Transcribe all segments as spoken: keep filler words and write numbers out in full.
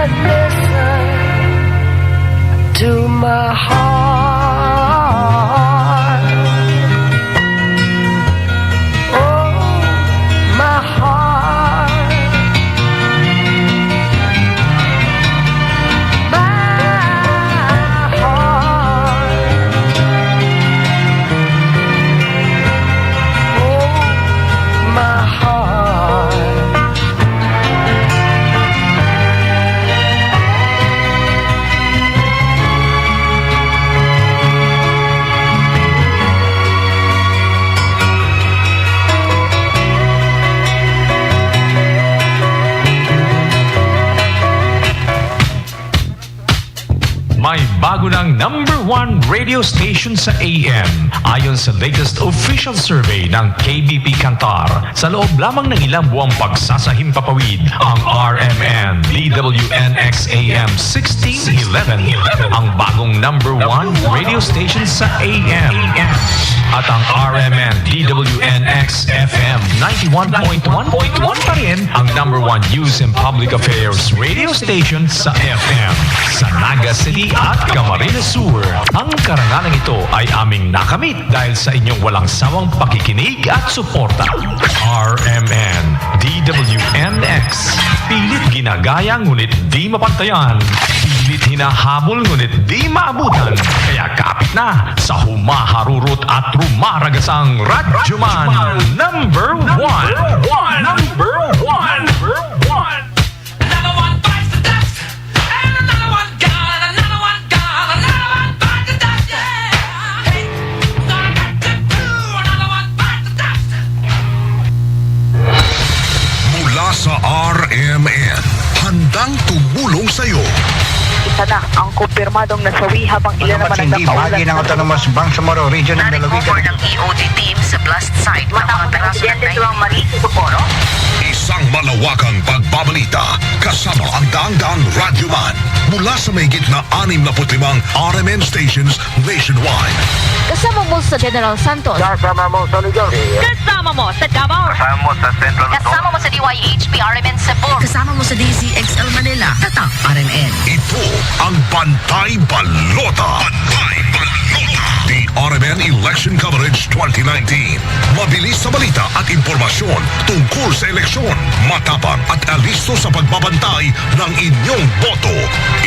Listen to my heart. Oh, my heart. My heart. Oh, my heart. May bago ng number one radio station sa A M. Ayon sa latest official survey ng K B P Kantar, sa loob lamang ng ilang buwang pagsasahimpapawid, ang R M N D W N X A M sixteen eleven ang bagong number one radio station sa A M. At ang R M N D W N X F M ninety-one point one point one pa rin ang number one news and public affairs radio station sa F M. Sa Naga City at Camarines Sur, ang karangalan ito ay aming nakamit dahil sa inyong walang sawang pakikinig at suporta. R M N, D W N X, pilit ginagaya ngunit di mapantayan, pilit hinahabol ngunit di maabutan. Kaya kapit na sa humaharurot at rumaragasang Radyoman number one. Number one. Number one. Another one bites the dust, and another one gone, and another one gone, another one bites the dust, yeah. Hey, gonna get to do another one bites the dust. Mula sa R M N, handang tumulong sa'yo. Isa na ang kumpirmadong nasawi habang ilan naman ang nakaulat. Bahagi ng Autonomous Bangsamoro Region ng lalawigan. Nare-cover ng E O D team sa blast site ang mga piraso ng nineteen. Isang malawakang pagbabalita kasama ang daang-daang radyoman mula sa mahigit na anim na put limang R M N stations nationwide. Kasama mo sa General Santos. Kasama mo sa Luzon. Kasama mo sa Davao. Kasama mo sa Central Luzon. Kasama mo sa D Y H P R M N Cebu. Kasama mo sa D Z X L Manila. Tatak R M N. Ito ang Bantay Balota. Bantay Balota. The R M N Election Coverage twenty nineteen. Mabilis sa balita at impormasyon tungkol sa eleksyon. Matapang at alisto sa pagbabantay ng inyong boto.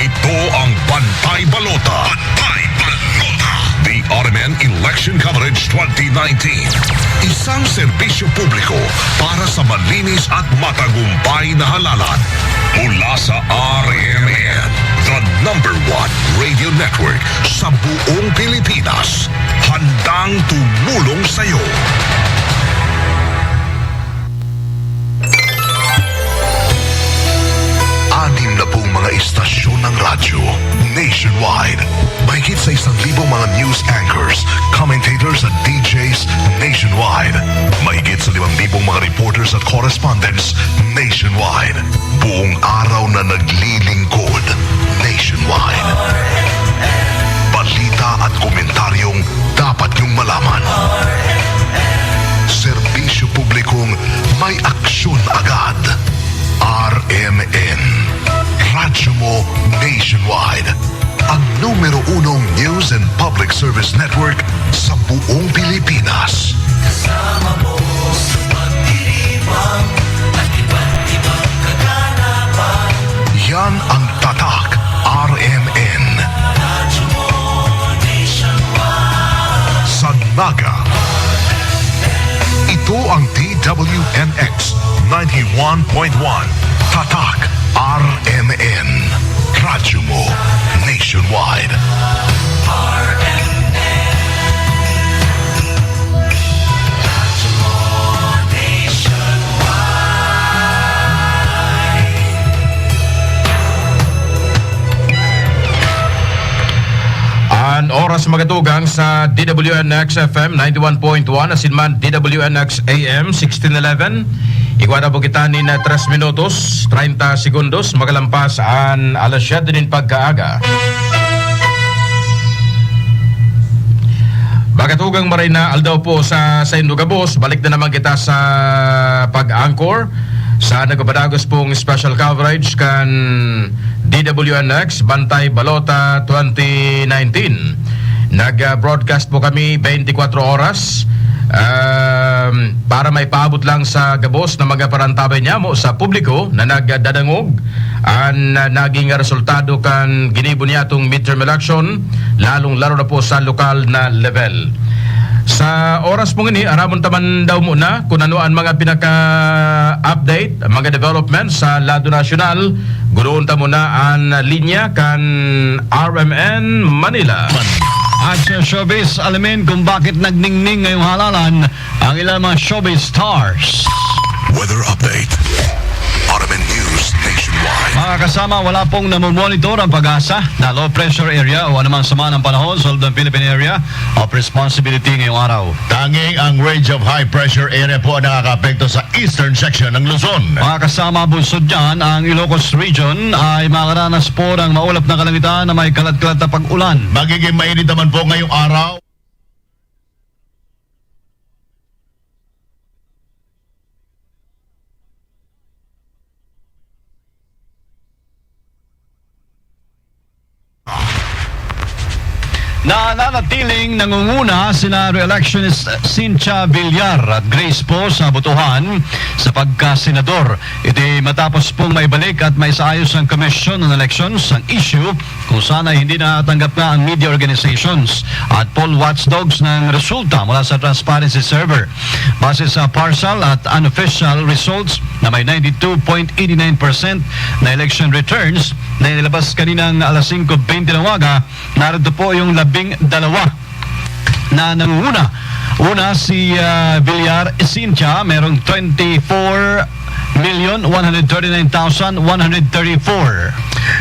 Ito ang Bantay Balota. Bantay Balota. The R M N Election Coverage twenty nineteen. Isang serbisyo publiko para sa malinis at matagumpay na halalan. Mula sa R M N, the number one radio network sa buong Pilipinas. Handang tumulong sa'yo. Anim na pung mga istasyon ng radyo nationwide. Mahigit sa isang libong mga news anchors, commentators at D Js nationwide. Mahigit sa limang libong mga reporters at correspondents nationwide. Buong araw na naglilingkod nationwide. Balita at komentaryong dapat niyong malaman. Serbisyo publikong may aksyon agad. R M N. Radyo mo nationwide. Ang numero unong news and public service network sa buong Pilipinas. Kasama mo sa pagdiriwang at iba't ibang kaganapan. Yan ang Tatak R M N. Radyo mo nationwide. Sa Naga. Ito ang D W N X ninety-one point one. Tatak R M N. Radyo mo nationwide. An oras magatugang sa D W N X F M ninety-one point one asin man D W N X A M sixteen eleven. Igwa na po kita nin, ah, tres minutos, treinta segundos, magalampas an alas siyete nin pagkaaga. Magatugang maray na aldaw po sa saindo gabos. Balik na naman kita sa pag-anchor sa nagpapadagos pong special coverage kan D W N X, Bantay Balota twenty nineteen. Nag-broadcast po kami twenty-four oras, um, para maipaabot lang sa gabos na mga parantabay niyamo sa publiko na nagdadangog an, uh, naging resultado kan ginibo niyatong midterm election, lalong-lalo na po sa lokal na level. Sa oras pong ini, aramon ta man daw muna kun ano an mga pinaka-update, mga development sa lado nasyonal. Guruon ta muna an linya kan R M N Manila. At sa showbiz, alamin kung bakit nagningning ngayong halalan ang ilang mga showbiz stars. Weather update. R M N News Nationwide. Mga kasama, wala pong namomonitor ang PAGASA na low pressure area o anumang sama ng panahon sa loob ng Philippine Area of Responsibility ngayong araw. Tanging ang Ridge of High Pressure Area po ang nakakaapekto sa eastern section ng Luzon. Mga kasama, bunsod dyan, ang Ilocos Region ay makakaranas po ng maulap na kalangitan na may kalat-kalat na pag-ulan. Magiging mainit naman po ngayong araw. Nananatiling nangunguna sina re-electionist Cynthia Villar at Grace Poe sa botohan sa pagkasenador. Ito matapos pong maibalik at maisaayos ang Komisyon ng Elections ang issue kung saan ay hindi natanggap na ang media organizations at poll watchdogs ng resulta mula sa transparency server. Base sa partial at unofficial results na may ninety-two point eighty-nine percent na election returns na inilabas kaninang alas singko bente ng umaga, narito po yung labing dalawa na nangunguna. Una, si, ah, Villar Cynthia, merong twenty-four million one hundred thirty-nine thousand one hundred thirty-four.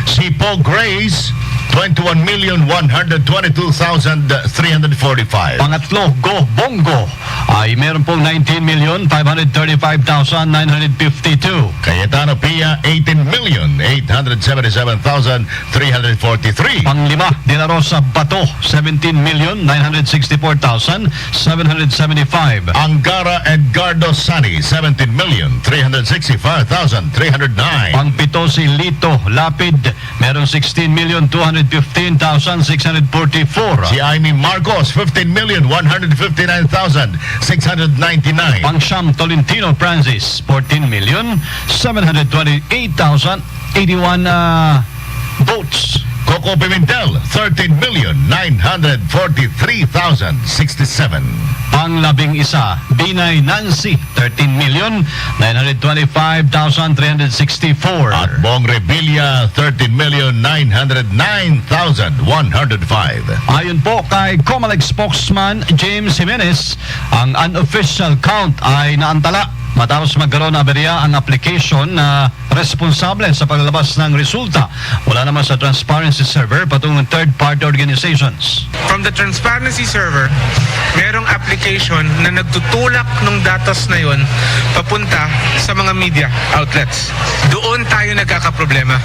Si Poe Grace, twenty-one million one hundred twenty-two thousand three hundred forty-five. Pangatlo, Go Bongo, ay meron pong nineteen million five hundred thirty-five thousand nine hundred fifty-two. Cayetano Pia, eighteen million eight hundred seventy-seven thousand three hundred forty-three. Panglima, De La Rosa Bato, seventeen million nine hundred sixty-four thousand seven hundred seventy-five. Angara Edgardo Sani, seventeen million three hundred sixty-five thousand three hundred nine. Pangpito, si Lito Lapid, merong sixteen million two hundred fifteen thousand six hundred forty-four. Si Imee Marcos, fifteen million one hundred fifty-nine thousand six hundred ninety-nine. Pangsyam, Tolentino Francis, fourteen million seven hundred twenty-eight thousand eighty-one, ah, votes. Coco Pimentel, thirteen million nine hundred forty-three thousand sixty-seven. Panglabing-isa, Binay Nancy, thirteen million nine hundred twenty-five thousand three hundred sixty-four. At Bong Revilla, thirteen million nine hundred nine thousand one hundred five. Ayon po kay Comelec spokesman James Jimenez, ang unofficial count ay naantala matapos magkaroon ng aberya ang application na responsable sa paglalabas ng resulta mula naman sa transparency server patungong third-party organizations. From the transparency server, merong application na nagtutulak ng datos na yon papunta sa mga media outlets. Doon tayo nagkakaproblema.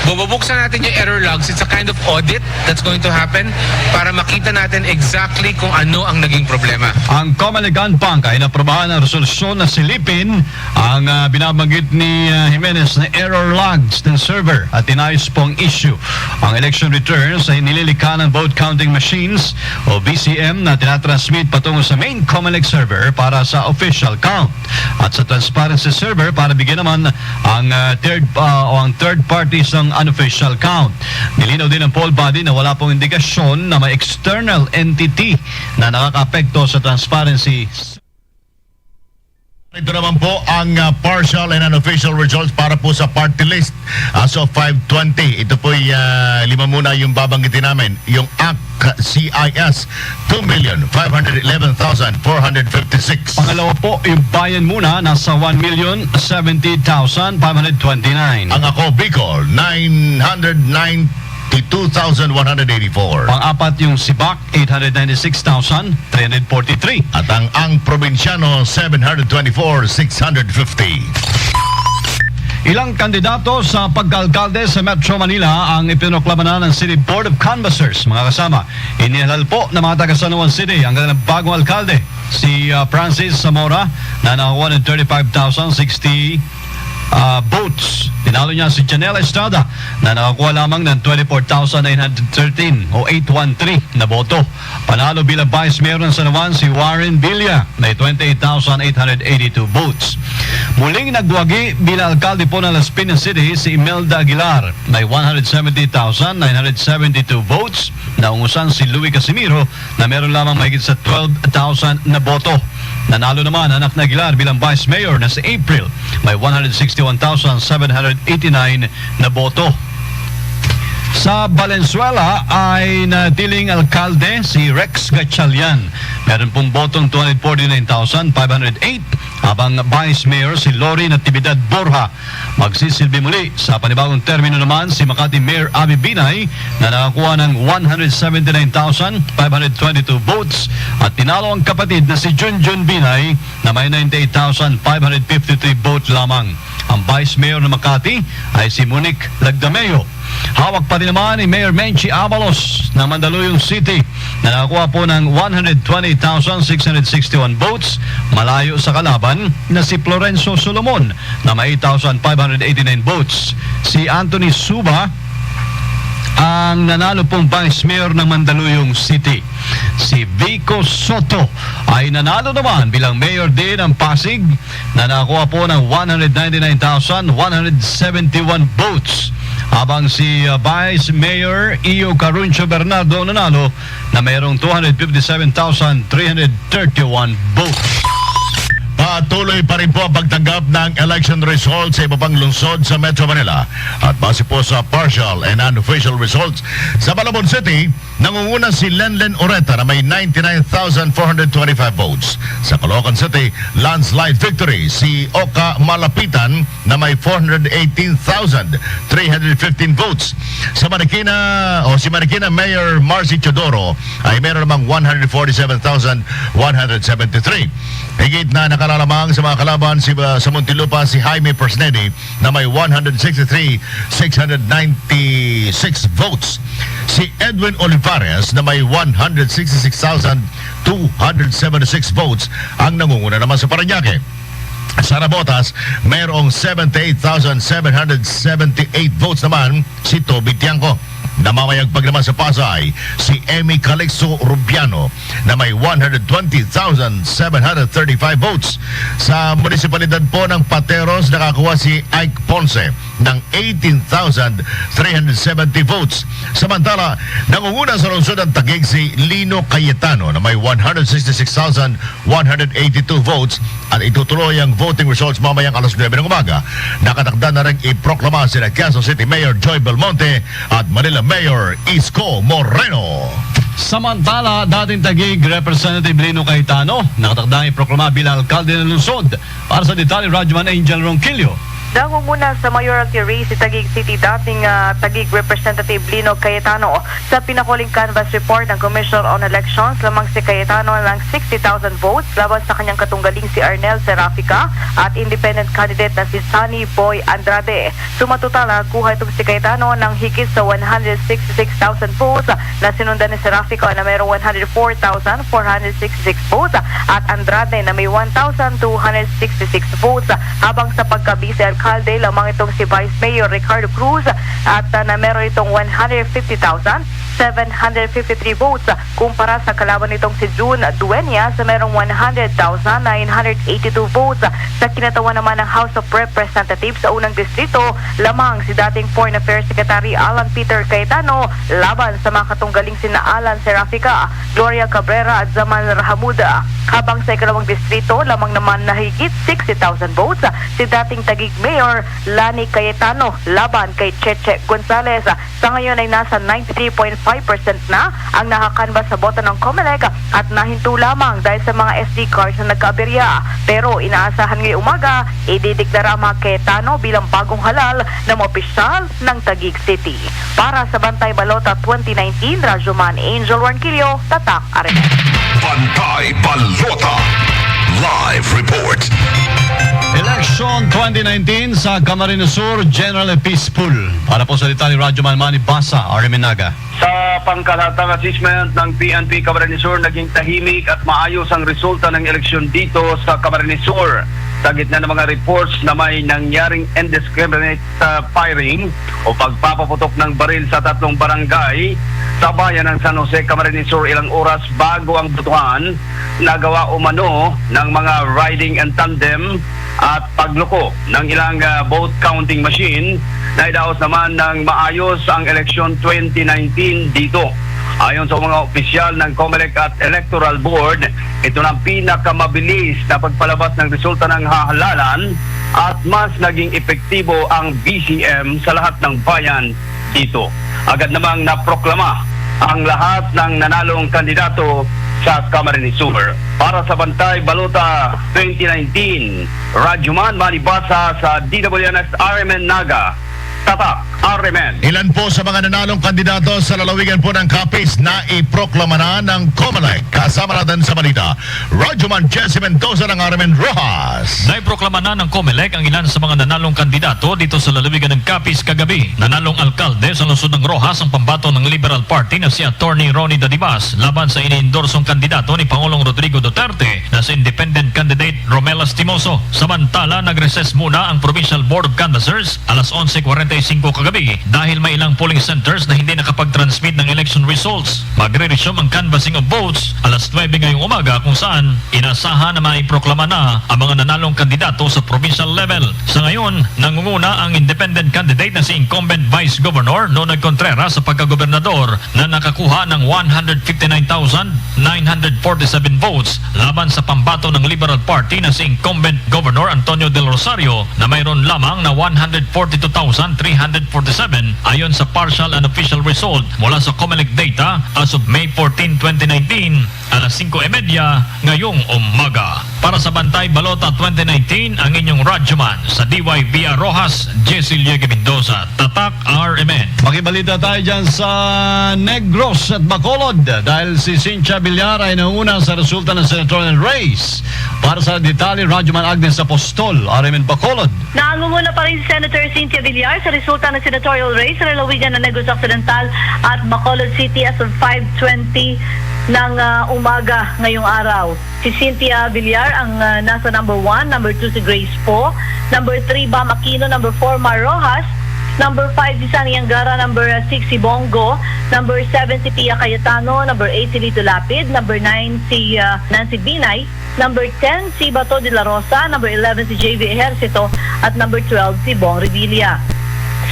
Bububuksan natin yung error logs. It's a kind of audit that's going to happen para makita natin exactly kung ano ang naging problema. Ang Comelec GANPANC ay inaprubahan ang resolusyon na silipin ang, ah, binabanggit ni, ah, Jimenez na error logs ng server at inayos po ang issue. Ang election returns ay nililikha ng vote counting machines o V C M na tinatransmit patungo sa main Comelec server para sa official count at sa transparency server para bigyan naman ang, ah, third, ah, o ang third parties ng unofficial count. Nilinaw din ng poll body na wala pong indikasyon na may external entity na nakakaapekto sa transparency. Ito naman po ang, ah, partial and unofficial results para po sa party list as of five twenty. Ito po'y, ah, lima muna yung babanggitin namin. Yung A C C I S, two million five hundred eleven thousand four hundred fifty-six. Pangalawa po, yung Bayan Muna, nasa one million seventy thousand five hundred twenty-nine. Ang Ako Bicol, nine hundred ninety-two thousand one hundred eighty-four. Pang-apat, yung Sibak, eight hundred ninety-six thousand three hundred forty-three. At ang Ang Probinsyano, seven hundred twenty-four, six hundred fifty. Ilang kandidato sa pagkaalkalde sa Metro Manila ang ipinoklama na ng City Board of Canvassers, mga kasama. Inihalal po ng mga taga San Juan City ang kanilang bagong alkalde, si, ah, Francis Zamora, na nakakuha ng thirty-five thousand sixty ah, votes. Tinalo niya si Janelle Estrada na nakakuha lamang ng twenty-four thousand nine hundred thirteen o eight one three na boto. Panalo bilang Vice Mayor ng San Juan si Warren Villa, may twenty-eight thousand eight hundred eighty-two votes. Muling nagwagi bilang alkalde po ng Las Piñas City si Imelda Aguilar, may one hundred seventy thousand nine hundred seventy-two votes. Naungusan si Louis Casimiro na meron lamang mahigit sa twelve thousand na boto. Nanalo naman ang anak ni Aguilar bilang Vice Mayor na si April, may one hundred sixty-one thousand seven hundred eighty-nine na boto. Sa Valenzuela ay natiling alkalde si Rex Gatchalian. Meron pong botong two hundred forty-nine thousand five hundred eight, habang Vice Mayor si Lori Natividad Borja. Magsisilbi muli sa panibagong termino naman si Makati Mayor Abby Binay na nakakuha ng one hundred seventy-nine thousand five hundred twenty-two votes at tinalo ang kapatid na si Junjun Binay na may ninety-eight thousand five hundred fifty-three vote lamang. Ang Vice Mayor ng Makati ay si Monique Lagdameo. Hawak pa rin naman ni Mayor Menchie Abalos ng Mandaluyong City na nakakuha po ng one hundred twenty thousand six hundred sixty-one votes, malayo sa kalaban na si Florenzo Solomon na may eight thousand five hundred eighty-nine votes. Si Anthony Suba ang nanalo pong Vice Mayor ng Mandaluyong City. Si Vico Soto ay nanalo naman bilang Mayor din ng Pasig na nakakuha po ng one hundred ninety-nine thousand one hundred seventy-one votes. Habang si, uh, Vice Mayor Iyo Caruncho Bernardo nanalo na mayroong two hundred fifty-seven thousand three hundred thirty-one votes. Patuloy pa rin po ang pagtanggap ng election results sa iba pang lungsod sa Metro Manila. At base po sa partial and unofficial results, sa Malabon City, nangunguna si Lenlen Oreta na may ninety-nine thousand four hundred twenty-five votes. Sa Caloocan City, landslide victory si Oka Malapitan na may four hundred eighteen thousand three hundred fifteen votes. Sa Marikina, o si Marikina Mayor Marcy Teodoro ay meron namang one hundred forty-seven thousand one hundred seventy-three. Higit na nakalalamang sa mga kalaban si, uh, sa Muntinlupa si Jaime Persnedi na may one hundred sixty-three six hundred ninety-six votes. Si Edwin Olivares na may one hundred sixty-six thousand two hundred seventy-six votes ang nangunguna naman sa Parañaque. Sa Navotas, mayroong seventy-eight thousand seven hundred seventy-eight votes naman si Toby Tiangco. Namamayagpag naman sa Pasay si Emmy Calixto Rubiano na may one hundred twenty thousand seven hundred thirty-five votes. Sa munisipalidad po ng Pateros, nakakuha si Ike Ponce ng eighteen thousand three hundred seventy votes. Samantala, nangunguna sa lungsod ng Taguig si Lino Cayetano na may one hundred sixty-six thousand one hundred eighty-two votes at itutuloy ang voting results mamayang alas nuebe ng umaga. Nakatakda na rin iproklama sina Quezon City Mayor Joy Belmonte at Manila Mayor Isko Moreno. Samantala, dating Taguig Representative Lino Cayetano nakatakdang iproklama bilang alkalde ng lungsod. Para sa detalye, Radyoman Angel Ronquillo. Nangunguna sa mayoralty race si Taguig City dating, ah, Taguig Representative Lino Cayetano. Sa pinahuling canvass report ng Commission on Elections, lamang si Cayetano ng sixty thousand votes laban sa kanyang katunggaling si Arnel Serafica at independent candidate na si Sonny Boy Andrade. Sumatotal, nakakuha itong si Cayetano ng higit sa one hundred sixty-six thousand votes na sinundan ni Serafica na mayroong one hundred four thousand four hundred sixty-six votes at Andrade na may one thousand two hundred sixty-six votes, habang sa pagka-vice alkalde lamang itong si Vice Mayor Ricardo Cruz at, ah, na meron itong one hundred fifty thousand seven hundred fifty-three votes, kumpara sa kalaban nitong si June Dueñas na merong one hundred thousand nine hundred eighty-two votes. Sa kinatawan naman ng House of Representatives sa unang distrito, lamang si dating Foreign Affairs Secretary Alan Peter Cayetano laban sa mga katunggaling sina Alan Serafica, Gloria Cabrera at Zaman Rahamuda. Habang sa ikalawang distrito, lamang naman na higit sixty thousand votes si dating Taguig Mayor Lani Cayetano laban kay Cheche Gonzalez. Sa ngayon ay nasa ninety-three point five percent na ang nakakanbas sa boto ng Comelec at nahinto lamang dahil sa mga S D cards na nagkaaberya. Pero inaasahan ngayong umaga, idideklara ang mga Cayetano bilang bagong halal na mga opisyal ng Taguig City. Para sa Bantay Balota twenty nineteen, Radyo Man Angel Juan Quillo, Tatak Arena. Bantay Balota Live Report. Election twenty nineteen sa Camarines Sur, generally peaceful. Para po sa detalye, Radyo Man Manny Basa, R M N Naga. Sa pangkalatang assessment ng P N P Camarines Sur, naging tahimik at maayos ang resulta ng eleksyon dito sa Camarines Sur. Sa gitna ng mga reports na may nangyaring indiscriminate, ah, firing o pagpapaputok ng baril sa tatlong barangay sa bayan ng San Jose, Camarines Sur, ilang oras bago ang botohan, nagawa umano ng mga riding in tandem at pagloko ng ilang, ah, vote counting machine na idaos naman ng maayos ang eleksyon twenty nineteen dito. Ayon sa mga opisyal ng COMELEC at Electoral Board, ito na ang pinakamabilis na pagpalabas ng resulta ng hahalalan at mas naging epektibo ang B C M sa lahat ng bayan dito. Agad namang naproklama ang lahat ng nanalong kandidato sa Camarines Sur. Para sa Bantay Balota twenty nineteen, Radyoman Manibasa sa D W N S R M N Naga, Tatak R M N. Ilan po sa mga nanalong kandidato sa lalawigan po ng Capiz na iproklama na ng COMELEC? Kasama natin sa balita, Radyoman Jesse Mendoza ng R M N Roxas. Naiproklama na ng COMELEC ang ilan sa mga nanalong kandidato dito sa lalawigan ng Capiz kagabi. Nanalong alkalde sa lungsod ng Roxas ang pambato ng Liberal Party na si Attorney Ronnie Dadibas laban sa iniendorsong kandidato ni Pangulong Rodrigo Duterte na si independent candidate Romel Lastimoso. Samantala, nag-recess muna ang Provincial Board of Canvassers alas onse kwarenta y singko kagabi dahil may ilang polling centers na hindi nakapag-transmit ng election results. Magre-resume ang canvassing of votes alas nuwebe ngayong umaga, kung saan inasahan na maiproklama na ang mga nanalong kandidato sa provincial level. Sa ngayon, nangunguna ang independent candidate na si incumbent Vice Governor Nonoy Contreras sa pagkagobernador na nakakuha ng one hundred fifty-nine thousand nine hundred forty-seven votes laban sa pambato ng Liberal Party na si incumbent Governor Antonio Del Rosario na mayroon lamang na one hundred forty-two thousand three hundred forty-seven ayon sa partial and official result mula sa COMELEC data as of May fourteen, twenty nineteen, alas singko y media ngayong umaga. Para sa Bantay Balota twenty nineteen, ang inyong radyoman sa D Y V R Roxas, Jesse Liege Mendoza, Tatak R M N. Makibalita tayo dyan sa Negros at Bacolod dahil si Cynthia Villar ay nauna sa resulta ng senatorial race. Para sa detalye, Radyoman Agnes Apostol, R M N Bacolod. Nangunguna pa rin si Senator Cynthia Villar sa resulta ng senatorial race sa lalawigan ng Negros Occidental at Bacolod City as of five twenty ng, ah, umaga ngayong araw. Si Cynthia Villar ang, ah, nasa number one, number two si Grace Poe, number three Bam Aquino, number four Mar Roxas, number five si Sonny Angara, number six si Bong Go, number seven si Pia Cayetano, number eight si Lito Lapid, number nine si, ah, Nancy Binay, number ten si Bato de la Rosa, number eleven si J V Ejercito, at number twelve si Bong Revilla.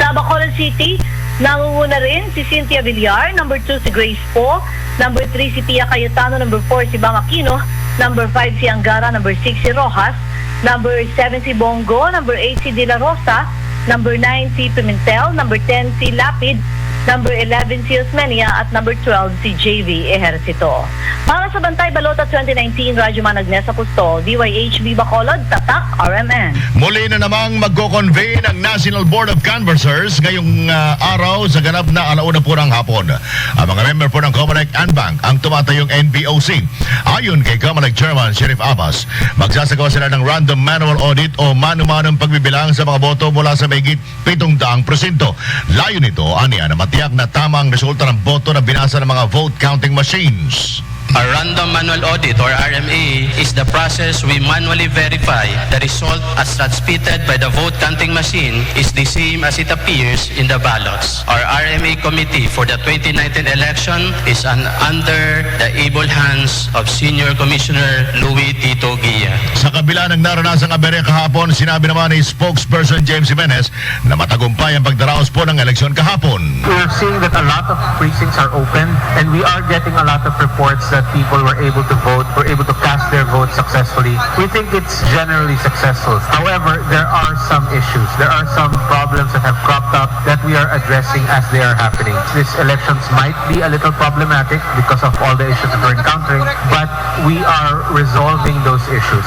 Sa Bacolod City, nangunguna rin si Cynthia Villar, number two si Grace Poe, number three si Pia Cayetano, number four si Bam Aquino, number five si Angara, number six si Roxas, number seven si Bong Go, number eight si De La Rosa, number nine si Pimentel, number ten si Lapid, number eleven si Osmeña, at number twelve si J V Ejercito. Para sa Bantay Balota twenty nineteen, Radyoman Agnes Apostol, D Y H B Bacolod, Tatak R M N. Muli na namang magko-convene ang National Board of Canvassers ngayong, ah, araw sa ganap na ala una po ng hapon. Ang mga member po ng COMELEC and BANC ang tumatayong N B O C. Ayon kay COMELEC Chairman Sheriff Abbas, magsasagawa sila ng random manual audit o mano-manong pagbibilang sa mga boto mula sa mahigit pitong daang presinto. Layo nito, aniya, na matiyak na tama ang resulta ng boto na binasa ng mga vote counting machines. A random manual audit, or R M A, is the process we manually verify the result as transmitted by the vote counting machine is the same as it appears in the ballots. Our R M A committee for the twenty nineteen election is an, under the able hands of Senior Commissioner Louis Tito Guia. Sa kabila ng naranasang aberya kahapon, sinabi naman ni Spokesperson James Jimenez na matagumpay ang pagdaraos po ng eleksyon kahapon. We're seeing that a lot of precincts are open, and we are getting a lot of reports that people were able to vote, were able to cast their vote successfully. We think it's generally successful. However, there are some issues. There are some problems that have cropped up that we are addressing as they are happening. These elections might be a little problematic because of all the issues that we're encountering, but we are resolving those issues.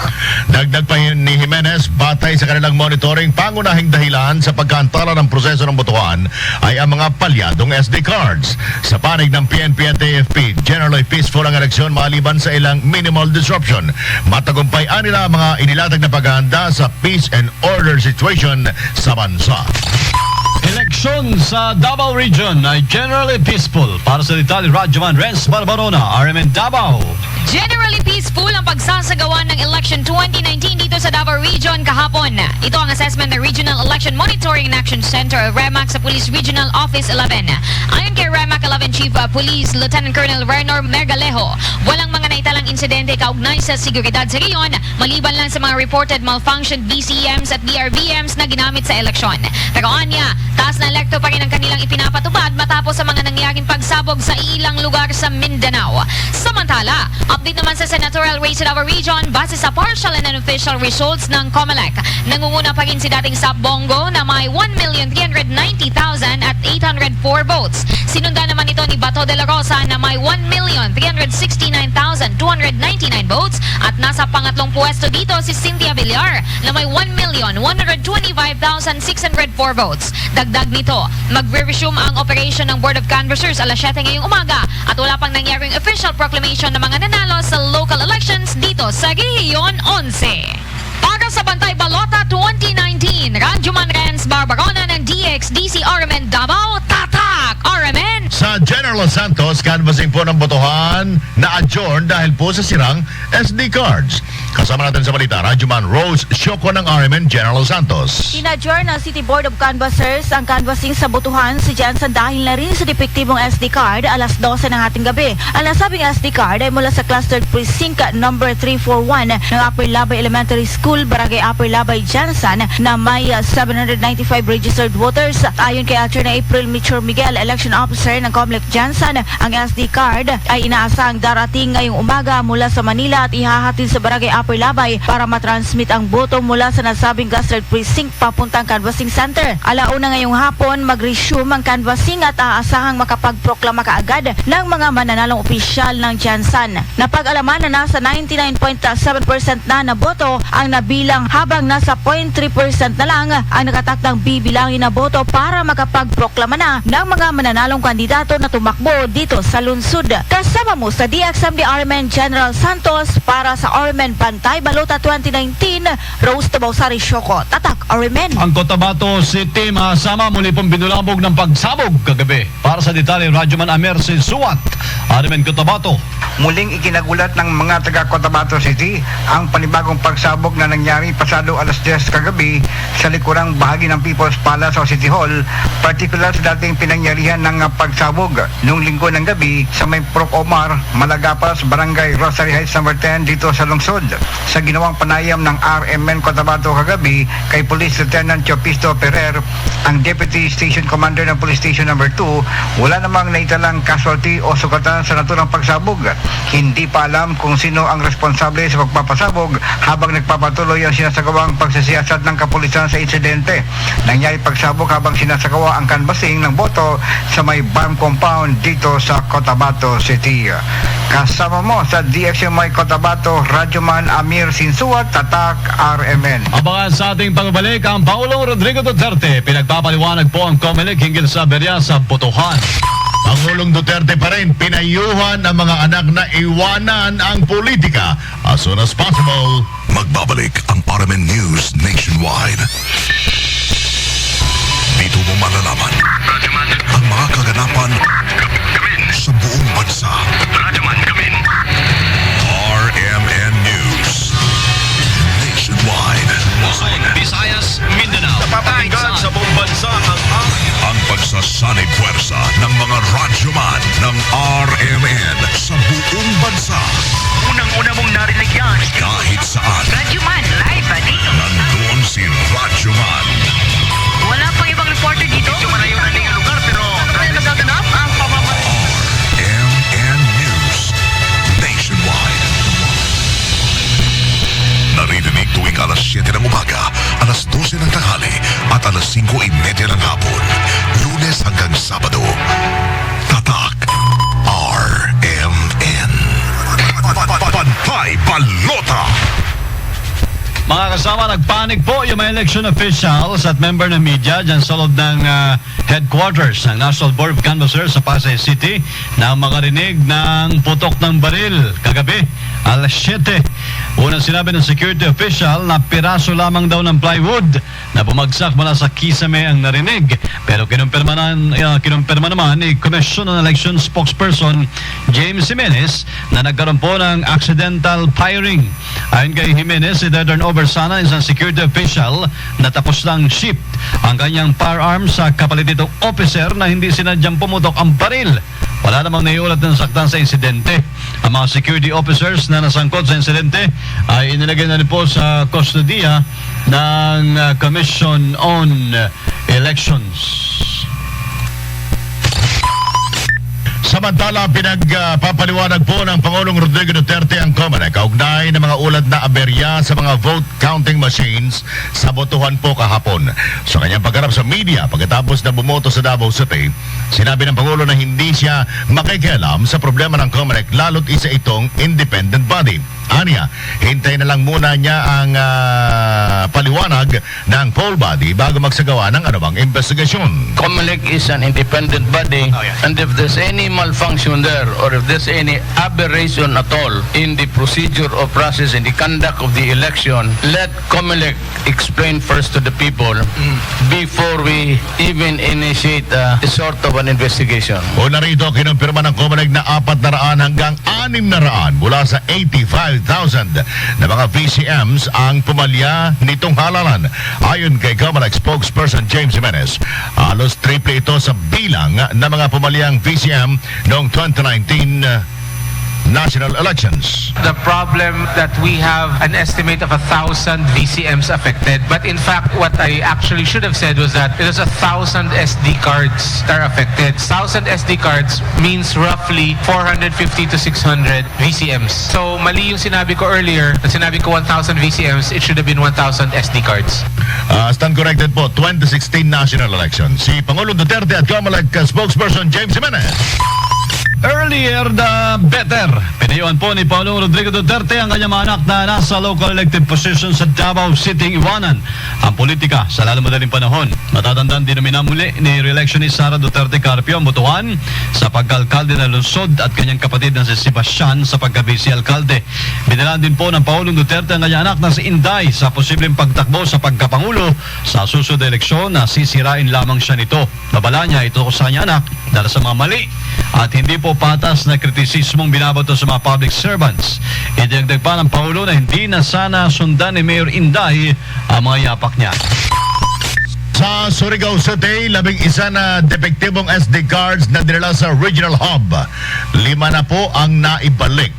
Dagdag pa ni Jimenez, batay sa kanilang monitoring, pangunahing dahilan sa pagkaantala ng proseso ng botohan ay ang mga palyadong S D cards. Sa panig ng P N P at A F P, generally peaceful ang eleksyon maliban sa ilang minimal disruption. Matagumpay nila ang mga inilatag na paghahanda sa peace and order situation sa bansa. Eleksyon sa Davao Region ay generally peaceful. Para sa detalye, Radyoman Renz Barbarona, R M N Davao. Generally peaceful ang pagsasagawa ng election twenty nineteen dito sa Davao Region kahapon. Ito ang assessment ng Regional Election Monitoring and Action Center o REMAC sa Police Regional Office eleven. Ayon kay REMAC eleven Chief uh, Police Lieutenant Colonel Renor Mergalejo, walang mga naitalang insidente kaugnay sa seguridad sa rehiyon, maliban lang sa mga reported malfunctioned B C Ms at D R V Ms na ginamit sa eleksyon. Pero anya, taas na elekto pa rin ang kanilang ipinapatupad matapos sa mga nangyaring pagsabog sa ilang lugar sa Mindanao. Samantala, update naman sa senatorial race sa Davao Region base sa partial and unofficial results ng COMELEC. Nangunguna pa rin si dating Sap Bongo na may one million three hundred ninety thousand at eight hundred four votes. Sinundan naman ito ni Bato de la Rosa na may one million three hundred sixty-nine thousand two hundred ninety-nine votes at nasa pangatlong pwesto dito si Cynthia Villar na may one million one hundred twenty-five thousand six hundred four votes. Dagdag nito, magre-resume ang operation ng Board of Canvassers alas siyete ngayong umaga at wala pang nangyaring official proclamation ng mga nanalo sa local elections dito sa Rehiyon onse. Para sa Bantay Balota twenty nineteen, Radyo Man Renz Barbarona ng D X D C R M N Davao, Tatak R M N! Sa General Santos, canvassing po ng botohan na adjourn dahil po sa sirang S D cards. Kasama natin sa balita, Radyo Man Rose Sioco ng R M N General Santos. Inadjourn ng City Board of Canvassers ang canvassing sa botohan sa Jansan dahil na rin sa depektibong S D card alas dose ng hating gabi. Ang nasabing S D card ay mula sa Cluster Precinct Number three four one ng Upper Labay Elementary School, Barangay Upper Labay, Jansan, na may ah, seven hundred ninety-five registered voters. Ayon kay Attorney April Michor Miguel, Election Officer ng COMELEC Jansan, ang S D card ay inaasahang darating ngayong umaga mula sa Manila at ihahatid sa Barangay Upper Labay para matransmit ang boto mula sa nasabing clustered precinct papuntang canvassing center. Alauna ngayong hapon, mag-resume ang canvassing at aasahang makapagproklama kaagad ng mga mananalong opisyal ng Jansan. Napag-alaman na nasa ninety-nine point seven percent na na boto ang nabilang, habang nasa zero point three percent na lang ang nakatakdang bibilangin na boto para makapagproklama na ng mga mananalong kandidato na tumakbo dito sa lungsod. Kasama mo sa D X M D R M N General Santos para sa R M N Bantay Balota twenty nineteen, Rose Tabausari Sioco, Tatak R M N. Ang Cotabato City, masama, muli pong binulabog ng pagsabog kagabi. Para sa detalye, Radyo Man Amer Sinsuat, R M N Cotabato. Muling ikinagulat ng mga taga Cotabato City ang panibagong pagsabog na nangyari pasado alas diyes kagabi sa likurang bahagi ng People's Palace o City Hall, partikular sa dating pinangyarihan ng pagsabog nung linggo ng gabi sa may Prof. Omar Malagapas, Barangay Rosary Heights Number ten dito sa lungsod. Sa ginawang panayam ng R M N Cotabato kagabi kay Police Lieutenant Chopisto Ferrer, ang Deputy Station Commander ng Police Station Number two, wala namang naitalang casualty o sugatan sa naturang pagsabog. Hindi pa alam kung sino ang responsable sa pagpapasabog habang nagpapatuloy ang sinasagawang pagsisiyasat ng kapulisan sa insidente. Nangyari pagsabog habang sinasagawa ang canvassing ng boto sa may bomb compound dito sa Cotabato City. Kasama mo sa D X M Y Cotabato, Radyoman Amir Sinsuat, Tatak R M N. Abangan sa ating pagbabalik ang Pangulong Rodrigo Duterte. Pinagpapaliwanag po ang COMELEC hinggil sa berya sa botohan. Pangulong Duterte pa rin, pinayuhan ang mga anak na iwanan ang politika as soon as possible. Magbabalik ang R M N News Nationwide. Dito mo malalaman ang mga kaganapan sa buong bansa. R M N News Nationwide. Luzon, Visayas, Mindanao. Napapakinggan sa buong bansa ang Ang pagsasanib puwersa ng mga radyoman ng R M N sa buong bansa. Unang-una mong narinig yan. Kahit saan. Radyoman, live, ah, dito. Nandoon si Radyoman. Wala pang ibang reporter dito. Medyo malayo na yung lugar, pero ano nagaganap? Ang pamamay- R M N News Nationwide. Naririnig tuwing alas siyete ng umaga, alas dose ng tanghali, at alas singko y media ng hapon, Lunes hanggang Sabado. Tatak R M N. Bantay Balota. Mga kasama, nagpanik po yung mga election officials at member ng media dyan sa loob ng, ah, headquarters ng National Board of Canvassers sa Pasay City na makarinig ng putok ng baril kagabi, alas siyete. Unang sinabi ng security official na piraso lamang daw ng plywood na bumagsak mula sa kisame ang narinig. Pero kinumpirma, na, ah, kinumpirma naman ni Commission on Election spokesperson James Jimenez na nagkaroon po ng accidental firing. Ayon kay Jimenez, ide-turn over sana isang security official na tapos lang shift ang kanyang firearm sa kapalit nitong officer na hindi sinadyang pumutok ang baril. Wala namang naiulat na nasaktan sa insidente. Ang mga security officers na nasangkot sa insidente ay inilagay na rin po sa kustodiya ng, ah, Commission on Elections. Samantala, pinagpapaliwanag po ng Pangulong Rodrigo Duterte ang COMELEC kaugnay ng mga ulat na aberya sa mga vote counting machines sa botohan po kahapon. Sa kanyang pagharap sa media pagkatapos na bumoto sa Davao City, sinabi ng Pangulo na hindi siya makikialam sa problema ng COMELEC, lalo't isa itong independent body. Anya, hintay na lang muna niya ang, ah, paliwanag ng poll body bago magsagawa ng anumang investigasyon. COMELEC is an independent body, Oh, yeah. and if there's any malfunction there or if there's any aberration at all in the procedure or process in the conduct of the election, let COMELEC explain first to the people before we even initiate, uh, a sort of an investigation. O narito, kinumpirma ng COMELEC na apat na raan hanggang anim na raan mula sa eighty-five thousand na mga V C Ms ang pumalya nitong halalan. Ayon kay COMELEC spokesperson James Jimenez, halos triple ito sa bilang ng mga pumalyang V C M noong twenty nineteen national elections. The problem that we have an estimate of a thousand V C Ms affected. But in fact, what I actually should have said was that it was a thousand S D cards that are affected. Thousand S D cards means roughly four hundred fifty to six hundred V C Ms. So, mali yung sinabi ko earlier. At sinabi ko one thousand V C Ms, it should have been one thousand S D cards. Ah, stand corrected po, twenty sixteen national election. Si Pangulong Duterte at COMELEC spokesperson James Jimenez. Earlier the better. Pinayuan po ni Pangulong Rodrigo Duterte ang kanyang mga anak na nasa local elected position sa Davao City, iwanan ang politika sa lalong madaling panahon. Matatandaan, dinominahan muli ni re-electionist Sara Duterte Carpio ang botohan sa pagkaalkalde na lungsod at kanyang kapatid na si Sebastian sa pagka-vice alkalde. Binalaan din po ng Pangulong Duterte ang kanyang anak na si Inday sa posibleng pagtakbo sa pagkapangulo sa susunod na eleksyon na sisirain lamang siya nito. Babala niya ito sa kanyang anak dahil sa mga mali at hindi po patas na kritisismong binabato sa mga public servants. Idinagdag pa ng Pangulo na hindi na sana sundan ni Mayor Inday ang mga yapak niya. Sa Surigao City, labing isa na depektibong S D cards na dinala sa Regional Hub. Lima na po ang naibalik.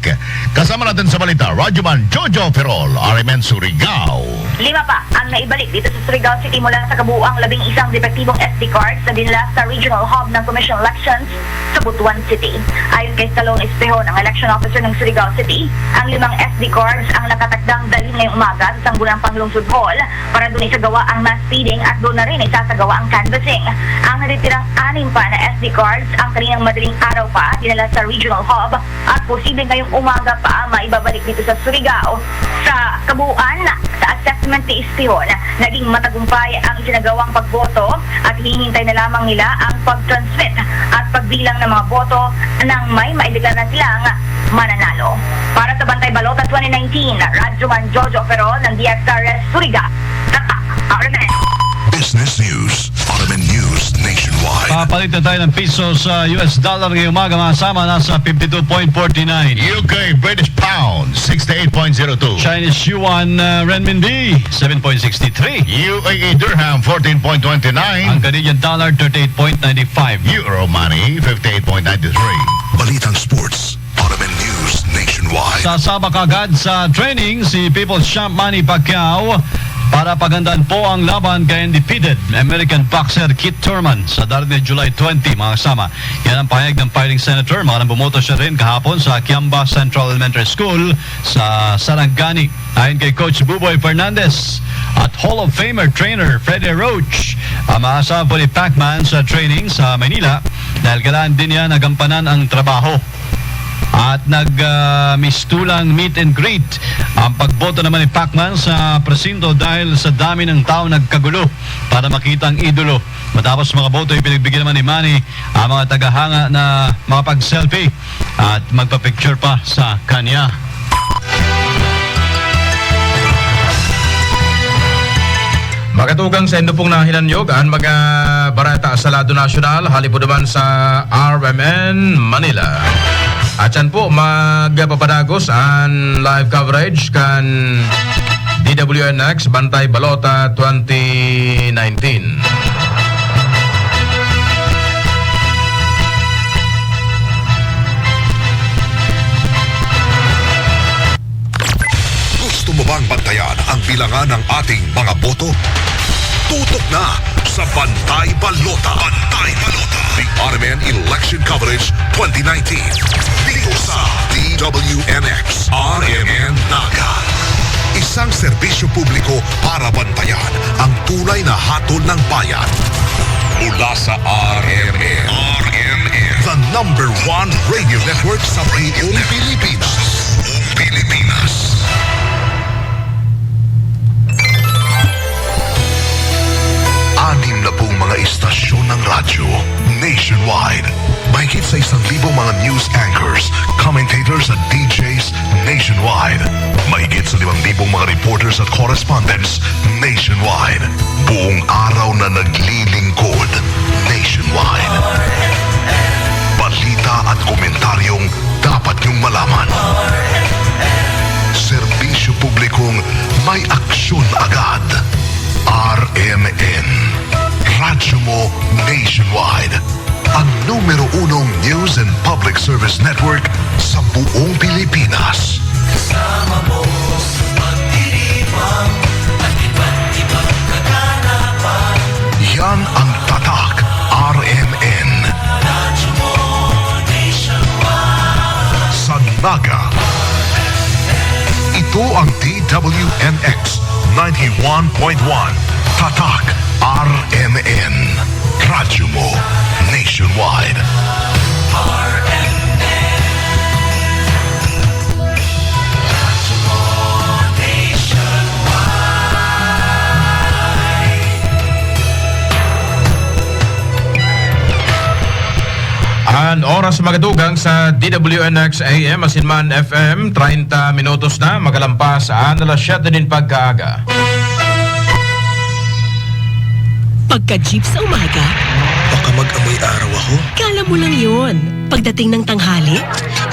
Kasama natin sa balita, Radyoman Jojo Ferrol, R M N Surigao. Lima pa ang naibalik dito sa Surigao City mula sa kabuuang labing isang depektibong S D cards na dinala sa Regional Hub ng Commission on Elections sa Butuan City. Ayon kay Stallone Espejo, ng Election Officer ng Surigao City, ang limang S D cards ang nakatakdang dalhin ngayong umaga sa Sangguniang Panglungsod Hall para doon isagawa ang mass feeding at doon na rin isasagawa ang canvassing. Ang natitirang anim pa na S D cards ang kaninang madaling araw pa dinala sa Regional Hub at posibleng ngayong umaga pa maibabalik dito sa Surigao. Sa kabuuan, sa assessment ni Espejo, naging matagumpay ang isinagawang pagboto at hinihintay na lamang nila ang pag-transmit at pagbilang ng mga boto nang may maideklara na silang mananalo. Para sa Bantay Balota twenty nineteen, Radyoman Jojo Ferrol ng D X R S Surigao. Tatak, R M N. Business News, R M N News Nationwide. Papalit na tayo ng piso sa U S dollar ngayong umaga, mga kasama, nasa fifty-two point forty-nine. U K British Pound, sixty-eight point zero two. Chinese Yuan, uh, Renminbi, seven point sixty-three. U A E Dirham, fourteen point twenty-nine. Ang Canadian Dollar, thirty-eight point ninety-five. Euro Money, fifty-eight point ninety-three. Balitang Sports, R M N News Nationwide. Sasabak agad sa training si People's Champ Manny Pacquiao para pagandaan po ang laban kay undefeated American boxer Keith Thurman sa darating na July twenty, mga kasama. Yan ang pahayag ng fighting senator. Makarang bumoto siya rin kahapon sa Kiamba Central Elementary School sa Sarangani. Ayon kay Coach Buboy Fernandez at Hall of Famer trainer Freddie Roach, ang mga kasama po ni Pacman sa training sa Maynila dahil kailangan din niya nagampanan ang trabaho. At nag, ah, mistulang meet and greet ang pagboto naman ni Pacman sa presinto dahil sa dami ng tao nagkagulo para makita ang idolo. Matapos makaboto, ipinagbigyan naman ni Manny ang mga tagahanga na makapag-selfie at magpa-picture pa sa kanya. Makatugang sa indo pong nahinanyog an mga bareta sa lado nasyonal, hali po naman sa R M N Manila. At yan po, magpapadagos an live coverage kan D W N X Bantay Balota twenty nineteen. Gusto mo bang bantayan ang bilangan ng ating mga boto? Tutok na sa Bantay Balota. Bantay Balota. The R M N Election Coverage twenty nineteen. Dito sa D W N X R M N Naga. Isang serbisyo publiko para bantayan ang tunay na hatol ng bayan. Mula sa R M N. R M N. The number one radio network sa buong Pilipinas. Pilipinas. Anim na pung mga istasyon ng radyo nationwide. Mahigit sa isang libong mga news anchors, commentators at D Js nationwide. Mahigit sa limang libong mga reporters at correspondents nationwide. Buong araw na naglilingkod nationwide. Balita at komentaryong dapat niyong malaman. Serbisyo publikong may aksyon agad. R M N. Radyo mo nationwide. Ang numero unong news and public service network sa buong Pilipinas. Kasama mo sa pagdiriwang at iba't ibang kaganapan. Yan ang Tatak R M N. Radyo mo nationwide. Sa Naga. Ito ang D W N X ninety-one point one, Tatak R M N. Radyo mo nationwide. An oras magatugang sa D W N X A M asin man F M, treinta minutos na makalampas an alas siyete nin pagkaaga. Pagka-jeep sa umaga, baka mag-amoy araw ako. Kala mo lang yun. Pagdating ng tanghali,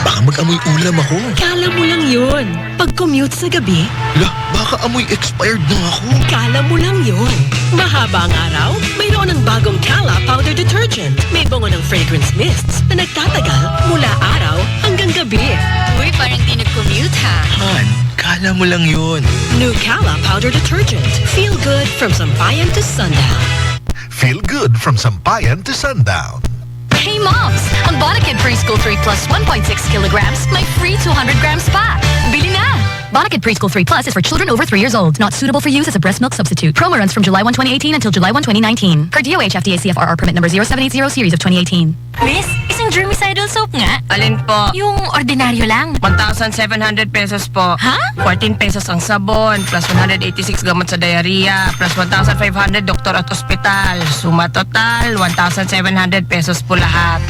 baka mag-amoy ulam ako. Kala mo lang yun. Pag-commute sa gabi, la, baka amoy expired na ako. Kala mo lang yun. Mahaba ang araw, mayroon ng bagong Kala Powder Detergent. May bango ng fragrance mists na nagtatagal mula araw hanggang gabi. Uy, parang di nag-commute, ha? Han, kala mo lang yun. New Kala Powder Detergent. Feel good from sampayan to sundown. Feel good from sampayan to sundown. Hey, moms! Ang Bonakid Preschool three plus one point six kilograms, may free two hundred grams pa. Bili na! Bonakid Preschool three plus is for children over three years old, not suitable for use as a breast milk substitute. Promo runs from July one, twenty eighteen until July one, twenty nineteen. Per D O H F D A C F R R permit number zero seven eight zero series of twenty eighteen. Miss, isang germicidal soap nga. Alin po? Yung ordinaryo lang. One thousand seven hundred pesos po. Ha? Fourteen pesos ang sabon, plus one hundred eighty-six gamot sa diarrhea, plus one thousand five hundred doktor at ospital. Suma total, one thousand seven hundred pesos po lahat.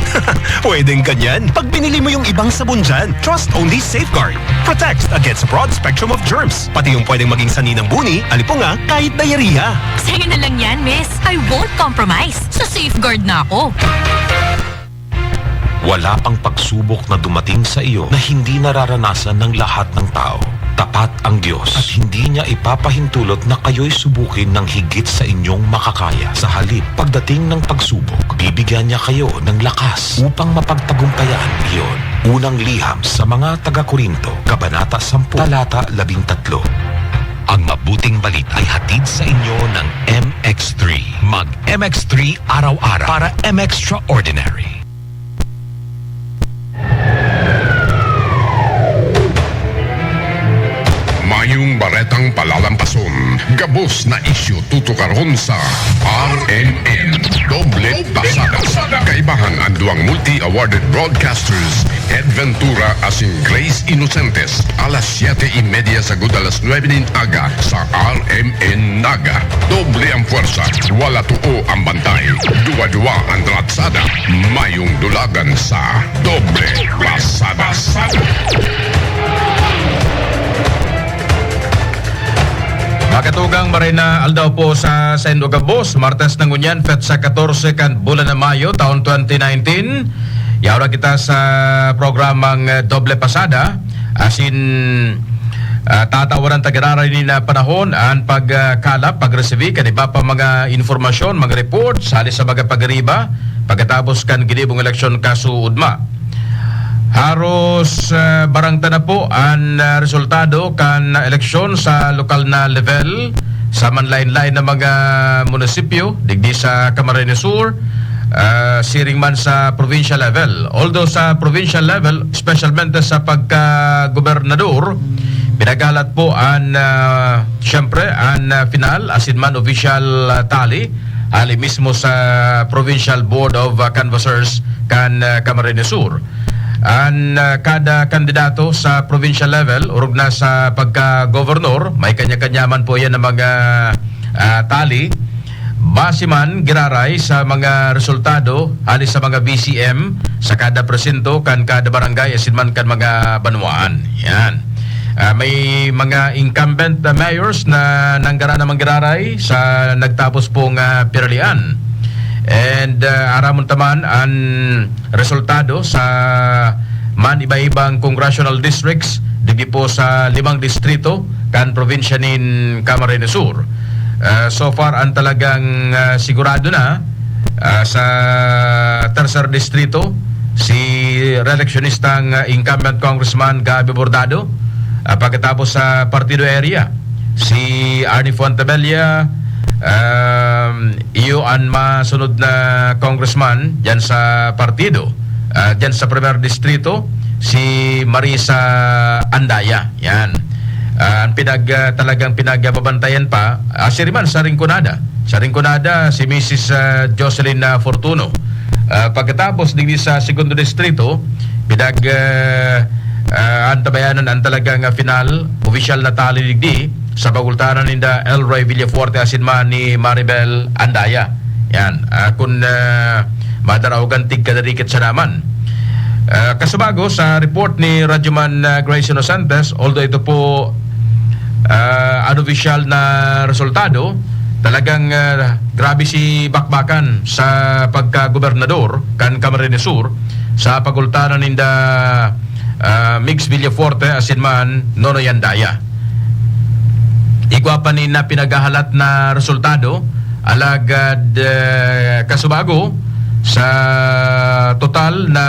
Pwedeng ganyan. Pag binili mo yung ibang sabon dyan, trust only Safeguard. Protects against a broad spectrum of germs. Pati yung pwedeng maging sanhi ng buni, alipunga, kahit diarrhea. Sa'yo na lang yan, miss. I won't compromise. Sa Safeguard na ako. Wala pang pagsubok na dumating sa iyo na hindi nararanasan ng lahat ng tao. Tapat ang Diyos at hindi niya ipapahintulot na kayo'y subukin ng higit sa inyong makakaya. Sa halip, pagdating ng pagsubok, bibigyan niya kayo ng lakas upang mapagtagumpayan iyon. Unang liham sa mga taga-Korinto, Kabanata sampu, Talata labing tatlo. Ang mabuting balita ay hatid sa inyo ng M X three. Mag M X three araw-araw para M Extraordinary. Mayong baretang palalampason, gabos na isyu tutukaron sa R N N. Doble pasada. Kaibahan an Ang multi-awarded broadcasters, Ed Ventura asin Grace Innocentes, alas siyete y media sagud alas nuebe nin aga sa R M N Naga. Doble ang pwersa, wala tuo ang bantay. Duwa-duwa ang tratsada, mayong dulagan sa Doble Pasada. Makatugang maray na aldaw po sa Saindo Gabos, Martes na ngunyan, petsa katorse kan bulan na Mayo, taon twenty nineteen. Yaon na kita sa programang, eh, Doble Pasada. Asin, ah, tatawaran ta giraray nin, ah, panahon an pagkalap, pagresibir kan iba pa mga impormasyon, mga reports, hali sa mga pagiriba, pagkatapos kan ginibong eleksyon kasuodma. Haros, ah, barangta na po an, ah, resultado kan eleksyon sa lokal na level sa manlaen-laen na mga munisipyo digdi sa Camarines Sur, ah, siring man sa provincial level. Although sa provincial level, espesyalmente sa pagkagobernador, pinaghahalat po an, ah, siyempre, an, ah, final asin man official, ah, tally hali mismo sa Provincial Board of, ah, Canvassers kan, ah, Camarines Sur. An, ah, kada kandidato sa provincial level, orog na sa pagka-gobernador, may kanya-kanya man po yan na mga, ah, tally. Base man giraray sa mga resultado hali sa mga V C M sa kada presinto kan kada barangay asin man kan mga banwaan. Yan. Ah, may mga incumbent, ah, mayors na nanggara naman giraray sa nagtapos pong, ah, piralian. And, ah, aramon ta man an resultado sa man iba-ibang congressional districts digdi po sa limang distrito kan probinsya nin Camarines Sur. Ah, so far, ang talagang, ah, sigurado na, ah, sa tercer distrito, si reeleksyonistang, ah, incumbent Congressman Gabby Bordado, ah, pagkatapos sa Partido Area, si Arnie Fuentebella, um, iyo an masunod na congressman diyan sa partido, ah, diyan sa Primer Distrito, si Marisa Andaya. Yan. Ah, ang pinag-, ah, talagang pinagbabantayan pa, ah, siring man sa Rinconada. Sa Rinconada, si Missus ah, Jocelyn, ah, Fortuno. Ah, pagkatapos, digdi sa Segundo Distrito, pinag-, ah, ah, antabayanan ang talagang, ah, final, opisyal na tali digdi sa pagultanan ninda El Rey Villafuerte asin man ni Maribel Andaya. Yan. Ah, kun, ah, madaraogan tig kadadikit sa naman. Ah, kasubago sa report ni Radyoman, ah, Grace Innocentes, although ito po, ah, unofficial na resultado, talagang, ah, grabe si bakbakan sa pagkagobernador kan Camarines Sur sa pagultanan ninda, ah, Migs Villafuerte asin man Nonoy Andaya. Igwa pa nin na pinaghahalat na resultado, alagad, eh, kasubago sa total na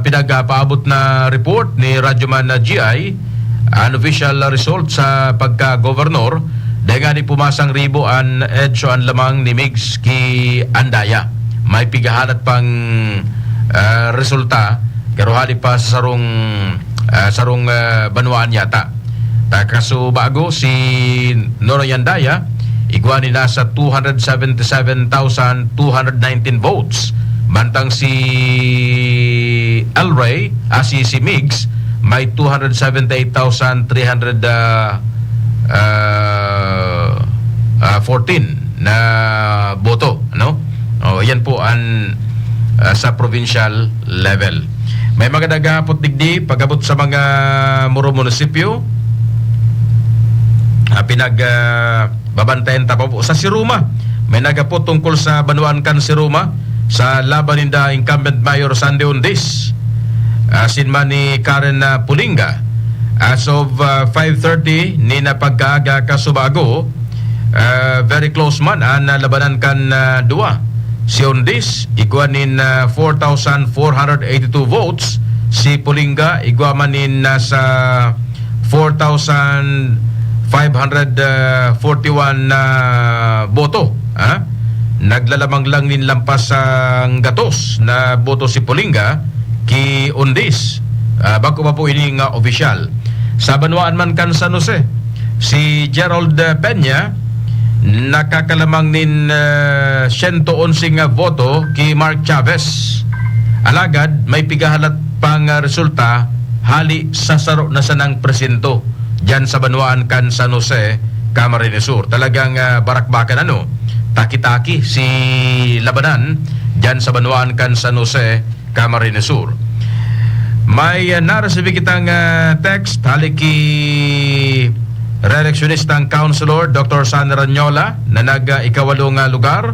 pinagpaabot na report ni Radyoman na G I, an official result sa pagka-gobernador, dai ngani pumasang ribo an edso an lamang ni Migs ki Andaya. May pighahalat pang, ah, resulta, pero hali pa sa sarong, ah, sarong, ah, banwaan yata. Ta kasubago si Nonoy Andaya, igwa nin nasa two hundred seventy-seven thousand two hundred nineteen votes. Mantang si El Rey, ah, si, si Migs, may two hundred seventy-eight thousand three hundred, ah, ah, ah, fourteen na boto, ano? Oh, yan po ang, ah, sa provincial level. May mga naghahapot digdi pag-abot sa mga muro munisipyo. Ah, pinag, ah, babantayan ta pa po. Sa Siruma, may naghapot tungkol sa banwaan kan Siruma sa laban ninda incumbent mayor Sandy Undis, asin man ni Karen, ah, Pulinga. As of, ah, five thirty ni na pagkaaga kasubago, ah, very close man an, ah, labanan kan, ah, duwa. Si Undis, igwa nin, ah, four thousand four hundred eighty-two votes. Si Pulinga, igwa man nin nasa four thousand five hundred forty-one na boto, ha? Naglalamang lang nin lampas sang gatos na boto si Pulinga ki Undis. Ah, bako pa po ini nga opisyal. Sa banwaan man kan San Jose, si Gerald Peña nakakalamang nin, ah, siyento onse nga boto ki Mark Chavez. Alagad may pigahalat pang, ah, resulta hali sa saro na sanang presinto diyan sa banwaan kan San Jose, Camarines Sur. Talagang, ah, barakbakan, ano, taki-taki si labanan diyan sa banwaan kan San Jose, Camarines Sur. May, ah, naresibi kitang, ah, text hali ki re-electionistang Councilor Doctor San Ranyola na nag, ah, ikawalong, ah, lugar.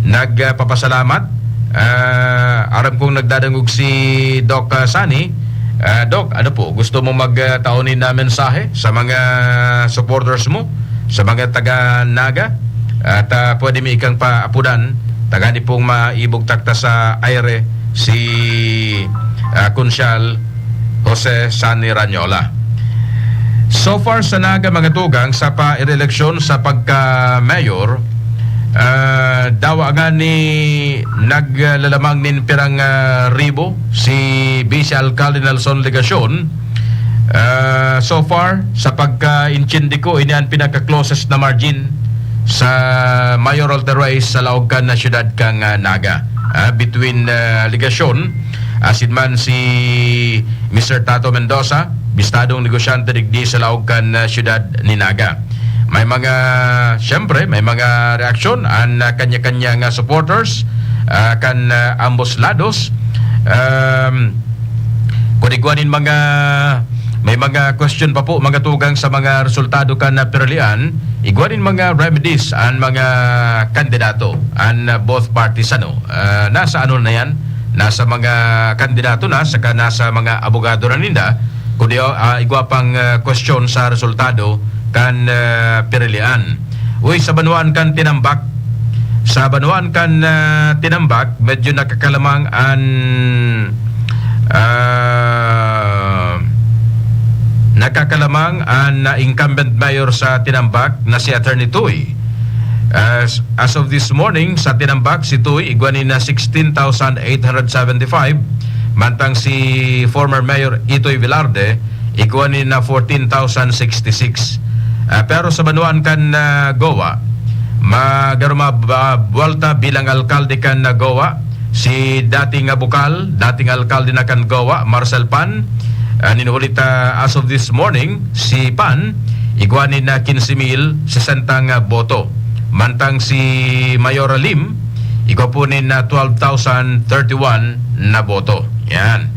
Nagpapasalamat. Ah, aram kong nagdadangog si Doc, ah, Sunny. Ah, Doc, ano po, gusto mo magtao nin, ah, mensahe sa mga supporters mo, sa mga taga Naga? At, ah, pwede mi ikang paapudan, tagani pong maibugtak ta sa aire si, ah, Konsyal Jose Sunny Ranyola. So far sa Naga, mga tugang, sa pa-eleksyon sa pagka-mayor, ah, dawa nga ni naglalamang nin pirang, ah, ribo si Vice Alcalde Nelson Legacion. Ah, so far, sa pagka-intindi ko, ini an pinaka-closest na margin sa mayoral race sa laog kan na siyudad kan, ah, Naga. Ah, between, ah, Legacion, asin man si Mister Tato Mendoza, bistadong negosyante digdi sa laog kan, ah, siyudad ni Naga. May mga, siyempre, may mga reaksyon an, ah, kanya-kanya nga supporters, ah, kan, ah, ambos lados. Um, kun igwa nin mga, may mga question pa po, mga tugang sa mga resultado kan, ah, piralian, igwa nin mga remedies an mga kandidato, an, ah, both parties, ano, ah, nasa ano na yan, nasa mga kandidato na, saka nasa mga abogado na ninda, kundi, ah, igwa pang, ah, question sa resultado kan, ah, piralian. Uy, sa banwaan kan Tinambak, sa banwaan kan, ah, Tinambak, medyo nakakalamang an, ah, nakakalamang an, ah, incumbent mayor sa Tinambak na si Attorney Tuy. As, as of this morning, sa Tinambak, si Tuy igwa nin na sixteen thousand eight hundred seventy-five, mantang si former Mayor Itoy Velarde igwa nin na fourteen thousand sixty-six. Ah, pero sa banwaan kan, ah, Goa, magaruma ba-, buwalta bilang alkalde kan, ah, Goa, si dating, ah, bukal, dating alkalde na kan Goa, Marcel Pan. Ah, nin huli ta, as of this morning, si Pan, igwa nin na quince mil sesenta nga boto. Mantang si Mayor Lim, igwa po nin na twelve thousand thirty-one na boto. Yan.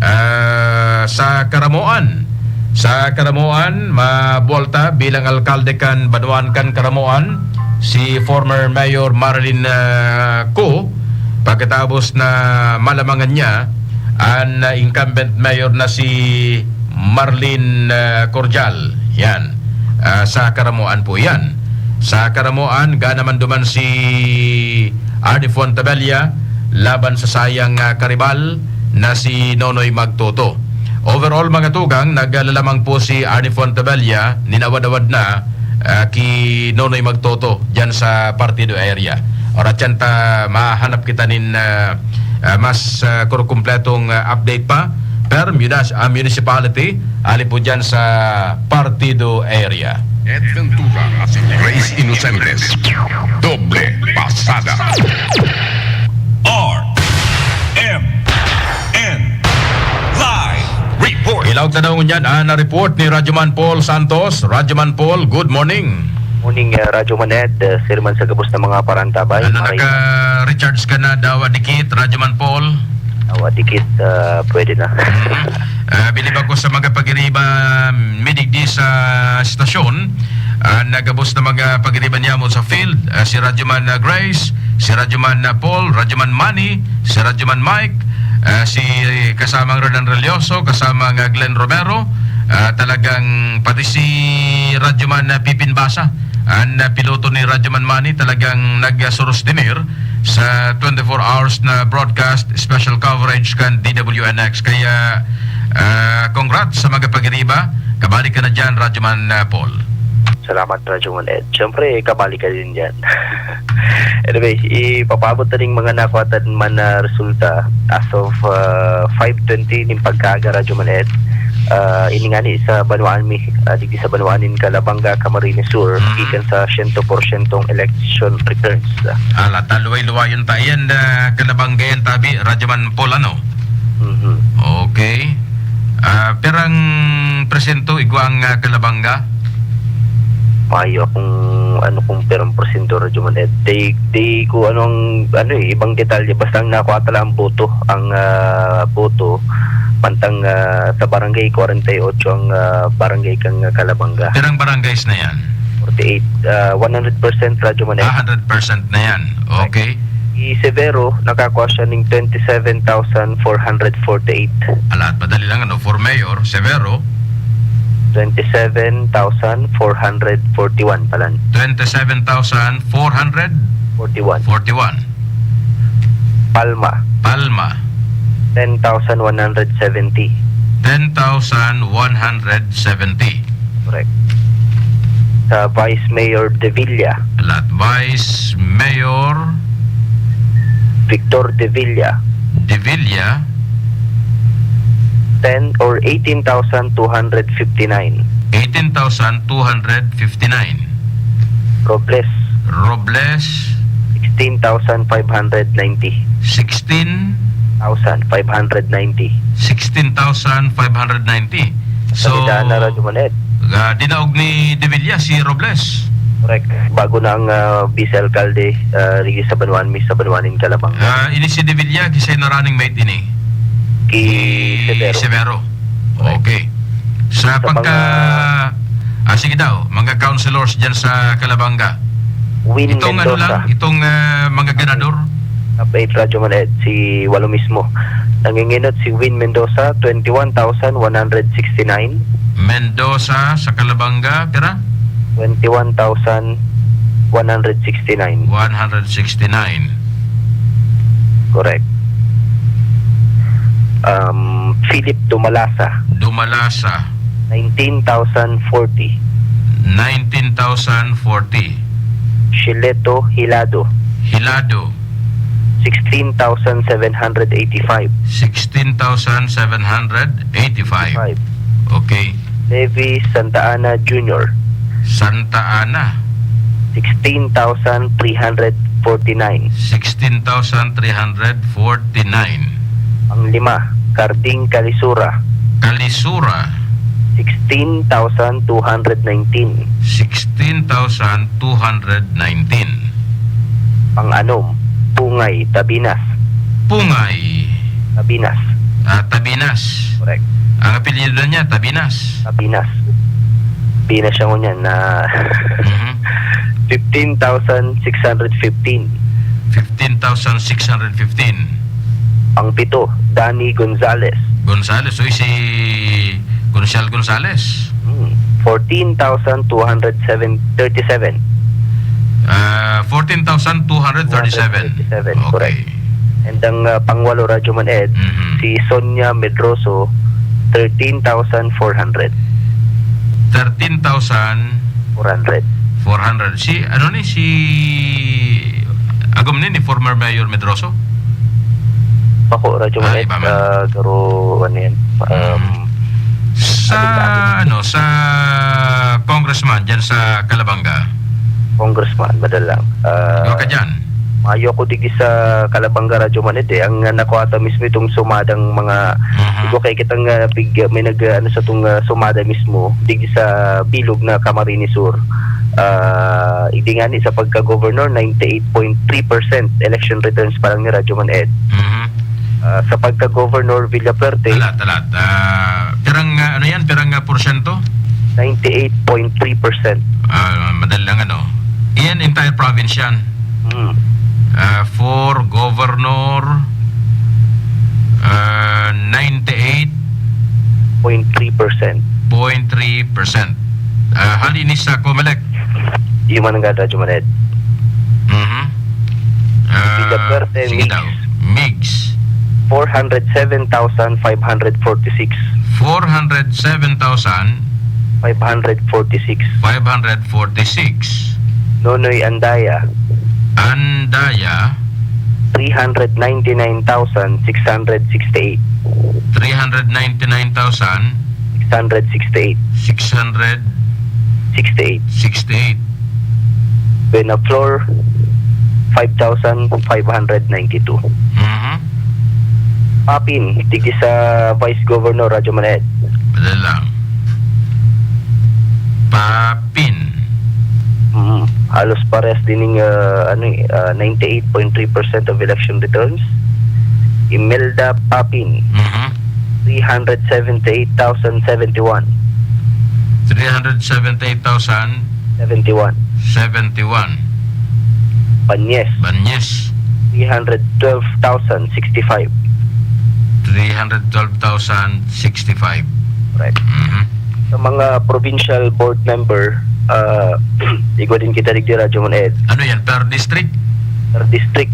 Ah, sa Karamoan, sa Karamoan, mabuwalta bilang alkalde kan banwaan kan Karamoan, si former Mayor Marilyn, ah, Co, pagkatapos na malamangan niya an, ah, incumbent mayor na si Marlene, ah, Cordial. Yan. Ah, sa Karamoan po yan. Sa Karamoan, gana man duman si Arnie Fontebella laban sa sayang, ah, karibal na si Nonoy Magtoto. Overall, mga tugang, naglalamang po si Arnie Fontebella, ninawad-awad na, ah, ki Nonoy Magtoto dyan sa Partido area. Orat yan ta mahanap kita nin, ah, ah, mas, ah, kurukumpletong, ah, update pa per munas-, ah, municipality, ali po dyan sa Partido area. Ed Ventura at si Grace Innocentes. Doble pasada. R M N Live Report. Ilaog ta daw ngunyan an report ni Radyoman Paul Santos. Radyoman Paul, good morning. Morning, uh, Radyoman Ed. Uh, sir man sa gabos na mga parantabay. Ano, maray naka-recharge ka na daw, dikit, Radyoman Paul? Awa, dikit, uh, pwede na. Mm. Ah, bilib ako sa mga pagiriba, midigdi sa stasyon. Ah, nagabos na mga pagiriba niya mo sa field. Ah, si Radyoman, ah, Grace, si Radyoman, ah, Paul, Radyoman Manny, si Radyoman Mike, ah, si kasamang Rodan Relioso, kasamang, ah, Glenn Romero. Ah, talagang pati si Radyoman, ah, Pipin Basa, ang, ah, piloto ni Radyoman Manny, talagang nagsuros dinir sa twenty-four hours na broadcast, special coverage kan D W N X. Kaya, ah, congrats sa mga pagiriba. Kabalik ka na dyan, Radyoman, ah, Paul. Salamat, Radyoman Ed. Siyempre, kabalik ka din dyan. Anyway, ipapaabot na ning mga nakuha man na resulta as of, ah, five twenty ning pagkaaga, Radyoman Ed. Ah, ini ngani sa banwaan mi, ah, digdi sa banwaan nin Calabanga, Camarines Sur, Mhm. gikan sa siyento porsyentong election returns. Ala, ta luway-luwayon ta iyan, ah, Calabanga yan, tabi, Radyoman Paul, ano? Mhm. Okay. Ah, pirang porsyento igwa ang, ah, Calabanga? Mayo akong, ano, kung pirang porsyento, Radyoman Ed. Di, di ko ano ang, ano, eh, ibang detalye. Basta ang nakuha ta lang ang boto, ang, ah, boto, mantang, ah, sa barangay, kwarenta y ocho ang, ah, barangay kan Calabanga. Pirang barangays na yan? Forty-eight, ah, one hundred percent, Radyoman Ed. Ah, hundred percent na yan. Okay. Si Severo, nakakuha siya ning twenty-seven thousand four hundred forty-eight. Alat, madali lang, ano, for mayor, Severo. Twenty-seven thousand four hundred forty-one palan. Twenty-seven thousand four hundred Forty-one. forty-one. Palma. Palma. Ten thousand one hundred seventy. Ten thousand one hundred seventy. Correct. Sa Vice Mayor De Villa. Alat, Vice Mayor Victor De Villa. De Villa. Ten or eighteen thousand two hundred fifty-nine. Eighteen thousand two hundred fifty-nine. Robles. Robles. Sixteen thousand five hundred ninety. Sixteen? Thousand five hundred ninety. Sixteen thousand five hundred ninety. So, Salida na, Radyoman Ed. Ah, dinaog ni De Villa si Robles. Correct. Bago na ang, ah, vice alkalde, ah, digdi sa banwaan mi, sa banwaan nin Calabanga. Ah, ini si De Villa, kisay na running mate ini? Ki Severo. Severo. Correct. Okay. Sa Sa pagka, mga ah, sige daw, mga councilors dyan sa Calabanga. Win Itong ano Mendoza. lang, itong, ah, mga ganador? Update, Radyoman Ed, si Walo mismo. Nanginginot si Win Mendoza, twenty-one thousand one hundred sixty-nine. Mendoza sa Calabanga, pira? Twenty-one thousand one hundred sixty-nine. One hundred sixty-nine. Correct. Um, Philip Dumalasa. Dumalasa. Nineteen thousand forty. Nineteen thousand forty. Shileto Hilado. Hilado. Sixteen thousand seven hundred eighty-five. Sixteen thousand seven hundred eighty-five. Five. Okay. Levi Santa Ana Junior. Santa Ana. Sixteen thousand three hundred forty-nine. Sixteen thousand three hundred forty-nine. Panglima, Carding Calisura. Calisura. Sixteen thousand two hundred nineteen. Sixteen thousand two hundred nineteen. Pang-anom, Pungay, Tabinas. Pungay. Tabinas. Ah, Tabinas. Correct. Ang apelyido niya, Tabinas. Tabinas. Pinas siya ngunyan na Mhm. fifteen thousand six hundred fifteen. Fifteen thousand six hundred fifteen. Pang-pito, Danny Gonzales. Gonzales, uy, si Gonzal Gonzales. Hmm. Fourteen thousand two hundred thirty-seven. Ah, fourteen thousand two hundred thirty-seven. Two hundred thirty-seven, Okay. correct. And ang, ah, pangwalo, Radyoman Ed, Mhm. si Sonia Medroso, thirteen thousand four hundred. Thirteen thousand Four hundred. four hundred. Si, ano ni, si, agom ni, ni former Mayor Medroso? Bako, Radyoman Ah, Ed, iba man. ah, garo, ano yan, um, Sa, abot-abot. ano, sa congressman dyan sa Calabanga? Congressman, madali lang. Ah, Iba ka dyan? mayo ako digdi sa Calabanga, Radyoman Ed, eh. Ang, ah, nakuha ta mismo itong sumadang mga, Mhm. di ko kaya kitang, ah, pig-, may nag, ah, ano, sa itong, ah, sumada mismo, digdi sa bilog na Camarines Sur. Ah, igdi nga ni sa pagka-governor, ninety-eight point three percent election returns pa lang ni Radyoman Ed. Mhm. Ah, sa pagka-governor Villafuerte, Talat, talat. Ah, pirang, ah, ano yan? Pirang, ah, porsyento? Ninety-eight point three percent. Ah, madali lang, ano? Iyan, entire province yan. Hmm. Ah, for governor, ah, ninety-eight Point three percent. Point three percent. Ah, hali ni sa Comelec. Human nga, Radyoman Ed. Mhm. Ah, Villafuerte, sige Migs. daw. Migs. Four hundred seven thousand five hundred forty-six. Four hundred seven thousand Five hundred forty-six. five hundred forty-six. Nonoy Andaya. Andaya. Three hundred ninety-nine thousand six hundred sixty-eight. Three hundred ninety-nine thousand six hundred sixty-eight. Six hundred sixty-eight. Sixty-eight. Buenaflor, five thousand five hundred ninety-two. Mhm. Papin, digdi sa Vice Governor, Radyo Manaed. Madali lang. Papin. Mm, halos parehas din yung, ah, ano eh, ah, ninety-eight point three percent of election returns. Imelda Papin, Mhm. three hundred seventy-eight thousand seventy-one. Three hundred seventy-eight thousand Seventy-one. seventy-one. Banyes, Banyes. three hundred twelve thousand sixty-five. Three hundred twelve thousand sixty-five. Correct. Mhm. Sa mga provincial board member, ah, igwa din kita digdi, Radyo Mon Ed. Ano yan? Per district? Per district.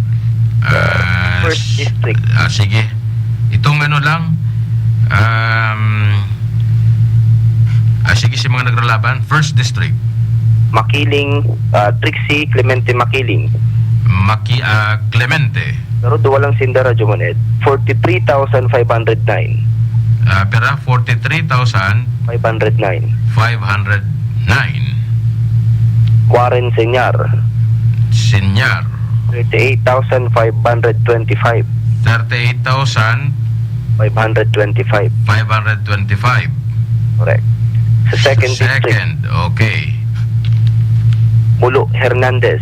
Ah, First s- district. Ah, sige. Itong ano lang, um, ah, sige, si mga nagralaban, first district. Makiling, ah, Trixie Clemente Makiling. Maki-, ah, Clemente. Pero duwa lang sinda, Radyo Mon Ed. Forty-three thousand five hundred nine. Ah, pera? Forty-three thousand Five hundred nine. five hundred nine. Warren Senyar. Senyar. Thirty-eight thousand five hundred twenty-five. Thirty-eight thousand Five hundred twenty-five. five hundred twenty-five. Correct. Sa second district, Second, okay. Mulo Hernandez.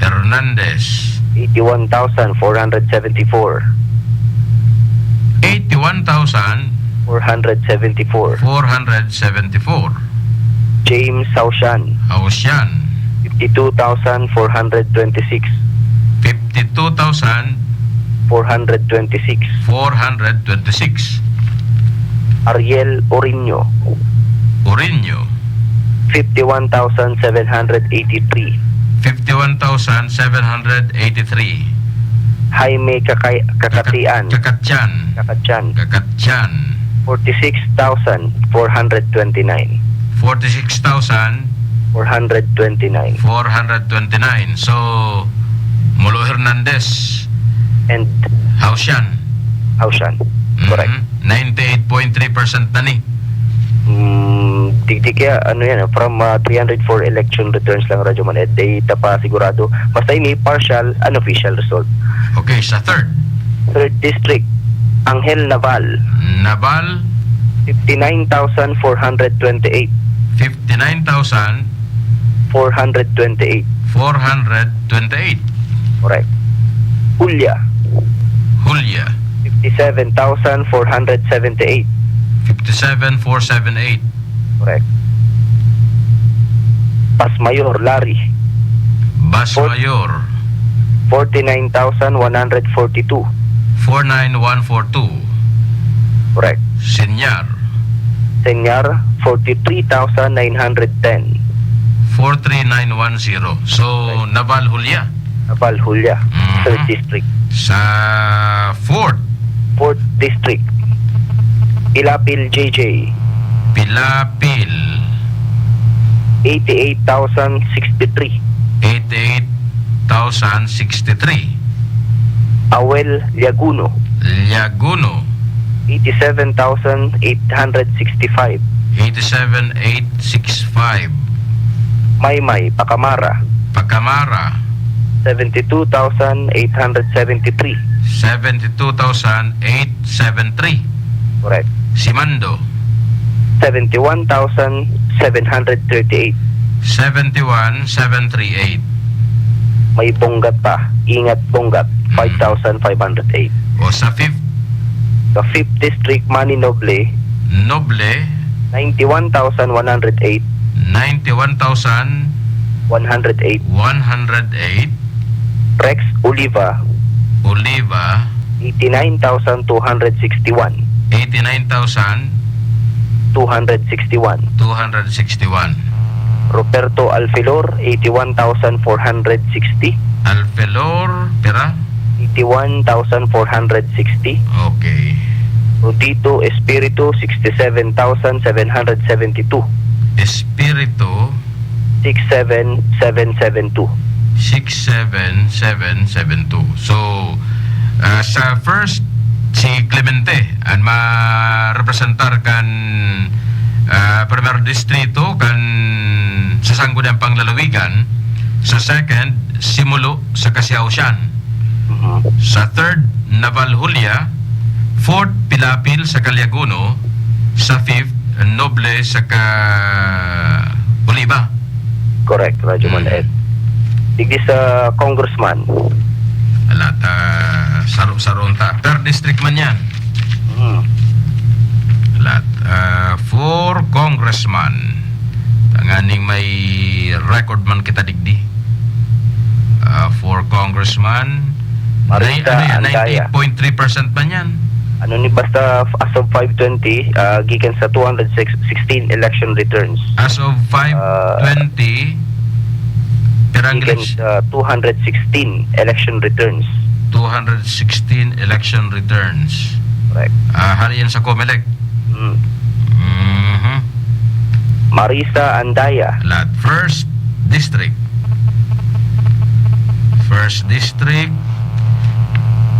Hernandez. Eighty-one thousand four hundred seventy-four. Eighty-one thousand Four hundred seventy-four. four hundred seventy-four. James Saushan. Ausian. Fifty-two thousand four hundred twenty-six. Fifty-two thousand Four hundred twenty-six. four hundred twenty-six. Ariel Orino. Orino. Fifty-one thousand seven hundred eighty-three. Fifty-one thousand seven hundred eighty-three. Jaime Kakay-, Kakatian. Kakatian. Kakatian. Kakatian. Forty-six thousand four hundred twenty-nine. Forty-six thousand Four hundred twenty-nine. four hundred twenty-nine. So, Mulo Hernandez. And Hausian. Hausian. Mhm. Correct. Ninety-eight point three percent na ni. Mm, digdi kaya, ano yan, ah, from, ah, three hundred four election returns lang, Radyo Man Ed, data pa sigurado. Basta ini partial, unofficial result. Okay, sa third. Third district, Angel Naval. Naval. Fifty-nine thousand four hundred twenty-eight. Fifty-nine thousand Four hundred twenty-eight. four hundred twenty-eight. Correct. Julia. Julia. Fifty-seven thousand four hundred seventy-eight. Fifty-seven four seven eight. Correct. Bas Mayor, Larry. Bas Fort- Mayor. Forty-nine thousand one hundred forty-two. Four nine one four two. Correct. Senyar. Senyar, forty-three thousand nine hundred ten. Four three nine one zero. So, Correct. Naval Julia. Naval Julia, Mhm. Third District. Sa fourth. Fourth District. Pilapil J J. Pilapil. Eighty-eight thousand sixty-three. Eighty-eight thousand sixty-three. Awel Liaguno. Liaguno. Eighty-seven thousand eight hundred sixty-five. Eighty-seven eight six five. Maymay Pacamara. Pacamara. Seventy-two thousand eight hundred seventy-three. Seventy-two thousand eight seven three. Correct. Simando. Seventy-one thousand seven hundred thirty-eight. Seventy-one seven three eight. May Bongat pa. Ingat Bongat, Mm. five thousand five hundred eight. O sa fifth? Sa fifth District, Manny Noble. Noble. Ninety-one thousand one hundred eight. Ninety-one thousand One hundred eight. One hundred eight. Rex Oliva. Oliva. Eighty-nine thousand two hundred sixty-one. Eighty-nine thousand Two hundred sixty-one. Two hundred sixty-one. Roberto Alfilor, eighty-one thousand four hundred sixty. Alfilor, pira? Eighty-one thousand four hundred sixty. Okay. Rodito Espiritu, sixty-seven thousand seven hundred seventy-two. Espiritu. Six seven seven seven two. Six seven seven seven two. So, ah, sa first, si Clemente, ang marepresentar kan Ah, primer distrito kan sa Sangguniang Panglalawigan, sa second, Simulo sa Kasiawsian, Mhm. sa third, Naval Julia, fourth, Pilapil sa Caliagono, sa fifth, Noble sa ka Oliva. Correct, Radyo Man Mm. Ed. Digdi sa congressman. Alat, ah, saro-saro ta. Third district man yan. Hmm. Alat, ah, four congressman. Tanganing may record man kita digdi. Ah, four congressman. Marisa Nay-, ano yan? Andaya. Ninety-eight point three percent man yan. Ano ni, basta as of five twenty, ah, gikan sa two hundred sixteen election returns. As of five twenty, pirang Gikan election? Sa two hundred sixteen election returns. Two hundred sixteen election returns. Correct. Ah, hari yan sa Comelec. Hmm. Mhm. Marisa Andaya. Alat. First District. First District.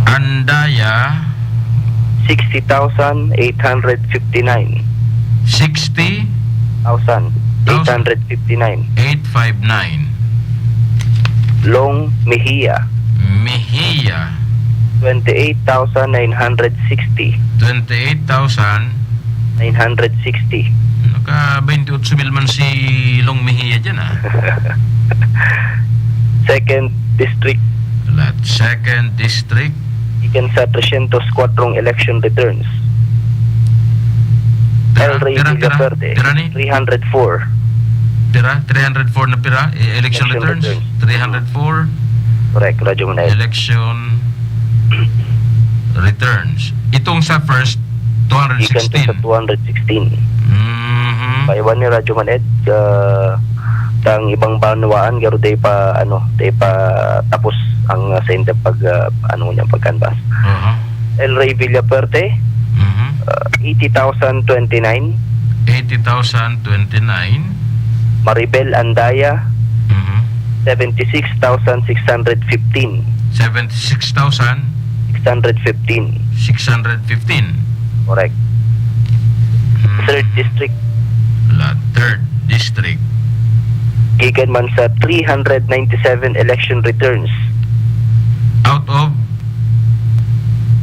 Andaya. Sixty thousand eight hundred fifty-nine. Sixty. Thousand eight hundred fifty-nine. Eight five nine. Long Mejia. Mejia. Twenty-eight thousand nine hundred sixty. Twenty-eight thousand. Nine hundred sixty. Naka twenty-eight mil man si Long Mejia dyan, ah. Second district. Alat. Second District. Gikan sa three hundred four election returns. Pira, El Rey pira, pira, Villaferte, pira ni? three hundred four. Pira? Three hundred four na pira? Eh, election Election returns? returns. Three hundred four. Correct, Radyo Manay. Election returns. Itong sa first, Gikan to sa two hundred sixteen. two hundred sixteen. Mhm. Paiwan ni Radyo Man Ed, ah, tang ibang banwaan, garo day pa, ano, day pa tapos ang, ah, sa inda pag, ah, ano niya, pag-canvass. Aha. El Rey Villaferte, Mhm. ah, eighty thousand twenty-nine. Eighty thousand twenty-nine. Maribel Andaya, Mhm. seventy-six thousand six hundred fifteen. Seventy-six thousand Six hundred fifteen. six hundred fifteen. Correct. Mhm. Third District. La third District. Gikan man sa three hundred ninety-seven election returns. Out of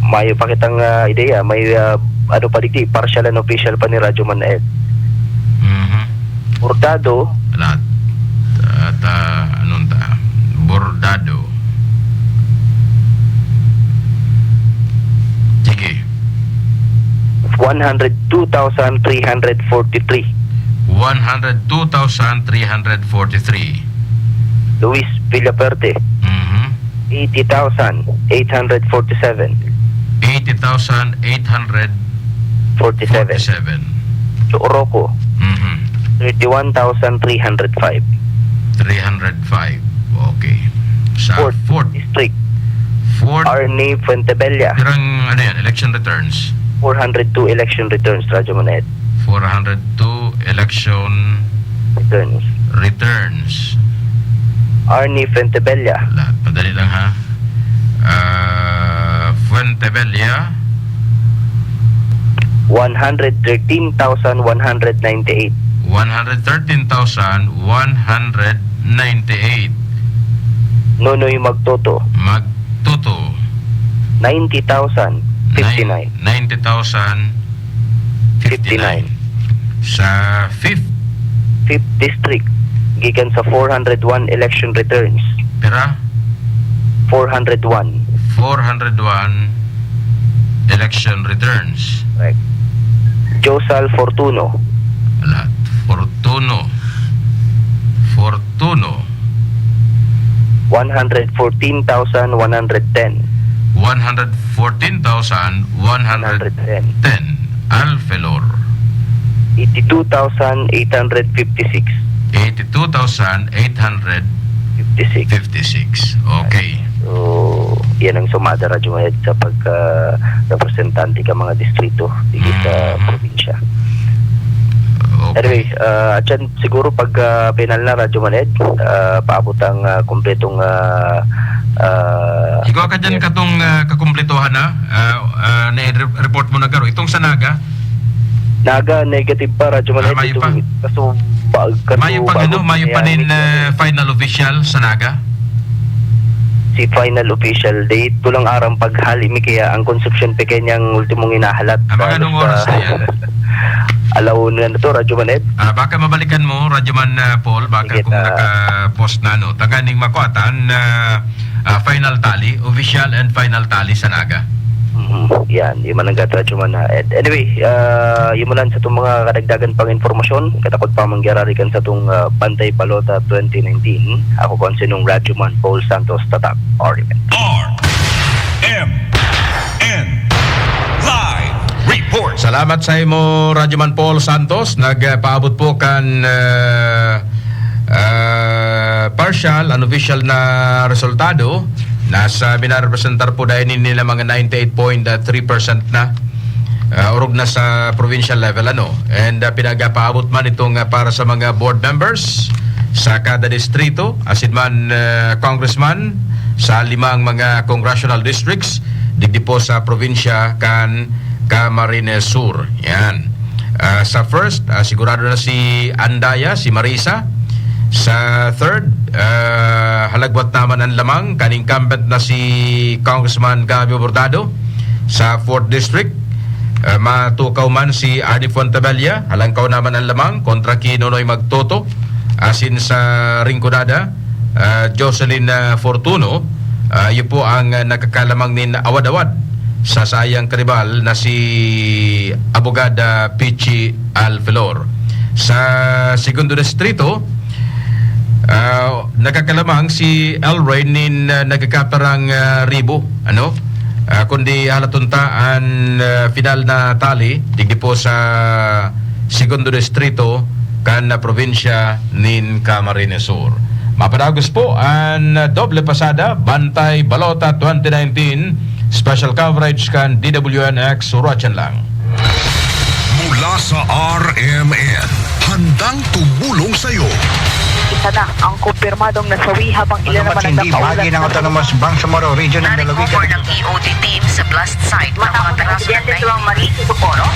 Mayo pa kitang, ah, ideya. May, ah, ano pa digdi, partial and official pa ni Radyo Man Ed. Mhm. Hurtado, Alat. At, ah, anong ta? Bordado. Sige. one hundred two thousand three hundred forty-three. One hundred two thousand three hundred forty-three. Luis Villaferte, Mhm. eighty thousand eight hundred forty-seven. Eighty thousand eight hundred Forty-seven. forty-seven. Socorro, Mhm. thirty-one thousand three hundred five. Three hundred five. Okay. Sa Fourth fourth. District, Fourth. Arnie Fuentebella, Pirang, ano yan, election returns? four hundred two election returns, Radyo Man Ed. Four hundred two election Returns. returns. Arnie Fuentebella, Lahat. Madali lang, ha? Ah, Fuentebella, one hundred thirteen thousand one hundred ninety-eight. one hundred thirteen thousand one hundred ninety-eight. Nonoy Magtoto, Magtoto, ninety thousand fifty-nine. Ninety thousand fifty-nine. Sa fifth, Fifth District, gikan sa four hundred one election returns. Pira? Four hundred one. Four hundred one election returns. Correct. Josal Fortuno, Lahat. Fortuno. Fortuno. one hundred fourteen thousand one hundred ten. One hundred fourteen thousand one hundred ten. Alfelor. Eighty-two thousand eight hundred fifty-six. Eighty-two thousand eight hundred Fifty-six. fifty-six. Okay. So, yan ang sumada, Radyo Man Ed, sa pagka-representante ka mga distrito dito sa Mhm. probinsya. Okay. Anyway, ah, at yan, siguro pag ah, final na, Radyo Man Ed, ah, paabot ang ah, kumpletong ah, ah, Igwa ka dyan katong ah, kakumpletohan na, ah, ah, na-report mo na garo. Itong sa Naga, Naga, negative pa, Radyo Man. Ah, mayo pa. Kaso, ba, kaso, mayo pa, ano, mayo pa nin, eh, final official sa Naga? Si final official date, tulang aram paghali mi, kaya ang consumption pequeña ang ultimong hinahalat. Ah, mga anong oras na yan? Alauna na to, Radyo Man Ed. Ah, baka mabalikan mo, Radyo Man, ah, Paul, baka kung naka-post na, no. Tanganing makuatan, ah, ah, final tally, official and final tally sa Naga. Mhm. Yan, yung mananggat, Radyo Man, ah, Ed. Anyway, ah, yun mo lang sa itong mga kadagdagan pang impormasyon. Katakot pa mangyarari kan sa itong, ah, Bantay Balota twenty nineteen. Ako po ang sinong Radyo Man, Paul Santos, Tatak, Orimen. R M N Live Report. Salamat sa imo, Radyo Man Paul Santos. Nagpaabot po kan, ah, ah, partial, unofficial na resultado. Nasa, minarepresentar po dahil nila mga ninety-eight point three percent na. Ah, orog na sa provincial level, ano. And, ah, pinagapaabot man itong, ah, para sa mga board members sa kada distrito, asin man, ah, congressman sa limang mga congressional districts, digdi po sa probinsya kan Camarines Sur. Yan. Ah, sa first, ah, sigurado na si Andaya, si Marisa. Sa third, ah, halagwat naman ang lamang, kan incumbent na si Congressman Gabby Bordado. Sa fourth District, ah, matukaw man si Arnie Fuentebella, halangkaw naman ang lamang kontra ki Nonoy Magtoto, asin sa Rinconada, ah, Jocelyn, ah, Fortuno, ah, iyo po ang, ah, nakakalamang nin awad-awad sa saiyang karibal na si Abogada Pichi Alfelor. Sa segundo distrito, ah, nakakalamang si Elroy nin, ah, nagkakaparang, ah, ribo, ano? Ah, kundi halaton ta an, ah, final na tally, digdi po sa segundo distrito kan, ah, probinsya nin Camarines Sur. Mapadagos po an, ah, doble pasada, Bantay Balota twenty nineteen, special coverage kan D W N X Rochan lang. Mula sa R M N, handang tumulong sa'yo. Isa na ang kumpirmadong nasawi habang ilan naman ang nakaulat ng Autonomous Bangsamoro Region ng Lalawigan. Nag-recover ng E O D team sa blast site ng mga Matapos ang insidente sa mga Marie Socorro.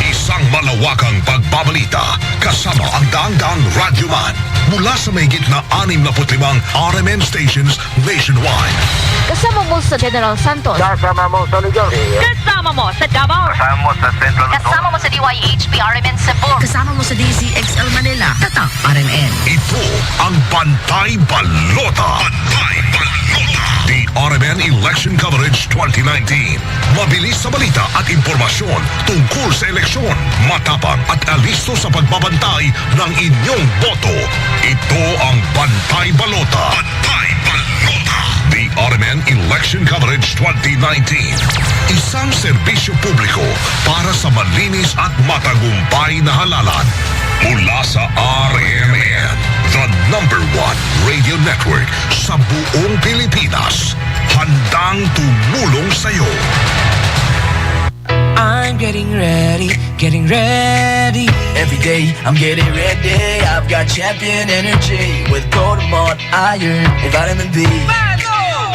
Isang malawakang pagbabalita kasama ang daang-daang radyoman mula sa mahigit na anim na put limang R M N stations nationwide. Kasama mo sa General Santos. Kasama mo sa Luzon. Kasama mo sa Davao. Kasama mo sa Central Luzon. Kasama mo sa D Y H P R M N Cebu. Kasama mo sa D Z X L Manila. Tatak R M N. Ito ang Bantay Balota. Bantay Balota. The R M N Election Coverage twenty nineteen. Mabilis sa balita at impormasyon tungkol sa eleksyon. Matapang at alisto sa pagbabantay ng inyong boto. Ito ang Bantay Balota. Bantay Balota. The R M N Election Coverage twenty nineteen. Isang serbisyo publiko para sa malinis at matagumpay na halalan. Mula sa R M N, the number one radio network sa buong Pilipinas. Handang tumulong sa'yo. I'm getting ready, getting ready. Every day, I'm getting ready. I've got champion energy with Protamol, iron, and vitamin B.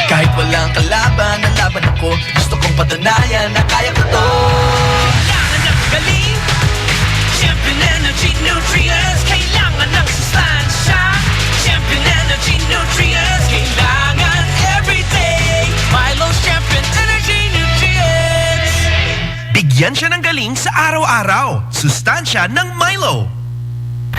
Kahit walang kalaban, lalaban ako. Gusto kong patunayan na kaya ko to. Kailangan ng galing. Champion Energy Nutrients. Kailangan ng sustansya. Champion Energy Nutrients. Kailangan everyday. Milo's Champion Energy Nutrients. Bigyan siya ng galing sa araw-araw. Sustansya ng Milo.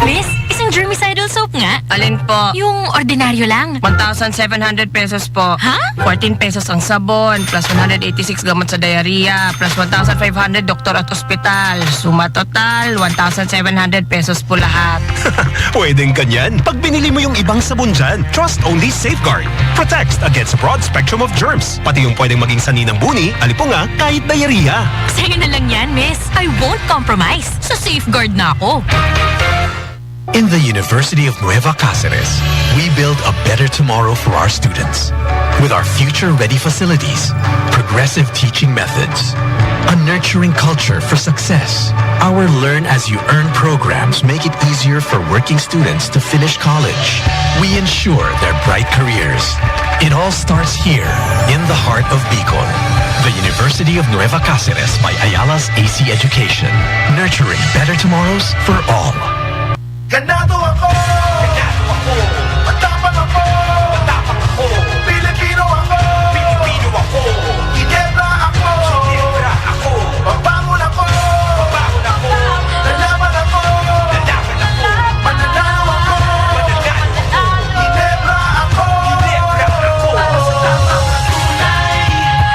Miss, isang germicidal soap nga. Alin po? Yung ordinaryo lang. One thousand seven hundred pesos po. Ha? Fourteen pesos ang sabon, plus one hundred eighty-six gamot sa diarrhea, plus one thousand five hundred doktor at ospital. Suma total, one thousand seven hundred pesos po lahat. Pwedeng kanyan, pag binili mo yung ibang sabon dyan. Trust only Safeguard. Protects against a broad spectrum of germs. Pati yung pwedeng maging sanhi ng buni, alipunga, kahit diarrhea. Sa'yo na lang yan, miss. I won't compromise. Sa Safeguard na ako. In the University of Nueva Cáceres, we build a better tomorrow for our students. With our future-ready facilities, progressive teaching methods, a nurturing culture for success, our learn-as-you-earn programs make it easier for working students to finish college. We ensure their bright careers. It all starts here, in the heart of Bicol. The University of Nueva Cáceres by Ayala's A C Education, nurturing better tomorrows for all. Ganado ako! Ganado ako! Matapang ako! Matapang ako! Pilipino ako! Pilipino ako! Ginebra ako! Ginebra ako! Mabangon ako! Mabangon ako! Lalaban ako! Lalaban ako! Mananalo ako! Mananalo ako! Ginebra ako! Ginebra ako! Para sa tama! Tunay!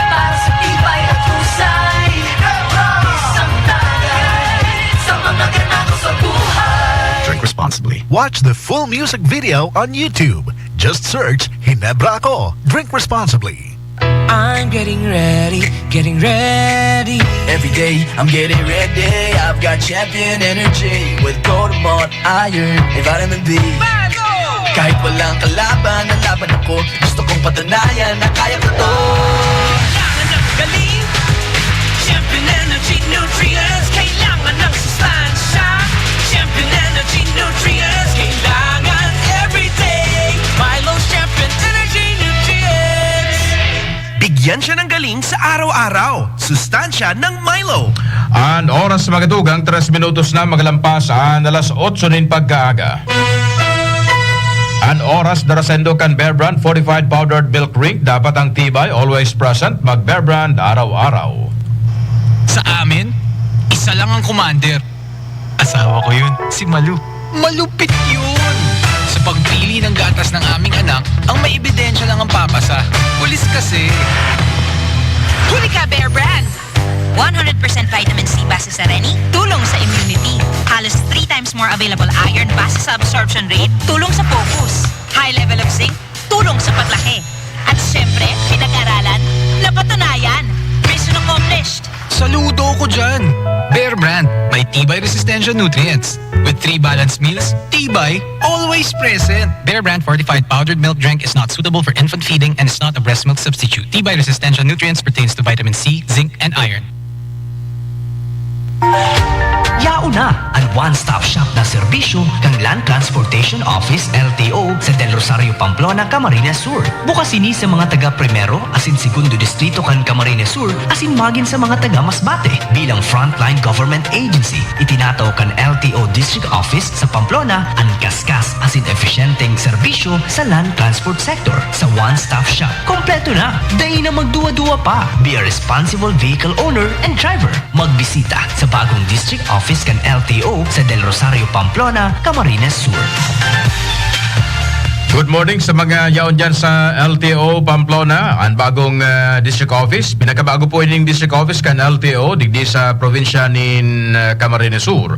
Para sa tibay at husay! Ginebra! Isang tagay sa mga ganado sa buhay! Drink responsibly. Watch the full music video on YouTube. Just search Hinebra Ako. Drink responsibly. I'm getting ready, getting ready. Every day, I'm getting ready. I've got champion energy with Gold Malt Iron and Vitamin B. Kahit walang kalaban, lalaban ako. Gusto kong patunayan na kaya ko to. Kailangan ng galing. Champion Energy Nutrients. Kailangan ng sustansya. Champion Energy Nutrients. Kailangan everyday. Milo's Champion Energy Nutrients. Bigyan siya ng galing sa araw-araw. Sustansya ng Milo. An oras, mga tugang, tres minutos na magalampas an alas otso nin pagkaaga. An oras, darasendo kan Bear Brand fortified powdered milk drink. Dapat ang tibay, always present. Mag Bear Brand, araw-araw. Sa amin, isa lang ang commander. Asawa ko yun, si Malu. Malupit yun! Sa pagpili ng gatas ng aming anak, ang may ebidensya lang ang papasa. Pulis kasi. Huli ka, Bear Brand! One hundred percent vitamin C base sa Reni, tulong sa immunity. Halos three times more available iron base sa absorption rate, tulong sa focus. High level of zinc, tulong sa paglaki. At siyempre, pinag-aralan, napatunayan. Mission accomplished! Saludo ko dyan! Bear Brand, may tibay resistensya nutrients. With three balanced meals, tibay, always present. Bear Brand fortified powdered milk drink is not suitable for infant feeding and is not a breast milk substitute. Tibay resistensya nutrients pertains to vitamin C, zinc, and iron. Yaon na an one-stop shop na serbisyo kan Land Transportation Office, L T O, sa Del Rosario, Pamplona, Camarines Sur. Bukas ini sa mga taga Primero asin Segundo Distrito kan Camarines Sur asin magin sa mga taga Masbate. Bilang frontline government agency, itinatao kan L T O District Office sa Pamplona an kaskas asin efisyenteng serbisyo sa land transport sector. Sa one-stop shop, kompleto na. Dai na magduwa-duwa pa. Be a responsible vehicle owner and driver. Magbisita sa bagong district office kan L T O sa Del Rosario, Pamplona, Camarines Sur. Good morning sa mga yaon dyan sa L T O Pamplona, ang bagong, ah, district office. Pinakabago po ining district office kan L T O, digdi sa probinsya nin, ah, Camarines Sur.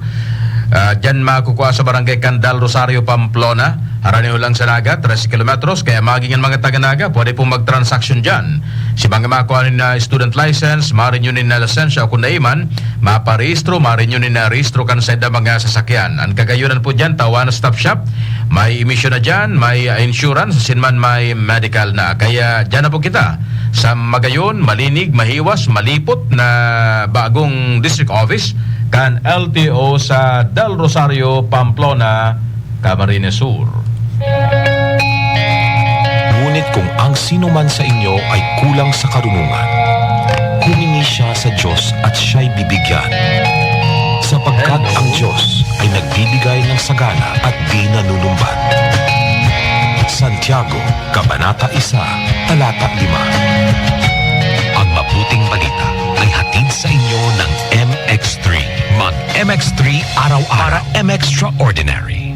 Ah, dyan makukuha sa barangay Candal, Rosario, Pamplona. Harani lang sa Naga, trese kilometros, kaya maging ang mga taga Naga, pwede pong mag-transaction dyan. Si mga makuha nin, ah, student license, ma-renew nin, ah, lisensya o kung dai man, maparehistro, ma-renew nin, ah, rehistro kan saida mga sasakyan. Ang kagayonan po dyan, ta one-stop shop, may emission na dyan, may, ah, insurance, asin man may medical na. Kaya dyan na po kita sa magayon, malinig, mahiwas, malipot na bagong district office kan L T O sa Del Rosario, Pamplona, Camarines Sur. Ngunit kung ang sino man sa inyo ay kulang sa karunungan, humingi siya sa Diyos at siya'y bibigyan. Sapagkat ang Diyos ay nagbibigay ng sagana at di nanunumbat. Santiago, Kabanata isa, talata lima. Ang mabuting balita ay hatid sa inyo ng M X three. Mag M X three araw-araw. Para M Extraordinary.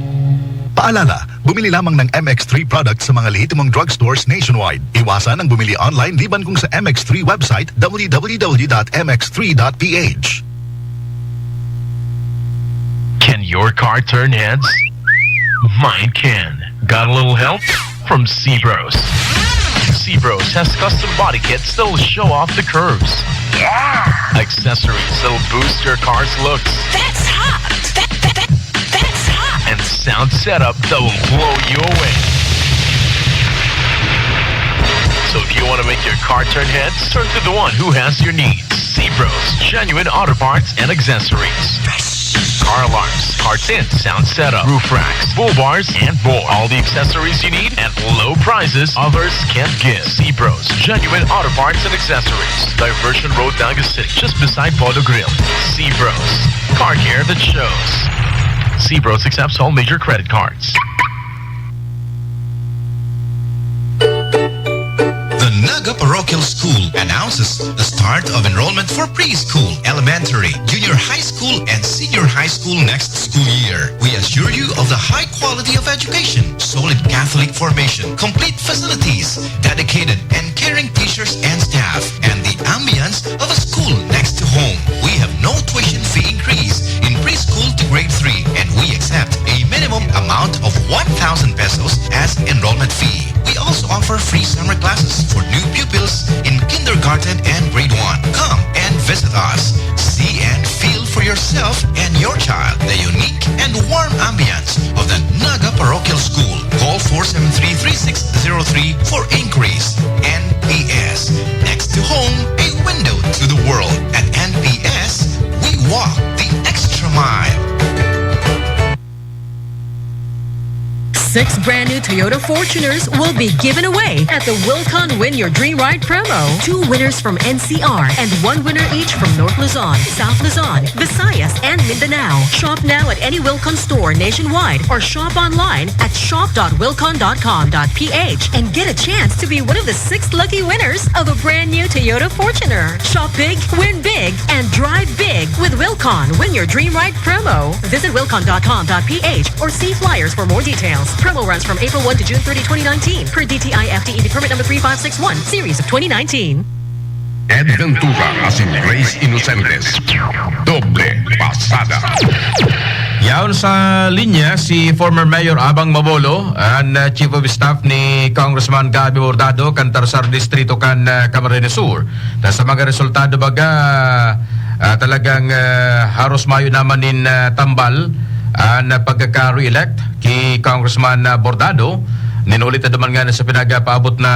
Paalala, bumili lamang ng M X three products sa mga lehitimong drugstores nationwide. Iwasan ang bumili online liban kung sa M X three website, w w w dot m x three dot p h. Can your car turn heads? Mine can. Got a little help? From Sebros. Sebros has custom body kits that'll show off the curves. Yeah! Accessories that'll boost your car's looks. That's hot! That, that, that, that's hot! And sound setup that will blow you away. So if you want to make your car turn heads, turn to the one who has your needs. Sebros, genuine auto parts and accessories. Car alarms, car tint, sound setup, roof racks, bull bars, and more. All the accessories you need at low prices others can't give. Sebros, genuine auto parts and accessories. Diversion Road, Naga City, just beside Polo Grill. Sebros, car care that shows. Sebros accepts all major credit cards. The Naga Parochial School announces the start of enrollment for preschool, elementary, junior high school, and senior high school next school year. We assure you of the high quality of education, solid Catholic formation, complete facilities, dedicated and caring teachers and staff, and the ambience of a school next to home. We have no tuition fee increase in preschool to grade three, and we accept a minimum amount of one thousand pesos as enrollment fee. We also offer free summer classes for new pupils in kindergarten and grade one. Come and visit us. See and feel for yourself and your child the unique and warm ambience of the Naga Parochial School. Call four seven three, three six zero three for inquiries. N P S. Next to home, a window to the world. At N P S, we walk the extra mile. Six brand new Toyota Fortuners will be given away at the Wilcon Win Your Dream Ride promo. Two winners from N C R and one winner each from North Luzon, South Luzon, Visayas, and Mindanao. Shop now at any Wilcon store nationwide or shop online at shop dot wilcon dot com dot p h and get a chance to be one of the six lucky winners of a brand new Toyota Fortuner. Shop big, win big, and drive big with Wilcon Win Your Dream Ride promo. Visit wilcon dot com dot p h or see flyers for more details. Promo runs from April one to June thirty, twenty nineteen, per D T I F T E D permit number three five six one, series of twenty nineteen. Ed Ventura asin Grace Inocentes. Doble pasada. Yaon sa linya si former Mayor Abang Mabolo, an, uh, Chief of Staff ni Congressman Gabby Bordado, kan Tercer Distrito kan, uh, Camarines Sur. Na sa mga resultado baga, ah, talagang, ah, haros mayo naman nin, ah, tambal an, ah, pagkaka-re-elect ki Congressman, ah, Bordado. Nin huli ta duman nga na sa pinagapaabot na,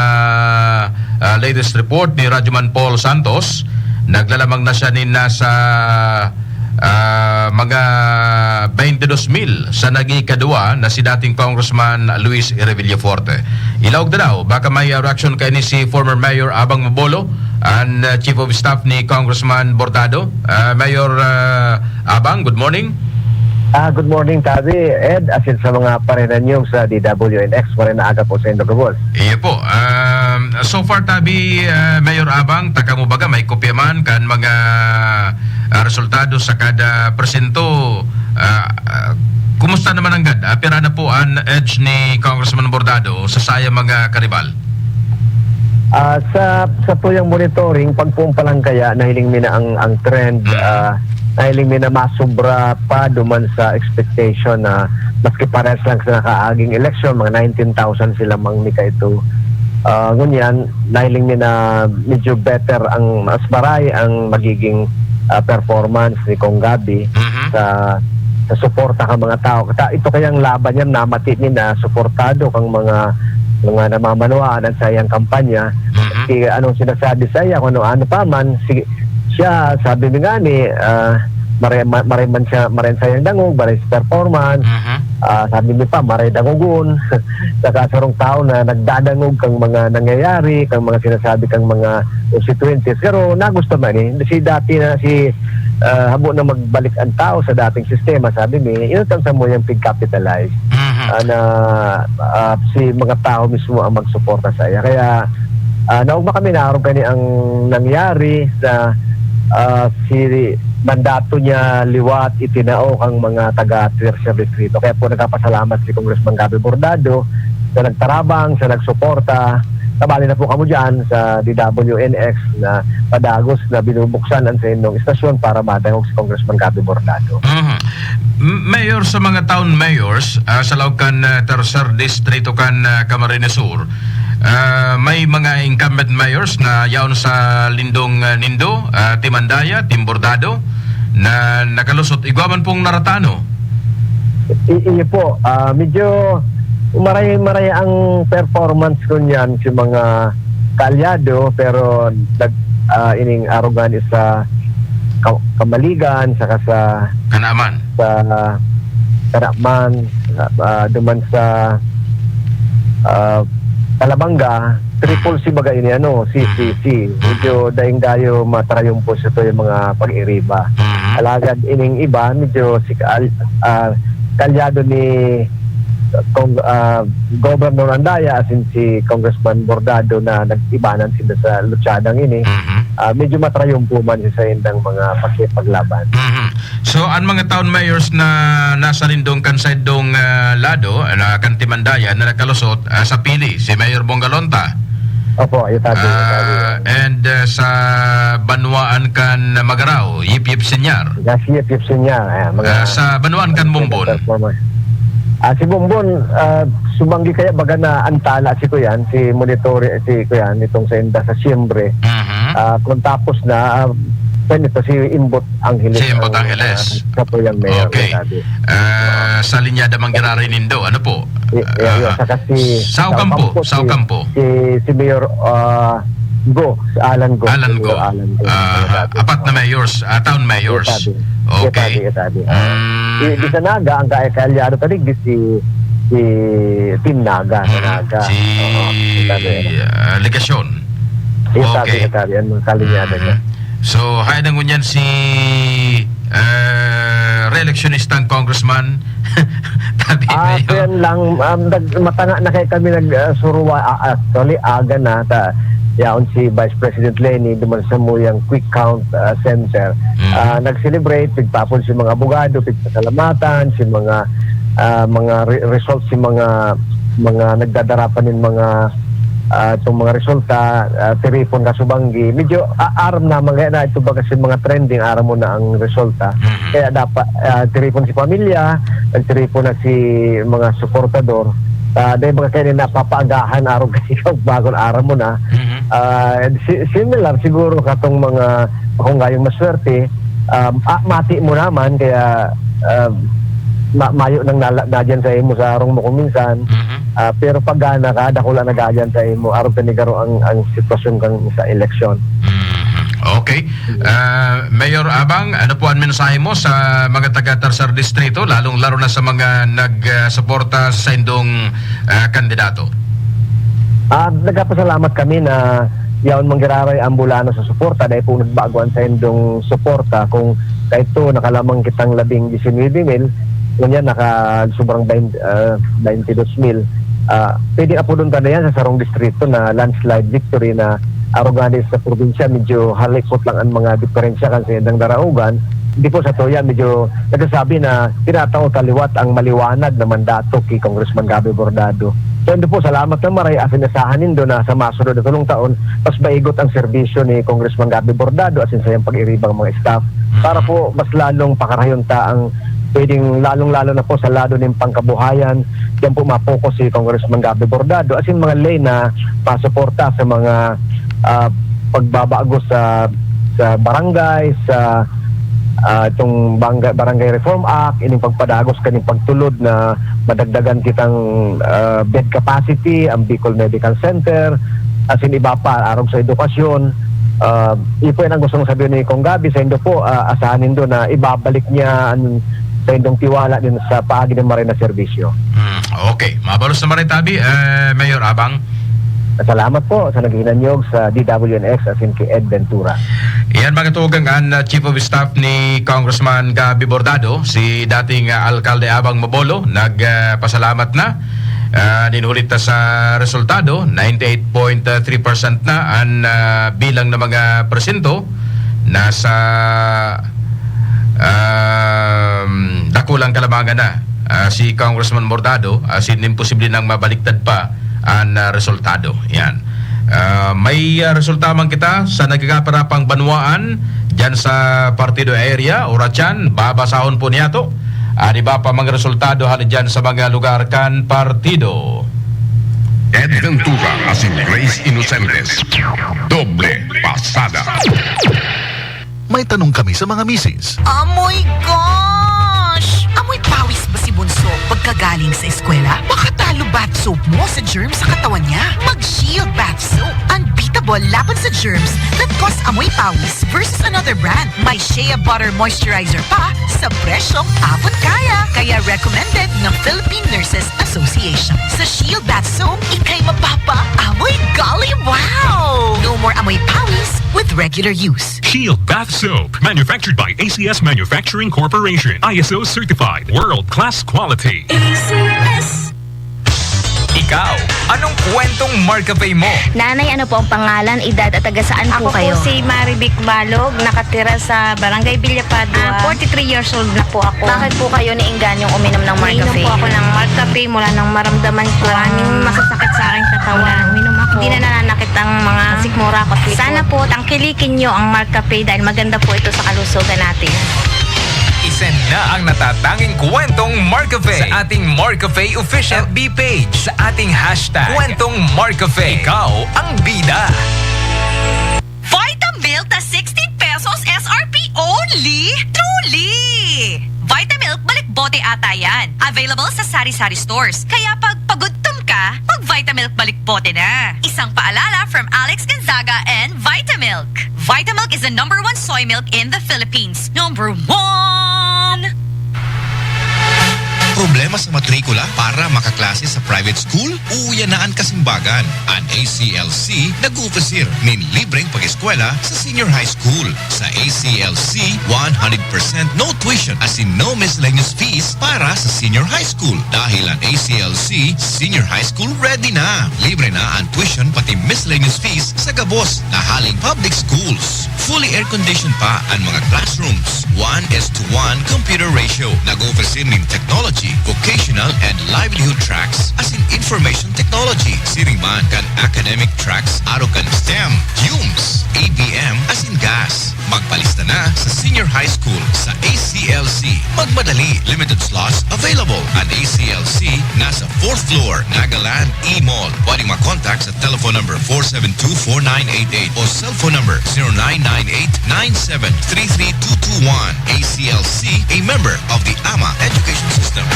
ah, latest report ni Radyoman Paul Santos, naglalamang na siya nin nasa, ah, mga twenty-two mil sa nag-iikadwa na si dating Congressman Luis Revillaforte. Ilaog na daw, baka may, ah, reaction kaini si former Mayor Abang Mabolo, an, ah, Chief of Staff ni Congressman Bordado. Ah, Mayor, ah, Abang, good morning. Ah, good morning, Tabi. Ed, asin sa mga parenan niyo sa D W N X, maray na aga po sa indo gabos. Iyo po. Um, so far, Tabi, ah, Mayor Abang, taka mo baga, may kopya man kan mga, ah, resultado sa kada presinto. Ah, ah, kumusta naman ang gad? Ah, pira na po an edge ni Congressman Bordado sa saya mga karibal? Ah, sa, sa tuyang monitoring, pagpoon pa lang kaya, nahiling mi na ang, ang trend, Mhm. ah, nahiling mi na masobra pa duman sa expectation na maski parehas lang sa nakaaging eleksyon, mga nineteen thousand sila mang mi kaito. Ah, ngunyan, nahiling mi na medyo better ang, mas maray ang magiging, ah, performance ni Kong Gabby Mhm. sa, sa suporta kan mga tao. Kaya ito kayang laban niya, namati mi na suportado kang mga, mga namamanwaan an saiyang kampanya. Mhm. Kaya anong sinasabi sa iya, kung ano-ano pa man, si, siya, sabi mi nga ni, ah, maray, ma-, maray man siya, maray sa iyang dangog, maray sa performance. Mhm. Ah, sabi mi pa, maray dangogon. Saka sarong tao na nagdadangog kang mga nangyayari, kang mga sinasabi kang mga constituencies. Pero nagusto man eh. Si dati na si, ah, habo na magbalik ang tao sa dating sistema, sabi mi, yun ang samuyang pig-capitalize. Mhm. Ah, na, ah, si mga tao mismo ang magsuporta sa iya. Kaya, ah, naugma kami na arog kani ang nangyari sa, ah, si mandato niya liwat itinao kang mga taga Tercer Distrito. Kaya po nagpapasalamat si Congressman Gabby Bordado sa nagtarabang, sa nagsuporta. Kabali na po kamo dyan sa D W N X na padagos na binubuksan ang sa inyong istasyon para madangog si Congressman Gabby Bordado. Mhm. M-, Mayor, sa mga town mayors, ah, sa laog kan, ah, Tercer Distrito kan, ah, Camarines Sur, ah, may mga incumbent mayors na yaon sa lindong, ah, nindo, ah, Team Andaya, Team Bordado, na nakalusot. Igwa man pong naratano. I-, iyo po, ah, medyo maray-maray ang performance ko niyan sa mga kaalyado, pero nag-, ah, ining arugan sa Ka-, Camaligan, saka sa Kanaaman. Sa Kanaaman, ah, duman sa, ah, Calabanga, triple C baga ini, ano, si, si, Mhm. si. Medyo daing gayo matarayumpo sa to yung mga pag-iriba. Mhm. Alagad ining iba, medyo si Al-, ah, kaalyado ni Cong-, ah, Governor Andaya, as in si Congressman Bordado na nag-ibanan sila sa lutsadang ini. Mhm. Ah, medyo matarayumpo man sa indang mga pakipaglaban. Mhm. So, an mga town mayors na nasa nindong kan saindong, ah, lado, na kan Team Andaya na nakalusot, ah, sa pili, si Mayor Bongalonta. Opo, iyo tabi, iyo tabi. Ah, and, ah, sa banwaan kan Magarao, Yip Yip Senyar. Yes, Yip Yip Senyar, ah, mga Ah, sa banwaan kan Bombon. Performance. Ah, si Bombon, ah, sumanggi kaya baga na antala si kuyan, si monitor, si kuyan, itong sa inda sa Siembre. Mhm. Ah, kung tapos na, ah, pwede to, si Imbot Angeles Si Imbot ang, Angeles. ah, sa tuyang mayor, Okay. sabi. Ah, sa linyada man giraray nindo, ano po? Y-, y-, y-, Ah, saka si Sao Sao Campo, Campo, Sao si, Campo. si, si Mayor, ah, Go, si Alan Go, Alan si Mayor Go. Alan Go, Ah, sabi. apat na mayors, ah, town mayors. Yes, sabi. Yes, Okay. sabi, yes, sabi. Ah, Mhm. si, di sa Naga, ang ka-, kaalyado ta digdi si, si Team Naga, sa Mhm. Naga. Si, Oo, sabi. ah, Legacion. Yes, sabi, Okay. yes, sabi. Ang mga kalinyada Mhm. niya. So, hayan na ngunyan si, eh, re-electionistang congressman. Tabi Ah, na yun. Kaya lang, um, nag-, matanga na kaya kami nag, ah, suruwa-, ah, actually, aga na, ta, yaon si Vice President Leni, duman sa muyang quick count, ah, center. Mm. Ah, nag-celebrate, pigtapon si mga abogado, pigpasalamatan, si mga, ah, mga re-, result, si mga, mga nagdadarapan nin mga ah, itong mga resulta, ah, tiripon kasubanggi, medyo a-, aram naman kaya na ito ba kasi mga trending, aram mo na ang resulta. Mhm. Kaya dapat, ah, tiripon si pamilya, nagtiripon na si mga suportador. Ah, dahil mga kaya napapaagahan, araw kasi bagon aram mo na. Mhm. Ah, si-, similar siguro katong mga kung kayong maswerte, um, ah, mati mo naman, kaya, um, ma-, mayo nang nala-, nadyan sa imo sa harong mo kung minsan. Mhm. Ah, pero pag gana ka, dakula na gayan sa imo, arog ta ni garo ang, ang sitwasyon kan sa eleksyon. Mhm. Okay. Mhm. Ah, Mayor Abang, ano po ang mensahe mo sa mga taga Tercer Distrito, lalong-lalo na sa mga nag, ah, suporta sa indong, ah, kandidato? Ah, nagpapasalamat kami na yaon manggiraray ang bulano sa suporta, dahil po nagbago ang sa indong suporta. Kung kaito, nakalamang kitang labing disinuybe mil, ngunyan naka sobrang bain-, ah, baintidos mil. Ah, pwede apodon ta na yan sa sarong distrito na landslide victory na aroganes sa probinsya, medyo halipot lang ang mga diferensya kan sa indang daraugan. Hindi po sa tuya, medyo nagsasabi na tinatao ta liwat ang maliwanag na mandato ki Congressman Gabby Bordado. So, hindi po, salamat na maray, asin asahan nindo na sa masunod na tulong taon, mas maigot ang serbisyo ni Congressman Gabby Bordado asin sa iyang pag-iribang mga staff. Para Mhm. po, mas lalong pakarayon ta ang pwedeng lalong-lalo na po sa lado nin pangkabuhayan. Diyan po ma-focus si Congressman Gabby Bordado asin mga ley na masuporta sa mga, ah, pagbabago sa, sa barangay, sa, ah, itong Banga-, Barangay Reform Act, ining pagpadagos kaning pagtulod na madagdagan kitang, ah, bed capacity, ang Bicol Medical Center, asin iba pa, arog sa edukasyon. Ah, iyo po yan ang gustong sabihin ni Cong Gabby, saindo po, ah, asahan nindo na ibabalik niya an saindong tiwala din sa paagi nin maray na serbisyo. Hmm, okay. Mabalos na maray tabi, eh, Mayor Abang. Salamat po sa naghinanyog sa D W N X asin ki Ed Ventura. Iyan, mga tugang, an, uh, Chief of Staff ni Congressman Gabby Bordado, si dating, uh, Alkalde Abang Mabolo, nag, uh, pasalamat na. Uh, ninhulit ta sa resultado, ninety-eight point three percent na an, uh, bilang na mga presinto. Nasa, um, dakulang kalamangan na, uh, si Congressman Bordado, asin imposible nang mabaliktad pa an, ah, resultado. Yan. Ah, may, ah, resulta man kita sa nagkakaparapang banwaan dyan sa partido area, Orachan, babasahon po niyato. An iba pa mga resultado hali dyan sa mga lugar kan partido. Ed Ventura asin Grace Innocentes. Doble pasada. May tanong kami sa mga misis. Oh my God! Amoy pawis ba si Bunso pagkagaling sa eskwela? Baka talo bath soap mo sa germs sa katawan niya. Mag-Shield Bath Soap. Unbeatable laban sa germs that cause amoy pawis versus another brand. May shea butter moisturizer pa sa presyong abot kaya. Kaya recommended ng Philippine Nurses Association. Sa Shield Bath Soap, ikay mapapa-amoy golly wow! No more amoy pawis with regular use. Shield Bath Soap, manufactured by A C S Manufacturing Corporation, I S O certified, world-class quality. A C S. Ikaw, anong kwentong Marcafe mo? Nanay, ano po ang pangalan, edad at taga saan po Ako kayo? Po si Marivic Balog, nakatira sa Barangay Villapadua. Ah, forty-three years old na po ako. Bakit po kayo naingganyong uminom ng Nainom Marcafe? Po ako ng Marcafe mula nang maramdaman ko ang Maraming masasakit sa aking katawan. Mula nang uminom ako. Hindi na nananakit ang mga sikmura ko at likod. Sana po, tangkilikin nyo ang Marcafe dahil maganda po ito sa kalusugan natin. I-send na ang natatanging kwentong Marcafe sa ating Marcafe Official F B page, sa ating hashtag Kwentong Marcafe. Ikaw ang bida. Vitamilk na sixteen pesos S R P only? Truly! Vitamilk balikbote ata yan. Available sa sari-sari stores. Kaya pag pagudtom ka, mag Vitamilk balikbote na. Isang paalala from Alex Gonzaga and Vitamilk. Vitamilk is the number one soy milk in the Philippines. Number one! Problema sa matrikula para makaklase sa private school? Uya na an kasimbagan. An A C L C nag-oofisir nin libreng pag-eskwela sa senior high school. Sa A C L C, one hundred percent no tuition, asin no miscellaneous fees para sa senior high school. Dahil an A C L C, senior high school ready na. Libre na an tuition pati miscellaneous fees sa gabos na haling public schools. Fully air-conditioned pa an mga classrooms. One is to one computer ratio. Nag-offer nin technology, vocational and livelihood tracks, asin information technology. Siring man kan academic tracks, arog kan STEM, HUMS, A B M, asin GAS. Magpalista na sa senior high school sa A C L C. Magmadali, limited slots available. An A C L C nasa fourth floor, Nagaland E-Mall. Pwedeng makontak sa telephone number four seven two four nine eight eight o cellphone number zero nine nine eight nine seven three three two two one. A C L C, a member of the ama Education System.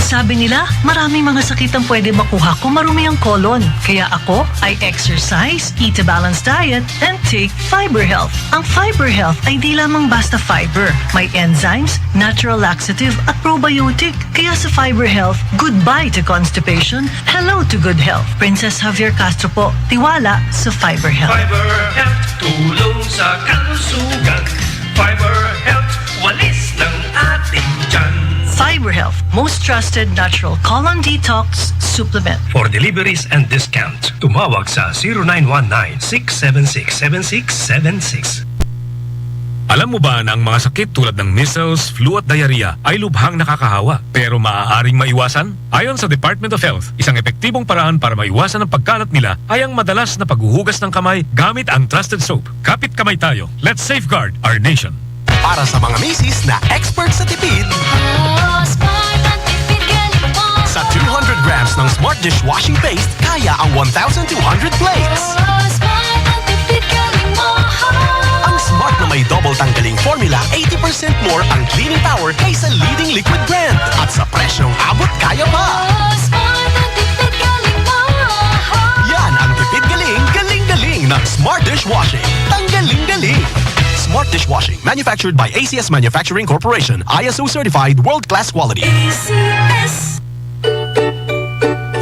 Sabi nila, maraming mga sakit ang pwede makuha kung marumi ang colon. Kaya ako, I exercise, eat a balanced diet, and take Fiber Health. Ang Fiber Health ay di lamang basta fiber. May enzymes, natural laxative, at probiotic. Kaya sa Fiber Health, goodbye to constipation, hello to good health. Princess Javier Castro po, tiwala sa Fiber Health. Fiber Health, tulong sa kalusugan. Fiber Health, walis ng ating tiyan. Fiber Health, most trusted natural colon detox supplement. For deliveries and discount, tumawag sa zero nine one nine, six seven six, seven six seven six. Alam mo ba na ang mga sakit tulad ng measles, flu at diarrhea ay lubhang nakakahawa, pero maaaring maiwasan? Ayon sa Department of Health, isang epektibong paraan para maiwasan ang pagkalat nila ay ang madalas na paghuhugas ng kamay gamit ang trusted soap. Kapit kamay tayo. Let's safeguard our nation. Para sa mga misis na expert sa tipid, Sa two hundred grams ng Smart Dishwashing Paste, kaya ang one thousand two hundred plates. Ang Smart na may double tanggaling formula, eighty percent more ang cleaning power kaysa leading liquid brand. At sa presyong abot kaya pa. Yan ang tipid galing, galing-galing ng Smart Dishwashing. Tanggaling galing. Smart Dishwashing, manufactured by A C S Manufacturing Corporation, I S O certified, world-class quality.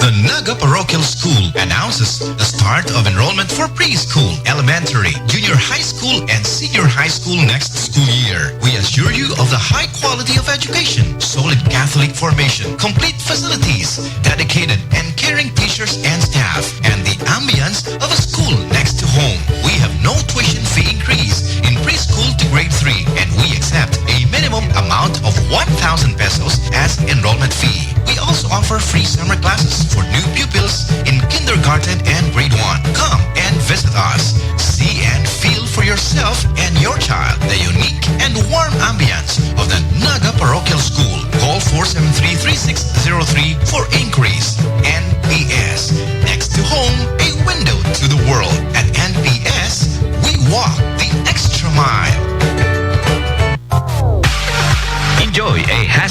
The Naga Parochial School announces the start of enrollment for preschool, elementary, junior high school, and senior high school next school year. We assure you of the high quality of education, solid Catholic formation, complete facilities, dedicated and caring teachers and staff, and the ambience of a school next to home. We have no tuition fee increase in preschool to grade three, and we accept a minimum amount of one thousand pesos as enrollment fee. We also offer free summer classes for new pupils in kindergarten and grade one. Come and visit us. See and feel for yourself and your child the unique and warm ambience of the Naga Parochial School. Call four seven three, three six zero three for inquiries. N P S. Next to home, a window to the world. At N P S, we walk the extra mile.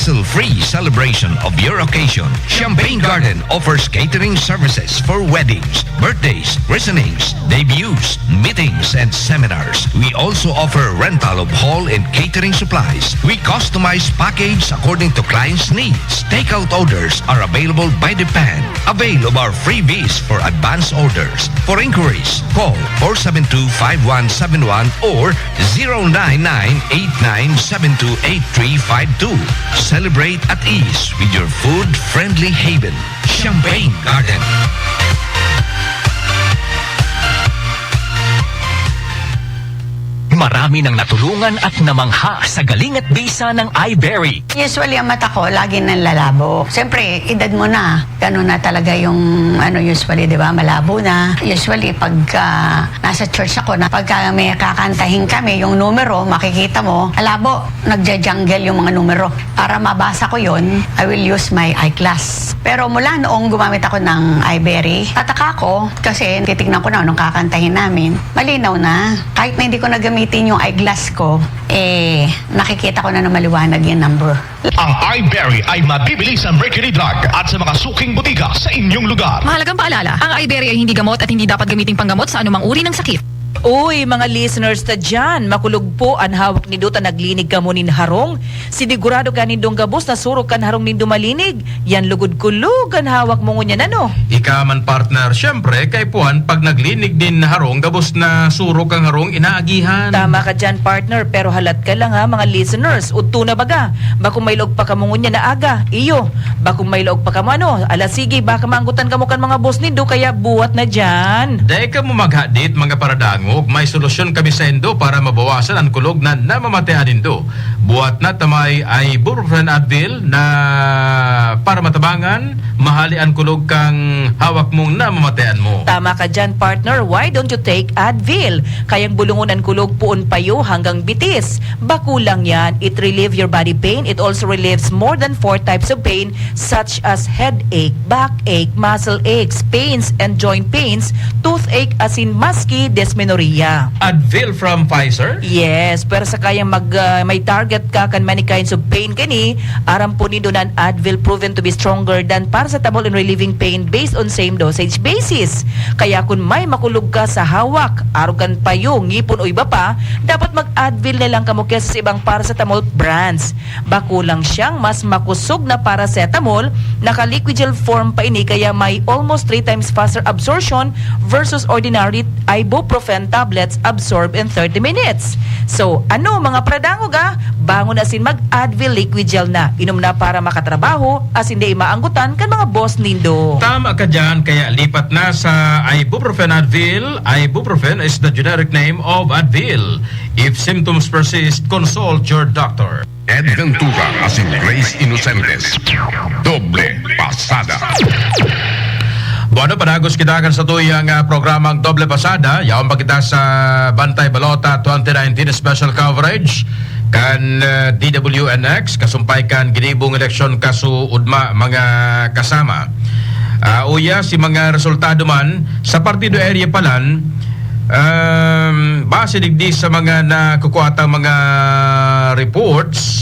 hassle-free celebration of your occasion. Champagne Garden offers catering services for weddings, birthdays, christenings, debuts, meetings, and seminars. We also offer rental of hall and catering supplies. We customize package according to clients' needs. Takeout orders are available by the pan. Avail of our freebies for advance orders. For inquiries, call four seven two, five one seven one or zero nine nine eight nine seven two eight three five two. Celebrate at ease with your food-friendly haven, Champagne Garden. Marami nang natulungan at namangha sa galing at bisa ng iBerry. Usually, ang mata ko lagi nanlalabo. Siyempre, edad mo na. Ganun na talaga yung, ano, usually, di ba, malabo na. Usually, pag ah, nasa church ako, na pagka may kakantahin kami, yung numero, makikita mo, malabo, nagja-jungle yung mga numero. Para mabasa ko yon, I will use my eyeglass. Pero mula noong gumamit ako ng iBerry, tataka ko kasi titignan ko na anong kakantahin namin. Malinaw na. Kahit na hindi ko na gamitin yung eyeglass ko, eh, nakikita ko na na maliwanag yung number. Ang iBerry ay mabibili sa Mercury Drug at sa mga suking botika sa inyong lugar. Mahalagang paalala, ang iBerry ay hindi gamot at hindi dapat gamiting panggamot sa anumang uri ng sakit. Uy, mga listeners ta dyan, makulog po an hawak nindo ta naglinig kamo nin harong. Sinigurado ka nindong gabos na surok kan harong nindo malinig. Yan lugod-kulog an hawak mo ngunyan, ano? Ika man, partner, syempre, kaipuhan pag naglinig nin harong, gabos na surok ang harong, inaagihan. Tama ka dyan, partner, pero halat ka lang ha, mga listeners. Udto na baga, bakong may laog pa kamo ngunyan na aga. Iyo, bakong may laog pa kamo, ano? Ala, sige, baka maanggotan kamo kan mga boss nindo, kaya buwat na dyan. Dai kamo maghadit, mga paradangog. May solusyon kami saindo para mabawasan an kulog na namamatean nindo. Buwat na ta may ibuprofen Advil na para matabangan, mahali an kulog kan hawak mong namamatean mo. Tama ka dyan, partner. Why don't you take Advil? Kayang bulungon an kulog poon payo hanggang bitis. Bako lang yan. It relieve your body pain. It also relieves more than four types of pain such as headache, backache, muscle aches, pains, and joint pains, toothache, asin maski dysmenorrhea. Advil from Pfizer? Yes, pero sa kayang mag, ah, may target ka kan many kinds of pain kani, aram po nindo na an Advil proven to be stronger than paracetamol in relieving pain based on same dosage basis. Kaya kun may makulog ka sa hawak, arog kan payo, ngipon o iba pa, dapat mag-Advil na lang kamo kesa sa ibang paracetamol brands. Bako lang siyang mas makusog na paracetamol, naka-liquid gel form pa ini kaya may almost three times faster absorption versus ordinary ibuprofen tablets absorb in thirty minutes. So, ano, mga paradangog, ah? Bangon asin mag-Advil liquid gel na. Inom na para makatrabaho, asin dai maanggotan kan mga boss nindo. Tama ka dyan, kaya lipat na sa ibuprofen Advil. Ibuprofen is the generic name of Advil. If symptoms persist, consult your doctor. Ed Ventura asin Grace Inocentes. Doble Pasada. Bueno, padagos kita kan satuyang, ah, programang Doble Pasada. Yaon pa kita sa Bantay Balota twenty nineteen Special Coverage kan, ah, D W N X, kasumpay kan ginibong eleksyon kasuodma, mga kasama. Ah, uya, si mga resultado man sa partido area palan, um, base digdi sa mga nakukuha tang mga reports,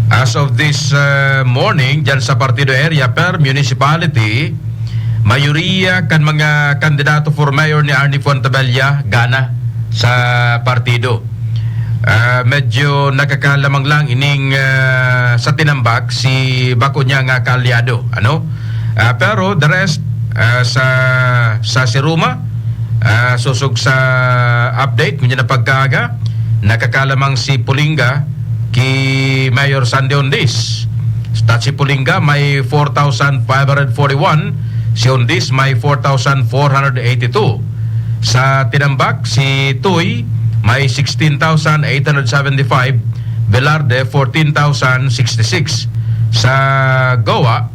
as of this, uh, morning, dyan sa partido area per municipality, mayoriya kan mga kandidato for mayor ni Arnie Fuentebella gana sa partido. Ah, medyo nakakalamang lang ining, ah, sa tinambak si bako niya nga kaalyado, ano? Ah, pero the rest, ah, sa, sa Siruma, ah, sosog sa update, ngunyan na pagkaaga, nakakalamang si Pulinga ki Mayor Sandy Ondes. Tat si Pulinga may four thousand five hundred forty-one, si Ondes may four thousand four hundred eighty-two. Sa tinambak, si Tuy may sixteen thousand eight hundred seventy-five, Velarde fourteen thousand sixty-six. Sa Goa,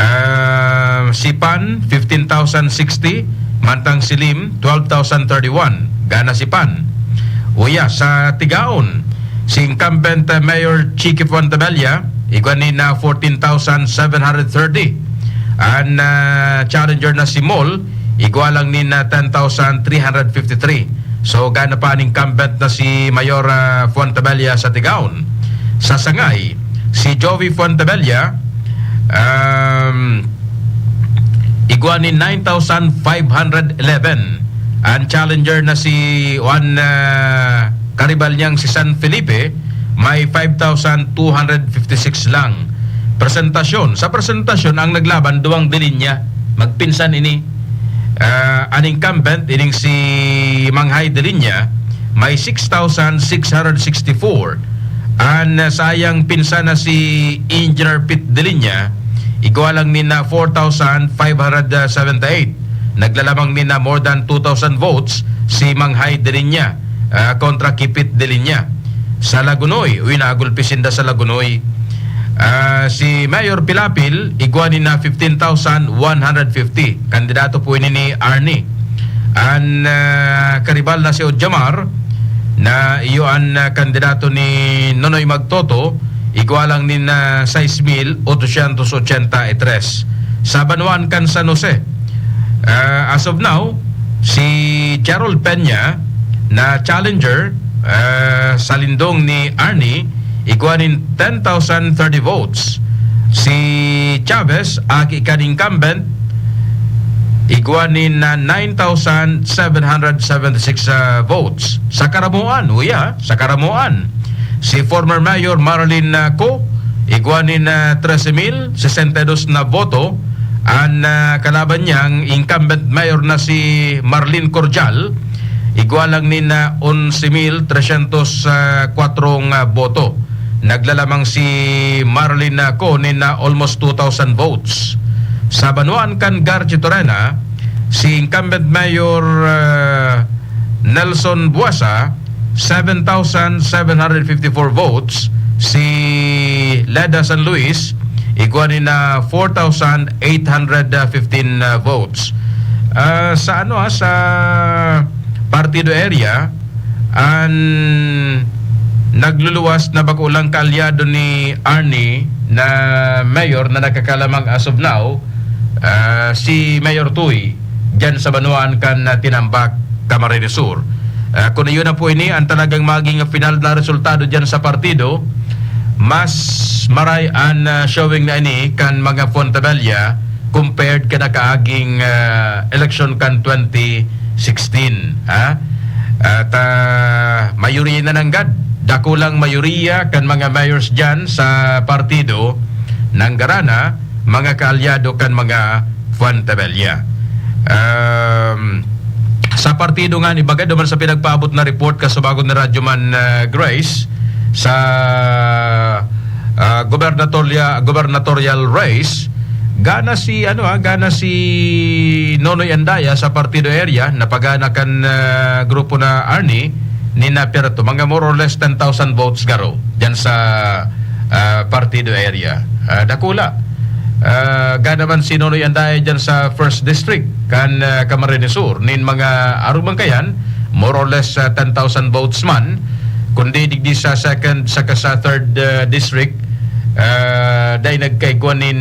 ah, si Pan fifteen thousand sixty, mantang si Lim twelve thousand thirty-one. Gana si Pan. Uya, sa Tigaon, si incumbent, ah, Mayor Chiqui Fuentebella, igwa nin na fourteen thousand seven hundred thirty. An, ah, challenger na si Mol, igwa lang nin na ten thousand three hundred fifty-three. So, gana pa an incumbent na si Mayor, ah, Fuentebella sa Tigaon. Sa Sangay, si Joey Fuentebella, um, igwa nin nine thousand five hundred eleven. Ang challenger na si Juan, ah, karibal niyang si San Felipe, may five thousand two hundred fifty-six lang. Presentasyon. Sa presentasyon, ang naglaban, duwang De Lina. Magpinsan ini. Ah, an incumbent, ining si Manghay De Lina, may six thousand six hundred sixty-four. An, ah, sayang pinsan na si Engineer Pete De Lina, igwa lang nin, ah, four thousand five hundred seventy-eight. Naglalamang nin, ah, more than two thousand votes si Manghay De Lina, ah, kontra ki Pete De Lina. Sa Lagonoy, uy, nagulpi sinda sa Lagonoy. Ah, si Mayor Pilapil, igwa nin na fifteen thousand one hundred fifty. Kandidato po ini ni Arnie. An, ah, karibal na si Ojamar, na iyo an, ah, kandidato ni Nonoy Magtoto, igwa lang nin, ah, sais mil otosyentos ochenta y tres. Sa banwaan kan San Jose, ah, as of now, si Gerald Peña na challenger, ah, sa lindong ni Arnie, igwa nin ten thousand thirty votes. Si Chavez, aki kan incumbent, igwa nin, ah, nine thousand seven hundred seventy-six, ah, votes. Sa karamoan, uya, sa karamoan, si former Mayor Marilyn, ah, Co, igwa nin, ah, trese mil sesenta y dos na boto. An, ah, kalaban niyang incumbent mayor na si Marlene Cordial, igwa lang nin, ah, onse mil tresyentos kwatro nga boto. Naglalamang si Marlene, ah, Co nin, ah, almost two thousand votes. Sa banwaan kan Garchitorena, si incumbent mayor, ah, Nelson Buasa, seven thousand seven hundred fifty-four votes. Si Leda San Luis, igwa nin na four thousand eight hundred fifteen, ah, votes. Ah, sa ano, ah, sa partido area, an nagluluwas na bako lang kaalyado ni Arnie na mayor na nakakalamang as of now, ah, si Mayor Tuy, diyan sa banwaan kan, ah, Tinambac, Camarines Sur. Ah, kun iyon na po ini ang talagang maging final na resultado diyan sa partido, mas maray an, ah, showing na ini kan mga Fuentebella compared kan nakaaging, ah, eleksyon kan twenty sixteen, ha? At, ah, mayoriya na nanggad, dakulang mayoriya kan mga mayors diyan sa partido, nanggarana, mga kaalyado kan mga Fuentebella. Um, sa partido nga ni, baga duman sa pinagpaabot na report kasubago ni Radyo Man, ah, Grace, sa, ah, gubernatorya-, gubernatorial race, gana si, ano, ah, gana si Nonoy Andaya sa partido area, napagana kan, ah, grupo na Arnie, ni Napier to, mga more or less ten thousand votes garo diyan sa, ah, partido area. Ah, dakula. Ah, gana man si Nonoy Andaya diyan sa first district kan, ah, Camarines Sur, nin mga arog man kayan, more or less, ah, ten thousand votes man, kundi digdi sa second saka sa third, ah, district, ah, dai nagkaigwa nin,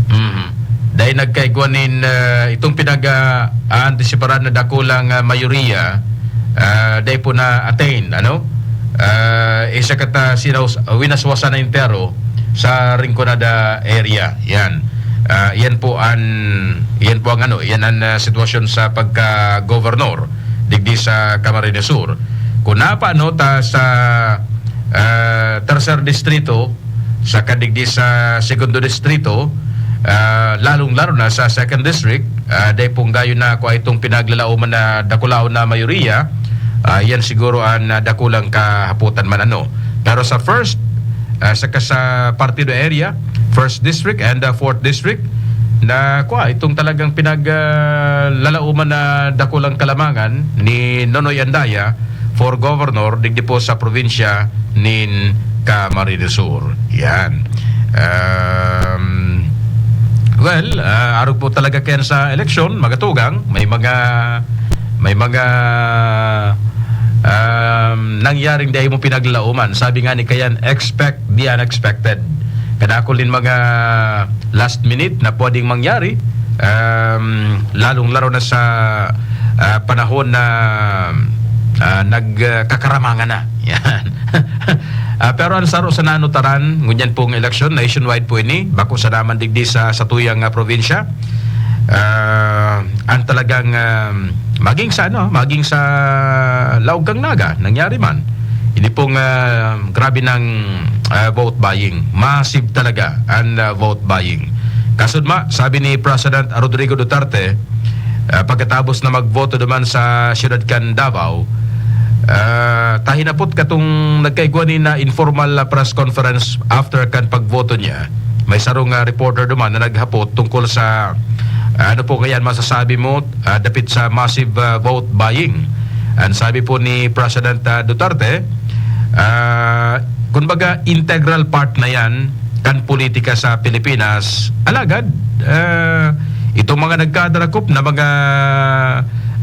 mhm, dai nagkaigwa nin, ah, itong pinag, ah, aantisiparan na dakulang, ah, mayoriya, ah, dai po na-attain, ano? Ah, isa kata sinaus-, winaswasan na entero sa Rinconada area. Yan. Ah, yan po an, yan po ang ano, yan ang, ah, sitwasyon sa pagka-gobernador digdi sa Camarines Sur. Kung napaano ta sa, ah, tercer distrito, saka digdi sa segundo distrito, ah, lalong-lalo na sa second district, ah, dai pong gayo na kung itong pinaglalaoman na dakulaon na mayoriya, ah, yan siguro ang, ah, dakulang kahapotan man, ano. Pero sa first, ah, saka sa partido area, first district and, ah, fourth district, na kwa, itong talagang pinag, ah, lalauman na dakulang kalamangan ni Nonoy Andaya for governor digdi po sa probinsya nin Camarines Sur. Yan. Um, well, ah, arog po talaga kayan sa eleksyon, magatugang, may mga, may mga, um, nangyaring dai mo pinaglauman. Sabi nga ni kayan, expect the unexpected. Kadakul nin mga last minute na pwedeng mangyari, um, lalong-laro na sa, ah, panahon na ah, nagkakaramangan na. Yan. Ah, pero ang saro sa nanutaran, ngunyan pong eleksyon, nationwide po ini, bako sana man digdi sa satuyang, ah, probinsya. Ah, ang talagang, ah, maging sa, ano, maging sa Laog kan Naga, nangyari man. Ini pong, ah, grabe ng, ah, vote buying. Massive talaga ang, ah, vote buying. Kasudma, sabi ni President Rodrigo Duterte, ah, pagkatapos na magboto duman sa siyudad kan Davao, ah, ta hinapot katong nagkaigwa ni na informal na press conference after kan pagboto niya. May sarong, ah, reporter duman na naghapot tungkol sa, ah, ano po kaya masasabi mo, ah, dapit sa massive, ah, vote buying. Ang sabi po ni President, ah, Duterte, ah, kumbaga, integral part na yan kan politika sa Pilipinas. Alagad, ah, itong mga nagkadarakop na mga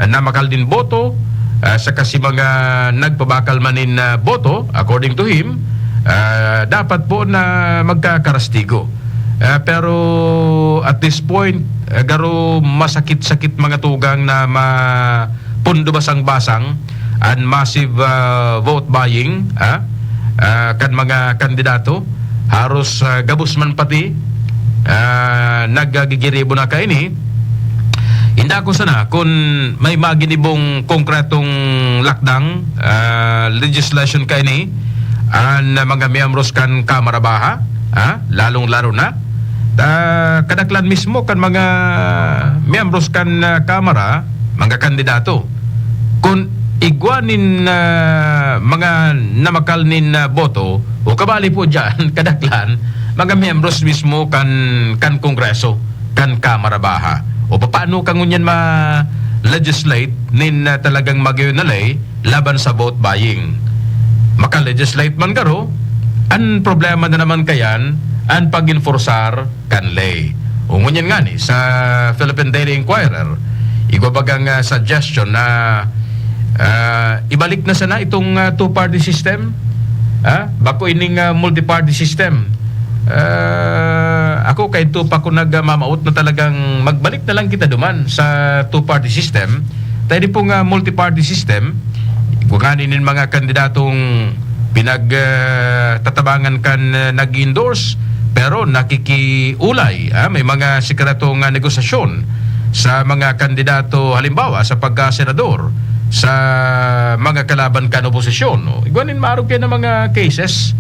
namakal nin boto, ah, saka si mga nagpabakal man nin, ah, boto, according to him, ah, dapat po na magkakarastigo. Ah, pero at this point, ah, garo masakit-sakit mga tugang na ma-, pundo basang-basang an massive, ah, vote buying, ah, ah, kan mga kandidato. Haros, ah, gabos man pati, ah, naggigiribo na kaini. Inda ko sana kun may maginibong konkretong lakdang, ah, legislation kaini an mga miyembros kan Kamara Baha, ah, lalong-laro na, ah, kadaklan mismo kan mga miyembros kan, ah, Kamara, mga kandidato. Kun igwa nin, ah, mga namakal nin, ah, boto, o kabali po diyan, kadaklan, mga miyembros mismo kan, kan Kongreso, kan Kamara Baha. O papaano ka ngunyan ma-legislate nin, ah, talagang magayon na ley laban sa vote buying? Maka-legislate man garo, an problema na naman kayan, an pag-enforsar kan ley. O ngunyan ngani, sa Philippine Daily Inquirer, igwa bagang, ah, suggestion na, ah, ibalik na sana itong, ah, two-party system. Ah, bako ining, ah, multi-party system. Ah, ako, kaidto pa ko nagmamawot na talagang magbalik na lang kita duman sa two-party system. Tayo din pong, ah, multi-party system, igwa ngani nin mga kandidatong pinag, ah, tatabangan kan, ah, nag-endorse, pero nakikiulay, ah, may mga sikretong, ah, negosasyon sa mga kandidato, halimbawa, sa pagkasenador, sa mga kalaban kan oposisyon, no? Igwa nin maarog kayo na mga cases.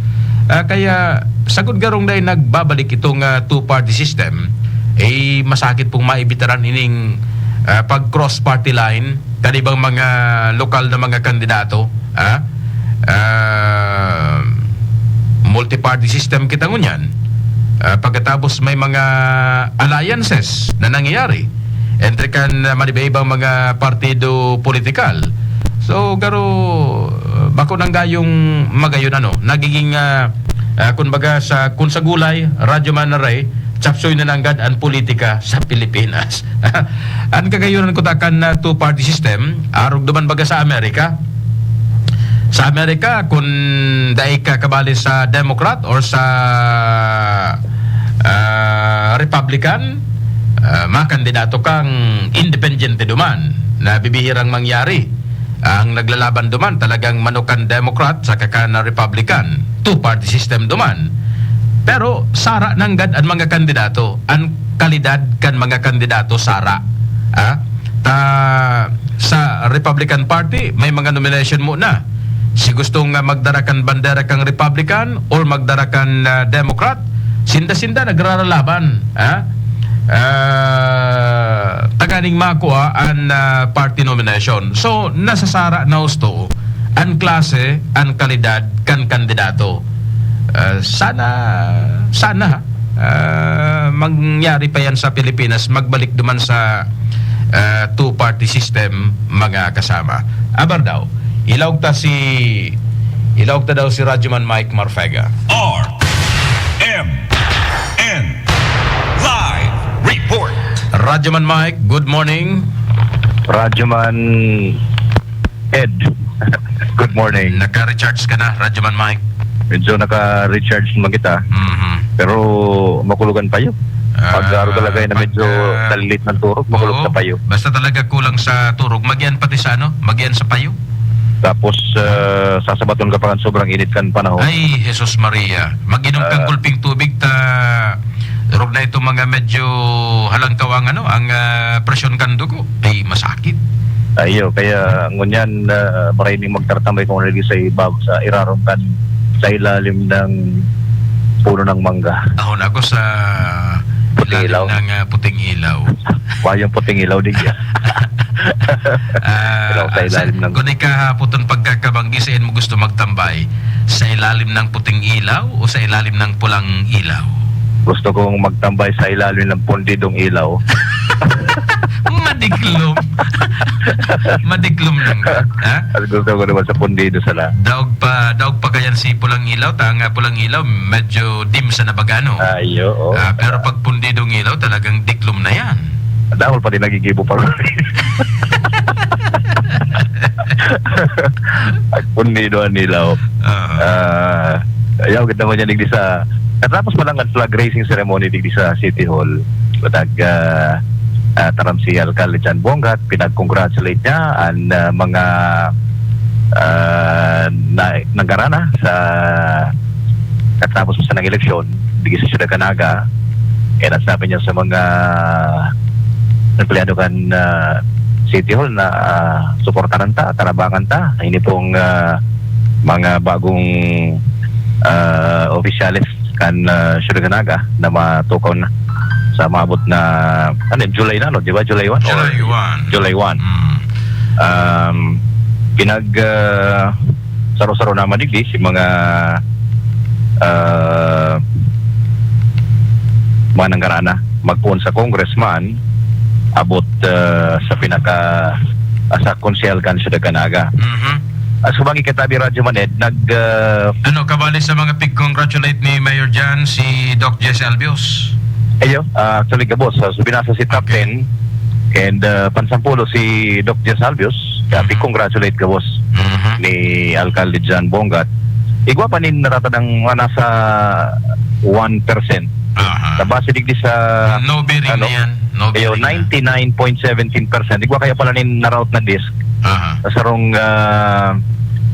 Ah, kaya, sagod garong dai nagbabalik itong, ah, two-party system, eh, masakit pong maibitaran ining, ah, pag-cross party line kan ibang mga lokal na mga kandidato, ah, ah, multi-party system kita ngunyan. Ah, pagkatapos may mga alliances na nangyayari entre kan, ah, maniba-ibang mga partido politikal. So, garo, ah, bako nang gayong magayon, ano, nagiging, ah, ah, kun baga sa, kun sa gulay, Radyo Man Ray, chapsoy na nanggad an politika sa Pilipinas. An kagayonan ko ta kan, ah, two-party system, arog duman baga sa Amerika. Sa Amerika, kun dai ka kabali sa Democrat or sa, ah, Republican, ah, makandidato kang independyente duman, na bibihirang mangyari. Ang naglalaban duman talagang mano kan Democrat saka kan Republican. Two-party system duman. Pero sara nanggad an mga kandidato. An kalidad kan mga kandidato sara. Ah? Ta, sa Republican Party, may mga nomination mo na. Si gustong, ah, magdara kan bandera kang Republican or magdara kan, ah, Democrat, sinda-sinda nagraralaban, ah? Ah, tanganing makua an, ah, party nomination. So, nasasara na husto an klase, an kalidad kan kandidato. Ah, sana, sana, ah, mangyari pa yan sa Pilipinas, magbalik duman sa, ah, two-party system, mga kasama. Abar daw, ilaog ta si, ilaog ta daw si Radyoman Mike Marfega. R M N Live Report. Radyoman Mike, good morning. Radyoman Ed, good morning. Naka-recharge ka na, Radyoman Mike? Medyo naka-recharge naman kita. Mhm. Pero makulogan pa yun. Ah, pag araw talaga yun na pag, medyo ah, dalilit ng turog, makulog oo, sa payo. Basta talaga kulang sa turog. Magian pati sa ano? Magian sa payo? Tapos, ah, sasabaton ka pa kan sobrang init kan panahon. Ay, Jesus Maria. Mag-inom kang Ah. gulping tubig ta, rog na itong mga medyo halangkaw ang ano, ang, ah, presyon kan dugo. Ay, masakit. Ayo, kaya ngunyan, ah, maray ning magtartambay kung ano sa ibabaw, sa irarom kan, sa ilalim ng puno ng mangga. Ako na ako sa Puting ilalim ilaw. ng, ah, puting ilaw. Wayong puting ilaw, di siya. Ah, Ilaw sa ah, sa, ilalim ng kung ikahapoton pagkakabanggi, saan mo gusto magtambay? Sa ilalim ng puting ilaw o sa ilalim ng pulang ilaw? Gusto kong magtambay sa ilalim ng pundidong ilaw. Madiklom. Madiklom lang ka, ha? At gusto ko naman sa pundido sana. Daog pa, daog pa kayan si pulang ilaw, ta nga pulang ilaw, medyo dim sa nabagano. Ay, oo. Ah, pero pag pundidong ilaw, talagang diklom na yan. Dahol pa din nagigibo pa. Pag pundido ang ilaw. Ah. Ah, ayaw, ganda mo niya, digdi sa, katapos pa lang ang flag raising ceremony digdi sa City Hall. Matag, ah, ah, taram si Alcalde John Bongat, pinag-congratulate niya ang, ah, mga, ah, na, nanggarana sa katapos sa nang eleksyon, digdi sa Ciudad Canaga. Kaya nasabi niya sa mga empleyado kan, ah, City Hall na, ah, suportaran ta, tarabangan ta. Ini pong, ah, mga bagong, ah, opisyales kan, ah, Ciudad Canaga na matukaw na sa maabot na, ano, July na, no? Di ba? July one or July one. July one. Mm. Um, pinag, ah, saro-saro na madigdi si mga, ah, mga nanggarana. Magpoon sa congressman, abot, ah, sa pinaka, ah, sa konsehal kan Ciudad Canaga. Mhm. As kumbaga, katabi Radyo Maned, nag, ah, Ano, kabali sa mga pig-congratulate ni Mayor John, si Doc Jess Albios? Ayo, ah, actually, gabos, ah, so binasa si Top Okay. ten, and, ah, pansampulo si Doc Jess Albios, kaya Mhm. pig-congratulate gabos Mhm. ni Alcalde John Bongat. Igwa pa nin narata ng mga nasa one percent. Aha. Sa base digdi sa, No bidding ano, na yan. No ayo, bidding na. ninety-nine point seventeen percent. Igwa kaya pala nin na-rout na disc Aha. sa sarong, ah,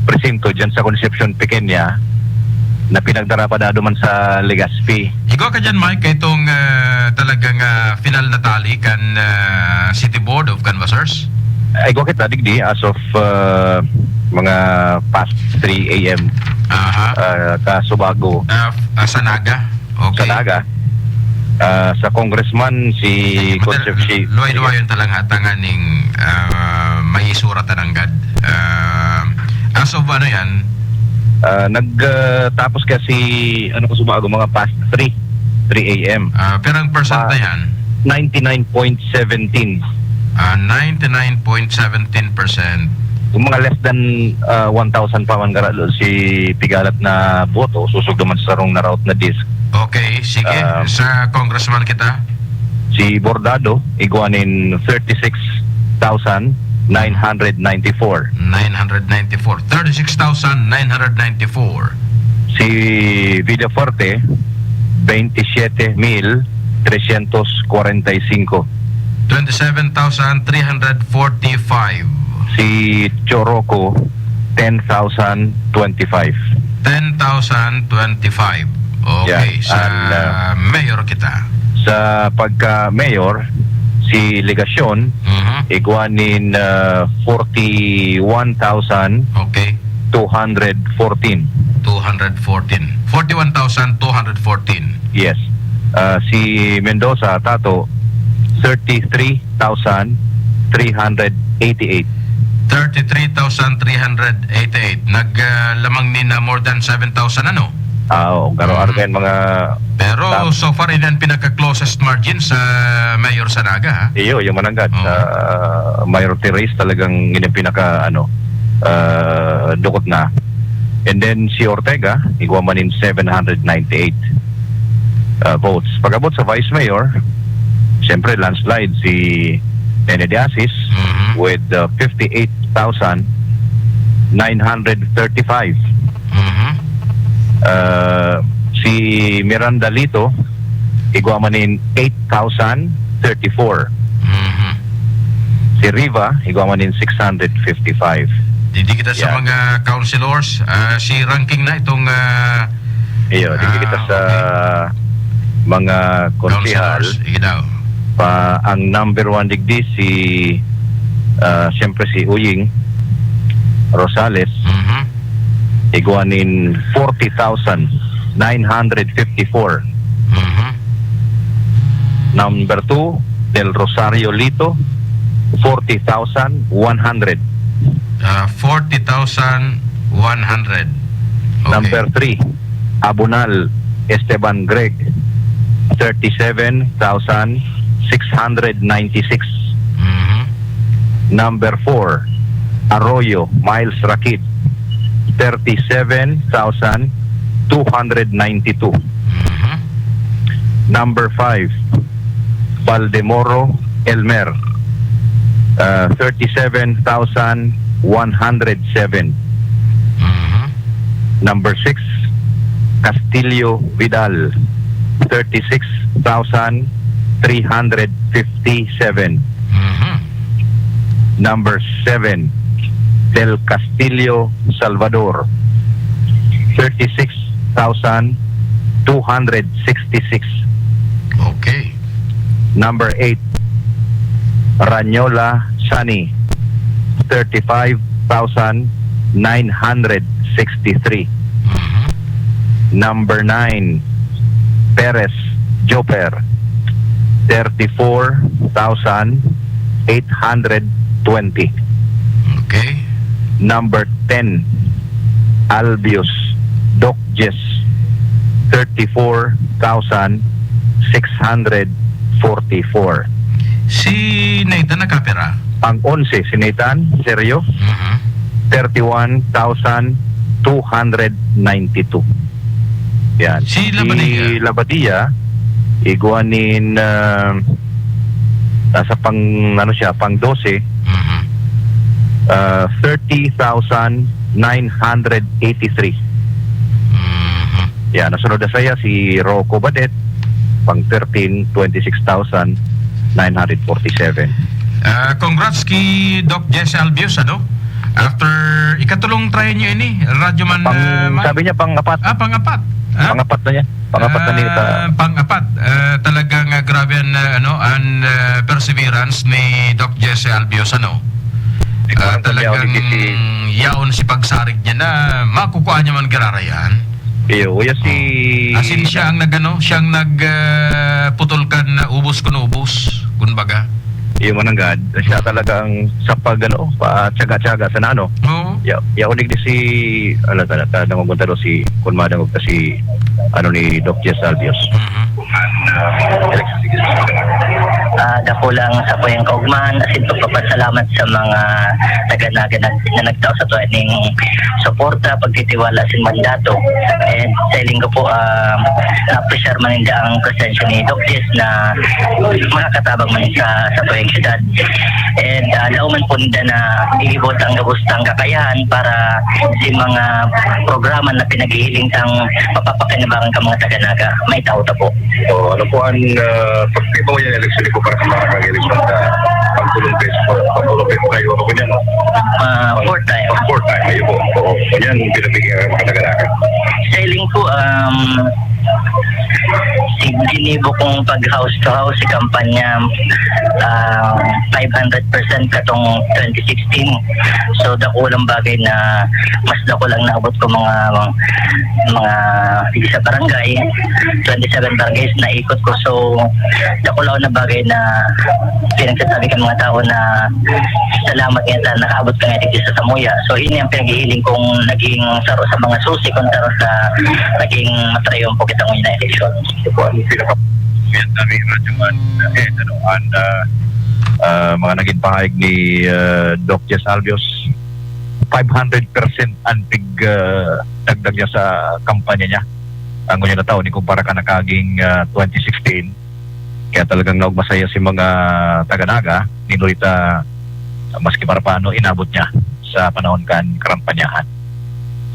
presinto dyan sa Concepcion Pequeña na pinagdara pa dado man sa Legazpi. Igwa ka dyan, Mike, kay itong, ah, talagang, ah, final na tally kan, ah, City Board of Canvassers? Ay, igwa kita, digdi, as of, ah, mga past three a m, Aha. ah, kasubago. Ah, f-, ah, sa Naga? Okay. Sa Naga. Ah, sa congressman, si Sige, madal-, Concepcion. luway-luwayon ta lang ha, tanganing, ah, may isura ta nanggad. Ah, as of ano yan? Ah, nag, ah, tapos kasi, ano ko sumago, mga past three, three a m. Ah, pero ang percent Ma-, na yan? Ninety-nine point seventeen. Ah, ninety-nine point seventeen percent. Yung mga less than, ah, one thousand pa man gara si pigalat na boto, susog naman sa sarong na-rout na disc. Okay, sige. Um, Sa congressman kita? Si Bordado, igwa nin thirty-six thousand nine hundred ninety-four. Nine hundred ninety-four. Thirty-six thousand nine hundred ninety-four. Si Villafuerte, veintisiete mil trescientos cuarenta y cinco. Twenty-seven thousand three hundred forty-five. Si Choroco, ten thousand twenty-five. Ten thousand twenty-five. Okay, Yan. Sa And, uh, mayor kita. Sa pagka-mayor, si Legacion, Mhm. igwa nin, uh, forty-one thousand Okay. two hundred fourteen. Two hundred fourteen. Forty-one thousand two hundred fourteen. Yes. Uh, si Mendoza, Tato, thirty-three thousand three hundred eighty-eight. Thirty-three thousand three hundred eighty-eight. Nag, ah, lamang ni na more than seven thousand, ano? Ah, oo, garo Mm. argan mga Pero tap- so far, yan ang pinaka-closest margin sa mayor sa Naga, ha? Iyo, yung mananggad Oo. sa, ah, mayoralty race, talagang yun ang pinaka, ano, ah, dukot na. And then si Ortega, igwa man in seven hundred ninety-eight, ah, votes. Pag-abot sa vice mayor, siyempre landslide si Nene de Asis Mhm. with, ah, fifty-eight thousand nine hundred thirty-five. Mhm. Ah, si Miranda Lito, igwa man in eight thousand thirty-four. Mhm. Si Riva, igwa man in six hundred fifty-five. Digdi kita sa mga councilors, ah, si ranking na itong, ah, Iyo, digdi kita sa mga konsehal. Councilors, sige daw. Pa, ang number one digdi si, ah, siyempre si Uying Rosales. Mhm. Igwa nin forty thousand nine hundred fifty-four. Mhm. Number two, Del Rosario Lito, forty thousand one hundred. Ah, forty thousand one hundred. Okay. Number three, Abunal Esteban Greg, thirty-seven thousand six hundred ninety-six. Mhm. Number four, Arroyo Miles Rakid, thirty-seven thousand two hundred ninety-two. Mhm. Number five, Baldemoro Elmer, uh, thirty-seven thousand one hundred seven. Mhm. Number six, Castillo Vidal, thirty-six thousand three hundred fifty-seven. Mhm. Number seven, Del Castillo Salvador, thirty-six thousand two hundred sixty-six. Okay. Number eight, Ranyola Sani, thirty-five thousand nine hundred sixty-three. Mhm. Number nine, Perez Joper, thirty-four thousand eight hundred twenty. Okay. Number ten, Albius Doc Jess, thirty-four thousand six hundred forty-four. Si Nathan nakapira? Ang onse, si Nathan Serio, Mhm. thirty-one thousand two hundred ninety-two. Yan. Si Labadia? Si Labadia, igwa nin, ah, nasa pang, ano siya, pang dose, Mhm. ah, thirty thousand nine hundred eighty-three. Mhm. Yan, nasunod na saya si Rocco Badet, pang thirteen, twenty-six thousand nine hundred forty-seven. Ah, congrats kay Doc Jess Albius, ano? After, ikatulong try niyo ini, Radyo Man, Pang, ah, Man? Sabi niya, pang-apat. Ah, pang-apat. Ah? Pang-apat na niya. Pang-apat na niya sa Ah, pang-apat. Ah, talagang, ah, grabe ang, ah, ano, ang, ah, perseverance ni Doc Jess Albius, ano? Di ko Ah, alam kung yaon talagang ni si yaon si pagsarig niya na makukuha niya man giraray yan. Iyo, uya si Oh. As in, siya ang nag-ano, siya ang nag, ah, putol kan ubos kun ubos, kumbaga. Iyo, mananggad. Siya talagang sa pag, ano, pa-tsaga-tsaga sa nano. Oo. Ya, ya, unig di si, ala, ta, ta, nangungunta daw si, kun madangog ta si, ano, ni Doc Jess Albios. Mhm. Ah, dakulang sakuyang kaugmahan, asin pagpapasalamat sa mga taga Naga na, na nagtao sa tuwa ning suporta, pagtitiwala asin mandato. And sa hiling ko po, ah, na-appreciate man ninda ang presensya ni Doc Jess na makakatabang man sa, sa tuwang syudad. And, ah, laoman po ninda na iibot ang gabos tang kakayahan para sa mga programa na pinaghihiling tang mapapakinabangan ka mga taga Naga. May tao ta po. So, ano po ang, ah, pagtibok yan, eleksyon po para sa mga nag-eleksyon sa pagtulong beses po, pagtulong beses kayo, ano po yan, no? Ah, four time. Four time, ayun po. Oo. Yan, binabigyan ng mga taga Naga. Sa hiling po, um, si ginibo kong pag house to house, si kampanya, ah, five hundred percent katong twenty sixteen. So, dakulang bagay na mas dakul ang naabot ko mga, mga, mga sa barangay, twenty-seven barangays na ikot ko. So, dakul ako na bagay na pinagsasabi ka mga tao na salamat nga sa nakaabot ka nga dito sa Samuya. So, yun yung pinaghihiling kong naging saro sa mga susi kung saro sa naging matrayon po kita ngayon na eleksyon. Ito po ang pinaka- Yan, sabi nga naman, eh, ano, ang, ah, ah, mga naging pahayag ni, ah, Doc Jess Albios, five hundred percent ang pig, ah, dagdag niya sa kampanya niya. Ang ngunyan na taon, ikumpara ka na kaging, ah, twenty sixteen, kaya talagang naugmasaya si mga taga Naga, ni Lolita, maski para paano inabot niya sa panahon kan karampanyahan.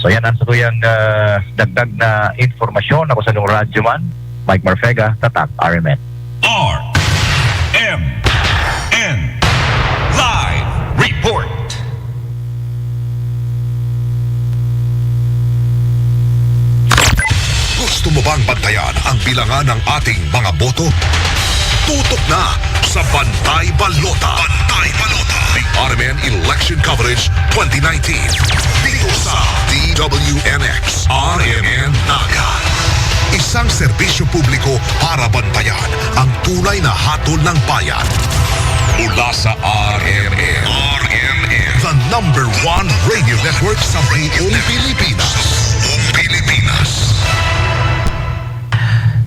So yan ang satuyang, ah, dagdag na informasyon. Ako sa inyong radyoman, Mike Marfega, Tatak R M N. R M N Live Report. ang bilangan ng ating mga boto? Tutok na sa Bantay Balota. Bantay Balota. The R M N Election Coverage twenty nineteen. Dito sa D W N X R M N Naga. Isang serbisyo publiko para bantayan ang tunay na hatol ng bayan. Mula sa R M N. R M N. The number one radio network sa buong Pilipinas. Buong Pilipinas.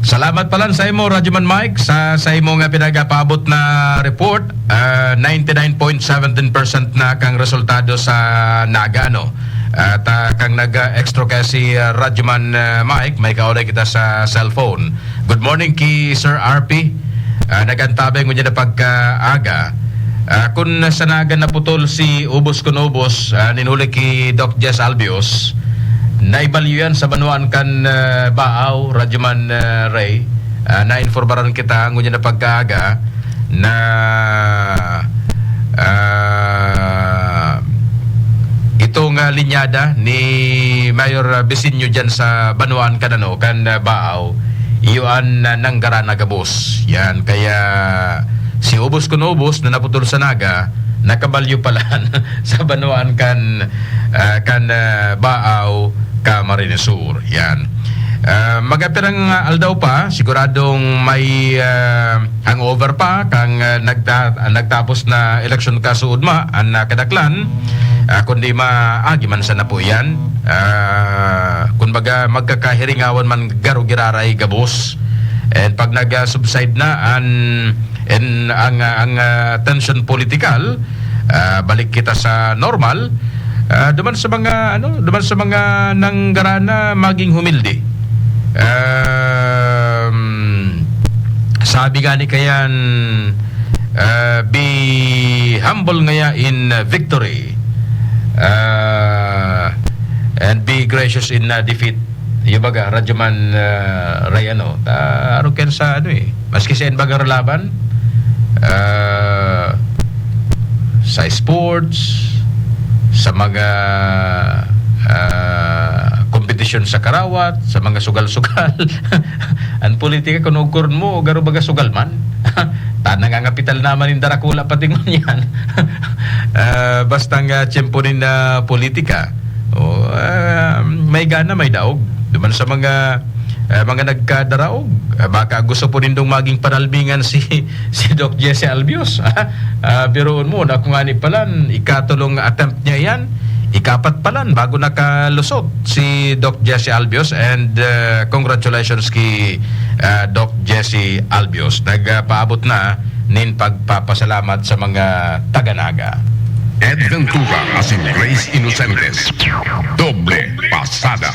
Salamat palan sa imo, Radyoman Mike, sa, sa imo nga pinagapaabot na report. Ah, ninety nine point seventeen percent na kang resultado sa Naga, ano? At, ah, kang nag-extra kaya si, ah, Radyoman, ah, Mike, may kaulay kita sa cellphone. Good morning ki Sir R P. Ah, nagantabay ngunyan na pagkaaga. Ah, kun sa Naga naputol si ubos kun ubos, ah, nin huli ki Doc Jess Albios, naibalyo yan sa banwaan kan, ah, Baaw, Radyoman, ah, Ray. Ah, nainformaran kita ngunyan na pagkaaga na, ah, itong, ah, linyada ni Mayor, ah, Bisinyo dyan sa banwaan kan, ano, kan, ah, Baaw, iyo an, ah, nanggarana gabos. Yan, kaya si ubos kun ubos na naputol sa Naga, nakabalyo palan sa banwaan kan, ah, kan, ah, Baaw, Camarines Sur. Yan. Ah, magapirang, ah, aldaw pa, siguradong may, ah, hangover pa kang, ah, nagta-, nagtapos na eleksyon kasuodma an, ah, kadaklan, ah, kundi maagi man sana po yan. Ah, kumbaga, magkakahiringawan man garo giraray gabos. And pag nag, ah, subside na an, and ang, ah, ang, ah, tension political, ah, balik kita sa normal. Ah, duman sa mga, ano, duman sa mga nanggarana maging humilde. Um, sabi gani kayan, ah, "Be humble ngaya in victory, ah, and be gracious in, ah, defeat." Yung baga, Radyoman, ah, Ray, ano, ta-, ano kayan sa, ano eh, maski sa bagang laban, ah, sa sports, sa mga, ah, kompetisyon sa karawat, sa mga sugal-sugal. Ang politika, kung ugkor mo, garo baga sugal man. Ta, nangangapital naman yung darakula pati ngunyan. Ah, basta nga tiyempo nin, ah, politika, o, ah, may gana, may daog. Duman sa mga, ah, mga nagkadaraog, ah, baka gusto po nindong maging panalmingan si, si Doc Jesse Albios, ha? Ah, biruon mo na kung ani palan, ikatulong attempt niya yan, ikapat palan bago nakalusot si Doc Jesse Albios, and, ah, congratulations ki, ah, Doc Jesse Albios. Nagpaabot na nin pagpapasalamat sa mga taga-Naga. Ed Ventura asin Grace Inocentes. Doble pasada.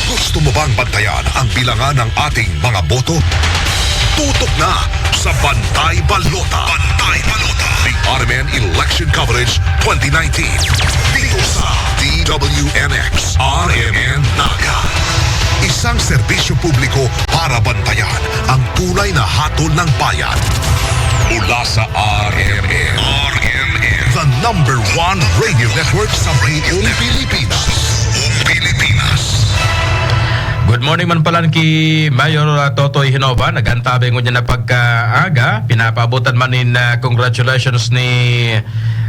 Gusto mo bang bantayan ang bilangan ng ating mga boto? Tutok na sa Bantay Balota. Bantay Balota. The R M N Election Coverage twenty nineteen. Dito sa D W N X R M N Naga. Isang serbisyo publiko para bantayan ang tunay na hatol ng bayan. Mula sa R M N. R M N. The number one radio network sa buong Pilipinas. Buong Pilipinas. Good morning man palan ki Mayor, ah, Totoy Hinova. Nag-antabay ngunyan na pagkaaga. Pinapaabutan man nin, ah, congratulations ni,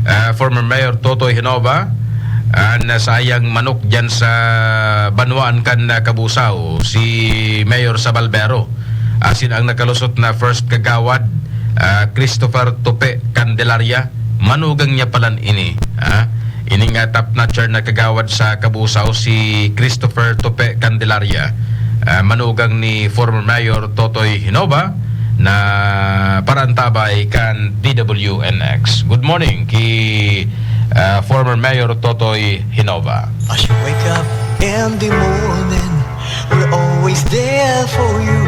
ah, former Mayor Totoy Hinova. An, ah, saiyang manok dyan sa banwaan kan, ah, Cabusao, si Mayor Sabalbero. Asin ang nakalusot na first kagawad, ah, Christopher Tupe Candelaria, manugang niya palan ini, ah. Ining, ah, top notcher na kagawad sa Cabusao, si Christopher Tupe Candelaria, ah, manugang ni former Mayor Totoy Hinova, na paraantabay kan D W N X. Good morning ki, ah, former Mayor Totoy Hinova. As you wake up in the morning, we're always there for you.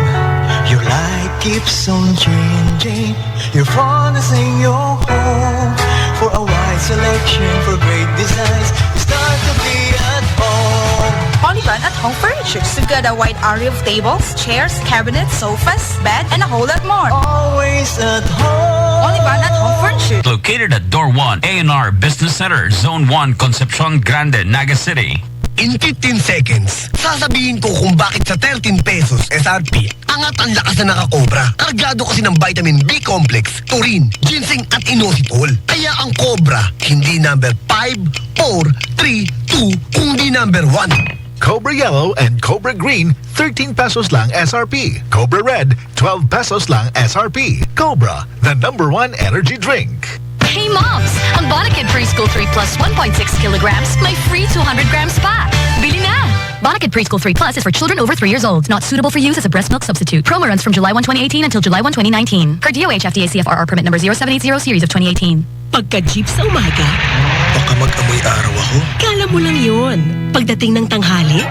Your light keeps on changing. Your phone is in your home. For a wide selection, for great designs, we start to be at home. Polygon at Home Furniture. We've got a wide array of tables, chairs, cabinets, sofas, bed, and a whole lot more. Always at home. Polygon at Home Furniture. Located at Door one, A and R Business Center, Zone one, Concepcion Grande, Naga City. In fifteen seconds, sasabihin ko kung bakit sa thirteen pesos S R P, angat ang lakas na nakakobra. Kargado kasi ng vitamin B complex, taurine, ginseng at inositol. Kaya ang Cobra, hindi number five, four, three, two, kundi number one. Cobra Yellow and Cobra Green, thirteen pesos lang S R P. Cobra Red, twelve pesos lang S R P. Cobra, the number one energy drink. Hey moms! Ang Bonakid Preschool three plus one point six kilograms may free two hundred grams pa. Bili na! Bonakid Preschool three plus is for children over three years old, not suitable for use as a breast milk substitute. Promo runs from July one, twenty eighteen until July one, twenty nineteen. Per D O H F D A C F R R permit number zero seven eight zero series of twenty eighteen. Pagka-jeep sa umaga, baka mag-amoy araw ako. Kala mo lang yun. Pagdating ng tanghali,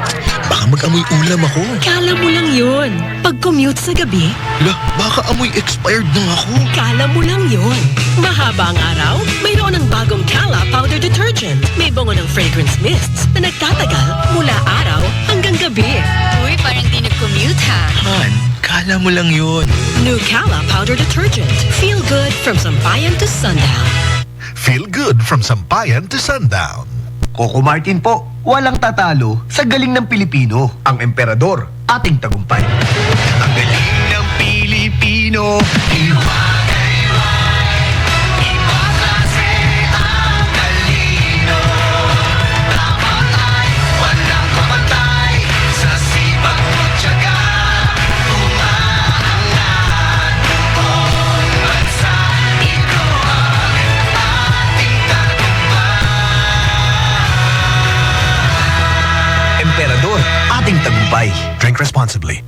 baka mag-amoy ulam ako. Kala mo lang yun. Pag-commute sa gabi, la, baka amoy expired na ako. Kala mo lang yun. Mahaba ang araw, mayroon ng bagong Kala Powder Detergent. May bango ng fragrance mists na nagtatagal mula araw hanggang gabi. Uy, parang di nag-commute ha. Han, kala mo lang yun. New Kala Powder Detergent. Feel good from sampayan to sundown. Feel good from sampayan to sundown. Coco Martin po, walang tatalo sa galing ng Pilipino. Ang Emperador, ating tagumpay. Ang galing ng Pilipino, iba na iba. Iba kasi ang talino. Dapat ay walang kapantay sa sipag mo tiyaga. Umaangat buong bansa, ito ang ating tagumpay. Emperador, ating tagumpay. Drink responsibly.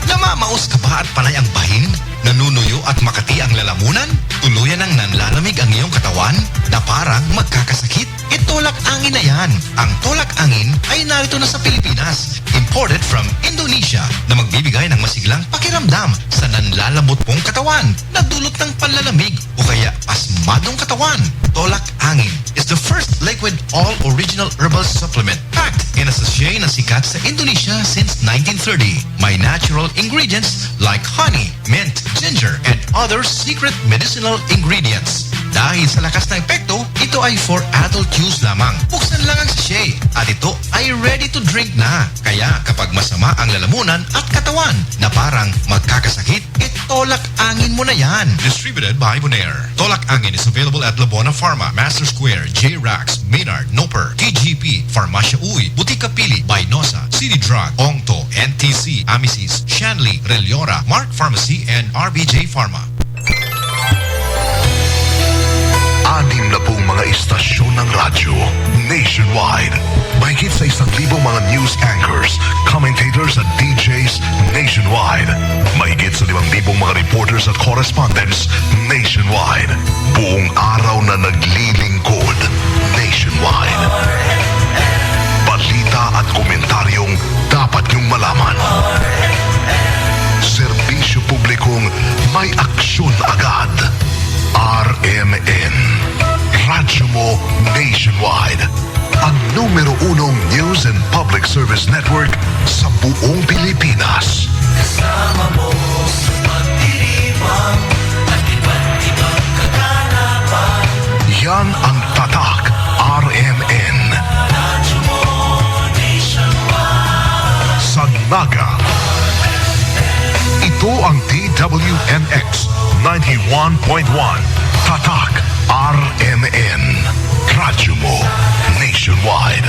Namamaos ka ba at panay ang bahin? Nanunuyo at makati ang lalamunan? Tuluyan nang nanlalamig ang iyong katawan na parang magkakasakit? Itulak angin na yan. Ang tulak angin ay narito na sa Pilipinas. Imported from Indonesia na magbibigay ng masiglang pakiramdam sa nanlalambot mong katawan na dulot ng panlalamig o kaya pasmadong katawan. Tolak Angin is the first liquid all original herbal supplement packed in a sachet na sikat sa Indonesia since nineteen thirty. May natural ingredients like honey, mint, ginger, and other secret medicinal ingredients. Dahil sa lakas na epekto, ito ay for adult use lamang. Buksan lang ang sachet at ito ay ready to drink na. Kaya kapag masama ang lalamunan at katawan na parang magkakasakit, itolak angin mo na yan. Distributed by Bonaire. Tolak Angin is available at Labona Pharma, Master Square, J-Rax, Maynard, Noper, T G P, Farmacia Uy, Butika Pili, Bainosa, City Drug, Ongto, N T C, Amisis, Shanley, Reliora, Mark Pharmacy, and R B J Pharma. Anim na pong mga istasyon ng radyo nationwide. Mahigit sa isang libong mga news anchors, commentators at D Js nationwide. Mahigit sa limang libong mga reporters at correspondents nationwide. Buong araw na naglilingkod nationwide. Balita at komentaryong dapat niyong malaman. Serbisyo publikong may aksyon agad. R M N. Radyo mo nationwide. Ang numero unong news and public service network sa buong Pilipinas. Kasama mo sa pagdiriwang at iba't ibang kaganapan. Yan ang Tatak R M N. Radyo mo nationwide. Sa Naga. Ito ang D W N X ninety-one point one. Tatak R M N. Radyo mo nationwide.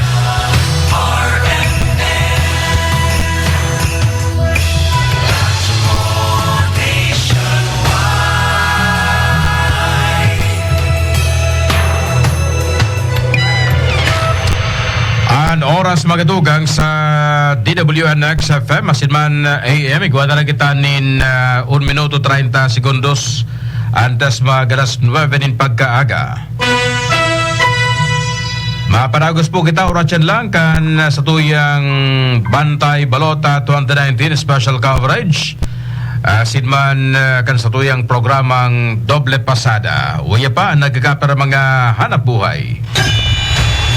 An oras, mga tugang, sa D W N X F M, asin man A M, igwa na lang kita nin, ah, un minuto treinta segundos antes mag alas nuebe nin pagkaaga. Maparagos po kita, oras yan lang, kan, ah, satuyang Bantay Balota twenty nineteen Special Coverage. Asin man, ah, kan satuyang programang Doble Pasada. Uya pa, nagkakapira mga hanap buhay.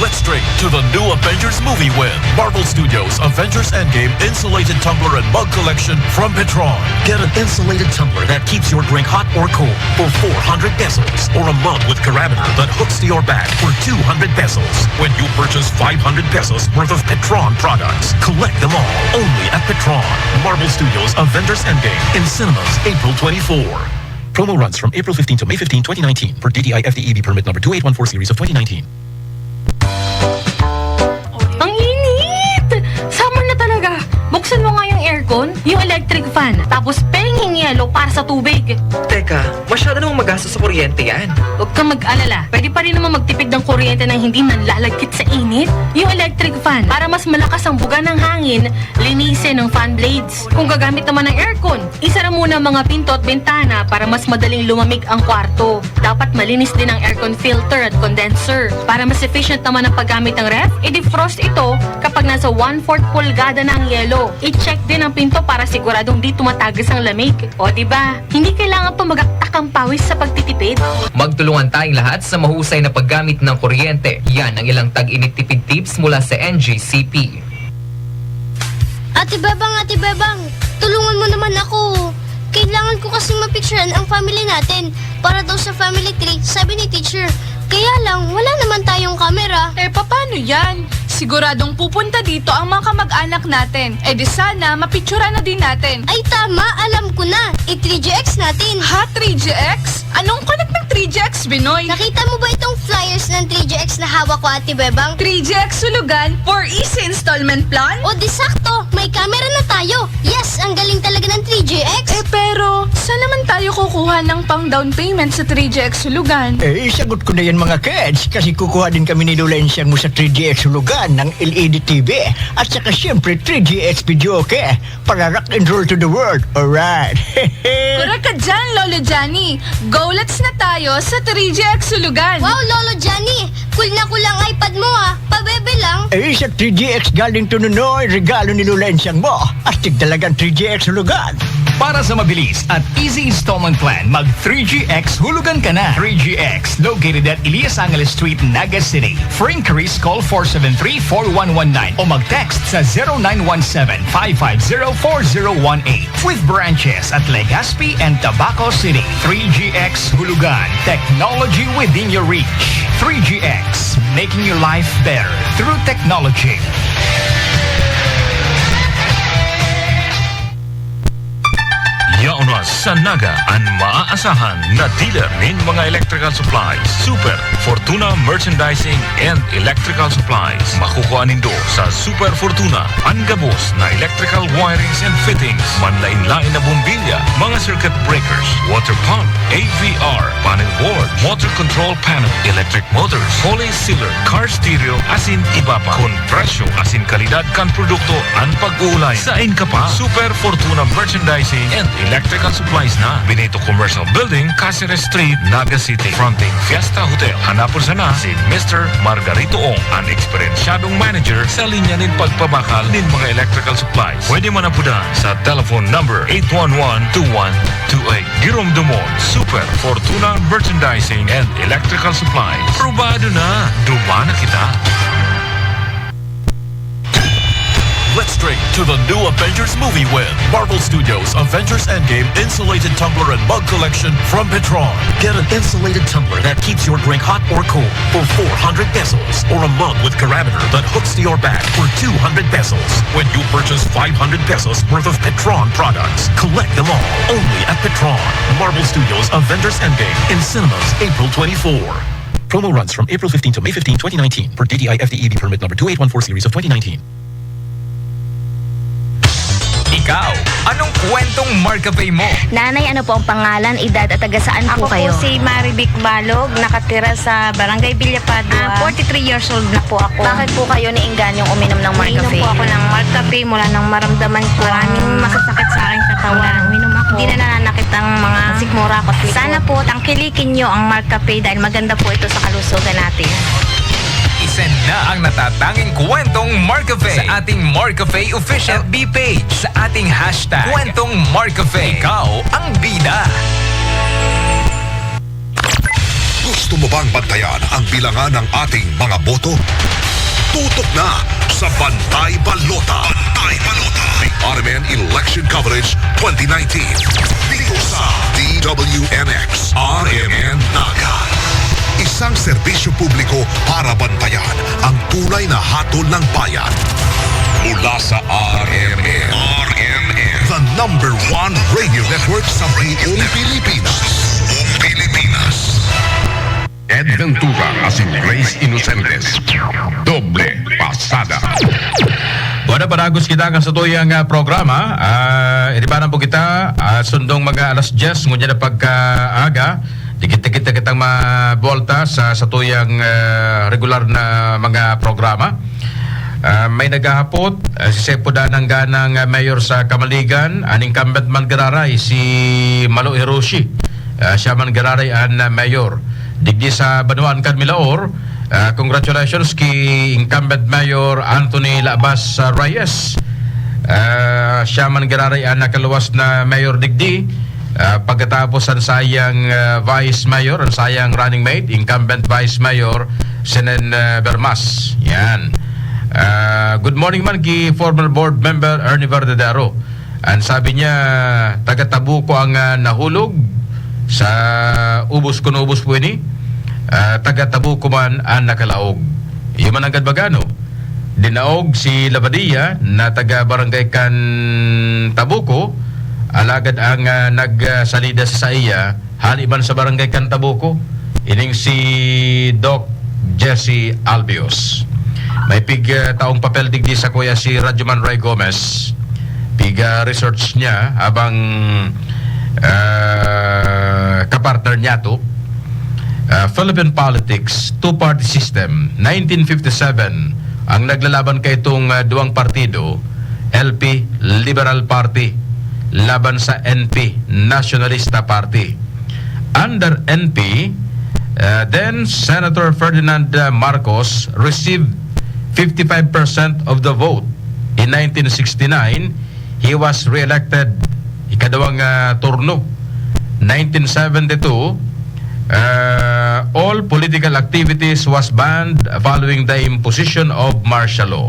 Let's drink to the new Avengers movie with Marvel Studios' Avengers Endgame insulated tumbler and mug collection from Petron. Get an insulated tumbler that keeps your drink hot or cold for four hundred pesos, or a mug with carabiner that hooks to your bag for two hundred pesos. When you purchase five hundred pesos worth of Petron products, collect them all only at Petron. Marvel Studios' Avengers Endgame in cinemas April twenty-four. Promo runs from April fifteen to May fifteen, twenty nineteen, per D T I F T E B permit number two eight one four series of twenty nineteen. Ang init! Summer na talaga! Buksan mo nga yung aircon, yung electric fan, tapos penging yelo para sa tubig. Teka, masyado namang magastos sa kuryente yan. Huwag kang mag-alala, pwede pa rin naman magtipid ng kuryente nang hindi nanlalagkit sa init. Yung electric fan, para mas malakas ang buga ng hangin, linisin ang fan blades. Kung gagamit naman ng aircon, isara muna ang mga pinto at bintana para mas madaling lumamig ang kwarto. Dapat malinis din ang aircon filter at condenser. Para mas efficient naman ang paggamit ng ref, i-defrost ito kapag nasa one-fourth pulgada na ang yelo. I-check din ang pinto para siguradong di tumatagas ang lamig. O, di ba? Hindi kailangan to magaktak ang pawis sa pagtitipid. Magtulungan tayong lahat sa mahusay na paggamit ng kuryente. Yan ang ilang tag-init tipid tips mula sa N G C P. Ate Bebang, Ate Bebang, tulungan mo naman ako. Kailangan ko kasing mapicturean ang family natin para daw sa family tree, sabi ni teacher. Kaya lang, wala naman tayong camera. Eh, paano yan? Siguradong pupunta dito ang mga kamag-anak natin. Eh di sana, mapicturan na din natin. Ay tama, alam ko na. I three G X natin. Ha, three G X? Anong connect ng three G X, Binoy? Nakita mo ba itong flyers ng three G X na hawak ko, Ate Bebang? Three G X Sulugan for easy installment plan? O di sakto, may camera na tayo. Yes, ang galing talaga ng three G X. Eh pero, saan naman tayo kukuha ng pang down payment sa three G X Sulugan? Eh, sagot ko na yan mga kids, kasi kukuha din kami ni Lola Ensian mo sa three G X Hulugan ng L E D T V. At saka siyempre, three G X Videoke para rock and roll to the world. Alright! Correct ka dyan, Lolo Johnny. Go, let's na tayo sa three G X Sulugan. Wow, Lolo Johnny! Cool na cool ang iPad mo ah. Pabebe lang. Eh, sa three G X galing to Nonoy, regalo ni Lola Ensian mo. Astig talagang three G X Hulugan. Para sa mabilis at easy installment plan, mag three G X Hulugan ka na. Three G X, located at Elias Angeles Street, Naga City. For inquiries, call four seven three, four one one nine o mag-text sa zero nine one seven, five five zero, four zero one eight. With branches at Legazpi and Tabaco City, three G X Hulugan, technology within your reach. Three G X, making your life better through technology. Yaon na sa Naga an maaasahan na dealer nin mga electrical supplies, Super Fortuna Merchandising and Electrical Supplies. Makukuha nindo sa Super Fortuna an gabos na electrical wirings and fittings, manlain-lain na bombilya, mga circuit breakers, water pump, A V R, panel board, motor control panel, electric motors, holy sealer, car stereo, asin iba pa. Kun presyo asin kalidad kan produkto an pag-uulay, sain ka pa? Super Fortuna Merchandising and Electrical Supplies na. Benito Commercial Building, Caceres Street, Naga City. Fronting Fiesta Hotel. Hanapon sana si Mister Margarito Ong, an eksperyensyadong manager sa linya nin pagpabakal nin mga electrical supplies. Pwede man apudan sa telephone number eight one one two one two eight. Giromdomon, Super Fortuna Merchandising and Electrical Supplies. Probado na! Duman na kita! Let's drink to the new Avengers movie with Marvel Studios' Avengers Endgame insulated tumbler and mug collection from Petron. Get an insulated tumbler that keeps your drink hot or cold for four hundred pesos, or a mug with carabiner that hooks to your bag for two hundred pesos. When you purchase five hundred pesos worth of Petron products, collect them all only at Petron. Marvel Studios' Avengers Endgame in cinemas April twenty-four. Promo runs from April fifteen to May fifteen, twenty nineteen, per D T I F T E B permit number two eight one four series of twenty nineteen. Ikaw, anong kwentong Markapay mo? Nanay, ano po ang pangalan, edad at taga saan po Ako po kayo? si Marivic Balog, nakatira sa Barangay Villapadua. Ah, forty-three years old na po ako. Bakit po kayo naingganyong uminom ng Uminom Marcafe? po ako ng Marcafe mula nang maramdaman ko ang Maraming masasakit sa aking katawan. Uminom ako. Hindi na nananakit ang mga Sikmura ko. Sana po tangkilikin nyo ang Marcafe dahil maganda po ito sa kalusugan natin. I-send na ang natatanging kwentong Marcafe sa ating Marcafe official F B page, sa ating hashtag Kwentong Marcafe. Ikaw ang bida. Gusto Mo bang bantayan ang bilangan ng ating mga boto? Tutok na sa Bantay Balota. Bantay Balota. The R M N Election Coverage twenty nineteen. Dito sa D W N X R M N Naga. Isang serbisyo publiko para bantayan ang tunay na hatol ng bayan. Mula sa R M N. R M N. The number one radio network sa buong Pilipinas. Buong Pilipinas. Ed Ventura asin Grace Inocentes. Doble pasada. Bueno, padagos kita kan satuyang, ah, programa. Ah, iribanan po kita, ah, sundong mga alas diyes, ngunyan na pagkaaga. Dikit-dikit na kitang mabuwalta sa satuyang, ah, regular na mga programa. Ah, may naghahapot, ah, si Sepo Danang Ganang, ah, mayor sa Kamaligan, an incumbent man giraray, si Malo Hiroshi. Ah, siya man giraray an, ah, mayor. Digdi sa banwaan kan Milaor, ah, congratulations ki incumbent mayor Anthony Labas, ah, Reyes. Ah, siya man giraray an nakaluwas na mayor digdi. Ah, pagkatapos an sayang, ah, vice mayor, an sayang running mate, incumbent vice mayor, Senen, ah, Bermas. Yan. Ah, good morning man ki former board member Ernie Verdadero. An sabi niya, taga Tabuco ang, ah, nahulog sa ubos kun ubos po ini. Ah, taga Tabuco man an nakalaog. Iyo man nanggad baga, no? Dinaog si Labadia na taga barangay kan Tabuco, alagad ang, ah, nagsalida sa saiya, hali man sa barangay kan Tabuco, ining si Doc Jesse Albios. May pig, ah, taong papel digdi sa kuya si Radyoman Roy Gomez. Pig, ah, research niya habang, ah, kapartner niya to. Ah, Philippine politics, two-party system, nineteen fifty-seven, ang naglalaban kaitong, ah, duwang partido, L P, Liberal Party, laban sa N P, Nationalista Party. Under N P, ah, then Senator Ferdinand, ah, Marcos received fifty-five percent of the vote. In nineteen sixty-nine, he was re-elected ikadawang, ah, turno. Nineteen seventy-two, ah, all political activities was banned following the imposition of martial law.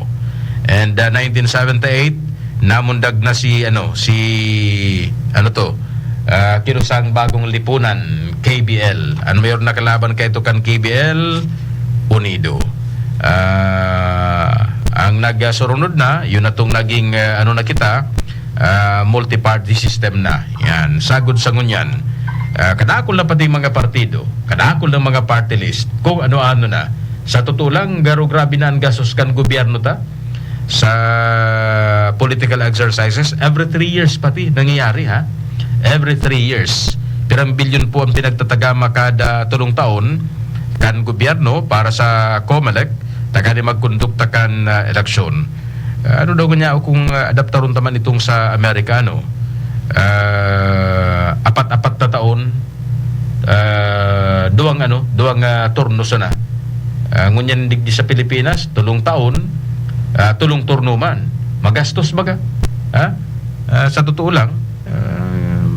And, ah, nineteen seventy-eight, namundag na si, ano, si, ano to, ah, kinusang bagong lipunan, K B L. Ang mayor na kalaban kaito kan K B L, Unido. Ah, ang nagsurunod na, yun na tong naging, ah, ano na kita, ah, multi-party system na. Yan, sagod sa ngunyan. Ah, kadakol na pati mga partido, kadakol ng mga party list, kung ano-ano na. Sa totoo lang, garo grabe na ang gastos kan gobyerno ta sa political exercises. Every three years pati nangyayari, ha? Every three years. Pirang bilyon po ang pinagtatagama kada tulong taon kan gobyerno para sa COMELEC, tagani magkondukta kan, ah, eleksyon. Ah, ano daw niya kung, ah, adaptaron ta man itong sa Amerika, ano? Ah, apat-apat na taon, ah, duwang, ano, duwang, ah, turno sana. Ah, ngunyan digdi sa Pilipinas, tulong taon, ah, tulong turno man. Magastos baga. Ha? Ah, sa totoo lang, ah,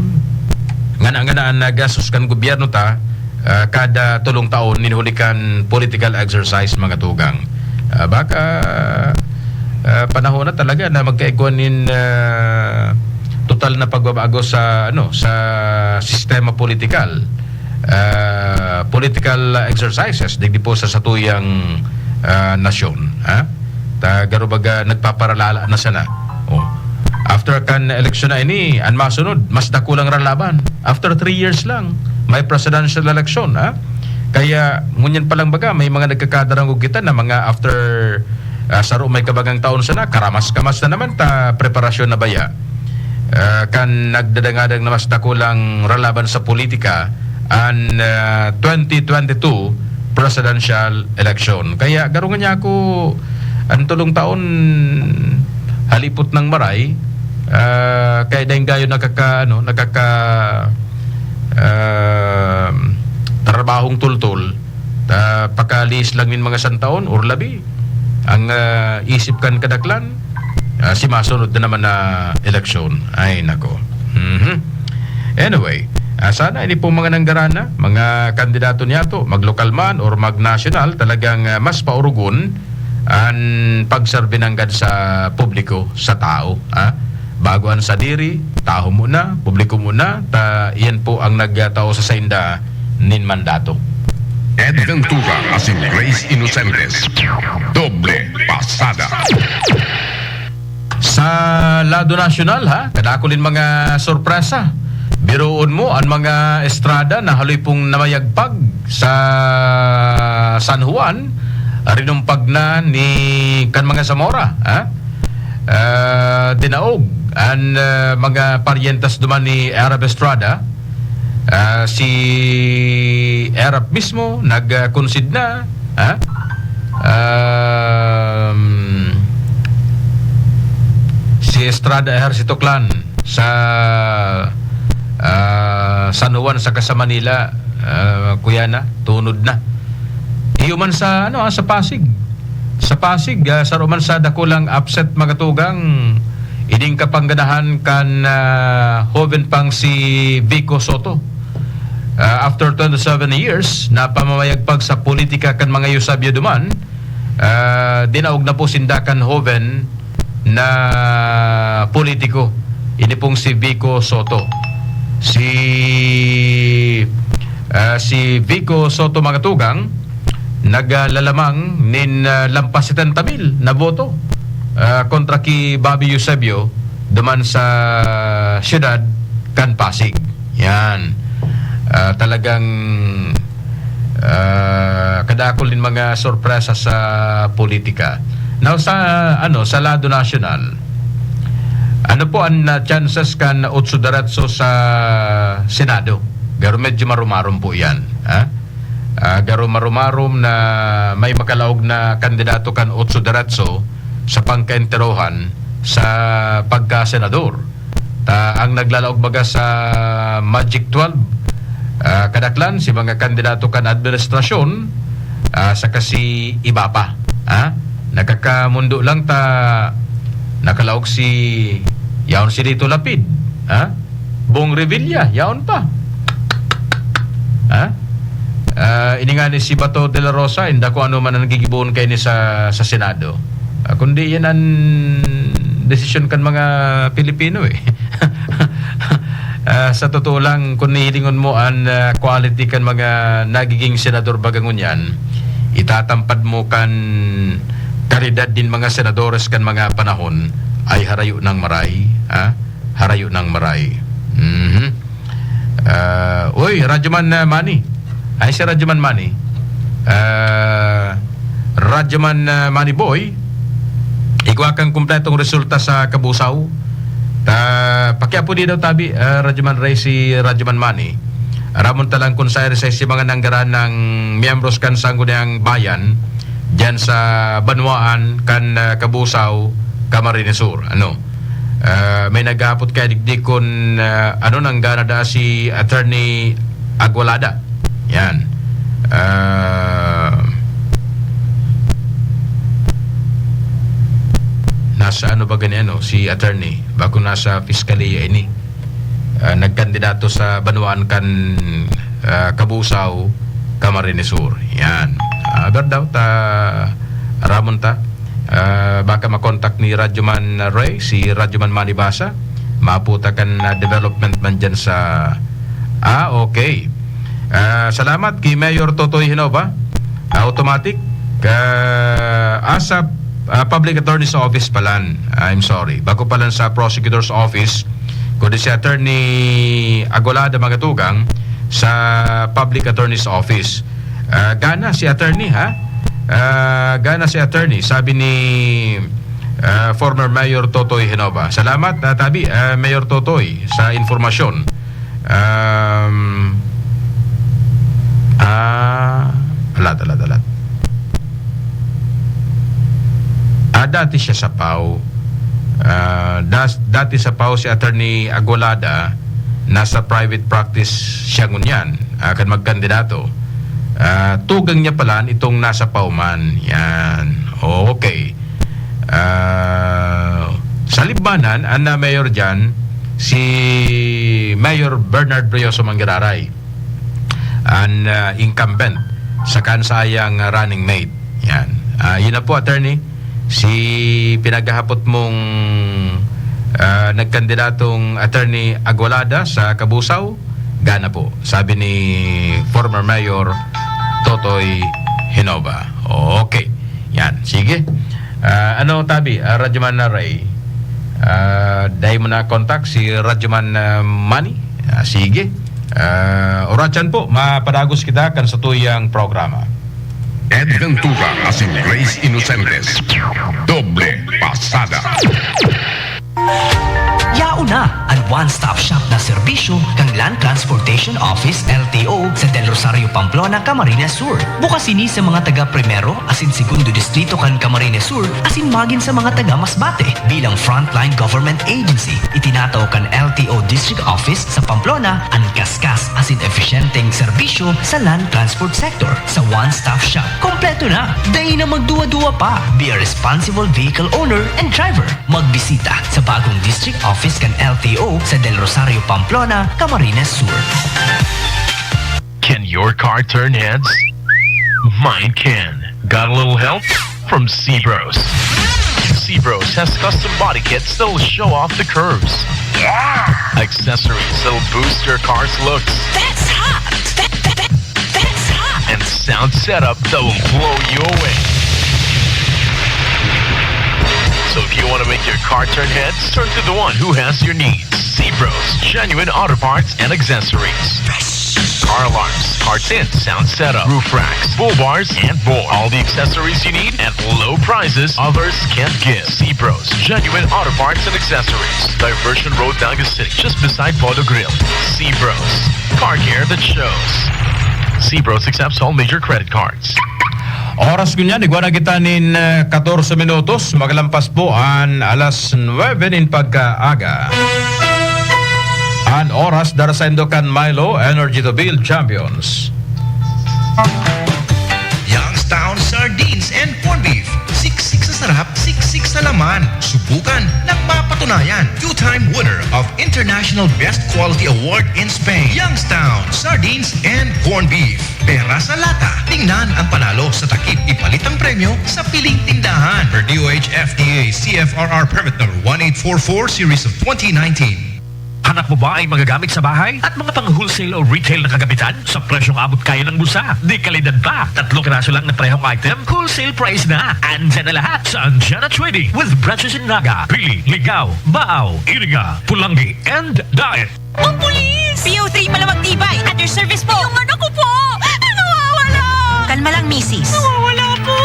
ngana-ngana an nagastos kan gobyerno ta, ah, kada tulong taon nin huli kan political exercise, mga tugang. Ah, baka, ah, panahon na talaga na magkaigwa nin, ah, total na pagbabago sa, ano, sa sistema politikal, ah, political exercises digdi po sa satuyang, ah, nasyon, ha? Ta garo baga nagpaparalala na sana. Oh. After kan eleksyon na ini, an masunod, mas dakulang ralaban. After three years lang, may presidential election, ha? Kaya, ngunyan pa lang baga, may mga nagkakadarangog kita na mga after, ah, saro may kabagang taon sana, karamas-kamas na naman ta preparasyon na baya. Ah, kan nagdadangadang na mas dakulang ralaban sa politika, an, ah, twenty twenty-two presidential election. Kaya garo ngunyan ako, an tulong taon halipot nang maray, ah, kaya dahil gayo nakaka-, ano, nakaka-, ah, trabahong tultol, ta pakalihis lang nin mga santaon or labi ang, ah, isip kan kadaklan, ah, si masunod na naman na eleksyon. Ay, nako. Mhm. Anyway, Ah, sana ini pong mga nanggarana, mga kandidato niyato, maglokal man or magnasyonal, talagang, ah, mas paurugon an pagserbi nanggad sa publiko, sa tao, ah. Bago an sadiri, tawo muna, publiko muna, ta iyan po ang nagtao sa sainda nin mandato. Ed Ventura asin Grace Inocentes. Doble pasada. Sa lado nasyonal, ha, kadakul nin mga sorpresa. Biruon mo, an mga Estrada na haloy pong namayagpag sa San Juan, rinumpag na ni kan mga Zamora, ha? Ah, dinaog an, ah, mga paryentas duman ni Arab Estrada. Ah, si Erap mismo nag-concede na, ha? Um, si Estrada Ejercito Clan sa, ah, San Juan saka sa Manila, ah, kuya na, tunod na. Iyo man sa, ano, ah, sa Pasig. Sa Pasig, ah, saro man sa dakulang upset, mga tugang, ining kapangganahan kan, ah, hoben pang si Vico Soto. Ah, after twenty-seven years na pamamayagpag sa politika kan mga Eusebio duman, ah, dinaog na po sinda kan hoben na politiko. Ini pong si Vico Soto. Si, ah, si Vico Soto, mga tugang, naglalamang nin, ah, lampas setenta mil na boto, ah, kontra ki Bobby Eusebio duman sa siyudad kan Pasig. Yan. Ah, talagang, ah, kadakul nin mga sorpresa sa politika. Now, sa, ano, sa lado nasyonal, ano po ang, ah, chances kan Otso Diretso sa Senado? Pero medyo marumarom po yan, ha? Ah, garo marumarom na may makalaog na kandidato kan Otso Diretso sa pangkaenterohan sa pagkasenador. Ta ang naglalaog baga sa Magic twelve, ah, kadaklan si mga kandidato kan administrasyon, ah, saka si iba pa, ha? Nakakamundo lang ta nakalaog si, yaon si Lito Lapid, ha? Bong Revilla, yaon pa. Ha? Ah, ini nga ni si Bato de la Rosa, inda ko ano man ang gigibohon kaini sa, sa Senado. Ah, kundi yan ang desisyon kan mga Pilipino, eh. Ah, sa totoo lang, kung hihilingon mo an, ah, quality kan mga nagiging senador baga ngunyan, itatampad mo kan kalidad nin mga senadores kan mga panahon ay harayo nang maray, ha? Harayo nang maray. Mhm. Ah, uy, Radyoman, ah, Manny. Ay, si Radyoman Manny. Ah, Radyoman, ah, Manny Boy, igwa kan kumpletong resulta sa Kabusaw. Ta, pakiapo di daw tabi, ah, Radyoman Ray, si Radyoman Manny. Aramon ta lang kung sa si mga nanggaran ng miyembros kan Sangguniang Bayan diyan sa banwaan kan, ah, Kabusaw, Camarines Sur. Ano? Ah, may naghapot kaya digdi kun, ah, ano nang gana da si Attorney Agualada. Yan. Ah, nasa ano ba gani ano si attorney? Bako nasa piskalya ini. Ah, nagkandidato sa banwaan kan, ah, Kabusaw, Camarines Sur. Yan. Ah, Berdaw, ta, aramon ta. Ah, baka makontak ni Radyoman Ray, si Radyoman Manny Basa. Maputa kan, ah, development man dyan sa, ah, okay. Ah, salamat kay Mayor Totoy Hinova. Ah, automatic. Ah, asa, ah, public attorney's office palan. I'm sorry. Bako palan sa prosecutor's office, kundi si Attorney Agolada Magatugang sa public attorney's office. Ah, gana si attorney, ha? Ah, gana si attorney, sabi ni, ah, former Mayor Totoy Hinova. Salamat, ah, tabi, ah, Mayor Totoy, sa informasyon. Um, ah, alat, alat, alat. Ah, dati siya sa pau. Ah, das-, dati sa pau si Attorney Agolada, nasa private practice siya ngunyan, ah, kan magkandidato. Ah, tugang niya palan itong nasa pau man. Yan. Okay. Ah, sa Libmanan, ang na mayor dyan, si Mayor Bernard Brioso Manggiraray, an, ah, incumbent, saka an saiyang running mate. Yan. Ah, yun na po, attorney. Si pinaghahapot mong, ah, nagkandidatong Attorney Agualada sa Cabusao, gana po, sabi ni former Mayor Totoy Hinova. Okay. Yan. Sige. Ah, ano, tabi, ah, Radyoman na Ray? Ah, dai mo na contact si Radyoman, ah, Manny? Ah, sige. Ah, oratsan po, mapadagos kita kan satuyang programa. Ed Ventura asin Grace Innocentes. Doble pasada. Yaon na an one-stop shop na serbisyo kan Land Transportation Office, L T O, sa Del Rosario, Pamplona, Camarines Sur. Bukas ini sa mga taga Primero asin Segundo Distrito kan Camarines Sur asin magin sa mga taga Masbate. Bilang frontline government agency, itinatao kan L T O District Office sa Pamplona an kaskas asin efisyenteng serbisyo sa land transport sector. Sa one-stop shop, kompleto na. Dai na magduwa-duwa pa. Be a responsible vehicle owner and driver. Magbisita sa bagong district office kan L T O sa Del Rosario, Pamplona, Camarines Sur. Can your car turn heads? Mine can. Got a little help? From Sebros. Sebros has custom body kits that'll show off the curves, accessories that'll boost your car's looks, That's hot! That, that, that, that's hot! and sound setup that will blow you away. So if you want to make your car turn heads, turn to the one who has your needs. Sebros, genuine auto parts and accessories. Car alarms, car tints, sound setup, roof racks, bull bars, and more. All the accessories you need at low prices others can't give. Sebros, genuine auto parts and accessories. Diversion Road, Naga City, just beside Podo Grill. Sebros, car care that shows. Sebros accepts all major credit cards. Oras ngunyan, igwa na kita nin, eh, katorse minutos, magalampas po an alas nuebe nin pagkaaga. An oras, dara saindo kan Milo, Energy to Build Champions. Youngstown Sardines and Corned Beef. Siksik sa sarap, siksik sa laman. Subukan ng mapatunayan. Two-time winner of International Best Quality Award in Spain. Youngstown Sardines and Corned Beef. Pera sa lata. Tingnan ang panalo sa takip, ipalit ang premyo sa piling tindahan. Per D O H F T A C F R R Permit Number one eight four four, Series of twenty nineteen. Hanap mo ba ay magagamit sa bahay at mga pang-wholesale o retail na kagamitan sa presyong abot kaya ng bulsa? De kalidad pa! Tatlong piraso lang na parehong item, wholesale price na! Andyan na lahat sa Anjana Trading with branches in Naga, Pili, Ligao, Baao, Iriga, Polangui, and Daet. Ang pulis! P O three Malamag Tibay, at your service po! Yung anak ko po! Nawawala! Kalma lang, misis. Nawawala po!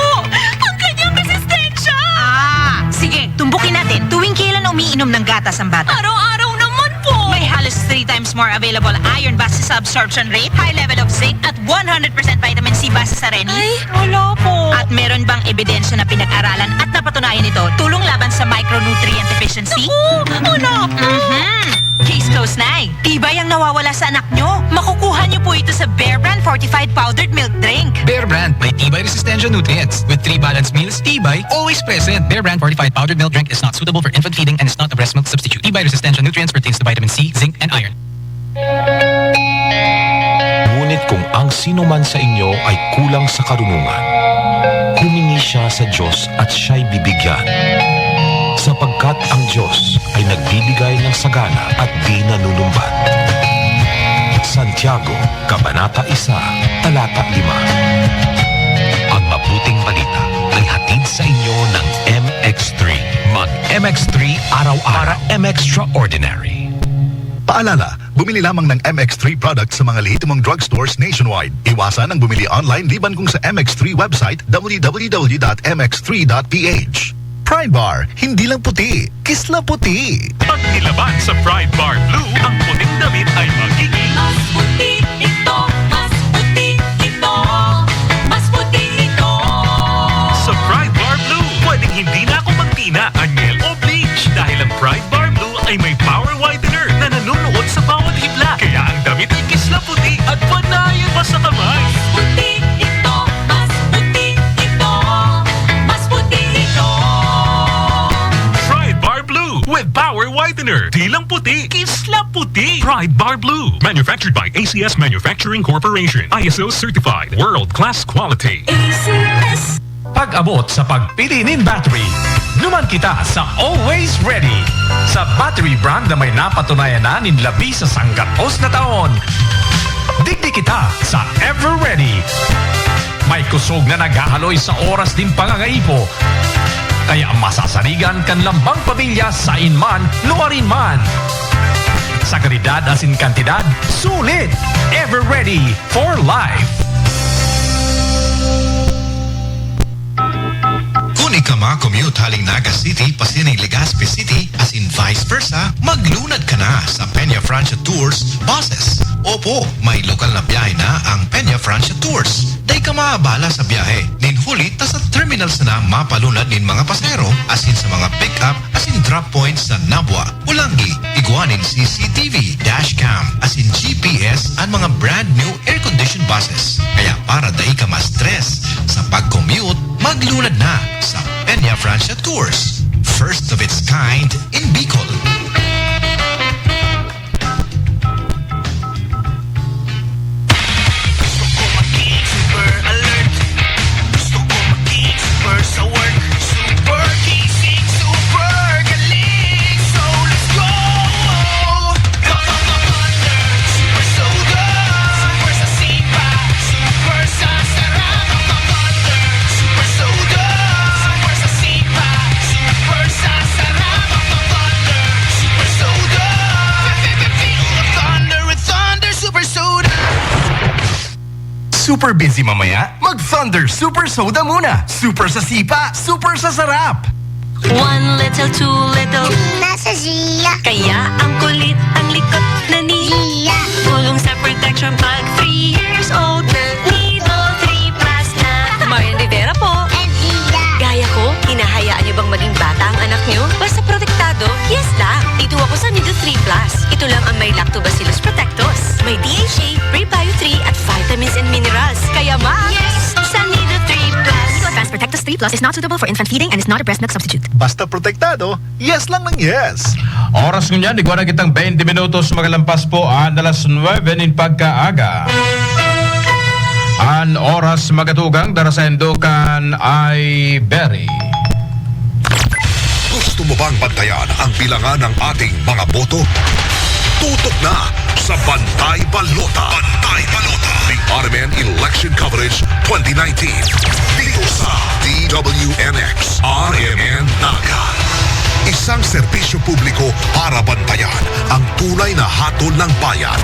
Ang kanyang resistensya! Ah, sige, tumbukin natin. Tuwing kailan umiinom ng gatas ang bata? Araw-araw naman po! May halos three times more available iron versus absorption rate, high level of zinc, at one hundred percent vitamin C base sa Reni. Ay, wala po. At meron bang ebidensya na pinag-aralan at napatunayan ito tulong laban sa micronutrient deficiency? Naku, wala po. Mhm. Case closed, Nay. Tibay ang nawawala sa anak nyo. Makukuha nyo po ito sa Bear Brand Fortified Powdered Milk Drink. Bear Brand, may Tibay Resistensya Nutrients. With three balanced meals, Tibay, always present. Bear Brand Fortified Powdered Milk Drink is not suitable for infant feeding and is not a breast milk substitute. Tibay Resistensya Nutrients pertains to vitamin C, zinc, and iron. Ngunit kung ang sino man sa inyo ay kulang sa karunungan, humingi siya sa Diyos at siya'y bibigyan. Sapagkat ang Diyos ay nagbibigay ng sagana at di nanunumbat. Santiago, Kabanata isa, Talata lima. Ang mabuting balita ay hatid sa inyo ng M X three. Mag M X three araw-araw. Para M X Extraordinary. Paalala, bumili lamang ng M X three products sa mga lehitimong drugstores nationwide. Iwasan ang bumili online liban kung sa M X three website, W W W dot M X three dot P H. Pride Bar, hindi lang puti, kislaputi! Pagnilaban sa Pride Bar Blue, ang puting damit ay magiging Mas puti ito, mas puti ito, mas puti ito. Sa Pride Bar Blue, pwedeng hindi na ako magtina, anyel o bleach dahil ang Pride Bar Blue ay may power whitener na nanunuot sa bawat hibla. Kaya ang damit ay kislaputi at panayan pa sa kamay. Mas puti ito, mas puti ito, mas puti ito. Pride Bar Blue with power whitener. Di lang puti, Pride Bar Blue. Manufactured by A C S Manufacturing Corporation. I S O certified. World class quality. A C S. Pag-abot sa pagpili nin battery, numan kita sa Always Ready. Sa battery brand na may napatunayan na nin labi sa sanggatos na taon. Digdi kita sa Ever Ready. May kusog na naghahaloy sa oras nin pangangaipo. Kaya masasarigan kan lambang pamilya sain man, nuarin man. Sa kalidad asin kantidad, sulit! Ever Ready for life! Kun ika ma-commute haling Naga City pasiring Legazpi City asin vice versa, maglunad ka na sa Peña Francia Tours Buses. Opo, may lokal na biyahe na ang Peña Francia Tours. Dai ka maabala sa biyahe. Nin huli ta sa terminal sana mapalunad nin mga pasahero asin sa mga pick-up asin drop points sa Nabua, Olangui, igwa nin C C T V, dashcam, asin G P S an mga brand new air-conditioned buses. Kaya para dai ka ma-stress sa pag-commute, maglunad na sa Peña Francia Tours. First of its kind in Bicol. Gusto ko maging super alert. Gusto ko maging super sa work. Super gising, super galing. So, let's go! Thunder, super soda. Super sa sipa, super sa sarap. Thunder, super soda. Super sa sipa, super sa sarap. Thunder, super soda. Feel the thunder with Thunder, super soda. Super busy mamaya? Mag Thunder Super Soda muna. Super sa sipa, super sa sarap. One little, two little. Nasa Gia. Kaya ang kulit, ang likot na ni Gia. Tulong sa protection pag three years old na. Nido three plus na. Marian Rivera po. And Gia. Gaya ko, hinahayaan niyo bang maging bata ang anak niyo? Basta protektado, yes lang. Dito ako sa Nido three plus. Ito lang ang may Lactobacillus protectus. May D H A, Prebio three at vitamins and minerals. Kaya mas Yes! Sa Nido three plus. Nido Advanced Protectus three plus is not suitable for infant feeding and is not a breast milk substitute. Basta protektado, yes lang ng yes. Oras ngunyan, igwa na kitang twenty minutos makalampas po an alas nuebe nin pagkaaga. An oras magatugang, dara sa indukan ay beri. Gusto mo bang bantayan ang bilangan ng ating mga boto? Tutok na sa Bantay Balota. Bantay Balota. The R M N Election Coverage twenty nineteen. Dito sa D W N X R M N Naga. Isang serbisyo publiko para bantayan ang tunay na hatol ng bayan.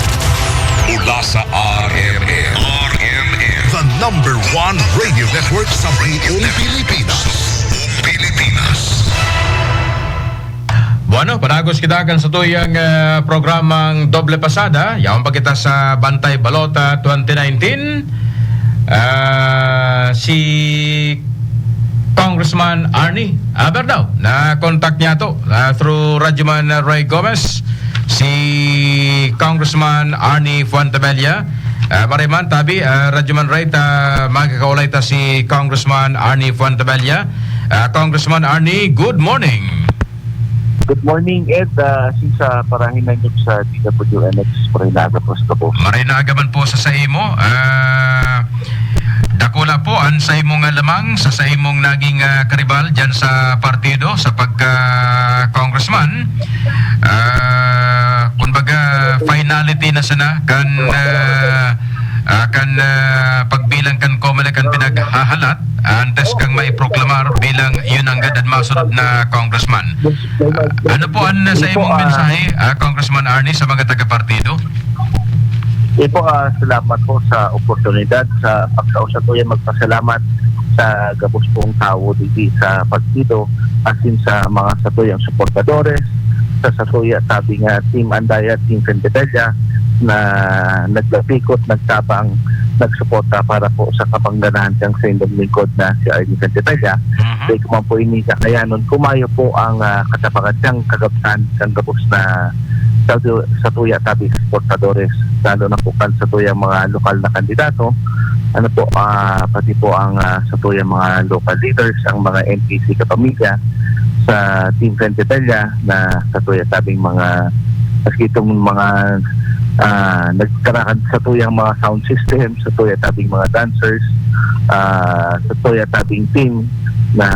Mula sa R M N. R M N. The number one radio network sa buong Pilipinas. Pilipinas. Bueno, padagos kita kan satuyang, ah, programang Doble Pasada. Yaon pa kita sa Bantay Balota twenty nineteen. Ah, si Congressman Arnie, aber daw, na-contact niya to, ah, through Radyoman Ray Gomez, si Congressman Arnie Fuentebella. Ah, maray man, tabi, ah, Radyoman Ray, ta, magkakaulay ta si Congressman Arnie Fuentebella. Ah, Congressman Arnie, good morning. Good morning, Ed. Ah, since, ah, parahin na yun sa D W N X, maray na aga po sa gabos. Maray na aga man po sa saimo. Ah, dakula po an saimong, ah, lamang sa saimong naging, ah, karibal dyan sa partido, sa pagka-congressman. Ah, kumbaga, finality na sana kan, ah, ah, kan, ah, pagbilang kan Comelec kan pinaghahalat antes kang maiproklamar bilang yun ang gad an masunod na congressman. Ah, ano po ang, ah, saimong mensahe, ah, Congressman Arnie, sa mga taga-partido? Ipo, ah, salamat po sa oportunidad sa pagkausa ko yan magpasalamat sa gabos pong tawo digdi sa partido, asin sa mga satuyang suportadores, sa satuya, sabi nga, Team Andaya, Team Fendebella, na naglapikot, nagtabang, nagsuporta para po sa kapangganahan kang saindong lingkod na si Arnie Fendebella. Mhm. Dahil ko man po ini kakayanon, kumayo po ang, ah, katabangan siyang kagabsan, kang gabos na sa, sa tuya, sabi, suportadores, lalo na po kan sa tuyang mga lokal na kandidato, ano po, ah, pati po ang, ah, sa tuyang mga local leaders, ang mga N P C kapamilya sa Team Fendebella na sa tuya, sabing mga Maski itong mga, ah, nagkarakan sa tuyang mga sound system, sa tuya tabing mga dancers, ah, sa tuya tabing team na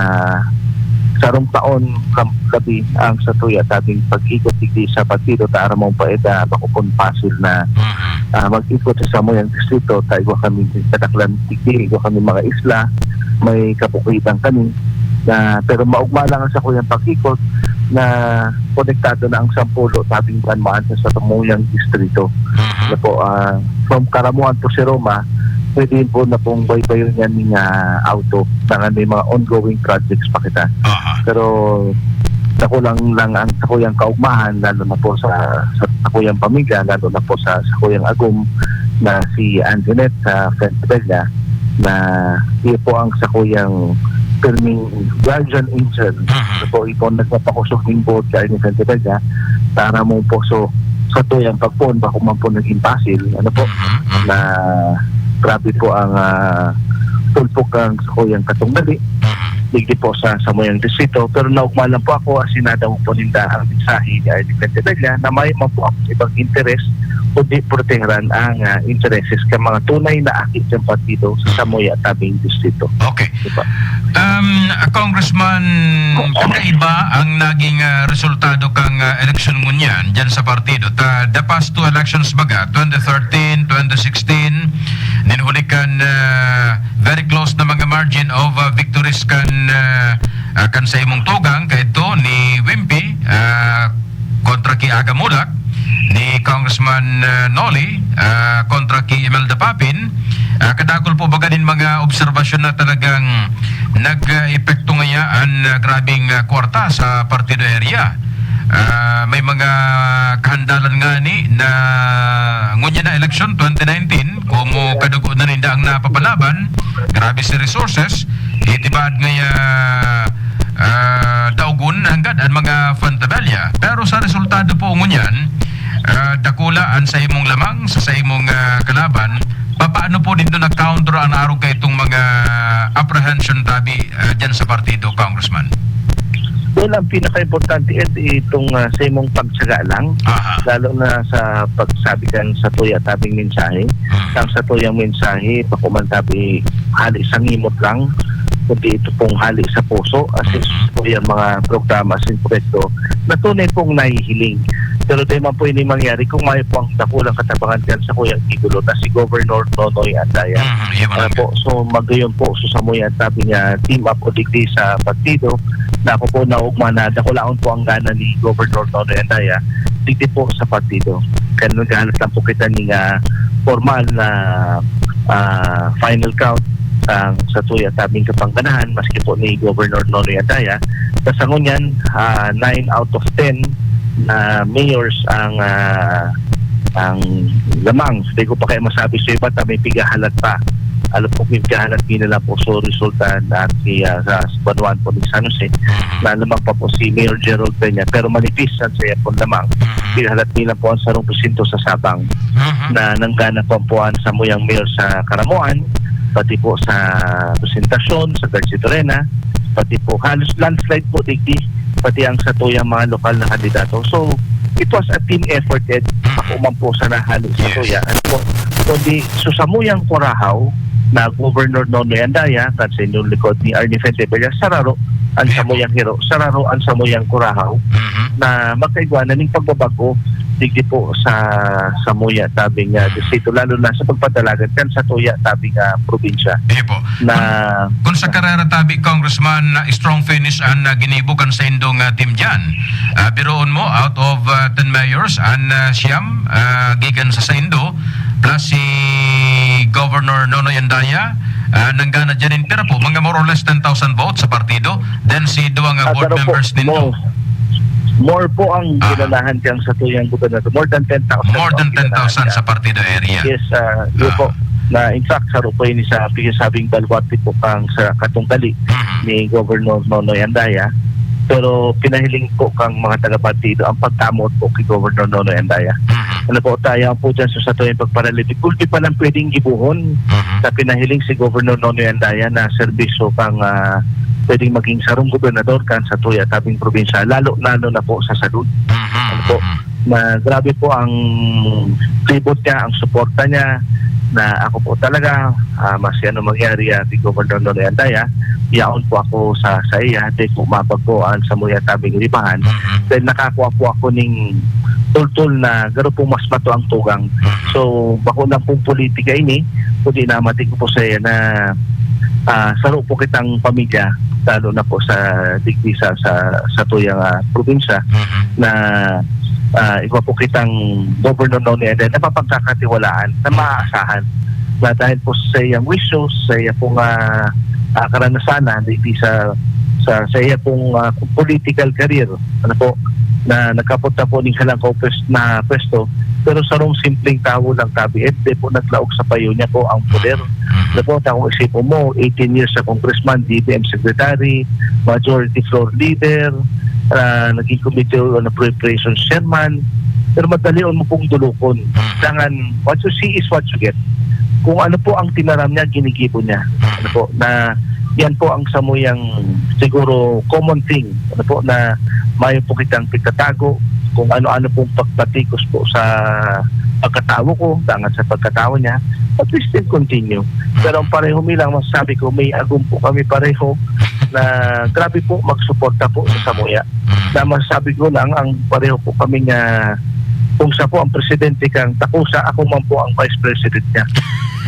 sarong taon lam-, labi ang sa tuya tabing pag-ikot digdi sa partido ta aram mong paida, bako pon pasil na, Mhm. ah, mag-ikot sa samuyang distrito, ta igwa kami kadaklan digdi, igwa kami mga isla, may kabukidan kami na, pero maugma lang ang sakuyang pag-ikot na konektado na ang sampulo tabing banwaan sa samuyang distrito. Mhm. Na po, ah, from Caramoan to Seroma, pwede po na pong baybayon yan ng, ah, auto. Tangan may mga ongoing projects pa kita. Aha. Pero nakulang lang ang sakuyang kaugmahan, lalo na po sa, sa sakuyang pamilya, lalo na po sa sakuyang agom na si Anjanette sa Fuentebella, na iyo po ang sakuyang pirming guardian angel. Mhm. Ito po, ito ang nagpapakusog ng buot kay Anjanette Fuentebella. Para mo po, so, sa tuyang pagpon, bako man po naging pasil, ano po, Mhm, mhm. na grabe po ang, ah, pulpok ang sakuyang katunggali. Mhm. Digdi po sa samuyang distrito, pero naugma lang po ako, asin nadamo po ninda ang mensahe ni Arnie Fuentebella na may man po akong ibang interes, kundi proteharan ang, ah, intereses kan mga tunay na aki ng partido sa Mhm. samuya tabing distrito. Okay. Diba? Um, Congressman, kakaiba ang naging, ah, resultado kang, ah, eleksyon ngunyan dyan sa partido. Ta, the past two elections baga, twenty thirteen, twenty sixteen, nin huli kan, ah, very close na mga margin of, ah, victories kan, ah, ah, kan sa imong tugang, kaito ni Wimpy, ah, kontra ki Aga Mulak, ni Congressman, ah, Nolly, ah, kontra ki Imelda Papin. Ah, kadakul po baga nin mga obserbasyon na talagang nag-epekto ngaya an, ah, grabeng, ah, kwarta sa partido area. Ah, may mga kahandalan ngani na ngunyan na eleksyon twenty nineteen, komo kadugo na ninda ang napapalaban, grabe si resources, itibaad ngaya, ah, daogon nanggad an mga Fuentebella. Pero sa resultado po ngunyan, ah, dakula an sa imong lamang, sa, sa imong, ah, kalaban, papaano po nindo na-counter an arog kaitong mga apprehension tabi, ah, dyan sa partido, Congressman? Well, ang pinaka-importante, Ed, itong, ah, sa imong pagtyaga lang, Aha. lalo na sa pagsabi kan sa tuya tabing mensahe. Mhm. Ang sa tuyang mensahe, bako man tabi hali sa ngimot lang, kundi ito pong hali sa puso, as in, Mhm. sa tuyang mga programa, as in, proyekto, na tunay pong nahihiling. Pero di man po ini mangyari kung may po ang dakulang katabangan dyan sa kuyang idolo na si Governor Nonoy Andaya. Mhm, iyo man Ano lang. po, so, magayon po, so, sa muya, sabi niya, team up o digdi sa partido, na ako po naugma na dakulaon po ang gana ni Governor Nonoy Andaya, digdi po sa partido. Kaya naghahanap lang po kita ning, ah, formal na, ah, final count ang sa tuya tabing kapangganahan, maski po ni Governor Nonoy Andaya. Sa sangon yan, ah, nine out of ten na mayors ang, ah, ang lamang. Hindi ko pa kaya masabi sa iba, ta may pigahalat pa. Alam ko, may pigahalat din nila po. So, resulta na si, ah, sa, sa Banwaan po ni San Jose, Mhm. na lamang pa po si Mayor Gerald Peña. Pero manipis ang saya po lamang. Mhm. Pigahalat nila po ang sarong presinto sa Sabang Mhm. na nanggana po ang puan sa muyang mayor sa Caramoan, pati po sa Presentacion, sa Garcia Torena, pati po halos landslide po digdi, pati ang sa tuyang mga lokal na kandidato. So, it was a team effort, Ed. Mhm. Ako man po sana halos sa Yes. tuya. Ano po, kundi so sa muyang Curahaw na Governor Nonoy Andaya, kan sa inyong likod ni Arnie Fuentebella, sararo ang sa Yep. muyang Hero, sararo ang sa muyang Curahaw Mhm. na magkaigwa na ning pagbabago digdi po sa, sa muya tabing, ah, Mhm. distrito, lalo na sa pagpadalagan kan sa tuya tabing, ah, probinsya. Iyo po. Na Kung, kung sa karera tabi, Congressman, na strong finish an, ah, ginibo kan sa indong, ah, team dyan. Ah, biroon mo, out of, ah, ten mayors, an, ah, siyam, ah, gikan sa saindo, plus si Governor Nonoy Andaya, ah, nanggana dyan in pira po, mga more or less ten thousand votes sa partido. Then si duwa nga Ah, board pero po, members nindo. more, more po ang Ah. ginanahan kang sa tuyang gobernador. More than ten thousand More po than ang ginanahan ten thousand niya. sa partido area. Yes, ah, yun Ah. po. Na in fact, saro po yun sa pinasabing baluarte po kang sa katunggali Mhm. ni Governor Nonoy Andaya. Pero pinahiling po kang mga taga-partido ang pagkamot po kay Governor Nonoy Andaya. Mhm. Ano po, tayo po dyan sa, sa tuyang pagparalipik. Ulti pa lang pwedeng gibuhon Mhm. na pinahiling si Governor Nonoy Andaya na serbisyo kang, ah, pwedeng maging sarong gobernador kan sa tuya tabing probinsya, lalo, lalo na po sa salud. Mhm, Ano po? mhm. na grabe po ang libot niya, ang suporta niya, na ako po talaga, ah, mas ano mangyari, ah, si Governor Nonoy Andaya, yaon po ako sa, sa iya, di po mabagko ang samuya tabing ribahan. Mhm. Then nakakuha po ako ning tultol na garo po mas bato ang tugang. Mhm. So, bako lang pong politika ini, kundi namati ko po sa iya na, ah, saro po kitang pamilya, lalo na po sa digdi sa, sa, sa tuyang, ah, probinsya, Mhm. na, ah, iba po kitang governor noon niya na napapagkakatiwalaan, na maaasahan. Na dahil po sa iyang wisyo, sa iya pong, ah, ah, karanasan na digdi sa, sa, sa iya pong, ah, political career, ano po, na nagkapunta po ning halang ka pwes-, na pwesto, pero sarong simpleng tawo lang tabi, eh, di po naglaog sa payo niya po ang poder. Mhm. Ano po, kung isipon mo, eighteen years sa congressman, D B M secretary, majority floor leader, ah, naging committee on appropriations chairman, pero madali mo pong dulukon. Mhm. Dangan, what you see is what you get. Kung ano po ang tinaram niya, ginigibo niya. Mhm. Ano po, na yan po ang samuyang siguro common thing. Ano po, na mayo po kitang pagtatago kung ano-ano pong pagpatikos po sa pagkatawo ko, dangan sa pagkatawo niya, but we still continue. Pero ang pareho mi lang, masasabi ko, may agom po kami pareho na grabe po magsuporta po sa samuya. Mm. Na masasabi ko lang, ang pareho po kami nga, kung siya po ang presidente kang Takusa, ako man po ang vice president niya.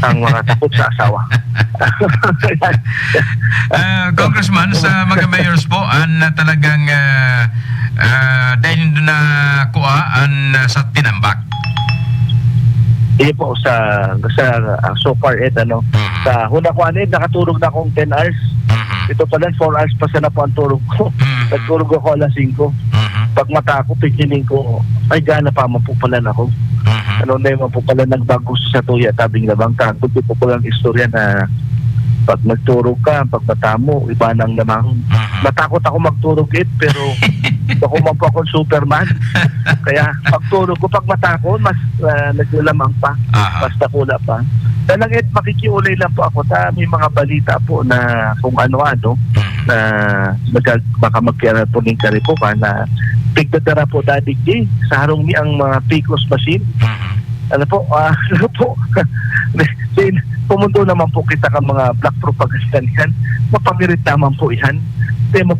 Ang mga takot sa asawa. Ah, Congressman, sa mga mayors po, an, ah, talagang, ah, ah, dahil na kuha an, ah, sa tinambak. Di po, sa, sa, ah, so far, Ed, ano, Mhm. sa huna ko, ano, Ed, nakaturog na akong ten hours. Mhm. Ito pala, four hours pa sana po ang turog ko. Mhm. Nagturog ako alas singko. Mhm. Pag mata ko, pigiling ko, ay, gana pa man po pala na ako. Mhm. Ano na man po pala nagbago sa tuya, tabing na bang kagod, di po palang istorya na pag nagturog ka, pag mata mo, iba nang lamang. Mhm. Matakot ako magturog, Ed, pero bako man po akong Superman. Kaya pagturog ko, pag mata ko, mas, ah, naglalamang pa, Aha. mas dakula pa. Kaya lang, Ed, makikiulay lang po ako ta may mga balita po na kung ano-ano Mhm. na nagag-, baka magkiaral po ning karipukan na tigdadara po dadigdi sa harong ni ang mga picos machine. Mhm. Ano po, ah, ano po, sin-, pumundo naman po kita ka mga black propaganda niyan. Mapamirit naman po ihan. Sema,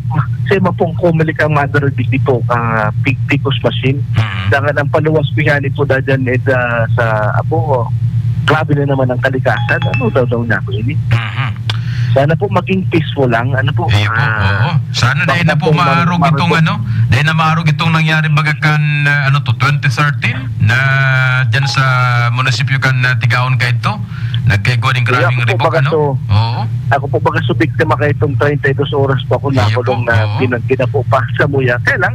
sema pong kumilik ang mother digdi po, ah, pi-, picos machine. Mhm. Dangan ang paluwas po yan po dadyan, eh, da-, sa, apo, oh, grabe na naman ang kalikasan. Ano daw daw na ako ini? Mhm. Sana po maging peaceful lang. Ano po? Iyo po, Ah, oo. Sana dahil na bakit po po mar-, maarog itong marupok? ano, dahil na maarog itong nangyari baga kan, ah, ano to, twenty thirteen, na dyan sa munisipyo kan, ah, Tigaon ka ito, nagkaigwa ng Iyo, grabing ako po ribok, baga ano? to. Oo. Ako po baga so biktima kayo itong treinta y dos oras po ako Iyo po, nakulong na oo. pinag-, ginapo pa sa muya. Kaya lang,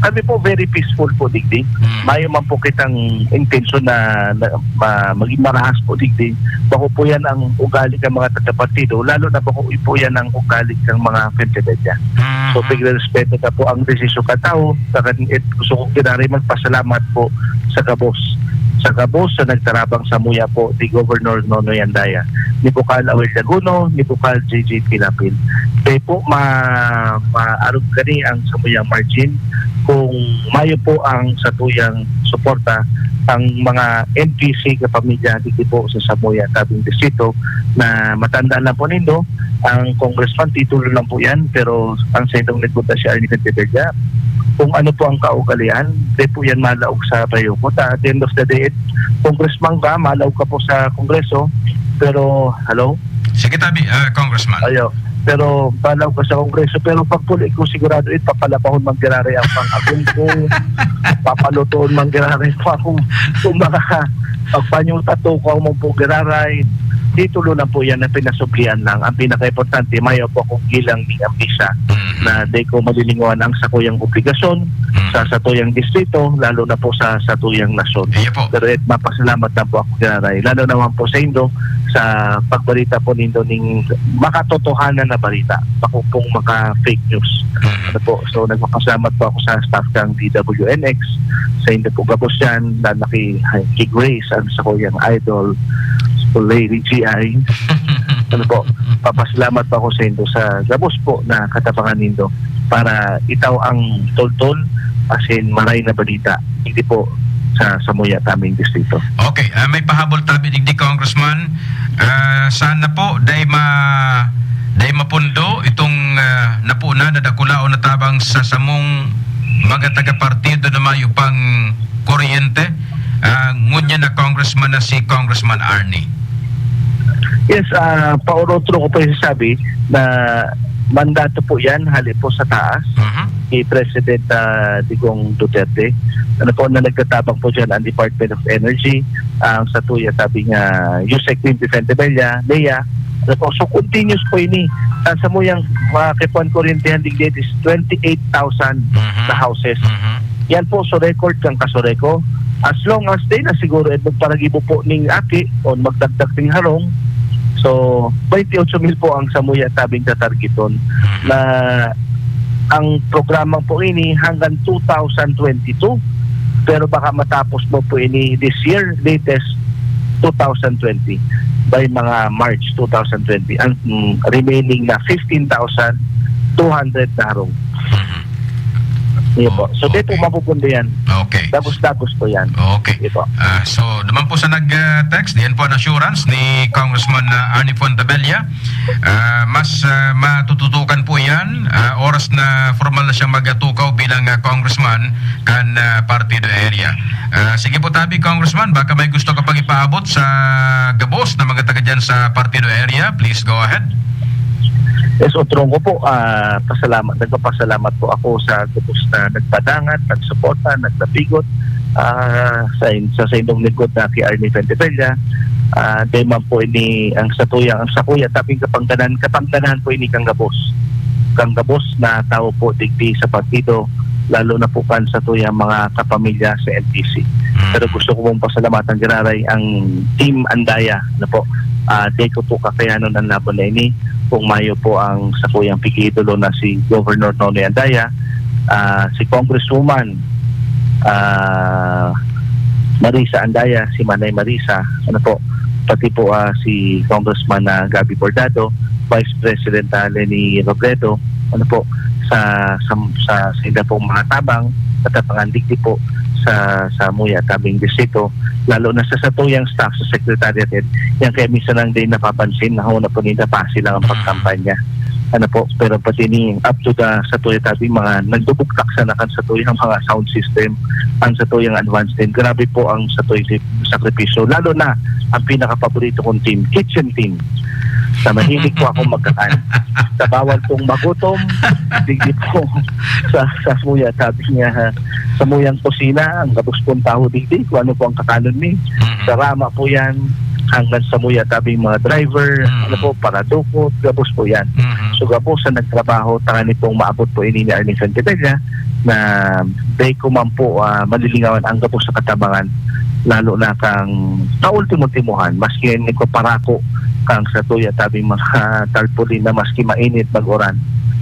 kami po very peaceful po, digdi. Hmm. Mayo man po kitang intensyon na, na, ma-, maging marahas po, digdi. Bako po yan ang ugali ng mga taga-partido, lalo na bako po yan ang ugali ng mga Fuente Bella. Mhm. So, pigre-respeto ta po ang desisyon ka tao. Sa kan-, it, gusto ko giraray magpasalamat po sa gabos. Sa gabos sa nagtarabang sa muya po ni Governor Nonoy Andaya, ni Bukal Awel Laguno, ni Bukal J J Pilapil. Kaya po, ma-, maarog kani ang samuyang margin kung mayo po ang satuyang suporta ang mga N P C kapamilya dito po sa Samoya, Tabing Distrito, na matandaan lang po nindo, ang congressman, titulo lang po yan, pero ang sentong nagpunta si Arnie Cantebella. Kung ano po ang kaugalian, di po yan malaog sa payo ko. Ta, at the end of the day, congressman ka, malaog ka po sa kongreso, pero, hello? Sige, tabi, ah, Congressman. Ayo. Pero malaog ka sa kongreso, pero pagpuli ko, sigurado it papalabahon man giraray ang pang-agong ko, papalutoon man giraray pa akong, kumbaga, pagpanyuta to, kung mo po giraray, titulo lang po yan na pinasublian lang. Ang pinakaimportante, mayo po akong gilang ni ambisa Mhm. na di ko malilingawan ang sakuyang obligasyon Mhm. sa satuyang distrito, lalo na po sa satuyang nasyon. Iyo po. Pero, eh, mapasalamat lang po ako giraray, lalo naman po sa indo, sa pagbalita po nindo ning makatotohanan na balita, bako pong maka-fake news. Mhm. Ano po? So, nagpapasalamat po ako sa staff kang D W N X, sa indo po gabos yan, na naki-, kay Grace, ang sakuyang idol, si Lady G I. Ano po? Papasalamat po ako sa indo sa gabos po na katabangan nindo para itaw ang toltol, as in, maray na balita. City po sa samuya taming distrito. Okay, ah, may pahabol tabi digdi, Congressman. Ah, sana po dai ma-, dai mapundo itong, ah, napuna na dakulaon na tabang sa samong mga taga-partido na mayo pang kuryente. Ah, ngunyan na Congressman na si Congressman Arnie. Yes, ah, paorotro ko po yung sasabi na mandato po yan, hali po sa taas, Mhm. ni President, ah, Digong Duterte. Ano po, na nagtatabang po dyan ang Department of Energy, ang satuya, sabi nga, Yusek Queen Vicente Bella, Lea. Ano po, so continuous po ini. Sa samuyang mga kipuan kuryentehan digdi is twenty-eight thousand Mhm. na houses. Mhm. Yan po, so record kan Casureco. As long as din na siguro, eh, magparagibo po ning aki o magdagdag ning harong. So, twenty-eight mil po ang samuya tabing tatargeton Mhm. na ang programa po ini hanggang two thousand twenty-two. Pero baka matapos mo po ini this year, latest two thousand twenty, by mga March two thousand twenty, ang, mm, remaining na fifteen thousand two hundred na harong. Mhm. Iyo po. So, di po Okay. mapupundo yan. Okay. Dagos-dagos po yan. Okay. Iyo po. Ah, so, naman po sa nag-, ah, text, diyan po ang assurance ni Congressman, ah, Arnie Fuentebella. Ah, mas, ah, matututukan po yan, ah, oras na formal na siyang magatukaw bilang, ah, congressman kan, ah, Partido Area. Ah, sige po, tabi, Congressman, baka may gusto ka pang ipaabot sa gabos na mga taga dyan sa Partido Area, please go ahead. Yes, Otrong ko po, ah, pasalamat, nagpapasalamat po ako sa gabos na nagpadangat, nagsuporta, naglapigot, ah, sa in-, sa, sa inyong lingkod na ki Arnie Fuentebella. Ah, dai man po ini ang satuyang, ang sakuya, tabing kapangganan, kapangganan po ini kang gabos. Kang gabos na tao po digdi sa partido, lalo na po kan satuyang mga kapamilya sa N P C. Mm. Pero gusto ko pong pasalamatan, Giraray, ang Team Andaya, ano po. Ah, dai ko po kakayanon ang laban na ini kung mayo po ang sakuyang pig-iidolo na si Governor Nonoy Andaya, ah, si Congresswoman, ah, Marisa Andaya, si Manay Marisa, ano po, pati po, ah, si Congressman, ah, Gabby Bordado, Vice President, ah, Leni Robredo, ano po, sa, sa, sa, sa inda pong mga tabang, katabangan digdi po sa, sa Muya Tabing Distrito, lalo na sa satuyang staff sa Secretariat Head. Yan kaya minsan ang di napapansin, na ho, na po ninda pasi lang ang Mm. pagkampanya. Ano po, pero pati ni up to the satuya tabi, mga nagdubugtak sa nakan satuyang mga sound system, ang satuyang advance team. Grabe po ang satuyang sakripisyo. Lalo na ang pinakapaborito kong team, kitchen team. Sa mahilig po akong magkakan. Sa bawal pong magutom, digdi po sa, sa muya, sabi niya, ha, sa muyang kusina, ang gabos pong taho digdi, kung ano po ang kakanon mi. Mhm. Sa rama po yan, hanggang sa muya tabing mga driver, Mhm. ano po, paradukot, gabos po yan. Mhm. So, gabos sa nagtrabaho, tangani pong maabot po ini ni Arnie Santibella, na dai ko man po, ah, malilingawan ang gabos sa katabangan, lalo na kang kaultimo-timohan, maski yan nagpaparako kang satuya tabing mga tarpaulin na maski mainit, mag-uran,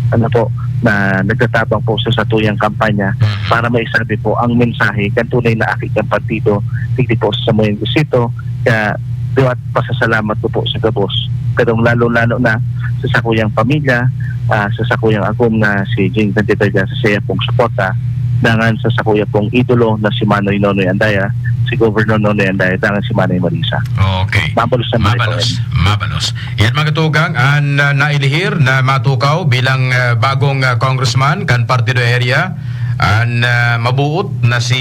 ano po, na nagtatabang po sa satuyang kampanya Mhm. para maisabi po ang mensahe kan tunay na aki kan partido, digdi po sa samuyang distrito. Kaya, liwat pasasalamat ko po sa gabos. Pero lalo-lalo na sa sakuyang pamilya, ah, sa sakuyang agom na si Jing Cantitella, sa saya pong suporta, dangan sa sakuya pong idolo na si Manoy Nonoy Andaya, si Governor Nonoy Andaya, dangan si Manay Marisa. Okay. Mabalos na balik po Mabalos. yan. Mabalos. Yan, mga tugang, an, ah, nailihir na matukaw bilang, ah, bagong, ah, congressman kan Partido Area, an, ah, mabuot na si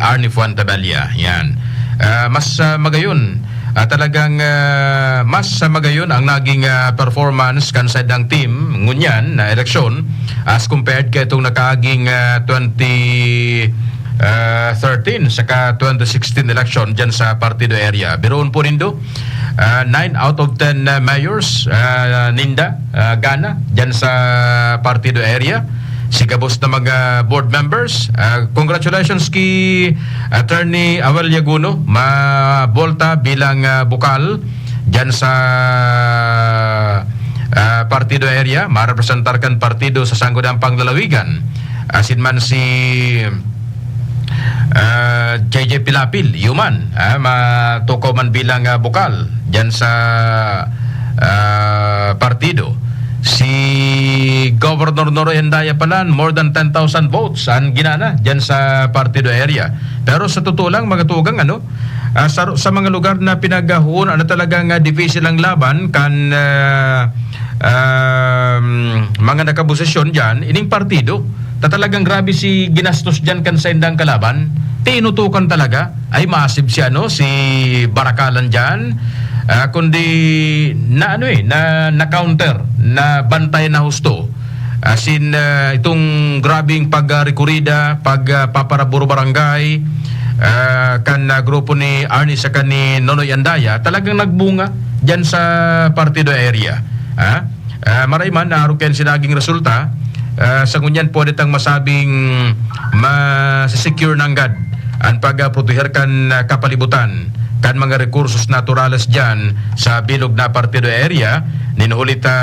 Arnie Fuentebella. Yan. Ah, mas, ah, magayon, ah, talagang, ah, mas, ah, magayon ang naging, ah, performance kan saindang team ngunyan na eleksyon as compared kaitong nakaaging, ah, twenty, ah, thirteen saka twenty sixteen election dyan sa Partido Area. Biruon po nindo, ah, nine out of ten, ah, mayors, ah, ninda, ah, gana dyan sa Partido Area. Si gabos na mga board members, ah, congratulations ki Attorney Awel Yaguno, mabolta bilang, ah, bukal dyan sa, ah, Partido Area, marepresentar kan partido sa Sangguniang Panglalawigan. Asin man si, ah, J J Pilapil, iyo man, ah, matukaw man bilang, ah, bukal dyan sa, ah, partido. Si Governor Nonoy Andaya palan, more than ten thousand votes an ginana diyan sa Partido area. Pero sa totoo lang, mga tugang, ano, ah, sa, sa mga lugar na pinaghahuon na talagang, ah, difícil ang laban kan, ah, um, mga nakabosisyon diyan, ining partido, ta talagang grabe si ginastos diyan kan saindang kalaban. Tinutukan talaga. Ay, maasib si, ano, si Barakalan diyan. Ah, kundi na, ano, eh, na, na counter, na bantay na husto. As in, ah, itong grabeng pag, ah, rekurida, pag, ah, paparaburo barangay, ah, kan, ah, grupo ni Arnie saka ni Nonoy Andaya, talagang nagbunga diyan sa Partido area. Ah, ah, maray man, arog kan sinaging resulta, ah, sa ngunyan pwede tang masabing masisecure nanggad an pag, ah, proteher kan, ah, kapalibutan kan mga rekursos naturales diyan sa bilog na Partido area, nin huli ta,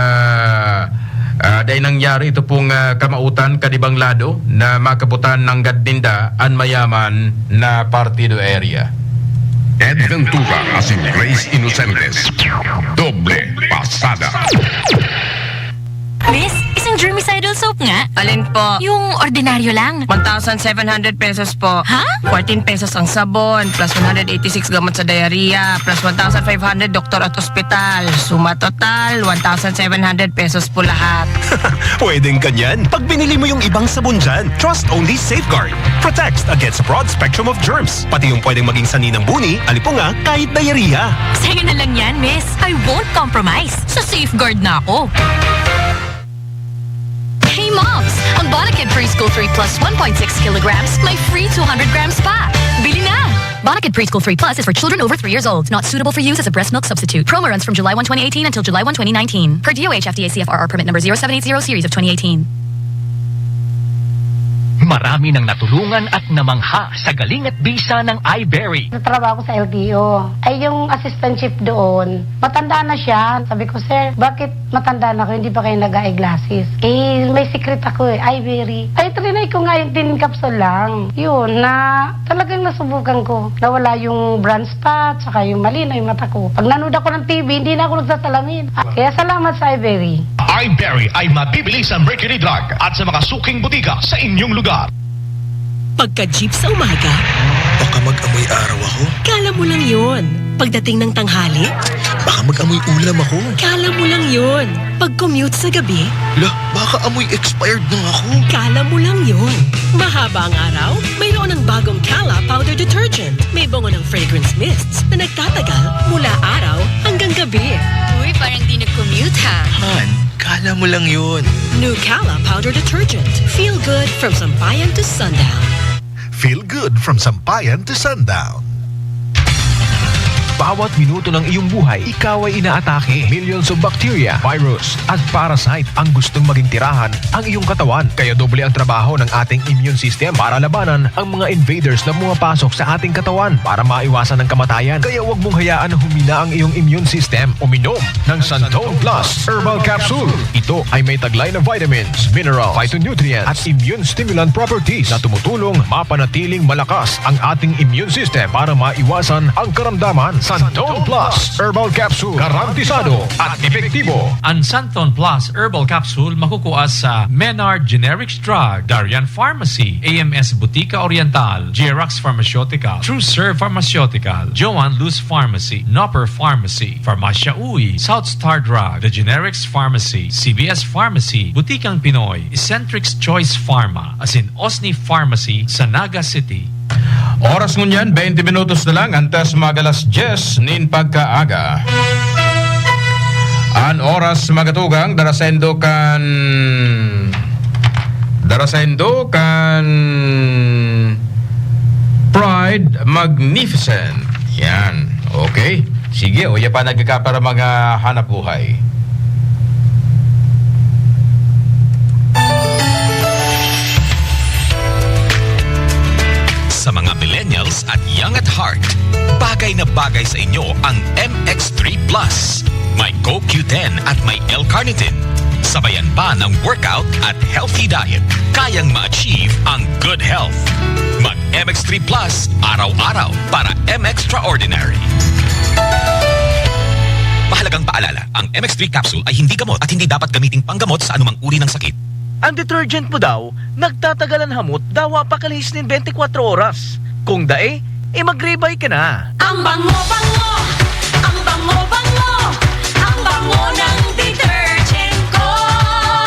ah, dai nangyari ito pong, ah, kamautan kan ibang lado na makabutan nanggad ninda an mayaman na Partido area. Ed Ventura asin Grace Inocentes. Doble pasada. Miss, isang Germicidal soap nga. Alin po? Yung ordinaryo lang. One thousand seven hundred pesos po. Ha? Fourteen pesos ang sabon, plus one hundred eighty-six gamot sa diarrhea, plus one thousand five hundred doktor at ospital. Suma total, one thousand seven hundred pesos po lahat. Pwedeng ganyan. Pag binili mo yung ibang sabon dyan, trust only Safeguard. Protects against a broad spectrum of germs. Pati yung pwedeng maging sanhi ng buni, alipunga, kahit diarrhea. Sa'yo na lang yan, miss. I won't compromise. Sa Safeguard na ako. Hey moms! Ang Bonakid Preschool three plus one point six kilograms may free two hundred grams pa. Bili na! Bonakid Preschool three plus is for children over three years old, not suitable for use as a breast milk substitute. Promo runs from July one, twenty eighteen until July one, twenty nineteen. Per D O H F D A C F R R permit number zero seven eight zero series of twenty eighteen. Marami nang natulungan at namangha sa galing at bisa ng iBerry. Natrabaho ko sa L T O. Ay, yung assistant chief doon, matanda na siya. Sabi ko, "Sir, bakit matanda na ako, hindi pa kayo nag-eyeglasses?" Eh, may secret ako eh, iBerry. Ay, trinay ko nga yung tin capsule lang. Yun, na talagang nasubukan ko. Nawala yung brown spot, saka yung malinaw yung mata ko. Pag nanood ako ng T V, hindi na ako nagsasalamin. Ah, kaya salamat sa iBerry. iBerry ay mabibili sa Mercury Drug at sa mga suking butika sa inyong lugar. Pagka-jeep sa umaga, Baka mag-amoy araw ako. Kala mo lang yon. Pagdating ng tanghali, Baka mag-amoy ulam ako. Kala mo lang yon. Pag-commute sa gabi, Lah, baka amoy expired na ako. Kala mo lang yon. Mahaba ang araw, mayroon ng bagong Kala Powder Detergent. May bango ng fragrance mists na nagtatagal mula araw hanggang gabi. Uy, parang di nag-commute ha. Han, kala mo lang yon. New Kala Powder Detergent. Feel good from sampayan to sundown. Feel good from sampayan to sundown. Bawat minuto ng iyong buhay, ikaw ay inaatake. Millions of bacteria, virus, at parasite ang gustong maging tirahan ang iyong katawan. Kaya doble ang trabaho ng ating immune system para labanan ang mga invaders na pumapasok sa ating katawan para maiwasan ang kamatayan. Kaya huwag mong hayaan na humina ang iyong immune system. Uminom ng Santon Plus Herbal Capsule. Ito ay may taglay na vitamins, mineral, phytonutrients, at immune stimulant properties na tumutulong mapanatiling malakas ang ating immune system para maiwasan ang karamdaman. Santon Plus Herbal Capsule, garantisado at epektibo. Ang Santon Plus Herbal Capsule makukuha sa Menard Generics Drug, Darian Pharmacy, A M S Butika Oriental, Jerax Pharmaceutical, True Serve Pharmaceutical, Joan Luz Pharmacy, Nopper Pharmacy, Farmacia Uy, South Star Drug, The Generics Pharmacy, C B S Pharmacy, Butikang Pinoy, Centrix Choice Pharma, asin Osni Pharmacy sa Naga City. Oras ngunyan, twenty minutos na lang, antes mag alas diyes nin pagkaaga. An oras, mga tugang, darasendo kan, darasendo kan Pride Magnificent. Yan. Okay. Sige, o ya pa nagkakapara mga hanap buhay. Sa mga millennials at young at heart, bagay na bagay sa inyo ang M X three Plus. May Co Q ten at may L-carnitine. Sabayan pa ng workout at healthy diet. Kayang ma-achieve ang good health. Mag M X three Plus araw-araw para M Extraordinary. Mahalagang paalala, ang M X three capsule ay hindi gamot at hindi dapat gamiting panggamot sa anumang uri ng sakit. Ang detergent mo daw, nagtatagal an hamot dawa pakalihis nin twenty-four oras. Kung dai, e mag-rebay ka na. Ang bango-bango! Ang bango-bango! Ang bango ng detergent ko!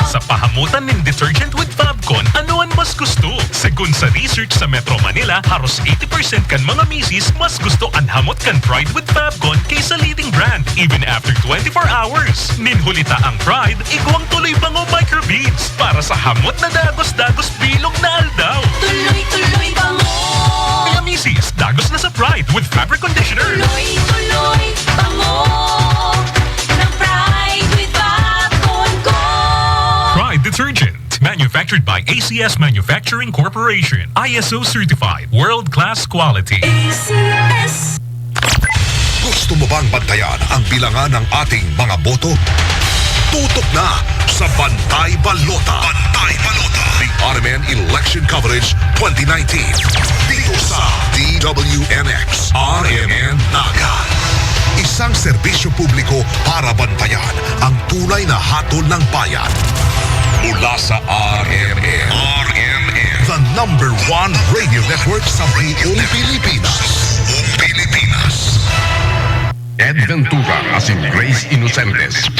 Sa pahamutan nin detergent with Fabcon, ano an mas gusto? Segun sa research sa Metro Manila, haros eighty percent kan mga misis mas gusto an hamot kan Pride with Fabcon kaysa leading brand. Even after twenty-four hours, nin huli ta ang Pride, igwang tuloy bango microbeads para sa hamot na dagos-dagos bilog na aldaw. Tuloy-tuloy bango. Kaya misis, dagos na sa Pride with Fabric Conditioner. Tuloy-tuloy bango ng Pride with Fabcon ko. Pride Detergent, manufactured by A C S Manufacturing Corporation, I S O certified, world-class quality. A C S. Gusto mo bang bantayan ang bilangan ng ating mga boto? Tutok na sa Bantay Balota. Bantay Balota. The R M N Election Coverage twenty nineteen. Dito sa D W N X, R M N Naga. Isang serbisyo publiko para bantayan ang tunay na hatol ng bayan. Mula sa R M N. R M N. The number one radio network sa buong Pilipinas. Buong Pilipinas. Ed Ventura asin Grace Innocentes.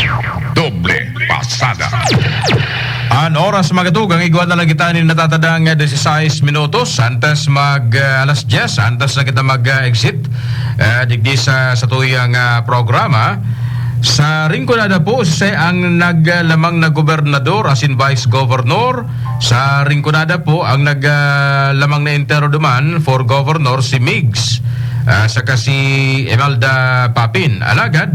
Doble pasada. An oras, mga tugang, igwa na lang kita nin natatadang disisays minutos antes mag, ah, alas dyes, antes na kita mag, ah, exit, ah, digdi sa, sa tuyang, ah, programa. Sa Rinconada po, siya ang naglamang na gobernador asin vice governor. Sa Rinconada po, ang naglamang na entero duman for governor si Migs, ah, saka si Imelda Papin. Alagad,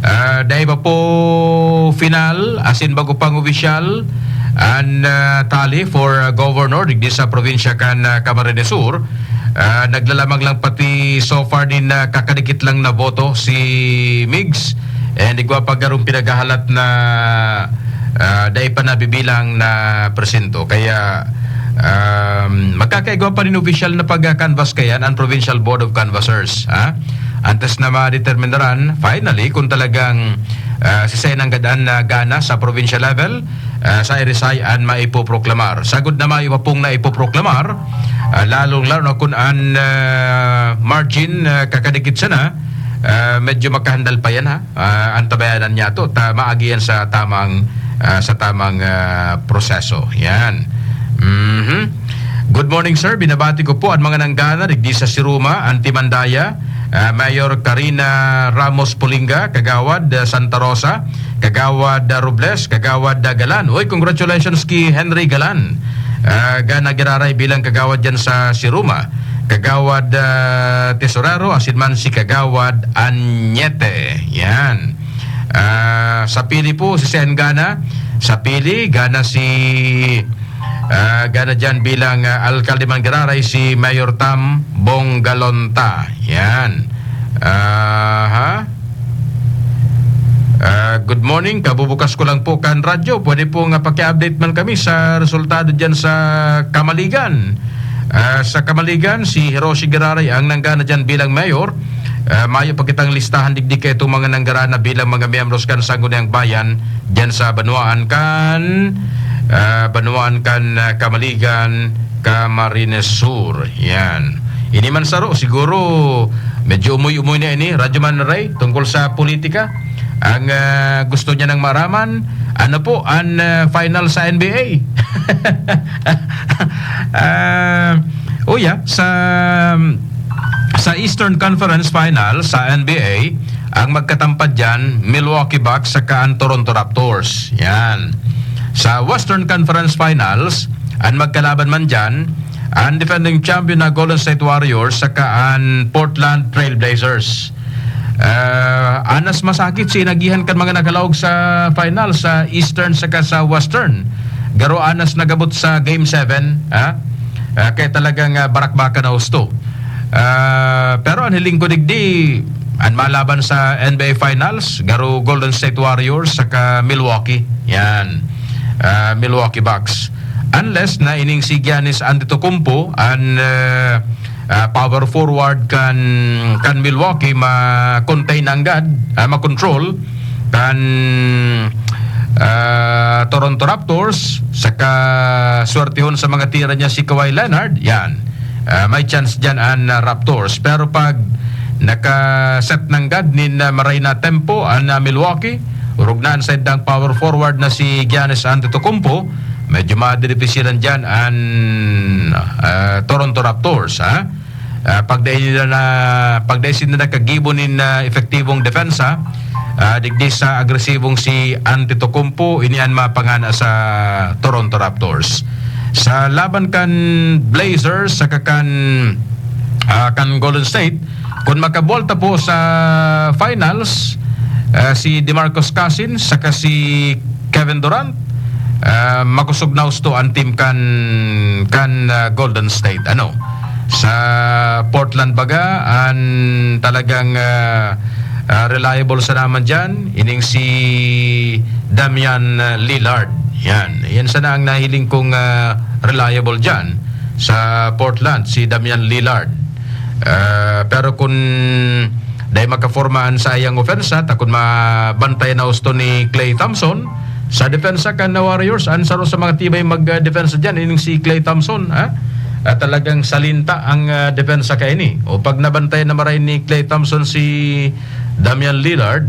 ah, dai pa po final, asin bago pang opisyal an, ah, tally for, ah, governor digdi sa probinsya kan, ah, Camarines Sur. Ah, naglalamang lang pati so far nin, ah, kakadikit lang na boto si Migs. And igwa pa garong pinaghahalat na, ah, dai pa nabibilang na porsyento. Kaya, um, magkakaigwa pa nin opisyal na pag-canvass kayan an Provincial Board of Canvassers, ha? Antes na madeterminaran, finally, kung talagang, ah, siisay nanggad an, ah, gana sa provincial level, ah, sa irisay an maipoproklamar. Sagod na mayo pa pong naipoproklamar, ah, lalong-lalo na kun an, ah, margin, ah, kakadikit sana, ah, medyo makahandal pa yan, ha. Ah, antabayanan niyato ta maagi yan sa tamang, ah, sa tamang, ah, proseso. Yan. Mhm. Good morning, sir. Binabati ko po an mga nanggana digdi sa Siruma, Antimandaya, ah, Mayor Karina Ramos Polinga, Kagawad, ah, Santa Rosa, Kagawad, ah, Robles, Kagawad, ah, Galan. Uy, congratulations ki Henry Galan. Ah, gana giraray bilang kagawad dyan sa Siruma. Kagawad, ah, Tesorero, asin man si Kagawad Anyete. Yan. Ah, sa Pili po, si Sen Gana. Sa Pili, gana si, ah, gana dyan bilang, ah, alkalde man giraray si Mayor Tam Bongalonta. Yan. Aha. Ah, good morning. Kabubukas ko lang po kan radyo. Pwede po nga paki-update man kami sa resultado dyan sa Kamaligan. Ah, sa Kamaligan, si Hiroshi Giraray ang nanggana dyan bilang mayor. Ah, mayo pa kitang listahan digdi kaitong mga nanggarana bilang mga miyembros kan Sangguniang Bayan dyan sa banwaan kan, ah, banwaan kan, ah, Kamaligan, Camarines Sur. Yan. Ini man saro, siguro medyo umoy-umoy na ini, Radyo Man Ray, tungkol sa politika. Ang, ah, gusto niya nang maaraman, ano po ang, ah, final sa N B A? Ah, oh yeah, sa, sa Eastern Conference Final sa N B A, ang magkatampad diyan, Milwaukee Bucks saka ang Toronto Raptors. Yan. Sa Western Conference Finals, ang magkalaban man diyan, ang defending champion na Golden State Warriors saka ang Portland Trail Blazers. Ah, anas masakit si inagihan kan mga nakalaog sa final sa Eastern saka sa Western. Garo anas nagabot sa Game seven, ha? Ah, kaya talagang, ah, barakbakan na husto. Ah, pero ang hiling ko digdi, ang malaban sa N B A Finals, garo Golden State Warriors saka Milwaukee. Yan. Ah, Milwaukee Bucks. Unless na ining si Giannis Antetokounmpo, ang, ah, ah, power forward kan, kan Milwaukee ma-contain nanggad, ah, ma-control kan, ah, Toronto Raptors, saka swertehon sa mga tira niya si Kawhi Leonard, yan. Ah, may chance diyan an, ah, Raptors. Pero pag naka-set nanggad nin, ah, maray na tempo an, ah, Milwaukee, orog na an saindang power forward na si Giannis Antetokounmpo, medyo madidipisilan diyan an, ah, Toronto Raptors, ha? Ah, pag dai nila na, pag dai sila nakagibo nin, ah, epektibong depensa, ah, digdi sa agresibong si Antetokounmpo, ini an mapangana sa Toronto Raptors. Sa laban kan Blazers saka kan, ah, kan Golden State, kun makabuwalta po sa finals, ah, si DeMarcus Cousins saka si Kevin Durant, ah, makosog na husto an team kan, kan, ah, Golden State. Ano? Sa Portland baga, an talagang, ah, ah, reliable sana man diyan, ining si Damian, ah, Lillard. Yan. Yan sana ang nahiling kong, ah, reliable diyan sa Portland, si Damian Lillard. Ah, pero kun dai makaporma an saiyang opensa, ta kun mabantayan na husto ni Klay Thompson, sa depensa kan Warriors, an saro sa mga tibay mag, ah, depensa diyan, ining si Klay Thompson, ha? Ah, talagang salinta ang, ah, depensa kaini. O pag nabantayan na maray ni Klay Thompson si Damian Lillard,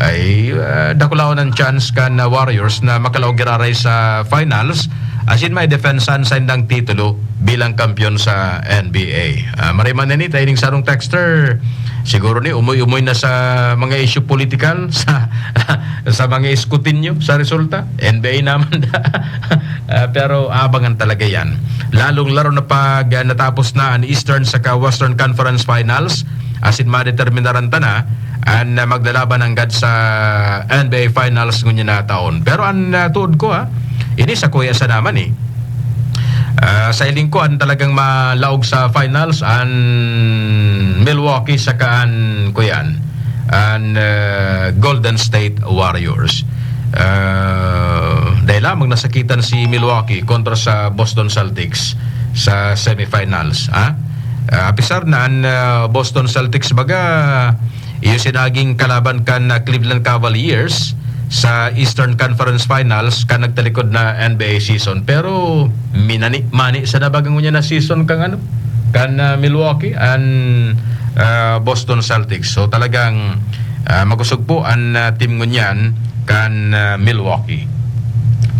ay, ah, dakulaon an chance kan, ah, Warriors na makalaog giraray sa finals, asin may depensa an saindang titulo bilang kampiyon sa N B A. Ah, maray man ini, ta ining sarong texter, siguro ni umoy-umoy na sa mga isyu politikal, sa, sa mga Escudinho, sa resulta. N B A naman. Ah, pero abangan talaga yan. Lalong-laro na pag, ah, natapos na an Eastern saka Western Conference Finals, asin madeterminaran ta na an, ah, maglalaban nanggad sa N B A Finals ngunyan na taon. Pero an, ah, tuod ko, ha, ini sa kuya sa naman, eh. Ah, sa hiling ko, an talagang malaog sa finals, an Milwaukee saka an, kuyan, an, ah, Golden State Warriors. Ah, dai lamang nasakitan si Milwaukee kontra sa Boston Celtics sa semifinals, ha? Ah, apisar na an, ah, Boston Celtics baga, iyo si naging kalaban kan, ah, Cleveland Cavaliers sa Eastern Conference Finals kan nagtalikod na N B A season. Pero minani-mani sa nabaga ngunyan na season kan, ano, kan, ah, Milwaukee an, ah, Boston Celtics. So, talagang, ah, makusog po an, ah, team ngunyan kan, ah, Milwaukee.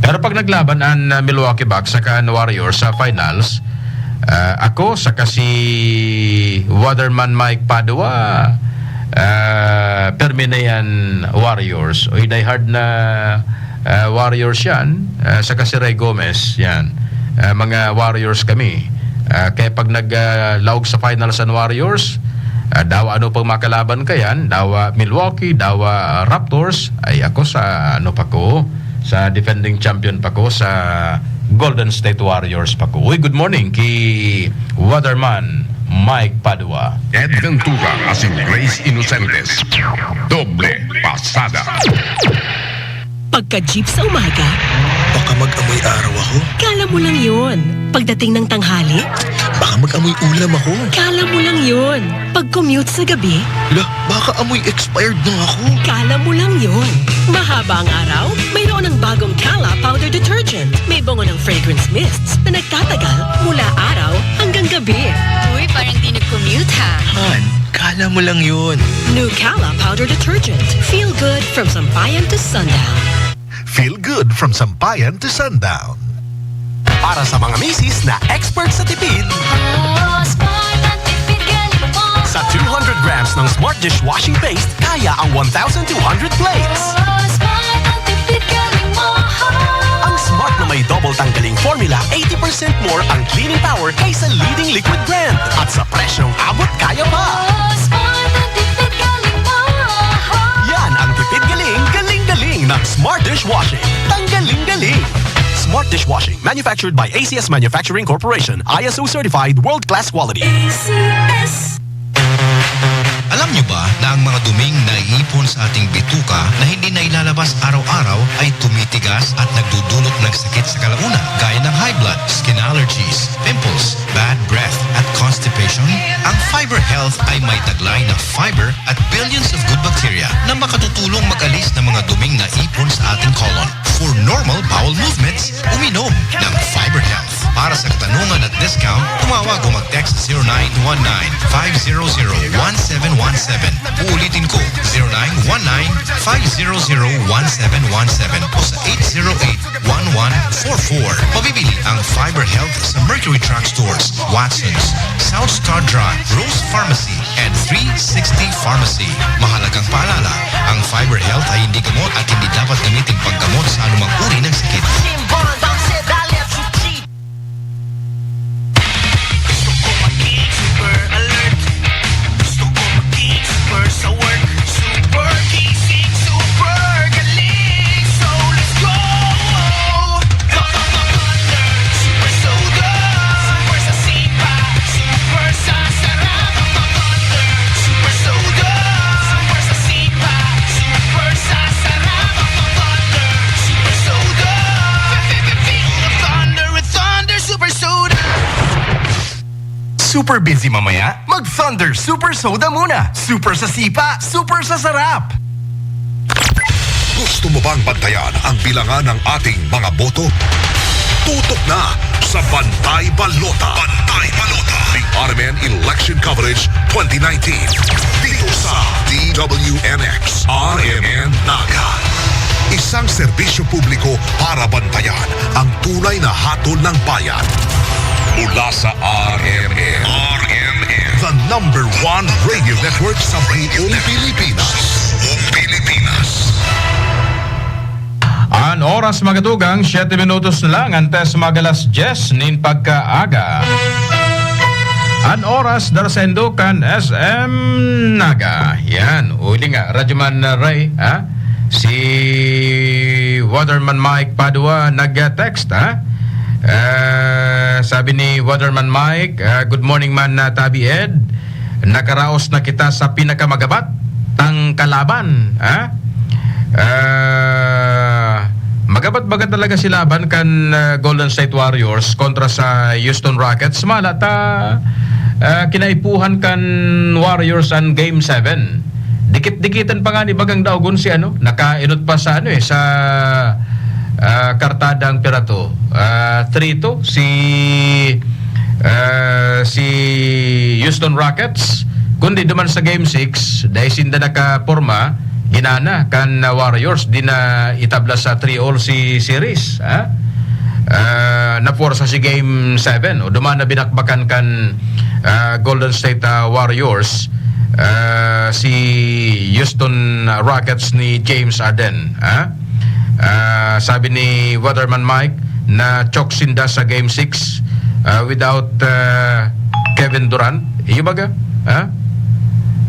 Pero pag naglaban an, ah, Milwaukee Bucks saka an Warriors sa finals, ah, ako saka si Waterman Mike Padua, ah, permi na yan Warriors. Uy, diehard na, ah, Warriors yan, ah, saka si Ray Gomez, yan. Ah, mga Warriors kami. Ah, kaya pag nag, ah, laog sa finals an Warriors, ah, dawa ano pang makalaban ka yan, dawa Milwaukee, dawa, ah, Raptors, ay ako sa ano pa ko, sa defending champion pa ko, sa Golden State Warriors pa ko. Uy, good morning ki Waterman Mike Padua. Ed Ventura asin Grace Innocentes. Doble pasada. Pagka-jeep sa umaga, Baka mag-amoy araw ako. Kala mo lang yun. Pagdating ng tanghali, Baka mag-amoy ulam ako. Kala mo lang yun. Pag-commute sa gabi, Lah, baka amoy expired na ako. Kala mo lang yun. Mahaba ang araw, mayroon ng bagong Kala Powder Detergent. May bango ng fragrance mists na nagtatagal mula araw hanggang gabi. Uy, parang di nag-commute ha. Han, kala mo lang yun. New Kala Powder Detergent. Feel good from sampayan to sundown. Feel good from sampayan to sundown. Para sa mga misis na expert sa tipid, Oh, smart ang tipid galing mo. sa two hundred grams ng Smart Dishwashing Paste, kaya ang one thousand two hundred plates. Oh, smart ang tipid galing mo. Ang Smart na may double tanggaling formula, eighty percent more ang cleaning power kaysa leading liquid brand. At sa presyong abot kaya pa. Oh, smart ang tipid galing mo. Yan ang tipid galing, galing-galing ng Smart Dishwashing. Tanggaling galing. Smart Dishwashing, manufactured by A C S Manufacturing Corporation, I S O certified, world-class quality. A C S. Ala, Alam niyo ba na ang mga duming naiipon sa ating bituka na hindi nailalabas araw-araw ay tumitigas at nagdudulot ng sakit sa kalaunan, gaya ng high blood, skin allergies, pimples, bad breath, at constipation? Ang Fiber Health ay may taglay na fiber at billions of good bacteria na makatutulong mag-alis ng mga duming naipon sa ating colon. For normal bowel movements, uminom ng Fiber Health. Para sa katanungan at discount, tumawag o mag-text zero nine one nine, five zero zero, one seven one seven. Uulitin ko, zero nine one nine, five zero zero, one seven one seven o sa eight zero eight, one one four four. Mabibili ang Fiber Health sa Mercury Drug Stores, Watson's, South Star Drug, Rose Pharmacy, and three sixty Pharmacy. Mahalagang paalala, ang Fiber Health ay hindi gamot at hindi dapat gamitin panggamot sa anumang uri ng sakit. Simbol, danse, dali at suchi. Gusto ko maging super alert. Gusto ko maging super sa work. Super gising, super galing. So, let's go! Thunder, super soda. Super sa sipa, super sa sarap. Thunder, super soda. Super sa sipa, super sa sarap. Thunder, super soda. Feel the thunder with Thunder, super soda. Super busy mamaya? Mag Thunder Super Soda muna. Super sa sipa, super sa sarap. Gusto mo bang bantayan ang bilangan ng ating mga boto? Tutok na sa Bantay Balota. Bantay Balota. The R M N Election Coverage twenty nineteen. Dito sa D W N X R M N Naga. Isang serbisyo publiko para bantayan ang tunay na hatol ng bayan. Mula sa R M N. R M N. The number one radio network sa buong Pilipinas. Buong Pilipinas. An oras, mga tugang, siyete minutos na lang antes mag alas dyes nin pagkaaga. An oras, darasendo kan S M Naga. Yan, uli nga, Radyoman Ray, ha? Si Waterman Mike Padua nag-text, ha? Ah, sabi ni Waterman Mike, ah, "Good morning man, ah, Tabi Ed. Nakaraos na kita sa pinakamagabat tang kalaban," ha? Ah, magabat baga talaga si laban kan, ah, Golden State Warriors kontra sa Houston Rockets. Mala ta, ah, kinaipuhan kan Warriors an Game seven. Dikit-dikitan pa nga ni bagang daogon si ano, nakainot pa sa ano eh, sa, ah, kartadang pirato. Ah, three two si, ah, si Houston Rockets. Kundi duman sa Game six, dai sinda nakaporma, ginana kan, ah, Warriors, di na itabla sa three all si series, ha? Ah, napuwersa si Game seven, o duman na binakbakan kan, ah, Golden State, ah, Warriors, ah, si Houston Rockets ni James Harden, ha? Ah, sabi ni Waterman Mike, na-choke sinda sa Game six, ah, without, ah, Kevin Durant. Iyo baga? Ha?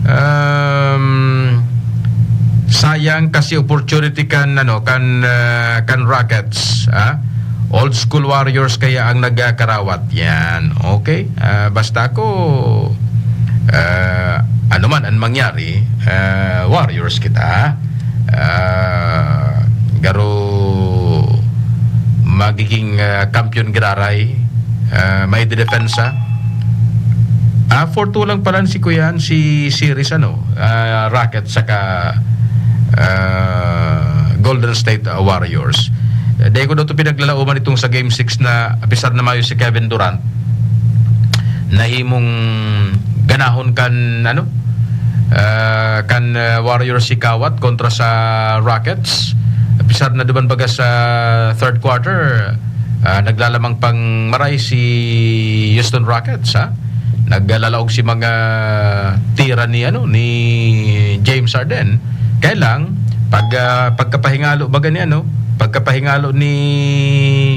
Um, sayang kasi opportunity kan, ano, kan, ah, kan Rockets, ha? Old school Warriors kaya ang nagkakarawat. Yan. Okay? Ah, basta ako, ah, ano man ang mangyari, ah, Warriors kita, ha? Ah, garo magiging, ah, kampiyon giraray, ah, may dedepensa. Ah, four two lang pala si kuyan, si series, ano, ah, Rockets saka, ah, Golden State, ah, Warriors. Eh, dai ko daw ito pinaglalauman itong sa Game six na apisar na mayo si Kevin Durant. Nahimong ganahon kan, ano, ah, kan, ah, Warriors si Kawat kontra sa Rockets. Apisar na duman baga sa third quarter, ah, naglalamang pang maray si Houston Rockets, ha? Naglalaog si mga tira ni, ano, ni James Harden. Kaya lang, pag, ah, pagkapahingalo baga ni, ano, pagkapahingalo ni,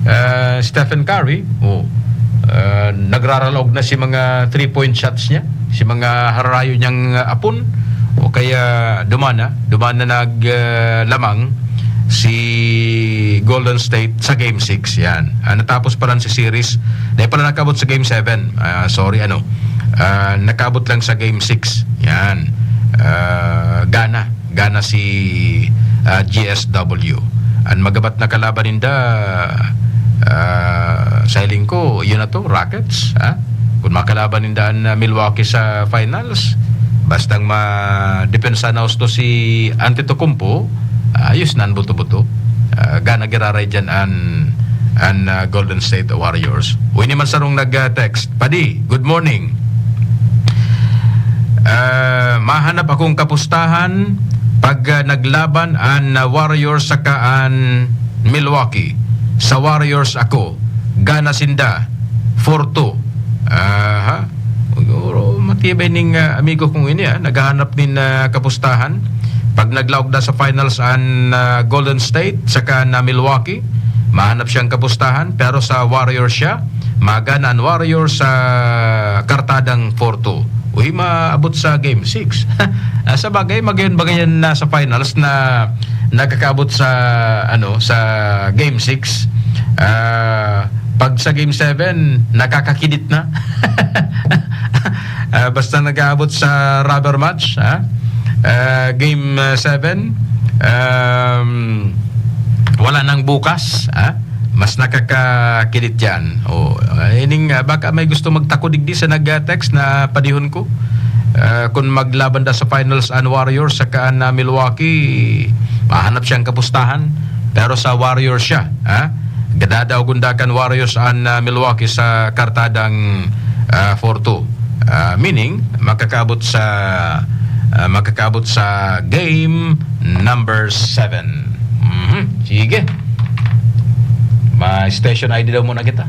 ah, Stephen Curry, oh, ah, nagraralaog na si mga three-point shots niya, si mga hararayo niyang, ah, apon, o kaya dumana, dumana nag, ah, lamang si Golden State sa Game six. Yan. Ah, natapos pa lang si series. Dahil pala nakabot sa Game seven. Ah, sorry, ano. Ah, nakaabot lang sa Game six. Yan. Ah, gana. Gana si, ah, G S W. An magabat na kalaban ninda, ah, sa hiling ko, yun na to, Rockets, ha? Kung makalaban ninda an, ah, Milwaukee sa finals, bastang madepensa na husto si Antetokounmpo, ayos na an buto-buto. Ah, gana giraray dyan an, an, ah, Golden State Warriors. Uy, ni man sarong nag, ah, text, "Padi, good morning. Ah, mahanap akong kapustahan pag, ah, naglaban an, ah, Warriors saka an Milwaukee. Sa Warriors ako. Gana sinda. Four two." Aha. Siguro, matibay ning, ah, amigo kong ini, ah, naghahanap nin, ah, kapustahan. Pag naglaog na sa finals an, ah, Golden State, saka na Milwaukee, mahanap siyang kapustahan, pero sa Warriors siya, magana an Warriors sa kartadang four two. Uy, maabot sa Game six. Ah, sa bagay, magayon-bagayon na sa finals na nakakaabot sa, ano, sa Game six. Ah, pag sa Game seven, nakakakinit na. Ah, basta nag-aabot sa rubber match, ha? Ah, Game, ah, seven, um, wala nang bukas, ha? Mas nakakakinit yan. O, ah, ining, ah, baka may gusto magtako digdi sa nag-text na padihon ko. Ah, kung maglaban da sa finals an Warriors saka an, ah, Milwaukee, mahanap siyang kapustahan. Pero sa Warriors siya, ha? Gadadaogon da kan Warriors an, ah, Milwaukee sa kartadang, ah, four two. Ah, meaning, makakaabot sa, ah, makakaabot sa game number seven. Mhm. Sige. Ma-station I D daw muna kita.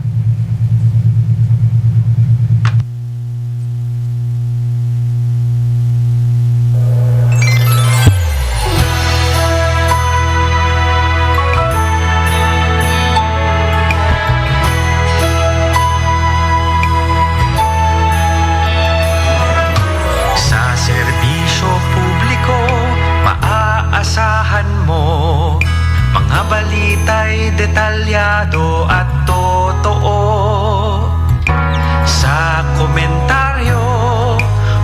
Sa serbisyo publiko, maaasahan mo mga balita'y detalyado at totoo. Sa komentaryo,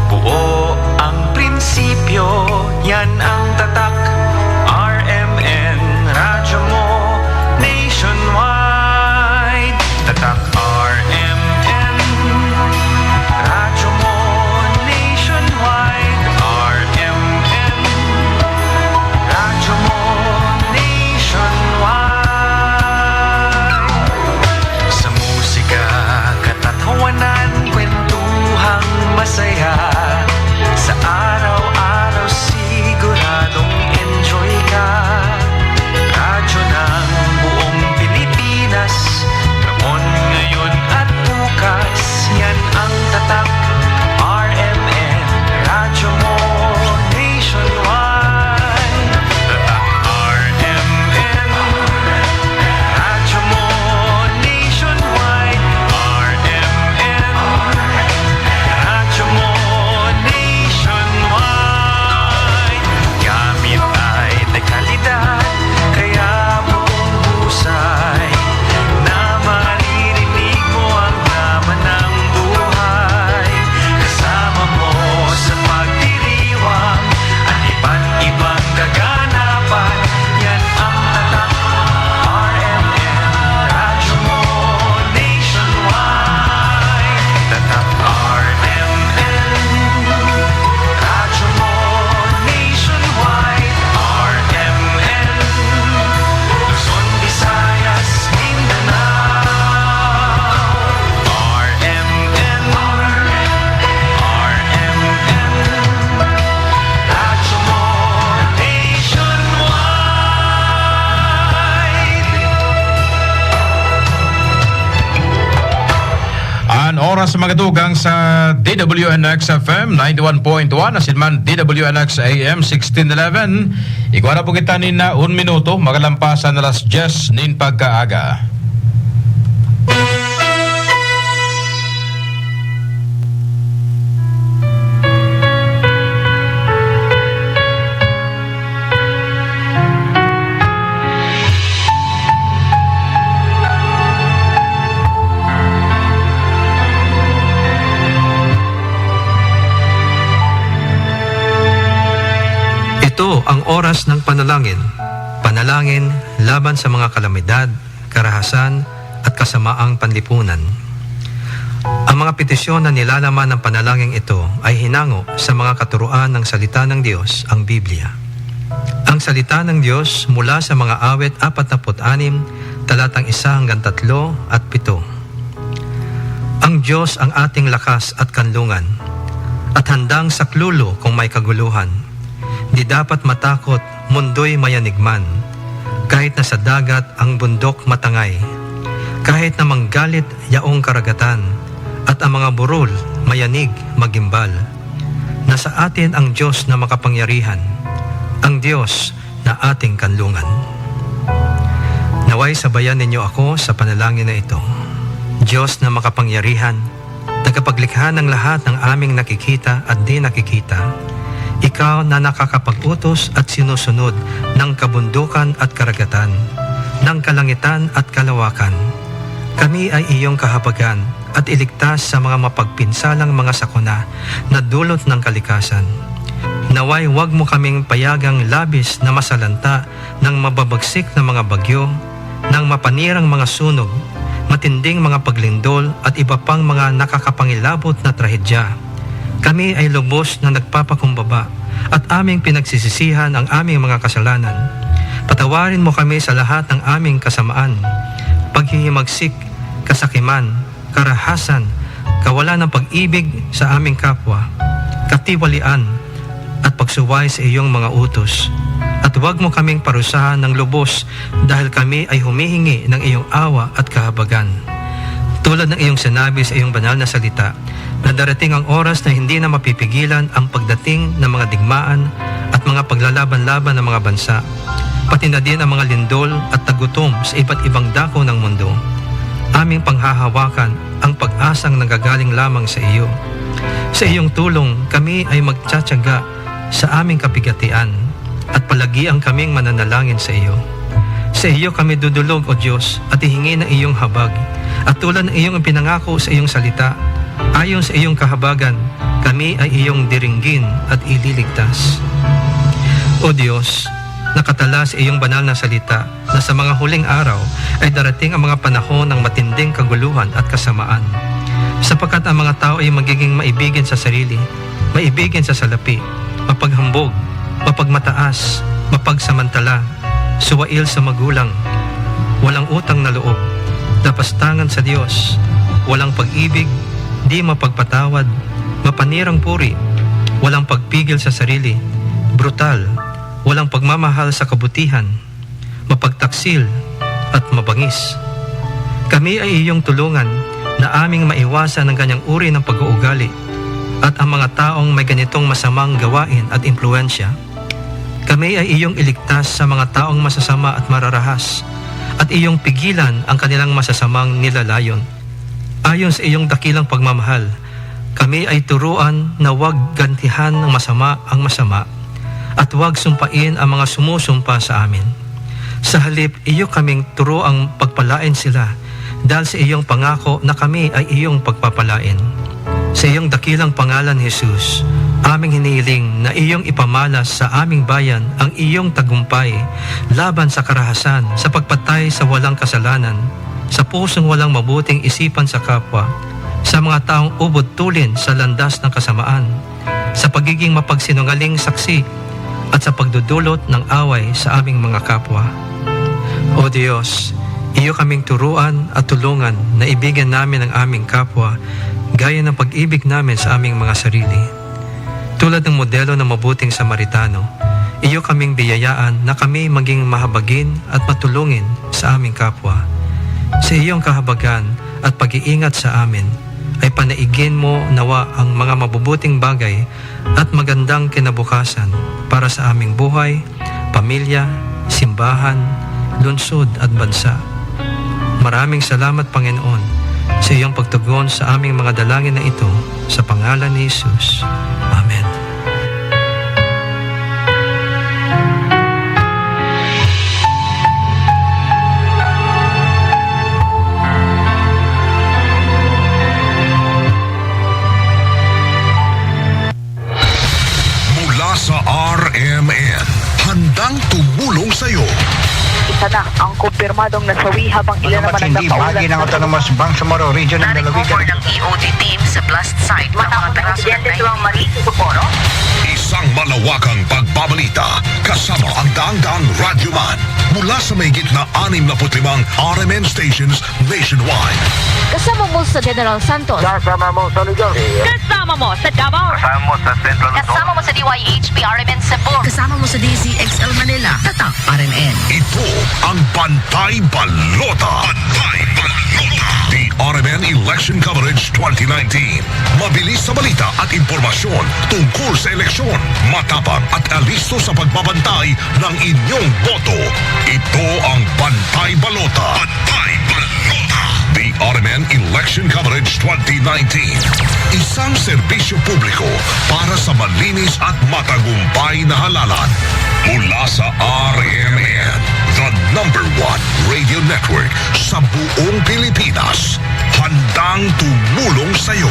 buo ang prinsipyo, yan ang tatak R M N Radyo Mo Nationwide. Tatak R M N Radyo Mo Nationwide, R M N Radyo Mo Nationwide. Sa musika, katatawanan, kwentuhang masaya. Sa araw-araw, siguradong enjoy ka. Radyo ng buong Pilipinas, noon, ngayon at bukas, yan ang tatak R M N Radyo Mo Nationwide. Tatak R M N Radyo Mo Nationwide, R M N Radyo Mo Nationwide. Gamit ay dekalidad, kaya buong husay. Na maririnig mo ang drama ng buhay. Kasama mo sa pagdiriwang at iba't ibang kaganapan. Yan ang tatak R M N Radyo Mo Nationwide. Tatak R M N Radyo Mo Nationwide, R M N, Luzon, Visayas, Mindanao, R M N, R M N, Radyo Mo Nationwide. An oras, mga tugang, sa D W N X F M ninety-one point one, asin man D W N X A M sixteen eleven. Igwa na po kita nin, ah, un minuto, makalampasan alas dyes nin pagkaaga. Oras ng panalangin. Panalangin laban sa mga kalamidad, karahasan, at kasamaang panlipunan. Ang mga petisyon na nilalaman ng panalangin ito ay hinango sa mga katuruan ng Salita ng Diyos, ang Biblia. Ang Salita ng Diyos mula sa mga Awit apat na put anim, talatang isa hanggang tatlo at pito. Ang Diyos ang ating lakas at kanlungan, at handang saklolo kung may kaguluhan. Di dapat matakot, mundo'y mayanig man. Kahit na sa dagat ang bundok matangay, kahit na manggalit yaong karagatan, at ang mga burol mayanig magimbal, nasa atin ang Diyos na makapangyarihan, ang Diyos na ating kanlungan. Naway sabayan ninyo ako sa panalangin na ito. Diyos na makapangyarihan, tagapaglikha ng lahat ng aming nakikita at di nakikita, ikaw na nakakapag-utos at sinusunod ng kabundukan at karagatan, ng kalangitan at kalawakan. Kami ay iyong kahabagan at iligtas sa mga mapagpinsalang mga sakuna na dulot ng kalikasan. Naway wag mo kaming payagang labis na masalanta ng mababagsik na mga bagyo, ng mapanirang mga sunog, matinding mga paglindol at iba pang mga nakakapangilabot na trahedya. Kami ay lubos na nagpapakumbaba at aming pinagsisisihan ang aming mga kasalanan. Patawarin mo kami sa lahat ng aming kasamaan, paghihimagsik, kasakiman, karahasan, kawalan ng pag-ibig sa aming kapwa, katiwalian, at pagsuway sa iyong mga utos. At huwag mo kaming parusahan ng lubos dahil kami ay humihingi ng iyong awa at kahabagan. Tulad ng iyong sinabi sa iyong banal na salita, na darating ang oras na hindi na mapipigilan ang pagdating ng mga digmaan at mga paglalaban-laban ng mga bansa, pati na din ang mga lindol at tagutom sa iba't ibang dako ng mundo. Aming panghahawakan ang pag-asang nanggagaling lamang sa iyo. Sa iyong tulong, kami ay magtsatsaga sa aming kapigatian, at palagian kaming mananalangin sa iyo. Sa iyo kami dudulog, O Diyos, at hihingi ng iyong habag. At tulad ng iyong ipinangako sa iyong salita, ayon sa iyong kahabagan, kami ay iyong diringgin at ililigtas. O Diyos, nakatala sa iyong banal na salita na sa mga huling araw ay darating ang mga panahon ng matinding kaguluhan at kasamaan, sapagkat ang mga tao ay magiging maibigin sa sarili, maibigin sa salapi, mapaghambog, mapagmataas, mapagsamantala, suwail sa magulang, walang utang na loob, dapastangan sa Dios, walang pag-ibig, di mapagpatawad, mapanirang puri, walang pagpigil sa sarili, brutal, walang pagmamahal sa kabutihan, mapagtaksil, at mabangis. Kami ay iyong tulungan na aming maiwasan ang ganyang uri ng pag-uugali at ang mga taong may ganitong masamang gawain at impluwensya. Kami ay iyong iligtas sa mga taong masasama at mararahas, at iyong pigilan ang kanilang masasamang nilalayon. Ayon sa iyong dakilang pagmamahal, kami ay turuan na huwag gantihan ng masama ang masama, at huwag sumpain ang mga sumusumpa sa amin. Sa halip, iyo kaming turuang pagpalain sila, dahil sa iyong pangako na kami ay iyong pagpapalain. Sa iyong dakilang pangalan, Jesus, aming hinihiling na iyong ipamalas sa aming bayan ang iyong tagumpay laban sa karahasan, sa pagpatay sa walang kasalanan, sa pusong walang mabuting isipan sa kapwa, sa mga taong ubod tulin sa landas ng kasamaan, sa pagiging mapagsinungaling saksi, at sa pagdudulot ng away sa aming mga kapwa. O Diyos, iyo kaming turuan at tulungan na ibigan namin ang aming kapwa gaya ng pag-ibig namin sa aming mga sarili. Tulad ng modelo ng mabuting Samaritano, iyo kaming biyayaan na kami maging mahabagin at matulungin sa aming kapwa. Sa iyong kahabagan at pag-iingat sa amin, ay panaigin mo nawa ang mga mabubuting bagay at magandang kinabukasan para sa aming buhay, pamilya, simbahan, lungsod at bansa. Maraming salamat, Panginoon, sa iyong pagtugon sa aming mga dalangin na ito, sa pangalan ni Jesus. Amen. Mula sa R M N, Sana ang kumpirmadong nasawi habang ilan naman ang nakaulat ng Autonomous Bangsamoro Region ng lalawigan. Ng E O D team sa blast site ang mga Matapos ang insidente, Tuwang Marie Socorro. Isang malawakang pagbabalita kasama ang daang-daang radyoman mula sa mahigit na anim na put limang R M N stations nationwide. Kasama mo sa General Santos. Kasama mo sa Luzon. Kasama mo sa Davao. Kasama mo sa Central Luzon. Kasama mo sa D Y H P R M N Cebu. Kasama mo sa D Z X L Manila. Tatak R M N. Ito ang Bantay Balota. Bantay Balota. The R M N Election Coverage twenty nineteen. Mabilis sa balita at impormasyon tungkol sa eleksyon. Matapang at alisto sa pagbabantay ng inyong boto. Ito ang Bantay Balota. Bantay Balota. The R M N Election Coverage twenty nineteen. Isang serbisyo publiko para sa malinis at matagumpay na halalan. Mula sa R M N, the number one radio network sa buong Pilipinas. Handang tumulong sa'yo.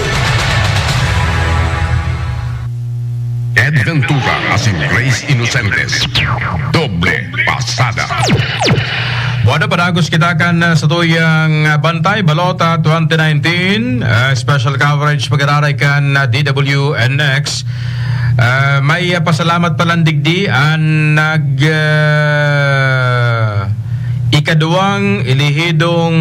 Ed Ventura asin Grace Inocentes. Doble pasada. Bueno, padagos kita kan, ah, satuyang, ah, Bantay Balota twenty nineteen, ah, special coverage pag-araray kan, ah, D W N X. Ah, may, ah, pasalamat palan digdi an nag, ah, ikaduwang elehidong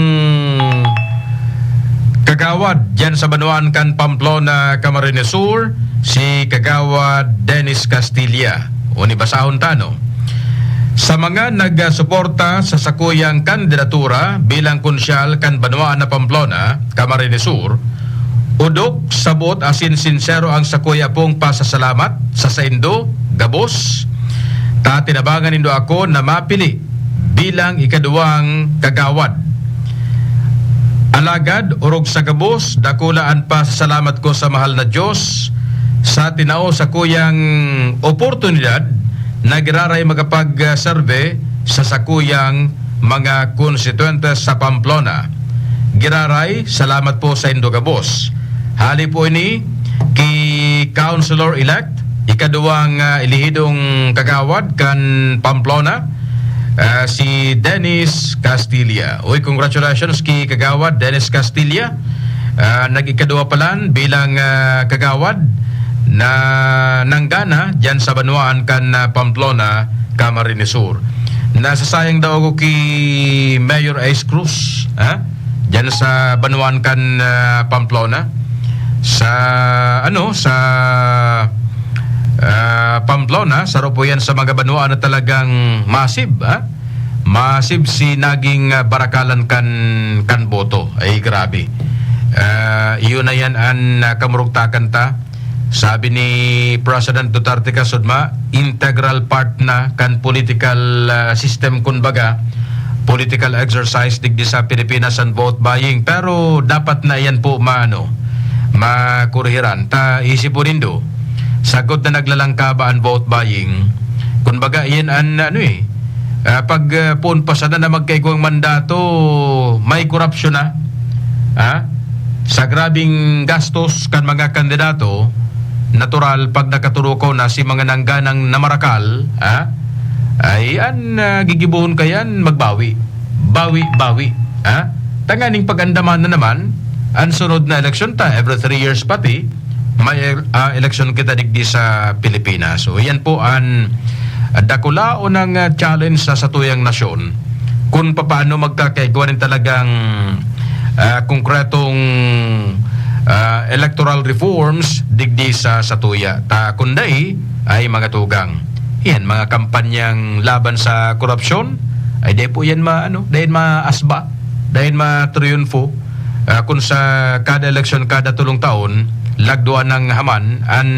kagawad diyan sa banwaan kan Pamplona, Camarines Sur, si Kagawad Dennis Castilla. O ni basahon ta, no? Sa mga nagsuporta sa sakuyang kandidatura bilang konsyal kan banwaan na Pamplona, Camarines Sur, odok, sabot asin sinsero ang sakuya pong pasasalamat sa saindo, gabos, ta tinabangan nindo ako na mapili bilang ikaduwang kagawad. Alagad, orog sa gabos, dakula an pasasalamat ko sa mahal na Diyos sa tinao sakuyang oportunidad na giraray makapagserbi sa sakuyang mga konstituyente sa Pamplona. Giraray, salamat po saindo gabos. Hali po ini ki Councilor-elect, ikaduwang, ah, elehidong kagawad kan Pamplona, ah, si Dennis Castilla. Uy, congratulations ki Kagawad Dennis Castilla. Ah, nag-ikaduwa palan bilang, ah, kagawad na nanggana diyan sa banwaan kan, ah, Pamplona, Camarines Sur. Nasasayang daw ako ki Mayor Ace Cruz, ha? Diyan sa banwaan kan, ah, Pamplona. Sa, ano, sa, ah, Pamplona, saro po yan sa mga banwaan na talagang massive, ha? Massive si naging, ah, barakalan kan, kan boto. Ay, grabe. Ah, iyon na yan an, ah, kamurugtakan ta. Sabi ni President Duterte kasudma, integral part na kan political, ah, system, kun baga, political exercise digdi sa Pilipinas an vote buying. Pero dapat na iyan po maano, makurhiran. Ta isipon nindo, sagkod na naglalangkaba an vote buying. Kun baga, iyan an ano eh, ah, pag, ah, poon pa sana na magkaigwang mandato, may korupsyon na. Ha? Sa grabing gastos kan mga kandidato, natural, pag nakaturukaw na si mga nangganang namarakal, ha? Ay, an, ah, gigibohon kayan, magbawi. Bawi, bawi, ha? Tanganing pag-andaman na naman, an sunod na eleksyon ta, every three years pati, may, ah, eleksyon kita digdi sa Pilipinas. So, yan po an, ah, dakulaon ng, ah, challenge sa satuyang nasyon. Kung papaano magkakaigwa nin talagang, ah, konkretong, ah, electoral reforms digdi sa satuya. Ta kun dai, ay mga tugang. Yan, mga kampanyang laban sa korupsyon, ay dai po yan ma-, ano, dai maasba, dai matriyunfo. Ah, kun sa kada eleksyon, kada tulong taon, lagduan ng haman, an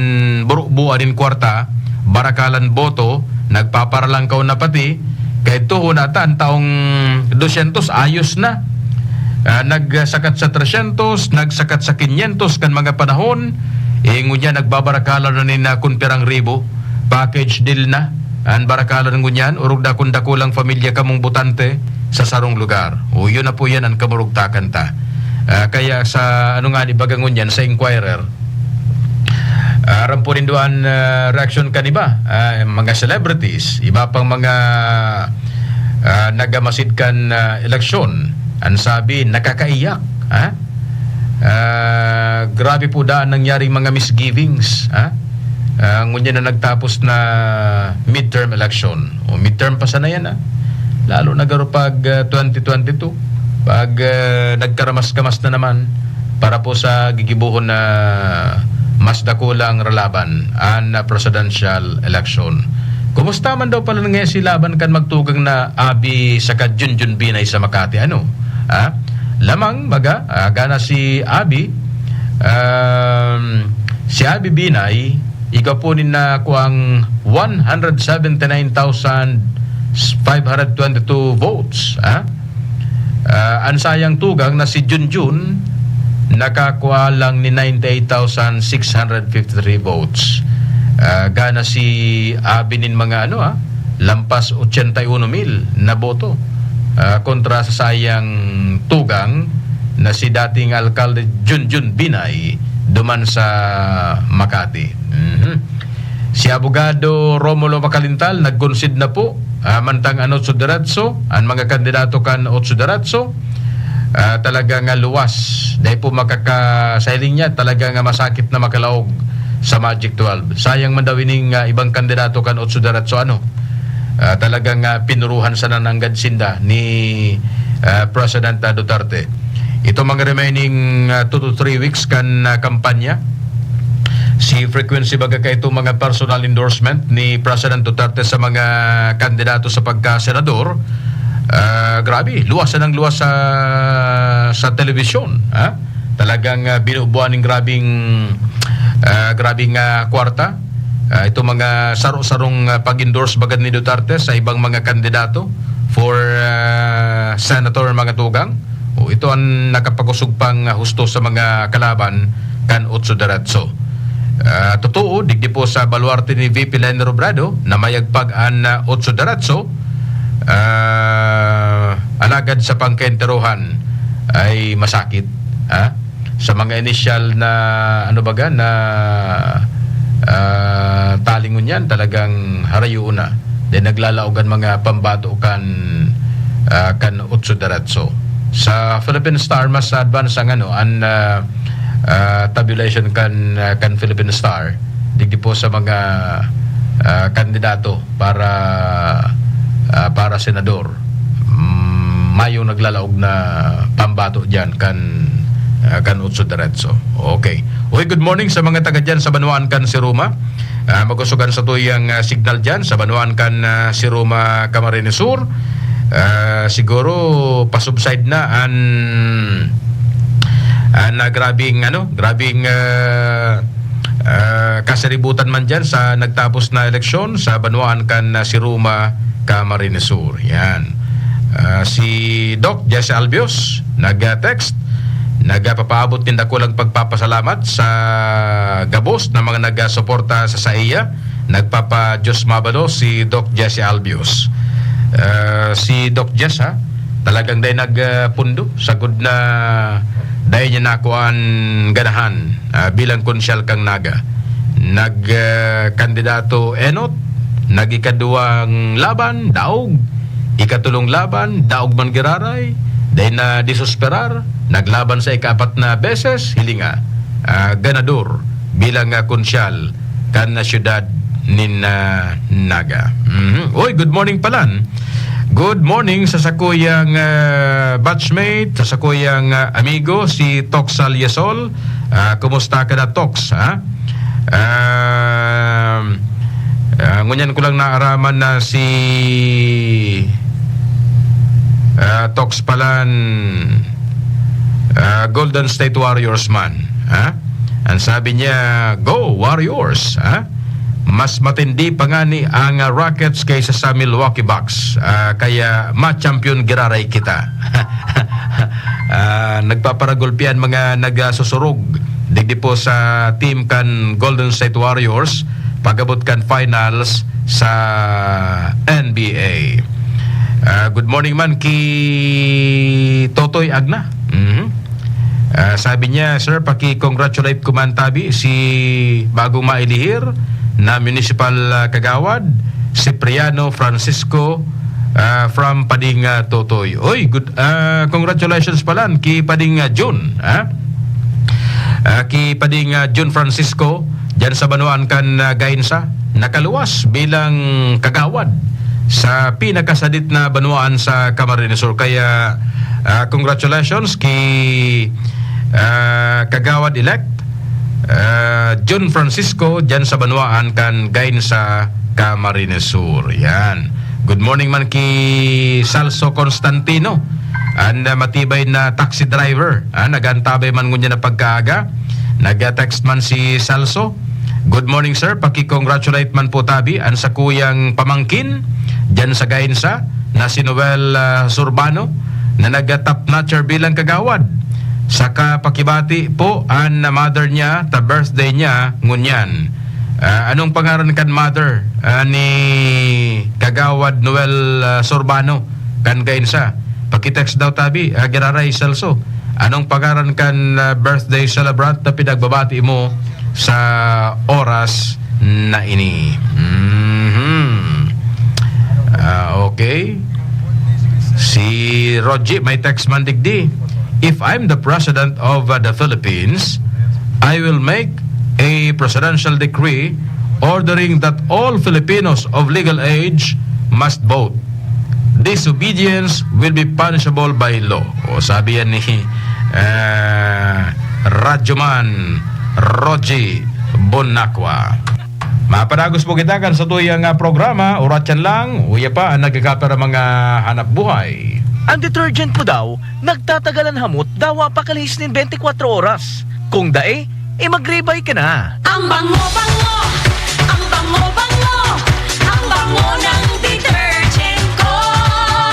burubuan nin kwarta, barakalan boto, nagpaparalangkaw na pati, kay tuhon ata an taong dosyentos, ayos na. Ah, nagsakat sa tresyentos, nagsakat sa kinyentos kan mga panahon, eh, ngunyan nagbabarakalan na nin, ah, kun pirang ribo, package deal na. An barakalan ngunyan, orog dakong dakulang pamilya kamong botante sa sarong lugar. O, yun na po yan an kamurugtakan ta. Ah, kaya sa, ano nga ni baga ngunyan, sa Inquirer, ah, aram po nindo an, ah, reaksyon kan iba, ah, mga celebrities, iba pang mga ah, nagamasid kan, ah, eleksyon. An sabi, nakakaiyak, ha? Ah, grabe po daan nangyaring mga misgivings, ha? Ah, ngunyan na nagtapos na midterm election. O midterm pa sana yan, ha? Lalo na garo pag, ah, twenty twenty-two, pag, ah, nagkaramas-kamas na naman para po sa gigibohon na mas dakulang ralaban, an, ah, presidential election. Kumusta man daw pala ngesi laban kan magtugang na Abi saka Junjun Binay sa Makati, ano? Ah, lamang, baga, ah, gana si Abi, um, si Abi Binay, igwa po nin na kuang one hundred seventy-nine thousand five hundred twenty-two votes, ah? Ah, an sayang tugang na si Junjun, nakakua lang ni ninety-eight thousand six hundred fifty-three votes. Ah, gana si Abi nin mga ano, ah, lampas ochenta y uno mil na boto, ah, kontra sa sayang tugang na si dating Alkalde Junjun Binay duman sa Makati. Mhm. Si Abogado Romulo Macalintal nag-concede na po, ah, mantang an Otso Diretso, an mga kandidato kan Otso Diretso, ah, talaga nga luwas. Dahil po makaka-, sa hiling niya, talaga nga masakit na makalaog sa Magic twelve. Sayang man daw ining, ah, ibang kandidato kan Otso Diretso, ano, ah, talagang, ah, pinuruhan sana nanggad sinda ni, ah, President, ah, Duterte. Ito mga remaining, ah, two to three weeks kan, ah, kampanya. Si frequency baga kaito mga personal endorsement ni President Duterte sa mga kandidato sa pagka-senador, ah, grabe, luwas na ng luwas sa, sa telebisyon, ha? Talagang, ah, binubuan ng grabing, ah, grabing, ah, kwarta. Ah, ito mga saro-sarong, ah, pag-endorse baga ni Duterte sa ibang mga kandidato for, ah, senator, mga tugang. O, ito ang nakapagusog pang, ah, husto sa mga kalaban kan Otso Diretso. Ah, totoo, digdi po sa baluarte ni V P Leni Robredo na mayagpag an, ah, Otso Diretso, ah, alagad sa pangkaenterohan ay masakit, ha? Sa mga inisyal na, ano baga, na, ah, talingon yan, talagang harayoon na. Then naglalaog an mga pambato kan, ah, kan Otso Diretso. Sa Philippine Star, mas advance ang, ano, an, ah, ah, tabulation kan, ah, kan Philippine Star digdi po sa mga, ah, kandidato para, ah, para senador. Mm, mayong naglalaog na pambato diyan kan, ah, kan Otso Diretso. Okay. Uy, good morning sa mga taga diyan sa banwaan kan Siruma. Ah, magusugan sa tuyang, ah, signal diyan sa banwaan kan, ah, Siruma, Camarines Sur. Ah, siguro pa-subside na an, an, ah, grabing, ano, grabing, ah, ah, kasaributan man diyan sa nagtapos na eleksyon sa banwaan kan, ah, Siruma, Camarines Sur. Yan. Ah, si Doc Jesse Albios nag-text, nagpapaabot nin dakulang pagpapasalamat sa gabos na mga nagasuporta sa saiya. Nagpapa-Diyos mabalo si Doc Jesse Albios. Ah, si Doc Jess, ha, talagang dai nagpundo, sagod na dai niya nakuan ganahan, ah, bilang konsyal kan Naga. Nag, ah, kandidato enot, nag-ikaduwang laban, daog. Ikatulong laban, daog man giraray, dai na disusperar, naglaban sa ikaapat na beses, hilinga, ah, ganador bilang, ah, konsyal kan, ah, siyudad nin, ah, Naga. Mhm. Oy, good morning, Palan. Good morning sa sakuyang, ah, batchmate, sa sakuyang, ah, amigo, si Tox Alyasol. Ah, kumusta ka na, Tox, ha? Um, ah, ngunyan ko lang naaraman na si, ah, Tox Palan, ah, Golden State Warriors man, ha? Ang sabi niya, "Go, Warriors!" Ha? Mas matindi pa ngani ang, ah, Rockets kaysa sa Milwaukee Bucks. Ah, kaya ma-champion giraray kita. Ah, nagpaparagulpi an mga nagsusurog digdi po sa team kan Golden State Warriors pag-abot kan finals sa N B A. Ah, good morning man ki Totoy Agna. Mhm. Ah, sabi niya, "Sir, paki-congratulate ko man tabi si bagong mailihir na municipal, ah, kagawad, Cipriano Francisco, Ah, from Pading, ah, Totoy. Oy, good, ah, congratulations pala ki Pading, ah, Jun, ha? Ah, ki Pading, ah, Jun Francisco, diyan sa banwaan kan, ah, Gainsa, nakaluwas bilang kagawad sa pinakasadit na banwaan sa Camarines Sur. Kaya, ah, congratulations ki, ah, Kagawad-elect, ah, Jun Francisco, diyan sa banwaan kan Gainsa, Camarines Sur. Yan. Good morning man ki Salso Constantino, an, ah, matibay na taxi driver. Ah, nag-aantabay man ngunyan na pagkaaga. Nag-text man si Salso. "Good morning, sir. Paki-congratulate man po tabi an sakuyang pamangkin diyan sa Gainsa na si Noel, ah, Surbano na nag-top notcher bilang kagawad. Saka pakibati po an mother niya ta birthday niya ngunyan." Ah, anong pangaran kan mother, ah, ni Kagawad Noel, ah, Surbano kan Gainsa? Paki-text daw tabi, ah, Giraray Celso. Anong pangaran kan, ah, birthday celebrant na pinagbabati mo sa oras na ini? Mhm. Ah, okay. Si Rogie, may text man digdi. "If I'm the president of, uh, the Philippines, I will make a presidential decree ordering that all Filipinos of legal age must vote. Disobedience will be punishable by law." O, sabi yan ni, ah, Radyoman Rogie Bonacqua. Mapadagos po kita kan satuyang, ah, programa. Oratyan lang, uya pa an nagkakapira mga hanap buhay. Ang detergent mo daw, nagtatagal an hamot, dawa pa kalihis nin bente kwatro oras. Kung dai, e mag-rebay ka na. Ang bango-bango, ang bango-bango, ang bango ng detergent ko.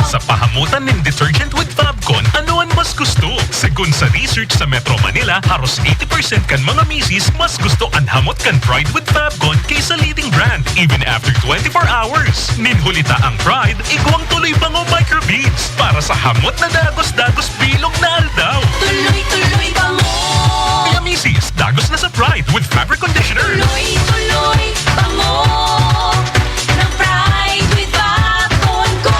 Sa pahamotan nin detergent with Fabcon, ano an mas gusto? Segun sa research sa Metro Manila, haros eighty percent kan mga misis mas gusto an hamot kan Pride with Fabcon kaysa leading brand, even after twenty-four hours. Nin huli ta ang Pride, igwang tuloy bango microbeads para sa hamot na dagos-dagos bilog na aldaw. Tuloy-tuloy bango. Kaya misis, dagos na sa Pride with Fabric Conditioner. Tuloy-tuloy bango ng Pride with Fabcon ko.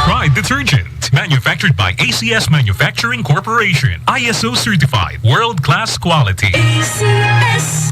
Pride Detergent. Manufactured by A C S Manufacturing Corporation. I S O certified. World-class quality. A C S.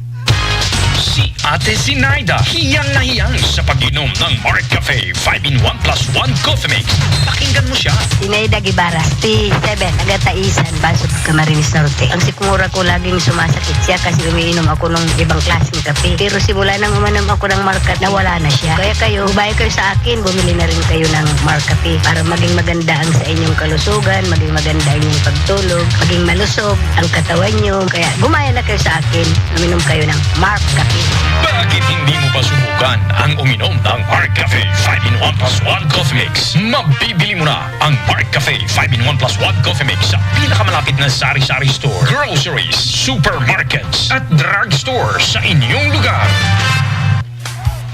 Si Ate Zinaida, hiyang na hiyang sa pag-inom ng Mark Cafe five-in-one plus one Coffee Mix. Pakinggan mo siya. Zinaida Guevara, fifty-seven, taga Taisan, Basod, Camarines Norte. Ang sikmura ko laging sumasakit siya kasi umiinom ako ng ibang klaseng kape. Pero simula nang umanom ako ng Mark Cafe, nawala na siya. Kaya kayo, gumaya kayo sa akin, bumili na rin kayo ng Mark Cafe para maging maganda ang sa inyong kalusugan, maging maganda ang inyong pagtulog, maging malusog ang katawan nyo. Kaya gumaya na kayo sa akin, uminom kayo ng Mark Cafe. Bakit hindi mo pa subukan ang uminom ng Mark Cafe five-in-one plus one Coffee Mix? Mabibili mo na ang Mark Cafe five-in-one plus one Coffee Mix sa pinakamalapit na sari-sari store, groceries, supermarkets, at drugstore sa inyong lugar.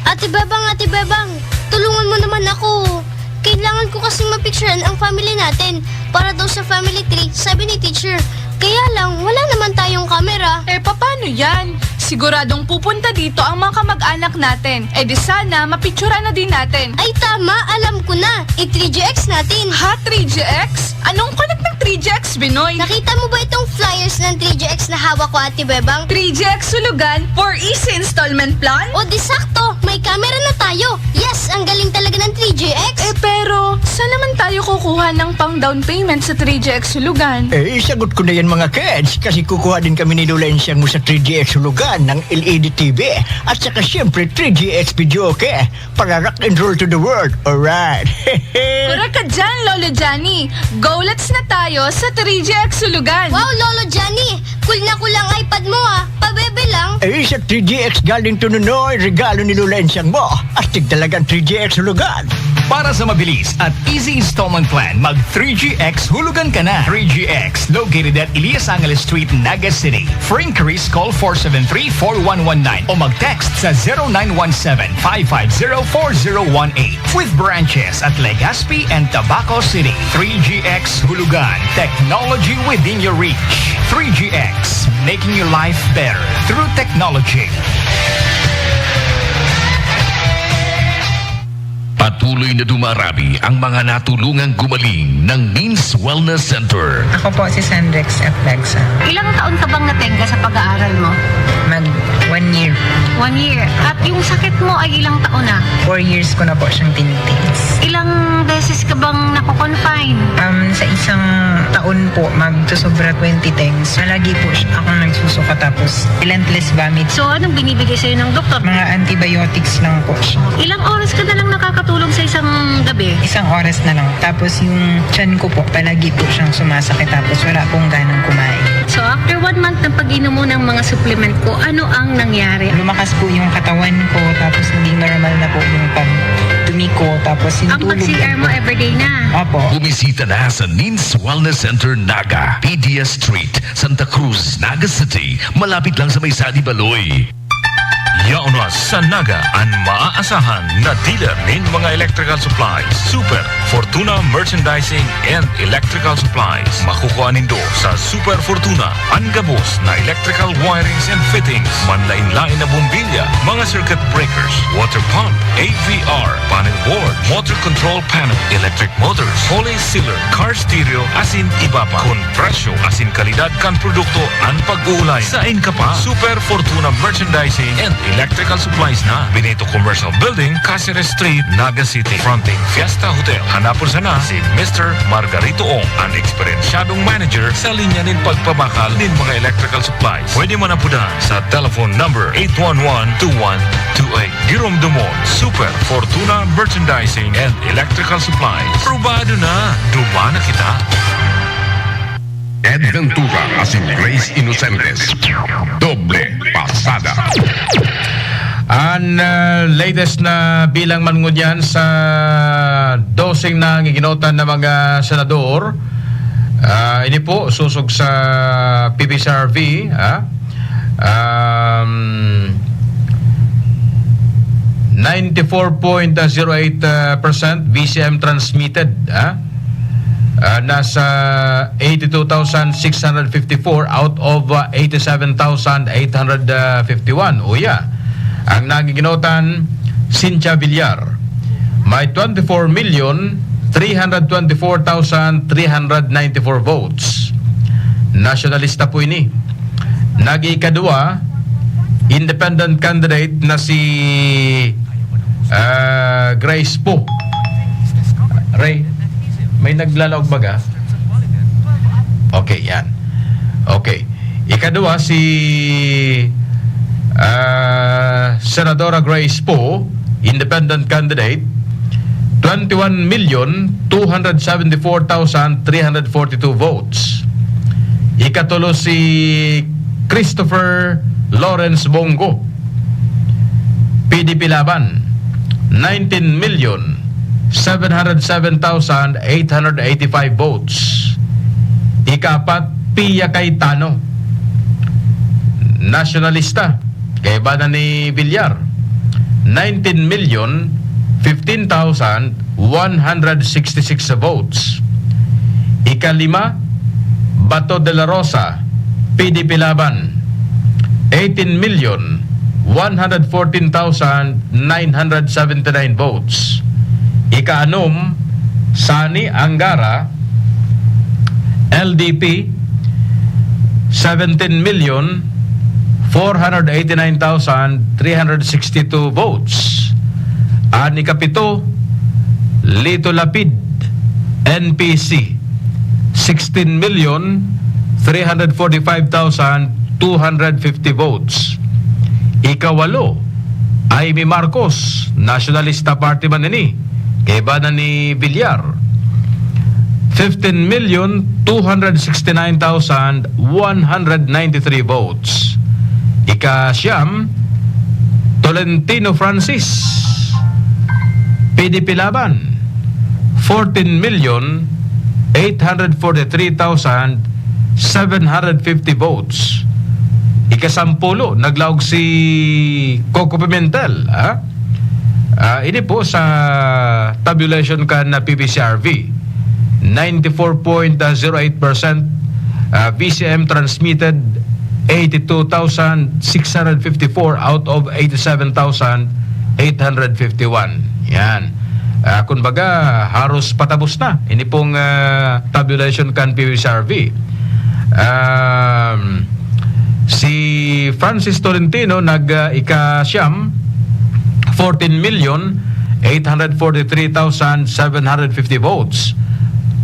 Ate Bebang, Ate Bebang, tulungan mo naman ako. Kailangan ko kasing mapicturan ang family natin para daw sa family tree, sabi ni teacher. Kaya lang, wala naman tayong camera. Eh, paano yan? Siguradong pupunta dito ang mga kamag-anak natin. Eh di sana, mapicturan na din natin. Ay, tama! Alam ko na! I-three G X natin! Ha? Three G X? Anong connect ng three G X, Binoy? Nakita mo ba itong flyers ng three G X na hawak ko, Ate Bebang? Three G X Hulugan for easy installment plan? O di sakto, may camera na tayo. Yes, ang galing talaga ng three G X. Eh, pero saan naman tayo kukuha ng pang down payment sa three G X Hulugan? Eh, isagot ko na yan, mga kids, kasi kukuha din kami ni Lola Ensiang mo sa three G X Hulugan ng L E D T V at saka siyempre three G X Videoke para rock and roll to the world. Alright. Correct ka dyan, Lolo Johnny. Go, let's na tayo sa three G X Hulugan. Wow, Lolo Johnny! Cool na cool ang iPad mo, ah. Pabebe lang. Eh, sa three G X galing to Nonoy, regalo ni Lola Ensiang mo. Astig talagang three G X Hulugan. Para sa mabilis at easy installment plan, mag three G X Hulugan ka na. Three G X, located at Elias Angeles Street, Naga City. For inquiries, call four seven three, four one one nine o mag-text sa zero nine one seven, five five zero, four zero one eight. With branches at Legazpi and Tabaco City. Three G X Hulugan. Technology within your reach. Three G X, making your life better through technology. Pat- Patuloy na dumarabi ang mga natulungang gumaling ng Means Wellness Center. Ako po si Sandrex F. Dagsa. Ilang taon ka bang natenga sa pag-aaral mo? Mag one year. One year. At yung sakit mo ay ilang taon na? Four years ko na po siyang tinitiis. Ilang beses ka bang nako-confine? Um, sa isang taon po, magsusobra twenty times. Palagi po siya akong nagsusuka tapos relentless vomit. So, anong binibigay sa'yo ng doktor? Mga antibiotics lang po siya. Ilang oras ka na lang nakakatulog sa isang gabi? Isang oras na lang. Tapos yung tiyan ko po, palagi po siyang sumasakit tapos wala pong ganang kumain. So, after one month ng pag-inom mo ng mga supplement ko, ano ang nangyari? Lumakas po yung katawan ko tapos naging normal na po yung pag tumiko tapos yung Ang tulog. pag-C R mo everyday na. Opo. Bumisita na sa Means Wellness Center Naga, P D S Street, Santa Cruz, Naga City, malapit lang sa may Sadi Baloy. Yaon na sa Naga an maaasahan na dealer nin mga electrical supplies, Super Fortuna Merchandising and Electrical Supplies. Makukuha nindo sa Super Fortuna an gabos na electrical wirings and fittings, manlain-lain na bombilya, mga circuit breakers, water pump, A V R, panel board, motor control panel, electric motors, holy sealer, car stereo, asin iba pa. Kun presyo asin kalidad kan produkto an pag-uulay, sain ka pa? Super Fortuna Merchandising and Electrical Supplies na. Benito Commercial Building, Caceres Street, Naga City. Fronting Fiesta Hotel. Hanapon sana si Mister Margarito Ong, an eksperensyadong manager sa linya nin pagpabakal nin mga electrical supplies. Pwede man apudan sa telephone number eight one one two one two eight. Giromdomon, Super Fortuna Merchandising and Electrical Supplies. Probado na! Dumana kita! Ed Ventura asin Grace Innocentes. Doble pasada. An ah, latest na bilang man ngunyan sa doseng na giginotan na mga senador, ah, ini po susog sa P B C R V, ah, um, ninety-four point zero eight percent V C M transmitted, ah. Ah, nasa eighty-two thousand six hundred fifty-four out of ah, eighty-seven thousand eight hundred fifty-one. Uya, ang nagiginotan, Cynthia Villar, may twenty-four million three hundred twenty-four thousand three hundred ninety-four votes. Nasyonalista po ini. Nag-ikadua, independent candidate na si ah, Grace Poe. Ray, may naglalaog baga? Okay, yan. Okay. Ikadua, si ah, Senadora Grace Poe, independent candidate, twenty-one million two hundred seventy-four thousand three hundred forty-two votes. Ikatulo, si Christopher Lawrence Bong Go, P D P Laban, nineteen million seven hundred seven thousand eight hundred eighty-five votes. Ikaapat, Pia Cayetano, Nasyonalista, kaiba na ni Villar, nineteen million fifteen thousand one hundred sixty-six votes. Ikalima, Bato de la Rosa, P D P Laban, eighteen million one hundred fourteen thousand nine hundred seventy-nine votes. Ikaanom, Sani Angara, L D P, seventeen million four hundred eighty-nine thousand three hundred sixty-two votes. An ikapito, Lito Lapid, N P C, sixteen million three hundred forty-five thousand two hundred fifty votes. Ikawalo, Imee Marcos, Nationalista Party man ini, kaiba na ni Villar, fifteen million two hundred sixty-nine thousand one hundred ninety-three votes. Ika-siyam, Tolentino Francis, P D P Laban, fourteen million eight hundred forty-three thousand seven hundred fifty votes. Ika-sampulo, naglaog si Coco Pimentel, ha? Ah, ini po sa tabulation kan P B C R V, ninety-four point zero eight percent, ah, V C M transmitted, eighty-two thousand six hundred fifty-four out of eighty-seven thousand eight hundred fifty-one. Yan. Ah, kumbaga, haros patabos na ini pong, ah, tabulation kan P V C R V. Um, si Francis Tolentino nag, ah, ika-siyam, fourteen million eight hundred forty-three thousand seven hundred fifty votes.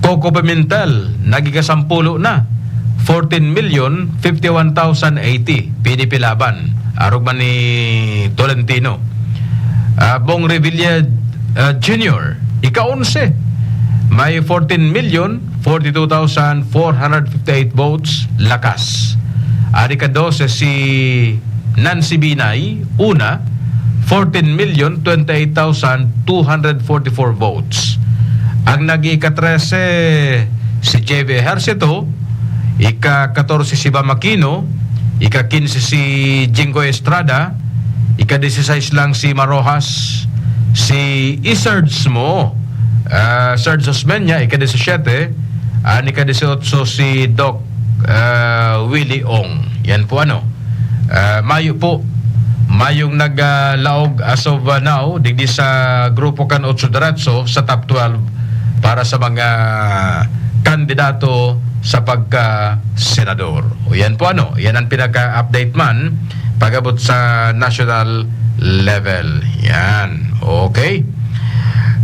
Coco Pimentel nag ika-sampulo na, fourteen million fifty-one thousand eighty, P D P Laban, arog man ni Tolentino. Ah, Bong Revilla, ah, Junior, ika-onse, may fourteen million forty-two thousand four hundred fifty-eight votes, lakas. An ika-dose si Nancy Binay, una, fourteen million twenty-eight thousand two hundred forty-four votes. Ang nag-ika-trese, si J V Ejercito, ika-katorse si Bam Aquino, ika-kinse si Jinggoy Estrada, ika-disisais lang si Marojas, si Iserds mo, ah, Serge Osmeña, ika-disisiyete, an ika-disiyotso si Doc, ah, Willie Ong. Yan po ano. Ah, mayo po, mayong naglaog as of, ah, now, digdi sa grupo kan Otso Diretso sa top twelve para sa mga kandidato sa pagka-senador. O yan po ano, yan ang pinaka-update man pag-abot sa national level. Yan. Okay.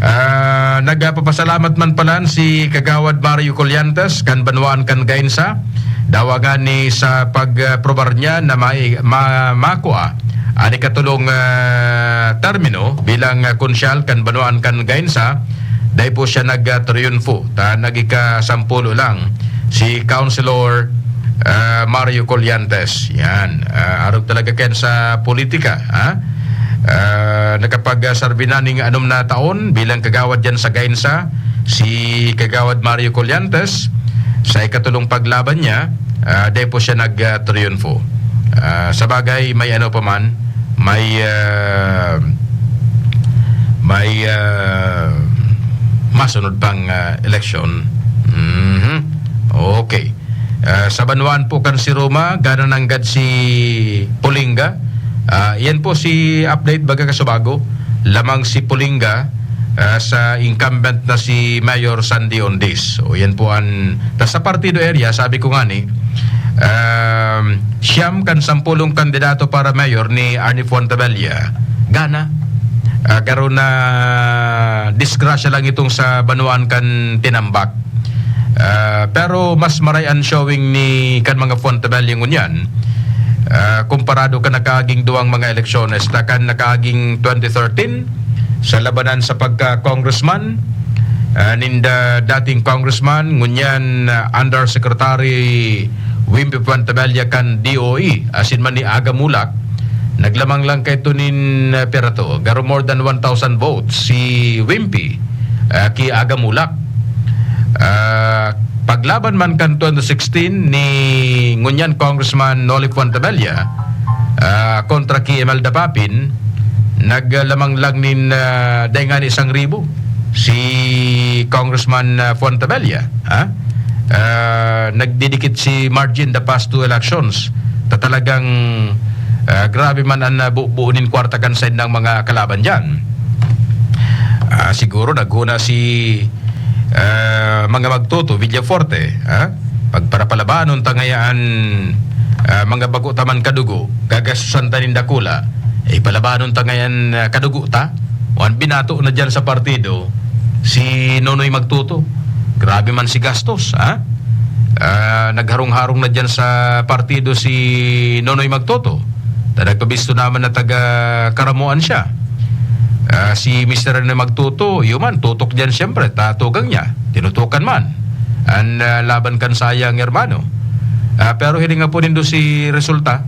Ah, nagpapasalamat man palan si Kagawad Mario Colliantes kan banwaan kan Gainsa. Dawagan ni sa pag-probar niya na may, ma-, makua an ikatulong, ah, termino bilang, ah, konsyal kan banwaan kan Gainsa. Dai po siya nag, ah, triunfo. Ta nagika-sampulo lang si Councilor, ah, Mario Colliantes. Yan. Ah, arog talaga kan sa politika, ha? Ah, nakapagsarbi na ning anom na taon bilang kagawad diyan sa Gainsa, si Kagawad Mario Colliantes. Sa ikatulong paglaban niya, ah, dai po siya nag, ah, triunfo. Ah, sa bagay, may ano pa man, may, ah, may, ah, masunod pang, ah, eleksyon. Mhm. Okay. Ah, sa banwaan po kan si Roma, gana nanggad si Polinga. Ah, yan po si update baga kasubago. Lamang si Polinga, ah, sa incumbent na si Mayor Sandy Ondes. O yan po an, ta sa partido area, sabi ko nga ni, um, siyam kan sampulong kandidato para mayor ni Arnie Fuentebella. Gana. Ah, garo na disgrasya lang itong sa banwaan kan Tinambac. Ah, pero mas maray an showing ni kan mga Fuentebella ngunyan, ah, komparado kan nakaaging duwang mga eleksyones na kan nakaaging twenty thirteen sa labanan sa pagka-congressman, ah, ninda dating congressman, ngunyan, ah, undersecretary Wimpy Fuentebella kan D O E, asin man ni Aga Mulak, naglamang lang kay Tunin, ah, Pirato, garo more than one thousand votes si Wimpy, ah, ki Aga Mulak. Ah, paglaban man kan twenty sixteen ni ngunyan Congressman Noli Fuentebella, ah, kontra ki Imelda Papin, naglamang lang nin, ah, dai ngani isang ribo si Congressman, ah, Fuentebella, ha? Ah, nagdidikit si margin the past two elections. Ta talagang, ah, grabe man an, ah, bu-, buo nin kwarta kan side ng mga kalaban diyan. Ah, siguro naghuna si, ah, mga magtuto, Villafuerte, ha? Pagparapalabanon ta ngayaan, ah, mga bago ta man kadugo, gagastusan ta nin dakula, eh, palabanon ta ngayan, ah, kadugo ta. O an binato na diyan sa partido, si Nonoy Magtuto. Grabe man si gastos, ha? Ah, nagharong-harong na diyan sa partido si Nonoy Magtuto. Ta nagpabisto naman na taga Karamoan siya. Ah, si Mister Rene Magtuto, iyo man, tutok diyan siyempre, ta tugang niya. Tinutukan man an, ah, laban kan sayang hermano. Ah, pero hiling nga po nindo si resulta,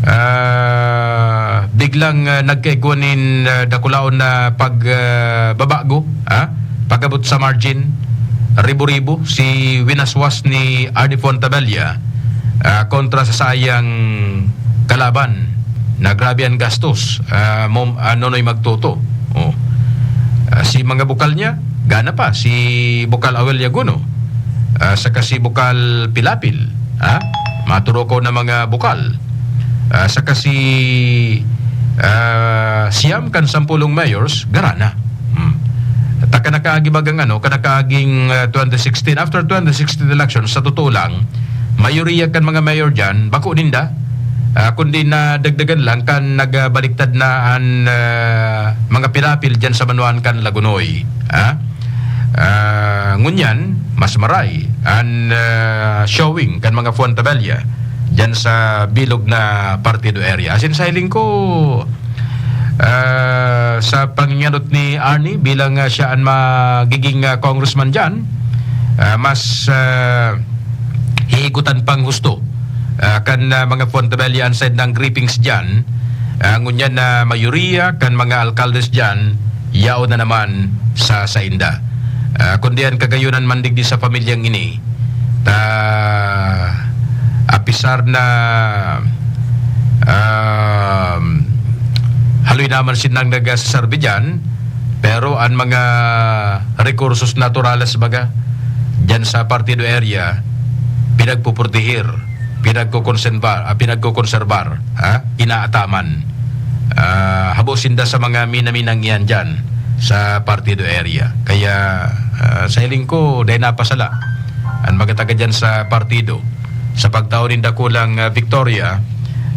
ah, biglang, ah, nagkaigwa nin, ah, dakulaon na pag, ah, babago, ah, pag-abot sa margin, ribo-ribo si winaswas ni Arnie Fuentebella, ah, kontra sa sayang kalaban na grabe an gastos, ah, Mom, ah, Nonoy Magtuto. Oh. Ah, si mga bukal niya, gana pa, si Bukal Awel Yaguno, ah, saka si Bukal Pilapil, ha? Maturukaw na mga bukal. Ah, saka si, ah, siyam kan sampulong mayors, garana. Hmm. Kan nakaagi bagang ano, kan nakaaging, ah, twenty sixteen, after twenty sixteen election, sa totoo lang, mayoriya kan mga mayor diyan, bako ninda. Ah, kundi nadagdagan lang kan nagbaliktad na an, ah, mga pilapil diyan sa banwaan kan Lagonoy. Ah? Ah, ngunyan, mas maray an, ah, showing kan mga Fuentabella diyan sa bilog na partido area. As in, sa hiling ko, ah, sa panginganot ni Arnie bilang, ah, siya an magiging, ah, congressman diyan, ah, mas, ah, hihigutan pang husto, ah, kan, ah, mga Fuentabella an saindang groupings diyan. Ah, ngunyan na mayoriya kan mga alkaldes diyan, yaon na naman sa sainda. Ah, kundi an kagayonan man digdi sa pamilyang ini, ta apisar na, um, haloy naman sinang nagsaserbi diyan, pero an mga rekursos naturales baga diyan sa partido area, pinagpuproteher, pinagkokonsenbar, ah, pinagkokonserbar, ha? Inaataman. Ah, habo sinda sa mga mina-minang iyan diyan sa partido area. Kaya, ah, sa hiling ko, dai napasala an mga taga diyan sa partido sa pagtao nin dakulang, ah, victoria,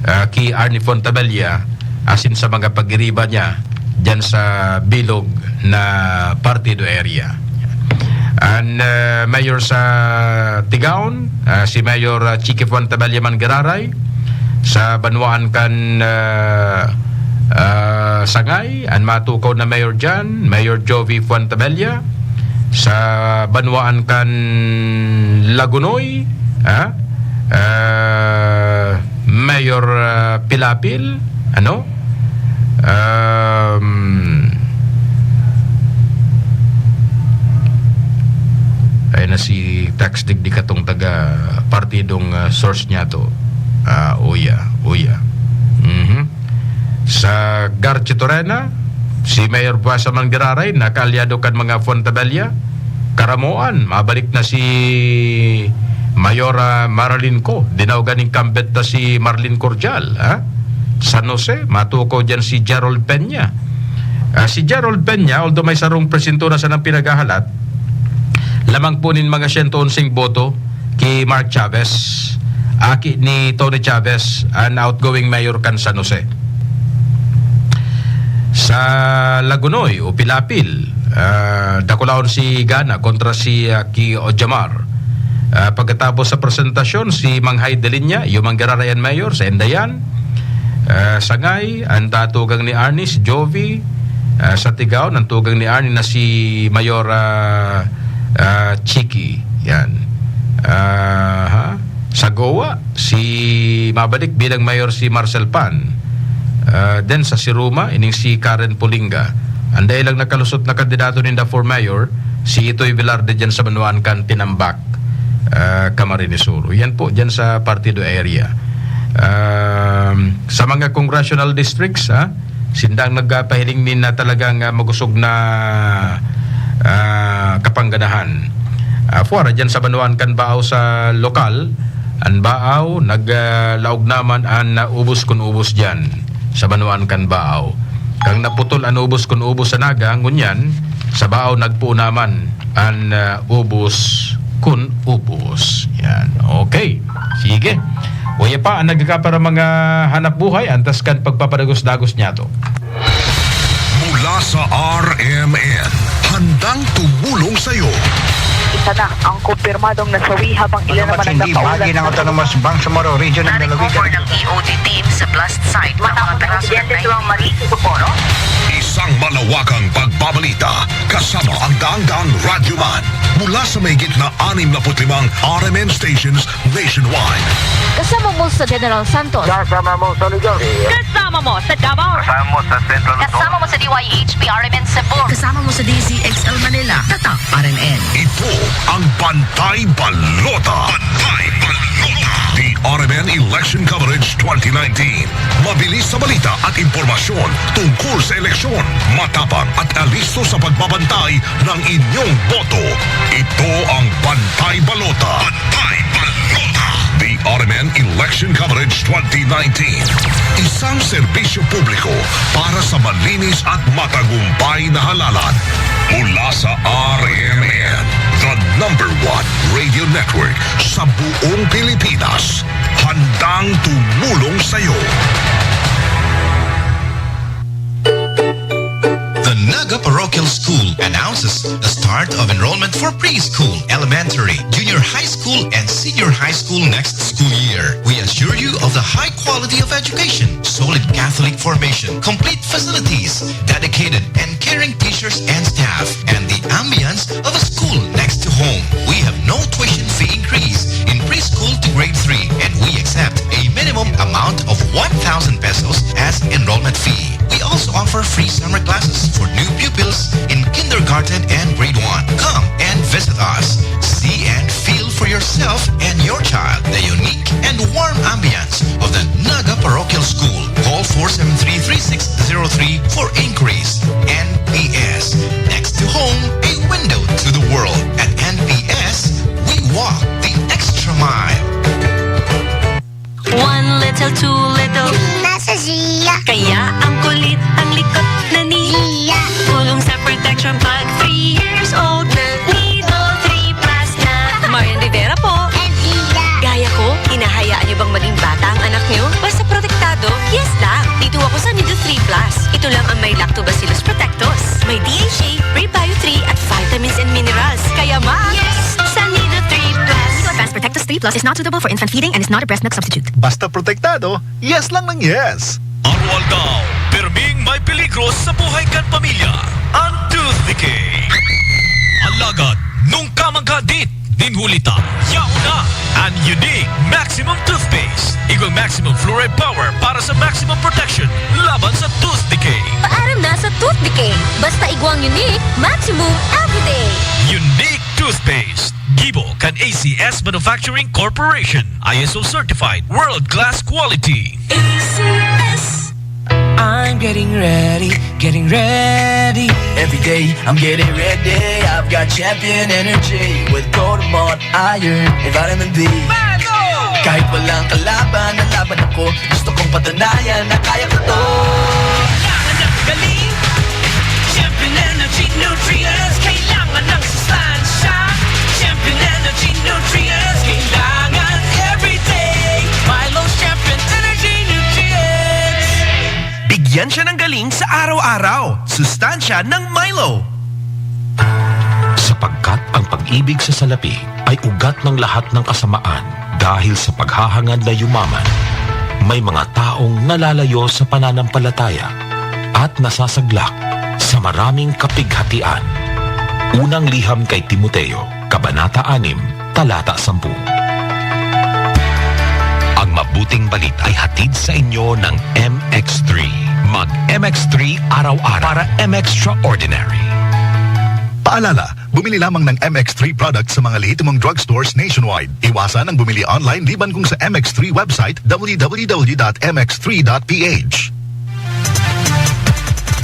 ah, ki Arnie Fontabella asin sa mga pagiriba niya diyan sa bilog na partido area. An, ah, mayor sa Tigaon, ah, si Mayor, ah, Chiqui Fontabella man giraray, sa banwaan kan, ah, ah, Sangay, an matukaw na mayor diyan, Mayor Jovi Fontabella, sa banwaan kan Lagonoy, ah, ah, Mayor, ah, Pilapil, ano? Um, ay na si Tax Digdi katong taga partidong, ah, source niya to. Ah, uya, uya. Mhm. Sa Garchitorena, si Mayor Buasa man giraray, nakaalyado kan mga Fontabella. Karamoan, mabalik na si Mayor, ah, Marilyn Co. Dinaogan nin incumbent na si Marlene Cordial, ha? San Jose, matukaw diyan si Gerald Peña. Ah, si Gerald Peña, although may sarong presinto na sanang pinaghahalat, lamang po nin mga siyento onseng boto ki Mark Chavez, aki ni Tony Chavez, an outgoing mayor kan San Jose. Sa Lagunoy o Pilapil, ah, dakulaon si Gana kontra si, ah, ki Ojamar. Ah, pagkatapos sa presentasyon, si Manghay de Linya, iyo man giraray an mayor, sa Indayan. Ah, Sangay, an tatugang ni Arnie, si Jovi. Ah, sa Tigaon, an tugang ni Arnie na si Mayor, ah, ah, Chiki. Yan. Ah, ha? Sa Goa, si, mabalik bilang mayor si Marcel Pan. Ah, then sa Siruma, ining si Karen Pulinga. An dai lang nakalusot na kandidato ninda for mayor, si Itoy Velarde diyan sa banwaan kan Tinambac, ah, Camarines Sur. Yan po, diyan sa partido area. Um, sa mga congressional districts, ha, sinda ang nagpahiling nin na talagang, ah, magusog na, ah, kapangganahan. Ah, fuwara diyan sa banwaan kan Baaw sa lokal, an Baaw, nag, ah, laog naman an, ah, ubos kun ubos diyan sa banwaan kan Baaw. Kan naputol an ubos kun ubos sa Naga, ngunyan, sa Baaw nagpoon naman an, ah, ubos kun ubos. Yan. Okay. Sige. Uya pa, an nagkakapara mga hanap buhay, antas kan pagpapadagos-dagos niyato. Mula sa R M N, handang tumulong sa'yo. Isa na ang kumpirmadong nasawi habang ilan naman ang napaulat ng Autonomous Bangsamoro Region ng Lalawigan. Ng E O D team sa blast site ng mga taga sa Barangay Marie Socorro. Isang malawakang pagbabalita kasama ang daang-daang radyoman mula sa mahigit na anim na put limang R M N stations nationwide. Kasama mo sa General Santos. Kasama mo sa Luzon. Kasama mo sa Davao. Kasama mo sa Central Luzon. Kasama mo sa D Y H P R M N Cebu. Kasama mo sa D Z X L Manila. Tatak R M N. Ito ang Bantay Balota. Bantay Balota. The R M N Election Coverage twenty nineteen. Mabilis sa balita at impormasyon tungkol sa eleksyon. Matapang at alisto sa pagbabantay ng inyong boto. Ito ang Bantay Balota. Bantay Balota. The R M N Election Coverage twenty nineteen. Isang serbisyo publiko para sa malinis at matagumpay na halalan. Mula sa R M N, the number one radio network sa buong Pilipinas. Handang tumulong sa'yo. The Naga Parochial School announces the start of enrollment for preschool, elementary, junior high school, and senior high school next school year. We assure you of the high quality of education, solid Catholic formation, complete facilities, dedicated and caring teachers and staff, and the ambience of a school next to home. We have no tuition fee increase in preschool to grade three, and we accept a minimum amount of one thousand pesos as enrollment fee. We also offer free summer classes for new pupils in kindergarten and grade one. Come and visit us. See and feel for yourself and your child the unique and warm ambience of the Naga Parochial School. Call four seven three, three six zero three for inquiries. N P S. Next to home, a window to the world. At N P S, we walk the extra mile. One little, two little. Nasa Zia. Kaya ang kulit, ang likot na ni Zia. Tulong sa protection pag three years old na. Nido three plus na. Marian Rivera po. And Zia. Gaya ko, hinahayaan niyo bang maging bata ang anak niyo? Basta protektado, yes lang. Dito ako sa Nido three plus. Ito lang ang may Lactobacillus protectus. May D H A, Prebio three at vitamins and minerals. Kaya mas, yes, sa Nido three plus. Nido Advanced Protectus three plus is not suitable for infant feeding and is not a breast milk substitute. Basta protektado, yes lang ng yes. Aroaldaw, pirming may peligro sa buhay kan pamilya, ang tooth decay. Alagad, nung ka magkadit, nin huli ta, yaon na an Unique Maximum Toothpaste. Igwang maximum fluoride power para sa maximum protection laban sa tooth decay. Paaram na sa tooth decay. Basta igwang Unique Maximum everyday. Unique Toothpaste. Gibo kan A C S Manufacturing Corporation. I S O certified. World class quality. A C S. I'm getting ready, getting ready. Every day, I'm getting ready. I've got champion energy with Cotamon iron and vitamin B. Kahit walang kalaban, nalaban ako. Gusto kong patunayan na kaya ko to. Kailangan ng galing. Champion Energy Nutrients. Kailangan ng sustansya. Champion Energy Nutrients. Kailangan everyday. Milo's Champion Energy Nutrients. Bigyan siya ng galing sa araw-araw. Sustansya ng Milo. Sapagkat ang pag-ibig sa salapi ay ugat ng lahat ng kasamaan, dahil sa paghahangad na yumaman, may mga taong nalalayo sa pananampalataya at nasasaglak sa maraming kapighatian. Unang liham kay Timoteo, Kabanata anim, talata sampu. Ang mabuting balita ay hatid sa inyo ng M X three. Mag M X three araw-araw para M X Extraordinary. Paalala, bumili lamang ng M X three products sa mga lehitimong drugstores nationwide. Iwasan ang bumili online liban kung sa M X three website, w w w dot m x three dot p h.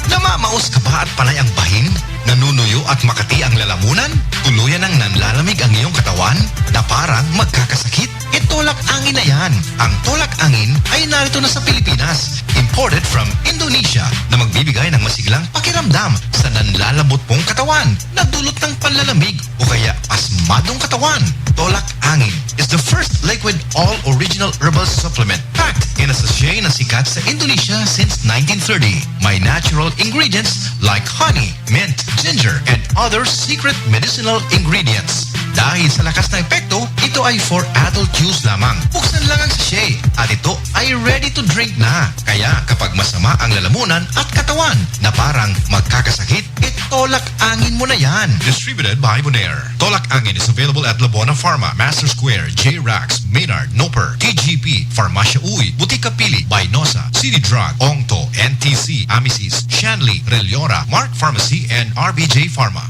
Namamaos ka ba at panay ang bahin? Nanunuyo at makati ang lalamunan? Tuluyan nang nanlalamig ang iyong katawan na parang magkakasakit? E, Tolak Angin na yan. Ang Tolak Angin ay narito na sa Pilipinas. Imported from Indonesia na magbibigay ng masiglang pakiramdam sa nanlalambot mong katawan na dulot ng panlalamig o kaya pasmadong katawan. Tolak Angin is the first liquid all original herbal supplement packed in a sachet na sikat sa Indonesia since nineteen thirty. May natural ingredients like honey, mint, ginger, and other secret medicinal ingredients. Dahil sa lakas ng epekto, ito ay for adult use lamang. Buksan lang ang sachet at ito ay ready to drink na. Kaya kapag masama ang lalamunan at katawan na parang magkakasakit, e, Tolak Angin mo na yan. Distributed by Bonaire. Tolak Angin is available at Labona Pharma, Master Square, J-Rax, Maynard, Noper, T G P, Farmacia Uy, Butika Pili, Bainosa, City Drug, Ongto, N T C, Amisis, Shanley, Reliora, Mark Pharmacy, and R B J Pharma.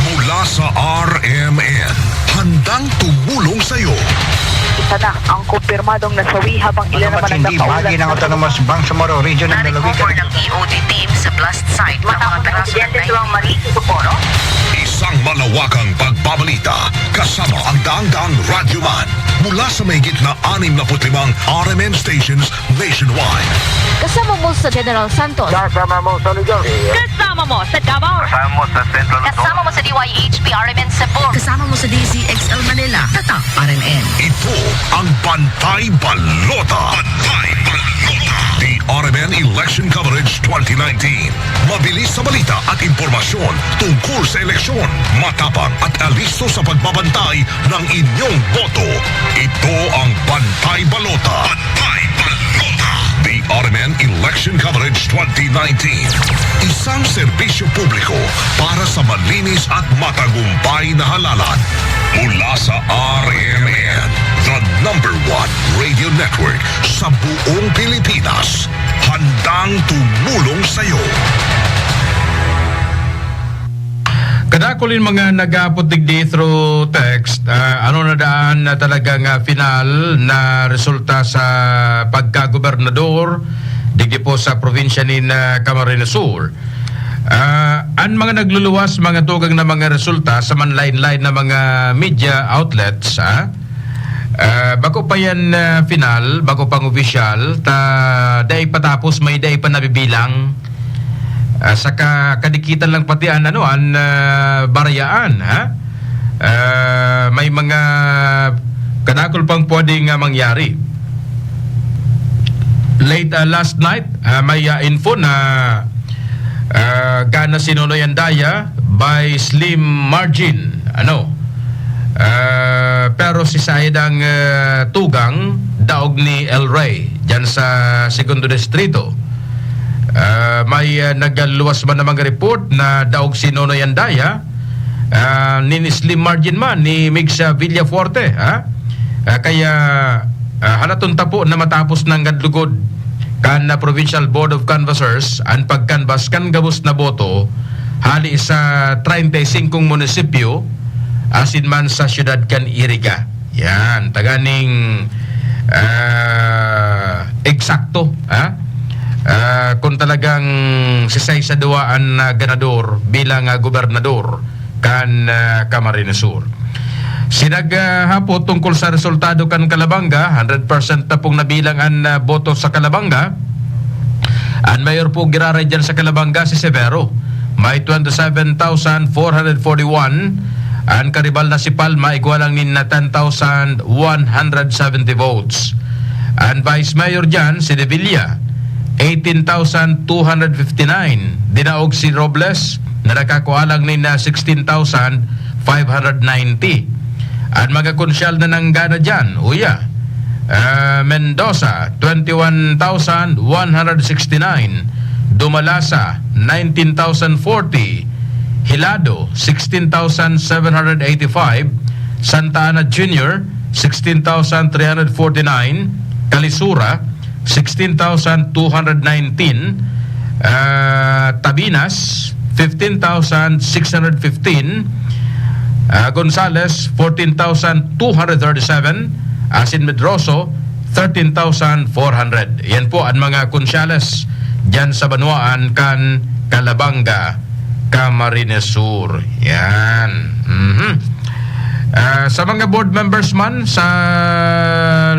Mula sa R M N, handang tumulong sa'yo. Isa na ang kumpirmadong nasawi habang ilan naman ang nakaulat na sa Autonomous Bangsamoro Region ng Lalawigan. Ng E O D team sa blast site ng mga piraso ng aksidente sa Maris Socorro. Isang malawakang pagba- Balita, kasama ang daang-daang radyoman mula sa mahigit na anim na put limang R M N stations nationwide. Kasama mo sa General Santos. Kasama mo sa Luzon. Kasama mo sa Davao. Kasama mo sa Central Luzon. Kasama mo sa D Y H P R M N Cebu. Kasama mo sa D Z X L Manila. Tatak R M N. Ito ang Bantay Balota. Bantay Balota. The R M N Election Coverage twenty nineteen. Mabilis sa balita at impormasyon tungkol sa eleksyon. Matapang at alisto sa pagbabantay ng inyong boto. Ito ang Bantay Balota. Bantay Balota. The R M N Election Coverage twenty nineteen. Isang serbisyo publiko para sa malinis at matagumpay na halalan. Mula sa R M N, the number one radio network sa buong Pilipinas. Handang tumulong sa'yo. Kadakul nin mga nag-aapod digdi through text, ah, ano na daan na talagang, ah, final na resulta sa pagkagobernador digdi po sa probinsya nin, ah, Camarines Sur. Ah, an mga nagluluwas, mga tugang na mga resulta sa manlain-lain na mga media outlets, ah, ah, bako pa yan, ah, final, bako pang opisyal, ta dai pa tapos, may dai pa nabibilang. Ah, saka kadikitan lang pati an, ano, an, ah, barayaan, ha? Ah, may mga kadakul pang pwedeng, ah, mangyari. Late, ah, last night, ah, may, ah, info na, ah, gana si Nonoy Andaya by slim margin. Ano? Ah, pero si Said ang, ah, tugang, daog ni El Rey, dyan sa Segundo Distrito. Ah, may, ah, nagluwas man na mga report na daog si Nonoy Andaya, ah, nin slim margin man ni Migs, ah, Villafuerte, ha? Ah, kaya, ah, halaton ta po na matapos nang gadlugod kan, ah, Provincial Board of Canvassers an pag-canvass kan gabos na boto hali sa treinta y cinco munisipyo asin man sa siyudad kan Iriga. Yan, taganing, ah, eksakto, ha? Ah, kung talagang sisay sa duwa an, ah, ganador bilang, ah, gobernador kan, ah, Camarines Sur. Sinag, ah, hapot tungkol sa resultado kan Calabanga, hundred percent na pong nabilang an, ah, boto sa Calabanga. An mayor po giraray dyan sa Calabanga, si Severo. May twenty-seven thousand four hundred forty-one. An karibal na si Palma, igwa lang nin na ten thousand one hundred seventy votes. An vice mayor dyan, si De Villa, eighteen thousand two hundred fifty-nine. Dinaog si Robles, na nakakua lang nin na sixteen thousand five hundred ninety. An mga konsyal na nanggana dyan, uya, ah, Mendoza, twenty-one thousand one hundred sixty-nine. Dumalasa, nineteen thousand forty. Hilado, sixteen thousand seven hundred eighty-five. Santa Ana Junior, sixteen thousand three hundred forty-nine. Kalisura, sixteen thousand two hundred nineteen. Ah, Tabinas, fifteen thousand six hundred fifteen. Ah, Gonzales, fourteen thousand two hundred thirty-seven. Asin Medroso, thirteen thousand four hundred. Yan po an mga konsyales dyan sa banwaan kan Calabanga, Camarines Sur. Yan. Mhm. Ah, sa mga board members man sa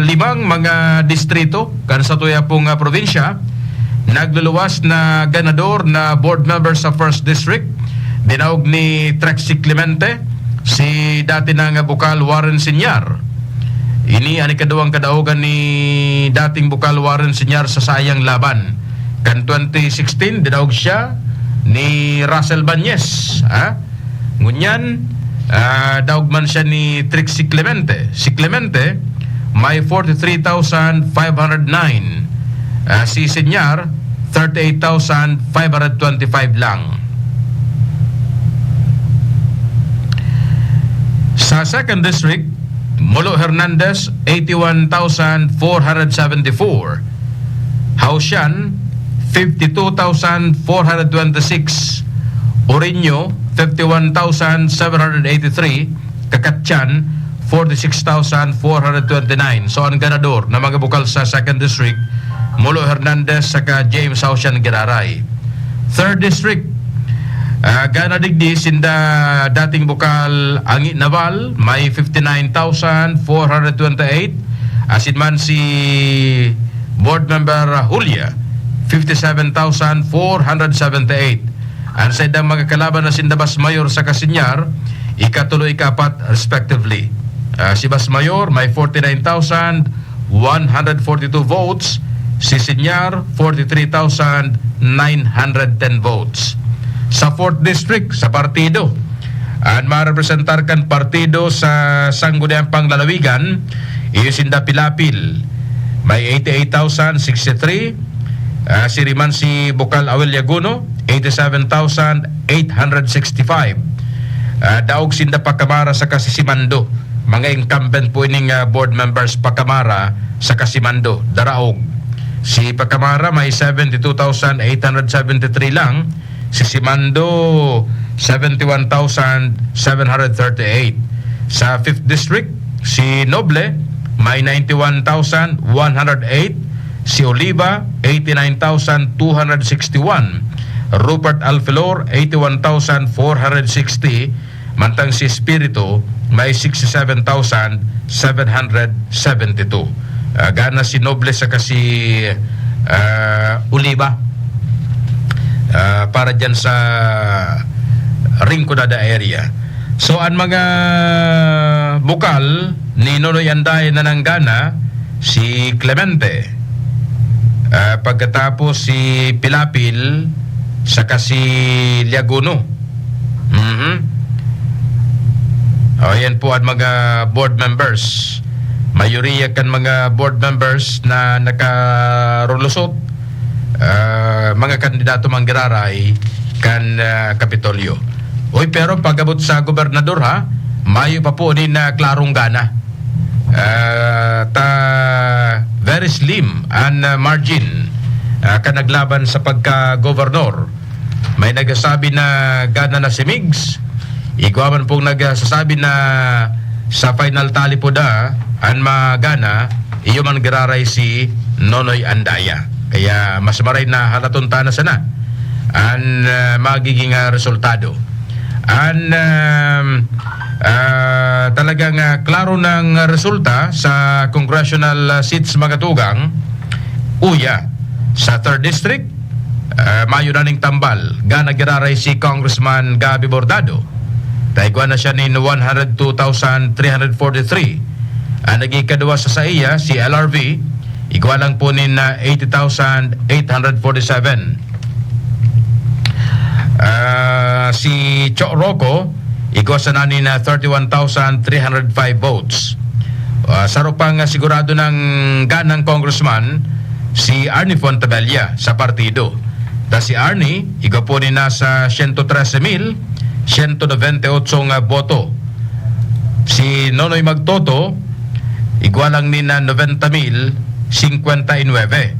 limang mga distrito kan satuya pong, ah, probinsya, nagluluwas na ganador na board member sa First District, dinaog ni Trexie Clemente, si dati nang bukal Warren Senior. Ini an ikaduwang kadaogan ni dating bukal Warren Senior sa sayang laban. Kan twenty sixteen, dinaog siya ni Russell Banyes, ha? Ngunyan, ah, daog man siya ni Trixie Clemente. Si Clemente, may forty-three thousand five hundred nine. Ah, si Senior, thirty-eight thousand five hundred twenty-five lang. Sa Second District, Molo Hernandez, eighty-one thousand four hundred seventy-four. Hausian, fifty-two thousand four hundred twenty-six. Orino, fifty-one thousand seven hundred eighty-three. Kakatyan, forty-six thousand four hundred twenty-nine. So, ang ganador na mga bukal sa Second District, Molo Hernandez saka James Hausian Giraray. Third District, Ah, gana digdi sinda dating bukal Angi Naval, may fifty nine thousand four hundred twenty eight. Asin man si Board Member Julia, fifty seven thousand four hundred seventy eight. An saindang mga kalaban na sinda Bas Mayor saka Sinyar, ikatulo, ikaapat respectively. Ah, si Bas Mayor may forty nine thousand one hundred forty two votes, si Sinyar forty three thousand nine hundred ten votes. Sa fourth District, sa partido, an marepresentar kan partido sa Sangguniang Panglalawigan, iyo sinda Pilapil, may eighty eight thousand sixty three. Ah, siriman si Bukal Awel Yaguno, eighty seven thousand eight hundred sixty five. Ah, daog sinda pa Kamara saka si Simando, mga incumbent po ining, ah, board members pa Kamara saka Simando, daraog. Si pa Kamara may seventy two thousand eight hundred seventy three lang, si Simando seventy one thousand seven hundred thirty eight. Sa fifth District, si Noble may ninety one thousand one hundred eight, si Oliva eighty nine thousand two hundred sixty one, Rupert Alfelor eighty one thousand four hundred sixty, mantang si Espiritu may sixty seven thousand seven hundred seventy two. Ah, gana si Noble saka si, ah, Oliva, ah, para dyan sa Rinconada area. So, an mga bukal ni Nonoy Anday na nanggana, si Clemente, ah, pagkatapos si Pilapil, saka si Liaguno. Mhm. O, yan po ang mga board members. Mayoriya kan mga board members na nakarulusot, ah, mga kandidato manggiraray kan, ah, Kapitolyo. Uy, pero pag-abot sa gobernador, ha, mayo pa po nin, ah, klarong gana. Ah, ta very slim an, ah, margin, ah, kan naglaban sa pagka-gobernador. May nagsasabi na gana na si Migs. Igwa man pong nagsasabi na sa final tally po da, an magana, iyo man giraray si Nonoy Andaya. Kaya mas maray na halaton ta na sana an, ah, magiging, ah, resultado. An, um, ah, talagang, ah, klaro ng resulta sa congressional, ah, seats, mga tugang. Uya, sa third District, ah, mayo na ning tambal. Gana giraray si Congressman Gabby Bordado. Ta igwa na siya nin one hundred two thousand three hundred forty-three. An nag-ikadwa sa saiya, si L R V, igwa lang po nin, ah, eighty thousand eight hundred forty-seven. Ah, si Cho Rocco, igwa sana nin, ah, thirty one thousand three hundred five votes. Ah, saro pang, ah, sigurado ng ganang congressman, si Arnie Fontebella sa partido. Ta si Arnie, igwa po nin nasa siyento trese mil siyento nobenta y ocho nga boto. Si Nonoy Magtoto, igwa lang nin, ah, noventa mil cincuenta y nueve.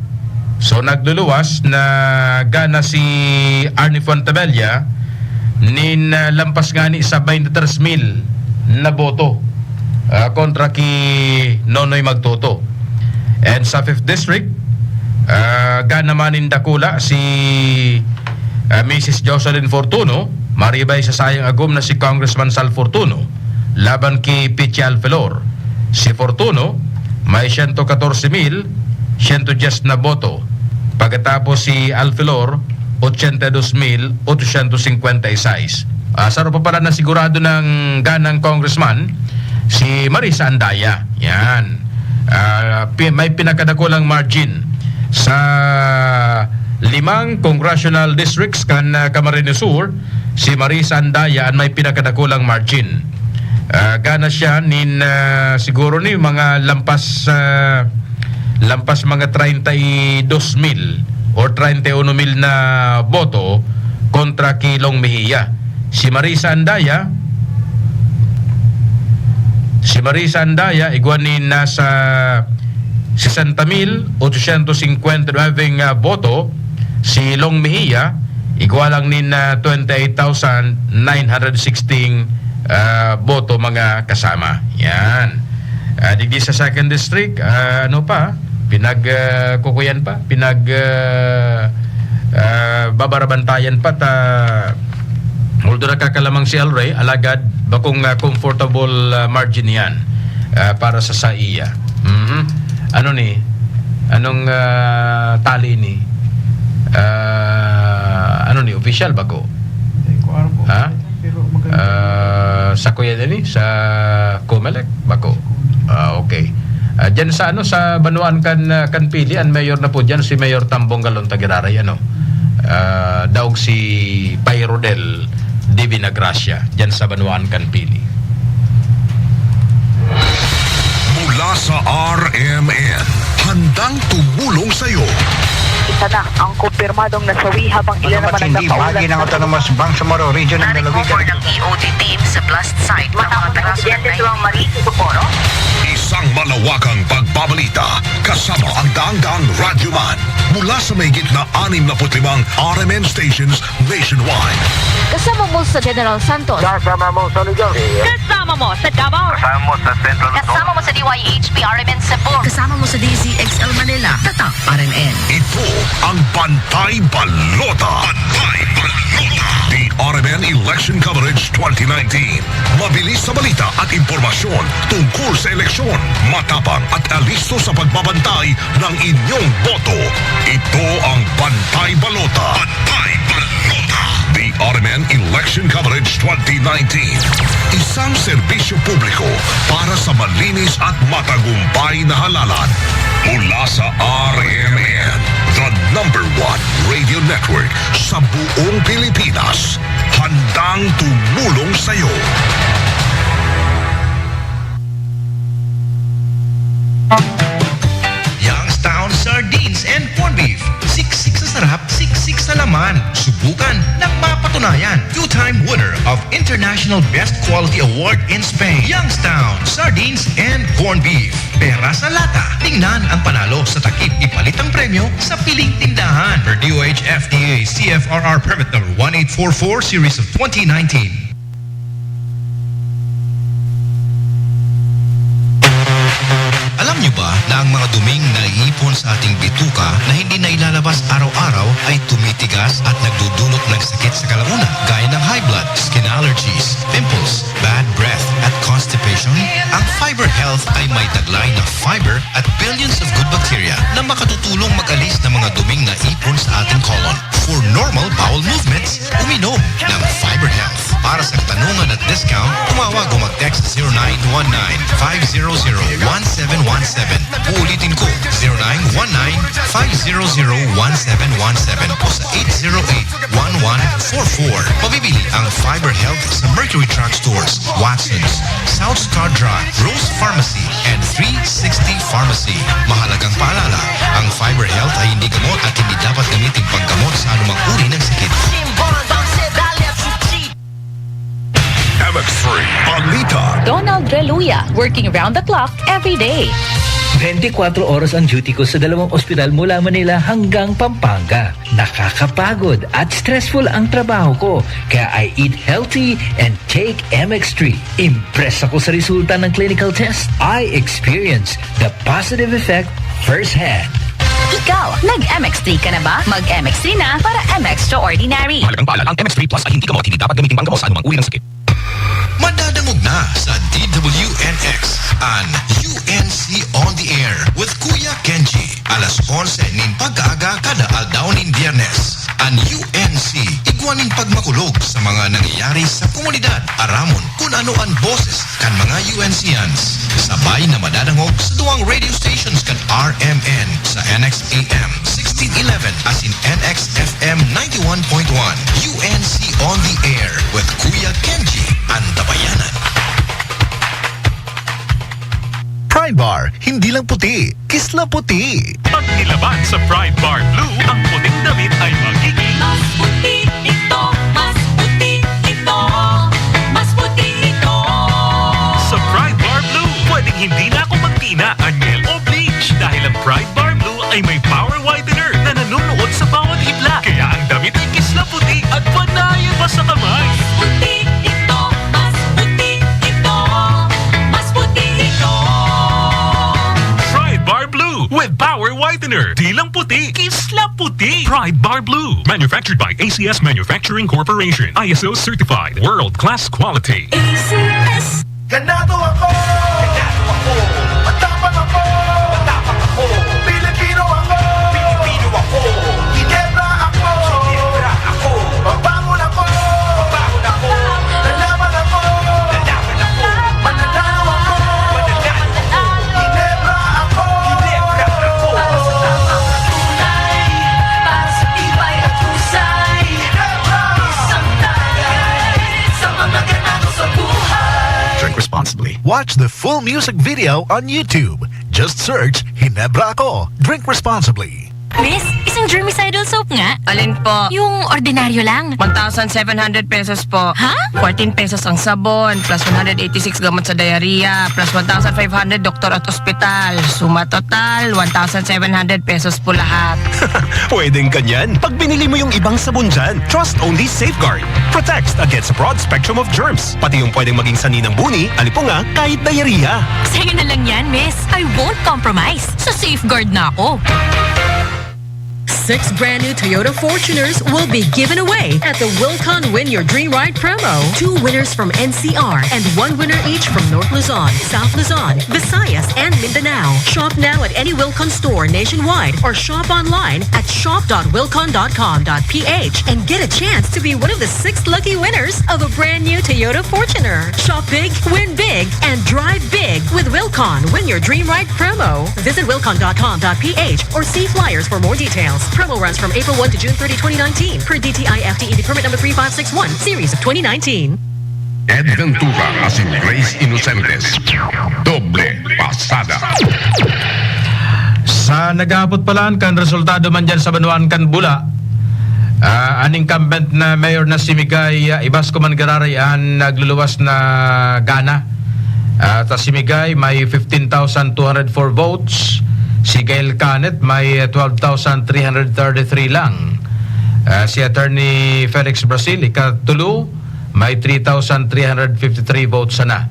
So, nagluluwas na gana si Arnie Fontebella nin, ah, lampas ngani sa twenty-three mil na boto, ah, kontra ki Nonoy Magtoto. And sa fifth District, ah, gana man nin dakula si, ah, Missus Jocelyn Fortuno, maribay sa sayang agom na si Congressman Sal Fortuno, laban ki Pichi Alfelor. Si Fortuno, may siyento katorse mil siyento dyes na boto. Pagkatapos si Alfelor, ochenta y dos mil ochocientos cincuenta y seis. Ah, saro pa pala na sigurado ng ganang congressman, si Marisa Andaya. Yan. Ah, pi-, may pinakadakulang margin sa limang congressional districts kan, ah, Camarines Sur. Si Marisa Andaya an may pinakadakulang margin. Ah, gana siya nin, ah, siguro ni mga lampas, ah, lampas mga treinta y dos mil or treinta y uno mil na boto kontra ki Long Mejia. Si Marisa Andaya, si Marisa Andaya, igwa nin nasa sesenta mil ochocientos cincuenta y nueve nga boto. Si Long Mejia, igwa lang nin, ah, twenty eight thousand nine hundred sixteen, ah, boto, mga kasama. Yan. Ah, digdi sa second district, ah, ano pa, pinag, ah, kukuyan pa, pinag, ah, ah, babarabantayan pa ta Although nakakalamang si Alray, alagad bakong, ah, comfortable, ah, margin yan, ah, para sa saiya. Mhm. Ano ni? Anong, ah, tali ni? Ah, ano ni? Official bako? Eh, kung ano po, Ha? Pero maganda. Ah, sa kuya din eh, sa Comelec, bako? Ah, okay. Ah, dyan sa ano, sa Banwaan kan, ah, kan Pili, ang mayor na po dyan, si Mayor Tambong Galon Tagiraray, ano? Ah, daog si Pay Rodel de Vinagracia, dyan sa Banwaan kan Pili. Mula sa R M N, handang tumulong sa'yo. Isa na ang kumpirmadong nasawi habang ilan naman ang nakaulat. Autonomous Bangsamoro Region ng Lalawigan. Ng E O D team sa blast site ng mga Matapos ang insidente, Tuwang Marie Socorro. Isang malawakang pagbabalita kasama ang daang-daang radyoman mula sa mahigit na anim na put limang R M N stations nationwide. Kasama mo sa General Santos. Kasama mo sa Luzon. Kasama mo sa Davao. Kasama mo sa Central Luzon. Kasama mo sa D Y H P R M N Cebu. Kasama mo sa D Z X L Manila. Tatak R M N. Ito ang Bantay Balota. Bantay Balota. The R M N Election Coverage twenty nineteen. Mabilis sa balita at impormasyon tungkol sa eleksyon. Matapang at alisto sa pagbabantay ng inyong boto. Ito ang Bantay Balota. Bantay Balota. The R M N Election Coverage twenty nineteen. Isang serbisyo publiko para sa malinis at matagumpay na halalan. Mula sa R M N, the number one radio network sa buong Pilipinas, handang tumulong sa'yo. Youngstown Sardines and Corned Beef. Siksik sa sarap, siksik sa laman. Subukan ng mapatunayan. Two-time winner of International Best Quality Award in Spain. Youngstown Sardines and Corned Beef. Pera sa lata. Tingnan ang panalo sa takip. Ipalit ang premyo sa piling tindahan. Per D O H F D A C F R R Permit Number one eight four four, Series of twenty nineteen. Alam niyo ba na ang mga duming na naiipon sa ating bituka na hindi nailalabas araw-araw ay tumitigas at nagdudulot ng sakit sa kalaunan, gaya ng high blood, skin allergies, pimples, bad breath, at constipation? Ang Fiber Health ay may taglay na fiber at billions of good bacteria na makatutulong mag-alis ng mga duming naipon sa ating colon. For normal bowel movements, uminom ng Fiber Health. Para sa katanungan at discount, tumawag o mag-text zero nine one nine, five zero zero, one seven one seven. Uulitin ko, zero nine one nine, five zero zero, one seven one seven o sa eight zero eight, one one four four. Mabibili ang Fiber Health sa Mercury Drug Stores, Watsons, South Star Drug, Rose Pharmacy, and three sixty Pharmacy. Mahalagang paalala, ang Fiber Health ay hindi gamot at hindi dapat gamitin panggamot sa anumang uri ng sakit. M X three Balita. Donald Reluya, working round the clock every day. Twenty-four oras ang duty ko sa dalawang ospital mula Manila hanggang Pampanga. Nakakapagod at stressful ang trabaho ko, kaya I eat healthy and take M X three. Impress ako sa resulta ng clinical test. I experience the positive effect firsthand. Ikaw, nag-M X three ka na ba? Mag-M X three na para M X Extraordinary. Mahalagang paalala, ang M X three Plus ay hindi gamot, hindi dapat gamitin panggamot sa anumang uri ng sakit. Madadangog na sa D W N X an U N C On the Air with Kuya Kenji. Alas onse nin pagkaaga kada aldaw nin Biyernes. An U N C, igwa nin pagmakulog sa mga nangyayari sa komunidad. Aramon kun ano an boses kan mga U N Cians. Sabay na madadangog sa duwang radio stations kan R M N, sa N X A M sixteen eleven asin N X F M ninety-one point one. U N C On the Air with Kuya Kenji, an tabayanan. Pride Bar, hindi lang puti, kisla puti. Pag nilaban sa Pride Bar Blue, ang puting damit ay magiging mas puti ito, mas puti ito, mas puti ito. Sa Pride Bar Blue, pwedeng hindi na ako magtina, anyel o bleach dahil ang Pride Bar Blue ay may power whitener na nanunuot sa bawat hibla. Kaya ang damit ay kisla puti at panayan pa sa kamay. Mas puti ito, mas puti ito, mas puti ito. Pride Bar Blue with power whitener. Winner, dilang puti, kisla puti. Pride Bar Blue. Manufactured by A C S Manufacturing Corporation. I S O certified. World class quality. A C S. Ganado ako! Ganado ako! Matapang ako! Matapang ako! Pilipino ako! Pilipino ako! Ginebra ako! Ginebra ako! Mabangon ako! Mabangon ako! Lalaban ako! Lalaban ako! Mananalo ako! Mananalo ako! Ginebra ako! Ginebra ako! Para sa tamang tunay, para sa tibay at husay. Ginebra! Isang tagay sa mga ganado sa buhay. Drink responsibly. Watch the full music video on YouTube. Just search Hinebra Ako. Drink responsibly. Miss, isang germicidal soap nga. Alin po? Yung ordinaryo lang. One thousand seven hundred pesos po. Ha? Fourteen pesos ang sabon, plus one hundred eighty-six gamot sa diarrhea, plus one thousand five hundred doktor at ospital. Suma total, one thousand seven hundred pesos po lahat. Pwedeng ganyan. Pag binili mo yung ibang sabon dyan, trust only Safeguard. Protects against a broad spectrum of germs. Pati yung pwedeng maging sanhi ng buni, alipunga, kahit diarrhea. Sa'yo na lang yan, miss. I won't compromise. Sa Safeguard na ako. Six brand new Toyota Fortuners will be given away at the Wilcon Win Your Dream Ride promo. Two winners from N C R and one winner each from North Luzon, South Luzon, Visayas, and Mindanao. Shop now at any Wilcon store nationwide or shop online at shop dot wilcon dot com dot p h and get a chance to be one of the six lucky winners of a brand new Toyota Fortuner. Shop big, win big, and drive big with Wilcon Win Your Dream Ride promo. Visit wilcon dot com dot p h or see flyers for more details. Promo runs from April one to June thirty, twenty nineteen, per D T I F T E D permit number three five six one, series of twenty nineteen. Ed Ventura asin Grace Inocentes. Doble pasada. Sa nag-aapot pa lang kan resultado man dyan sa banwaan kan Bula, ah, an incumbent na mayor na si Migay, ah, Ibasco man giraray an nagluluwas na gana. Ah, ta si Migay may fifteen thousand two hundred four votes, si Gail Canet may twelve thousand three hundred thirty-three lang. Ah, si Attorney Felix Brasil, ikatulo, may three thousand three hundred fifty-three votes sana.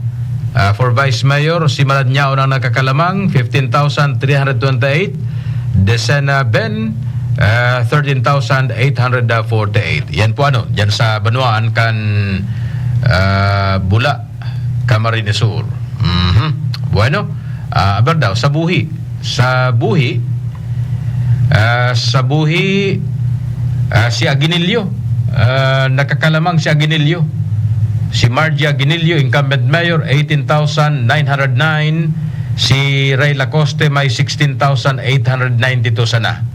Ah, for Vice Mayor, si Malad Nyaon ang nakakalamang, fifteen thousand three hundred twenty-eight. Desena Ben, ah, thirteen thousand eight hundred forty-eight. Yan po ano, dyan sa banwaan kan, ah, Bula, Camarines Sur. Mhm. Bueno, ah, aber daw, sa buhi. Sa buhi, ah, sa buhi, ah, si Aguinillo. Ah, nakakalamang si Aguinillo. Si Margie Aguinillo, incumbent mayor, eighteen thousand nine hundred nine. Si Ray Lacoste may sixteen thousand eight hundred ninety-two sana.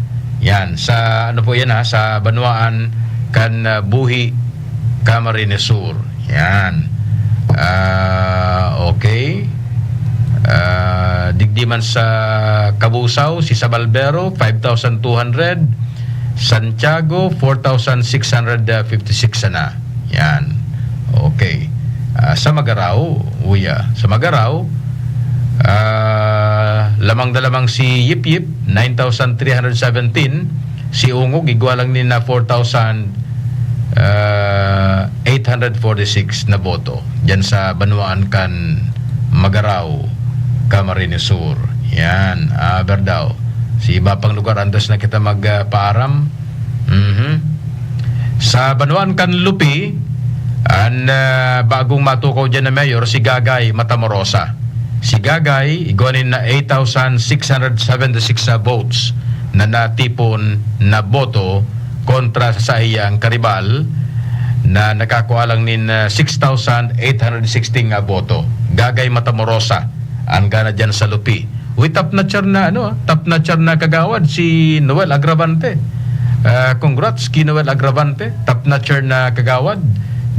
Yan, sa ano po yan ha, sa banwaan kan, ah, buhi, Camarines Sur. Yan. Ah, okay. Ah, digdi man sa Cabusao, si Sabalbero, five thousand two hundred. Santiago, four thousand six hundred fifty-six sana. Yan. Okay. Ah, sa Magarao, uya. Sa Magarao, ah, lamang na lamang si Yip Yip, nine thousand three hundred seventeen. Si Ungog, igwa lang ni na four thousand, ah, eight hundred forty-six na boto. Diyan sa banwaan kan Magarao, Camarines Sur. Yan, ah, aber daw. Sa iba pang lugar, antes na kita mag, ah, paaram. Mhm. Sa banwaan kan Lupi, an, ah, bagong matukaw diyan na mayor, si Gagay Matamorosa. Si Gagay, igwa nin na eight thousand six hundred seventy-six, ah, votes na natipon na boto kontra sa saiyang karibal na nakakua lang nin, ah, six thousand eight hundred sixteen nga boto. Gagay Matamorosa, ang gana diyan sa Lupi. Uy, top notcher na, ano, ah, top notcher na kagawad, si Noel Agravante. Ah, congrats kay Noel Agravante, top notcher na kagawad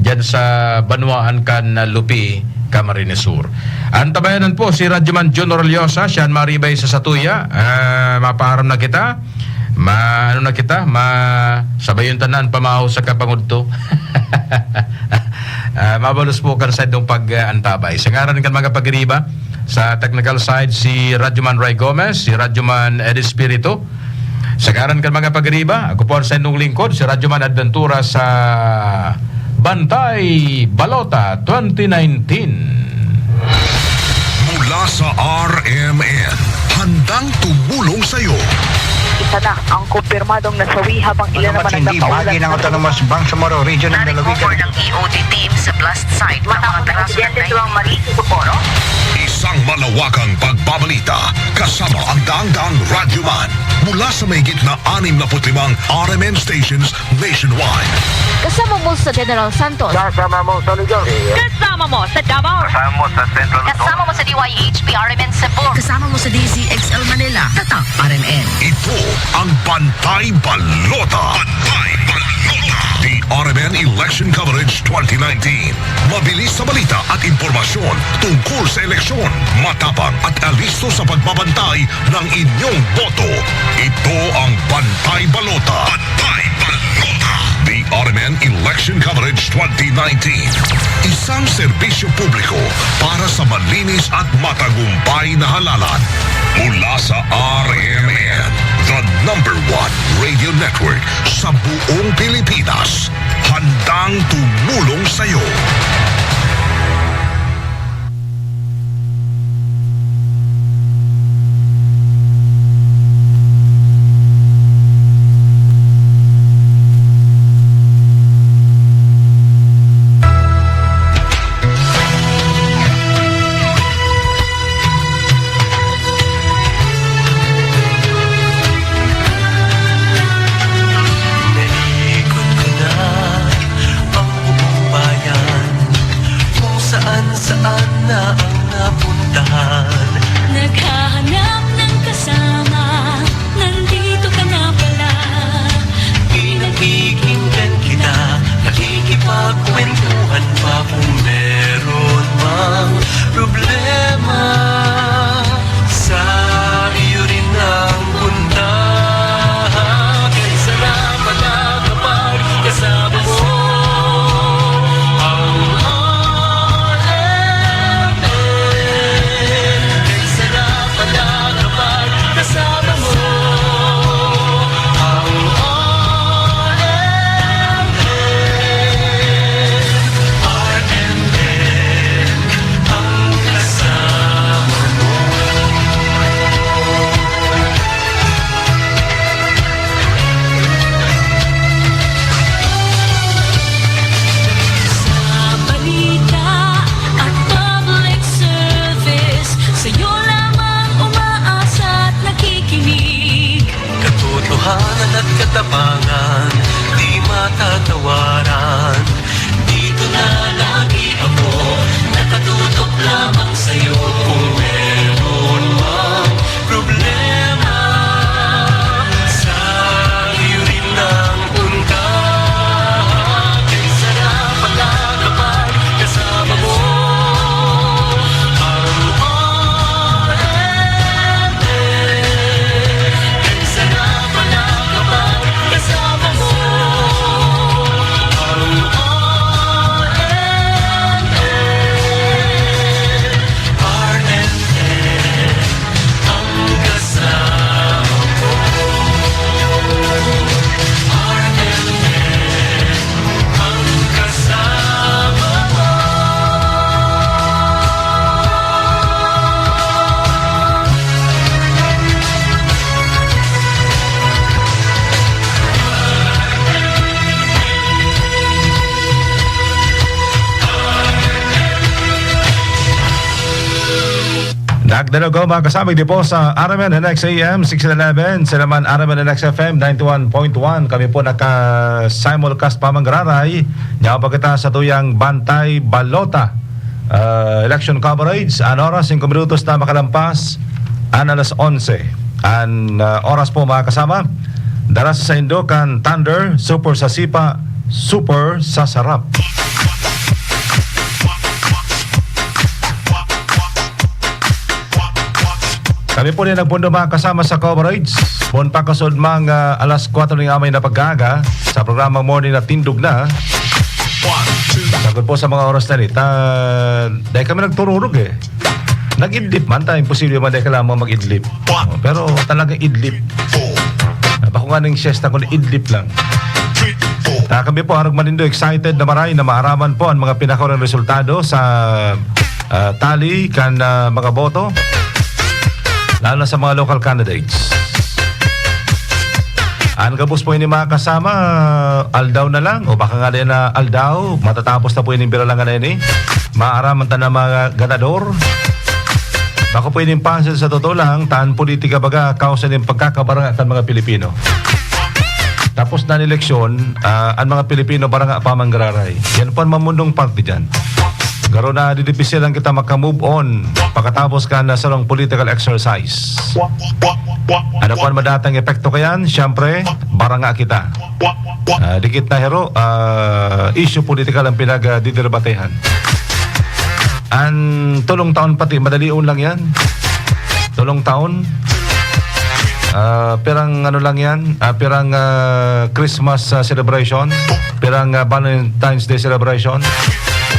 diyan sa banwaan kan, ah, Lupi, Camarines Sur. Ang tabayanan po, si Radyoman Jun Oreliosa, siya an maribay sa satuya. Ah, mapaaram na kita. Ma-, ano na kita? Ma-, sabayon tanan, pamahaw sa kapangudto. Ah, mabalos po kan sa indong pag-, ah, antabay. Sa ngaran kan mga pagiriba, sa technical side, si Radyoman Ray Gomez, si Radyoman Eddie Espiritu. Sa ngaran kan mga pagiriba, ako po ang sa indong lingkod, si Radyoman Adventura sa Bantay Balota twenty nineteen. Mula sa R M N, Handang tumulong sa'yo. Isa na ang kumpirmadong nasawi habang ilan naman ang nakaulat na autonomous Bangsamoro Region ng lalawigan. Ng E O D team sa blast site ng mga taas na insidente sa Maris Socorro. Isang malawakang pagbabalita kasama ang daang-daang radyoman mula sa mahigit na anim na put limang R M N stations nationwide. Kasama mo sa General Santos. Kasama mo sa Luzon. Kasama mo sa Davao. Kasama mo sa Central Luzon. Kasama mo sa D Y H P R M N Cebu. Kasama mo sa D Z X L Manila. Tatak R M N. Ito ang Bantay Balota. Bantay Balota. The R M N Election Coverage twenty nineteen. Mabilis sa balita at impormasyon tungkol sa eleksyon. Matapang at alisto sa pagbabantay ng inyong boto. Ito ang Bantay Balota. Bantay Balota. The R M N Election Coverage twenty nineteen. Isang serbisyo publiko para sa malinis at matagumpay na halalan. Mula sa R M N, the number one radio network sa buong Pilipinas. Handang tumulong sa'yo. Naiikot ko na ang buong bayan, kung saan-saan na ang napuntahan. Naghahanap ng kasama, nandito ka na pala. Pinakikinggan kita, nakikipagkwentuhan pa kung meron mang problema. Sa'yo rin ang puntahan. Kay sarap pala kapag kasama mo ang R M N. Kay sarap pala kapag kasama mo ang R M N. R M N. Ang kasama mo. Sa balita at public service, sa'yo lamang umaasa at nakikinig. Katotohanan at katapangan, di matatawaran. Dito na lagi ako, nakatutok lamang sa'yo. Kung meron mang problema, sa'yo rin ang punta. Kay sarap pala kapag kasama mo ang R M N. Kay sarap pala kapag kasama mo ang R M N. R M N ang kasama mo. R M N ang kasama mo. Nagdalaw ko, mga kasama, di po sa R M N N X A M six eleven, sila man R M N N X F M ninety-one point one. Kami po naka-simulcast pa manggararay. Diyan pa kita sa tuyang Bantay Balota. Ah, election coverage, an oras, singko minutos na makalampas an alas onse. An, ah, oras po, mga kasama, dara sa saindo kan Thunder, Super sa Sipa, Super sa Sarap. Kami po din nagpundo, mga kasama, sa coverage. Poon pa kasunod mang, ah, alas kwatro ning amay na pag-aaga sa programa Morning na Tindog Na. Sagkod po sa mga oras na ini, ta-, dahil kami nagtururog eh. Nag-idlip man ta, imposible man dahil kailangan mo mag-idlip. Oh, pero talagang idlip. Ah, bako nga ning siesta ko na idlip lang. Ta kami po, arog man nindo, excited na maray na maaraman po ang mga pinakahuling resultado sa, ah, tally kan, ah, mga boto. lalo na sa mga local candidates. An gabos po ini, mga kasama, aldaw na lang, o baka nga din na aldaw, matatapos na po ini, biro lang na ini. Maaraman ta na mga ganador. Bako po ining pansin sa totoo lang, tan politika baga, kausa nin pagkakabaranga kan mga Pilipino. Tapos na an eleksyon, ah, an mga Pilipino baranga pa manggararay. Yan po an mamundong parte dyan. Garo na didipisilan kita maka-move on pagkatapos kan sarong political exercise. Ano po an madatang epekto kayan? Siyempre, baranga kita. Ah, dikit na hero, ah, issue political ang pinagdidebatehan. An tulong taon pati, madalion lang yan. Tulong taon. Ah, pirang ano lang yan, ah, pirang, ah, Christmas, ah, celebration, pirang, ah, Valentine's Day celebration,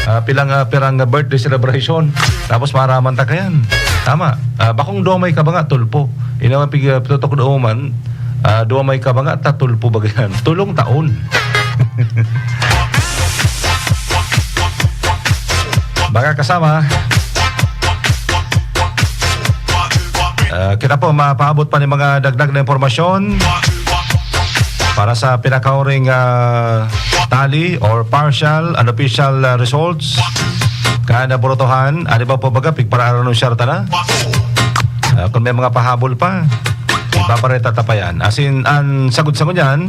ah, pilang, ah, pirang, ah, birthday celebration. Tapos maaraman ta kayan. Tama. Ah, bakong duwa may kabanga, tulpo. Inaman pig, ah, tutok duman, ah, duwa may kabanga, ta tulpo baga yan. Tulong taon. Mga kasama, ah, kita po, mapaabot pa ni mga dagdag na impormasyon para sa pinakahuring, ah, tally or partial, unofficial, ah, results. Kan naburutohan, ano ba po baga, pigpara-anunsiyar ta na? Ah, kung may mga pahabol pa, ibabareta ta pa yan. As in, an sagod-sagod yan,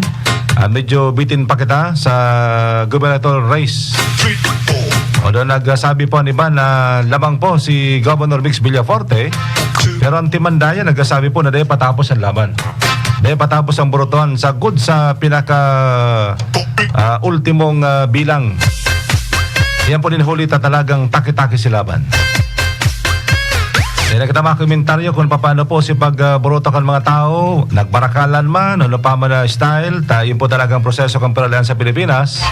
ah, medyo bitin pa kita sa gubernatorial race. Although nagsabi po ang iba na lamang po si Governor Mix Villaforte, pero ang Timandayan nagsasabi po na dahil patapos ang laban. Dahil patapos ang burutuhan, sagod sa pinaka, ah, ultimong, ah, bilang. Yan po din huli ta talagang taki-taki si laban. Yan ang kita mga komentaryo kung paano po si pag, ah, buruto kan mga tao, nagbarakalan man, ano pa man na style, ta, yun po talagang proseso kan Peralian sa Pilipinas.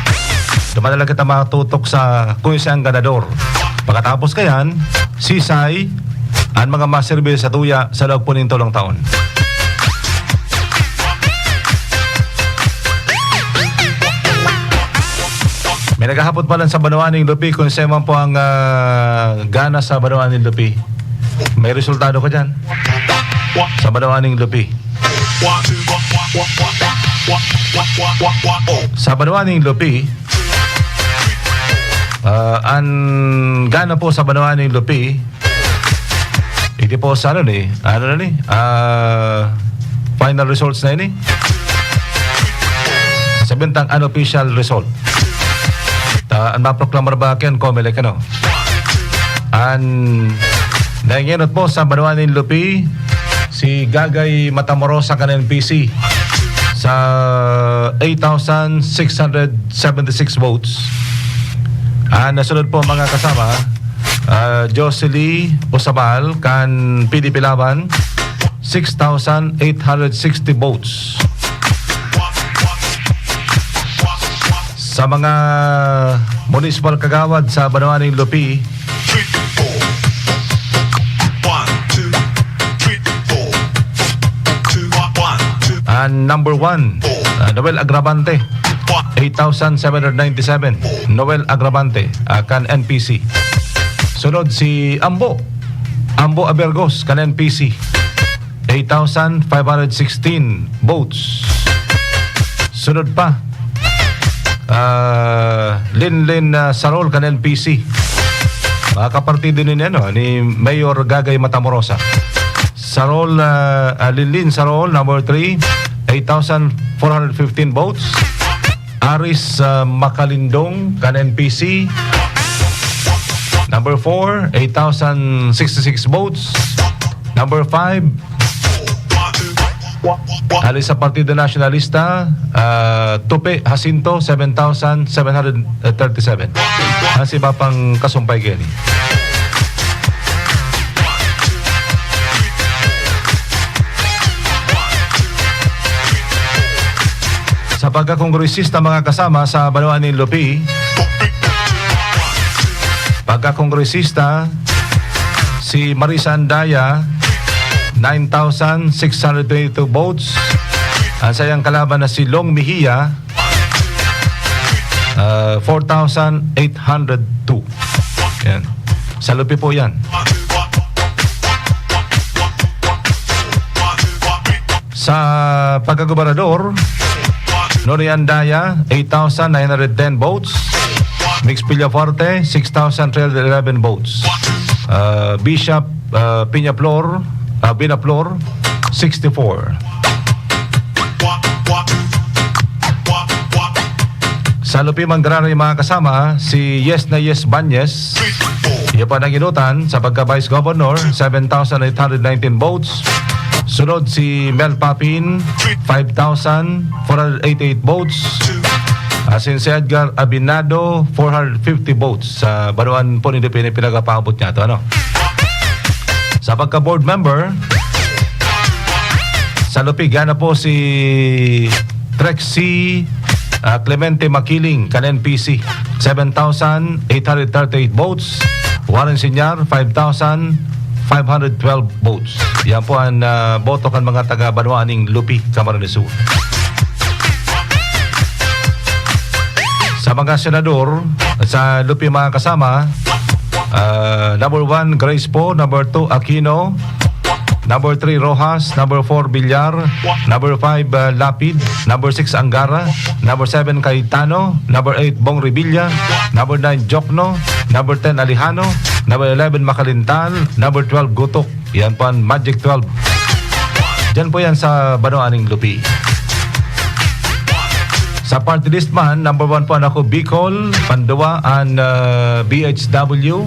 Duman na lang kita matutok sa kung siya ang ganador. Pagkatapos kayan, sisay, ang mga maserbi sa tuya sa loob po nin tulong taon. May naghahapot pa lang sa Banwa ning Lupi kung saan man po ang, ah, gana sa Banwa ning Lupi. May resultado ka dyan? Sa Banwa ning Lupi. Sa Banwa ning Lupi, ah, an gana po sa Banwa ning Lupi, Iti po sa ano ni, ano na ni, ah, final results na ini. Sa bintang unofficial result. Ta, an maproklamar ba kan Comelec, ano? An naengenot po sa Banwa nin Lupi, si Gagay Matamorosa kan N P C sa eight thousand six hundred seventy-six votes. Ah, nasunod po, mga kasama, ah, Jocelyn Osabal kan P D P Laban, six thousand eight hundred sixty votes. Sa mga municipal kagawad sa Banwa nin Lupi, ang number one, ah, Noel Agravante, eight thousand seven hundred ninety-seven. Noel Agravante, ah, kan N P C. Sunod si Ambo, Ambo Abergos kan N P C, eight thousand five hundred sixteen votes. Sunod pa, ah, Linlin, ah, Sarol kan N P C. Mga kapartido ni, ano, ni Mayor Gagay Matamorosa. Sarol, ah, ah, Linlin Sarol, number three, eight thousand four hundred fifteen votes. Aris, ah, Makalindong kan N P C, number four, eight thousand sixty-six votes. Number five, hali sa Partido Nasyonalista, ah, Tupe Jacinto, seven thousand seven hundred thirty-seven. Ang iba pang kasumpay kaini. Sa pagkakongresista, mga kasama, sa Banwa nin Lupi, pagkakongresista, si Marisa Andaya, nine thousand six hundred twenty-two votes. Ang sayang kalaban na si Long Mejia, ah, four thousand eight hundred two. Yan. Sa Lupi po yan. Sa pagkagobernador, Noni Andaya, eight thousand nine hundred ten votes. Mix Villafuerte, six thousand three hundred eleven votes. Uh, Bishop uh, Peñaflor, uh, Binaflor, sixty-four. Sa Lupi Mangraray, mga kasama, si Yes na Yes Banyes, iya pa nanginutan sa pagka-Vice Governor, seven thousand eight hundred nineteen votes. Sunod si Mel Papin, five thousand four hundred eighty-eight votes. Asin si Edgar Abinado, four hundred fifty votes. Sa baruan po ni Dipini pinagapaabot niya to, ano? Sa pagka-board member, sa Lupi, gana po si Trexie ah, Clemente Makiling, kan N P C, seven thousand eight hundred thirty-eight votes. Warren Sinyar, five thousand five hundred twelve votes. Yan po ang ah, boto kan mga taga-banwa ning Lupi, Camarines Sur. Sa mga senador, sa Lupi, mga kasama, ah, number one, Grace Poe. Number two, Aquino. Number three, Roxas. Number four, Villar. Number five, ah, Lapid. Number six, Angara. Number seven, Cayetano. Number eight, Bong Revilla. Number nine, Jokno. Number ten, Alejano. Number eleven, Macalintal. Number twelve, Gutok. Yan po ang Magic twelve. Diyan po yan sa Banwa ning Lupi. Sa party list man, number one po ang Ako Bicol, panduwa ang ah, B H W,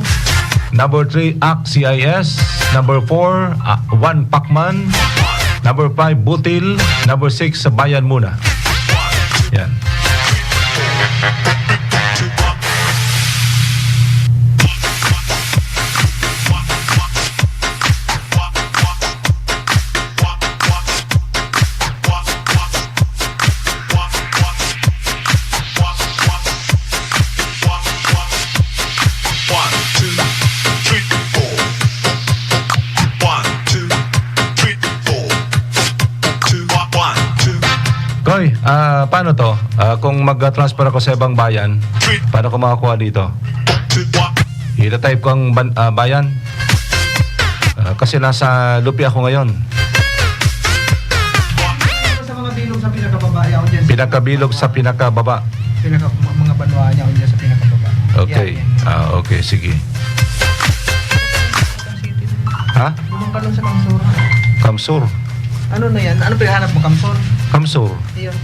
number three, A K C I S, number four, ah, One Pacman, number five, Butil, number six, Bayan Muna. Yan. Koy, ah, paano to? Ah, kung mag-transfer ako sa ibang bayan, paano ko makakuha dito? Ita-type ko ang ban- ah, bayan. Ah, kasi nasa Lupi ako ngayon. Sa mga bilog sa pinakababa, yaon dyan. Pinakabilog sa pinakababa. Pinaka, mga banwa niya, dyan sa pinakababa. Okay. Yan, yan. Ah, okay, sige. Ha? Lumang ka lang sa Kamsur. Kamsur. Ano na yan? Ano pinahanap mo, Kamsur? Kamsur. Iyo.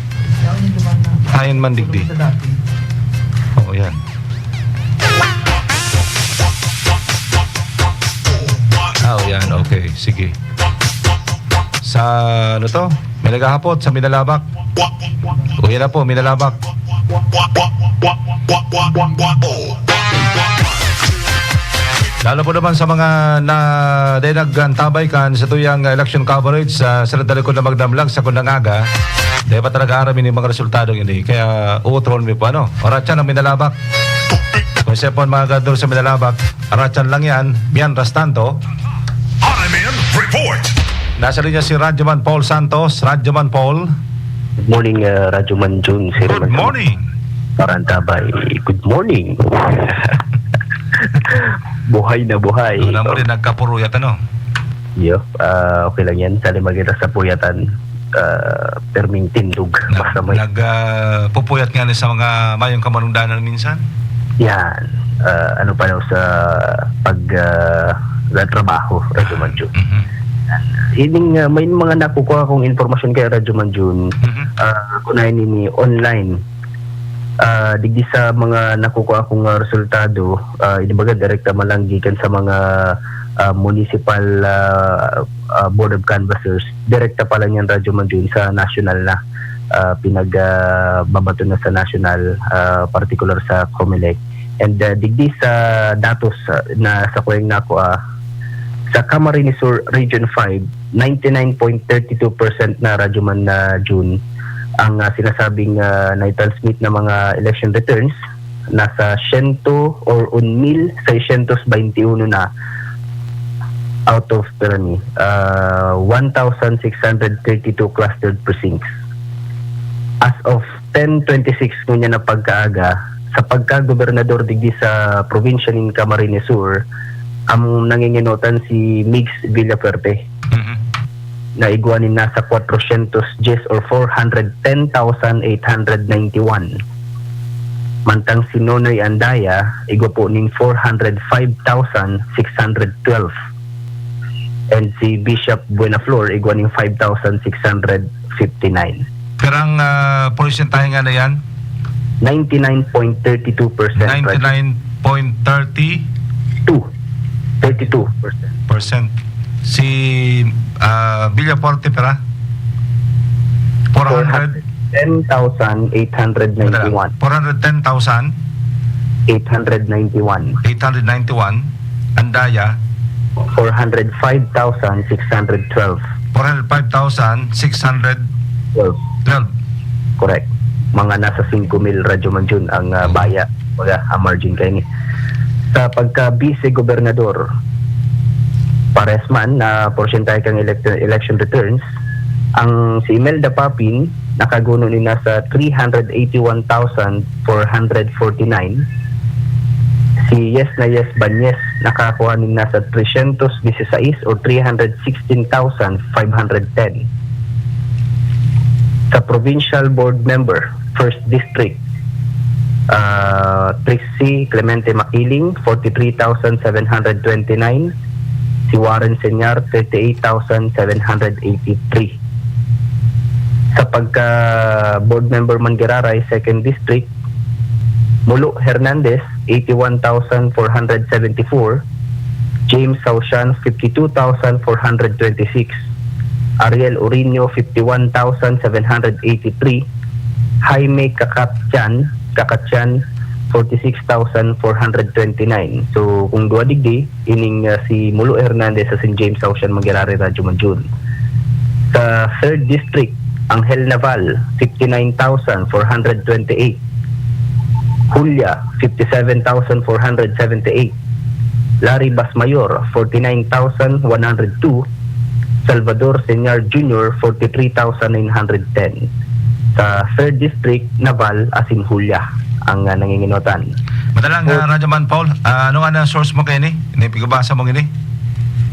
Yaon yung lumang na. Ayan man digdi. Sa dati. Oo, yan. Ah, oh, yan. Okay, sige. Sa ano to? May naghahapot sa Minalabac. Uwi na po, Minalabac. Lalo po naman sa mga na dahil nagtabay kan sa tuyang election coverage sa sa talikod na magdamlag sa kundang aga, dahil pa talaga aram ini mga resultado ini. Kaya uutron mi po ano, oratsan ang Minalabac. Kung siya po ang mga gabinador sa Minalabac, oratsan lang yan. Mientras tanto, R M N Report. Nasa linya si Radyoman Paul Santos. Radyoman Paul. Good morning, uh, Radyoman Jun. Sir Good morning. Parantabay. Good morning. Buhay na buhay. Una mo Oh. rin nagkapuruyat, ano? Yo, ah, okay lang yan. Sali magkita sa puyatan, ah, perming tindog. Na, Basta may nag, ah, pupuyat nga ni sa mga mayong kamanungdanan minsan? Yan. Ah, ano pa daw sa pag, ah, sa trabaho, Radyoman Jun. Mhm. Ining, ah, may mga nakukuha kong impormasyon kay Radyoman Jun. Mhm. Ah, kunayan nini online. Ah, digdi sa mga nakukuha kong, ah, resultado, ah, inibaga direkta man lang gikan sa mga, ah, municipal, ah, ah, board of canvassers, direkta pa lang yan, Radyoman Jun, sa national na. Ah, pinag, ah, babato na sa national, ah, partikular sa Comelec. And, ah, digdi sa datos, ah, na sa kuwang nako, ah, sa Camarines Sur Region five, ninety-nine point thirty-two percent na, Radyoman, na Jun, ang, ah, sinasabing, ah, nai-transmit na mga election returns, nasa siyento or un mil seiscientos veintiuno na out of, pira ni, ah, one thousand six hundred thirty-two clustered precincts. As of ten twenty-six ngunyan na pagkaaga, sa pagkagobernador digdi sa probinsya nin Camarines Sur, ang nanginginotan si Migs Villafuerte. Mhm. na igwa nin nasa kwatrosyentos dyes or four hundred ten thousand eight hundred ninety-one. Mantang si Nonoy Andaya, igwa po nin four hundred five thousand six hundred twelve. And si Bishop Buenaflor, igwa nin five thousand six hundred fifty-nine. Pirang, ah, porsyentahe nga na yan? Ninety-nine point thirty-two percent. Ninety-nine point thirty? Two. Thirty-two percent. Percent. Si, ah, Villaforte, pera? Four hundred? Four hundred ten thousand eight hundred ninety-one. Four hundred ten thousand? Eight hundred ninety-one. Eight hundred ninety-one. Andaya? Four hundred five thousand six hundred twelve. Four hundred five thousand six hundred twelve. Twelve. Correct. Mga nasa singko mil, Radyo Manjun, ang, ah, baya, baga, ang margin kaini. Sa pagka-vice-gobernador, pares man na porsyentahe kan elect-, election returns, ang si Imelda Papin nakaguno ni nasa three hundred eighty-one thousand four hundred forty-nine. Si Yes na Yes Banyes nakakuha nin nasa tresyentos disisais o three hundred sixteen thousand five hundred ten. Sa provincial board member, first district, ah, Trixie Clemente Makiling, forty-three thousand seven hundred twenty-nine. Si Warren Senyar, thirty-eight thousand seven hundred eighty-three. Sa pagka board member man giraray, second district, Mulo Hernandez, eighty-one thousand four hundred seventy-four, James Saushan, fifty-two thousand four hundred twenty-six, Ariel Orino, fifty-one thousand seven hundred eighty-three, Jaime Kakatyan, Kakatyan, forty-six thousand four hundred twenty-nine. So, kung duwa digdi, ining, ah, si Mulo Hernandez asin James Saushan man giraray, Radyo Manjun. Sa third district, Angel Naval, fifty-nine thousand four hundred twenty-eight. Julia, fifty-seven thousand four hundred seventy-eight. Larry Basmayor, forty-nine thousand one hundred two. Salvador Senyar Junior, forty-three thousand nine hundred ten. Sa third district, Naval asin Julia ang, ah, nanginginotan. Madalang, So, ah, Radyo Man Paul, ah, ano nga na source mo kaini? Ini pigubasa mo ini?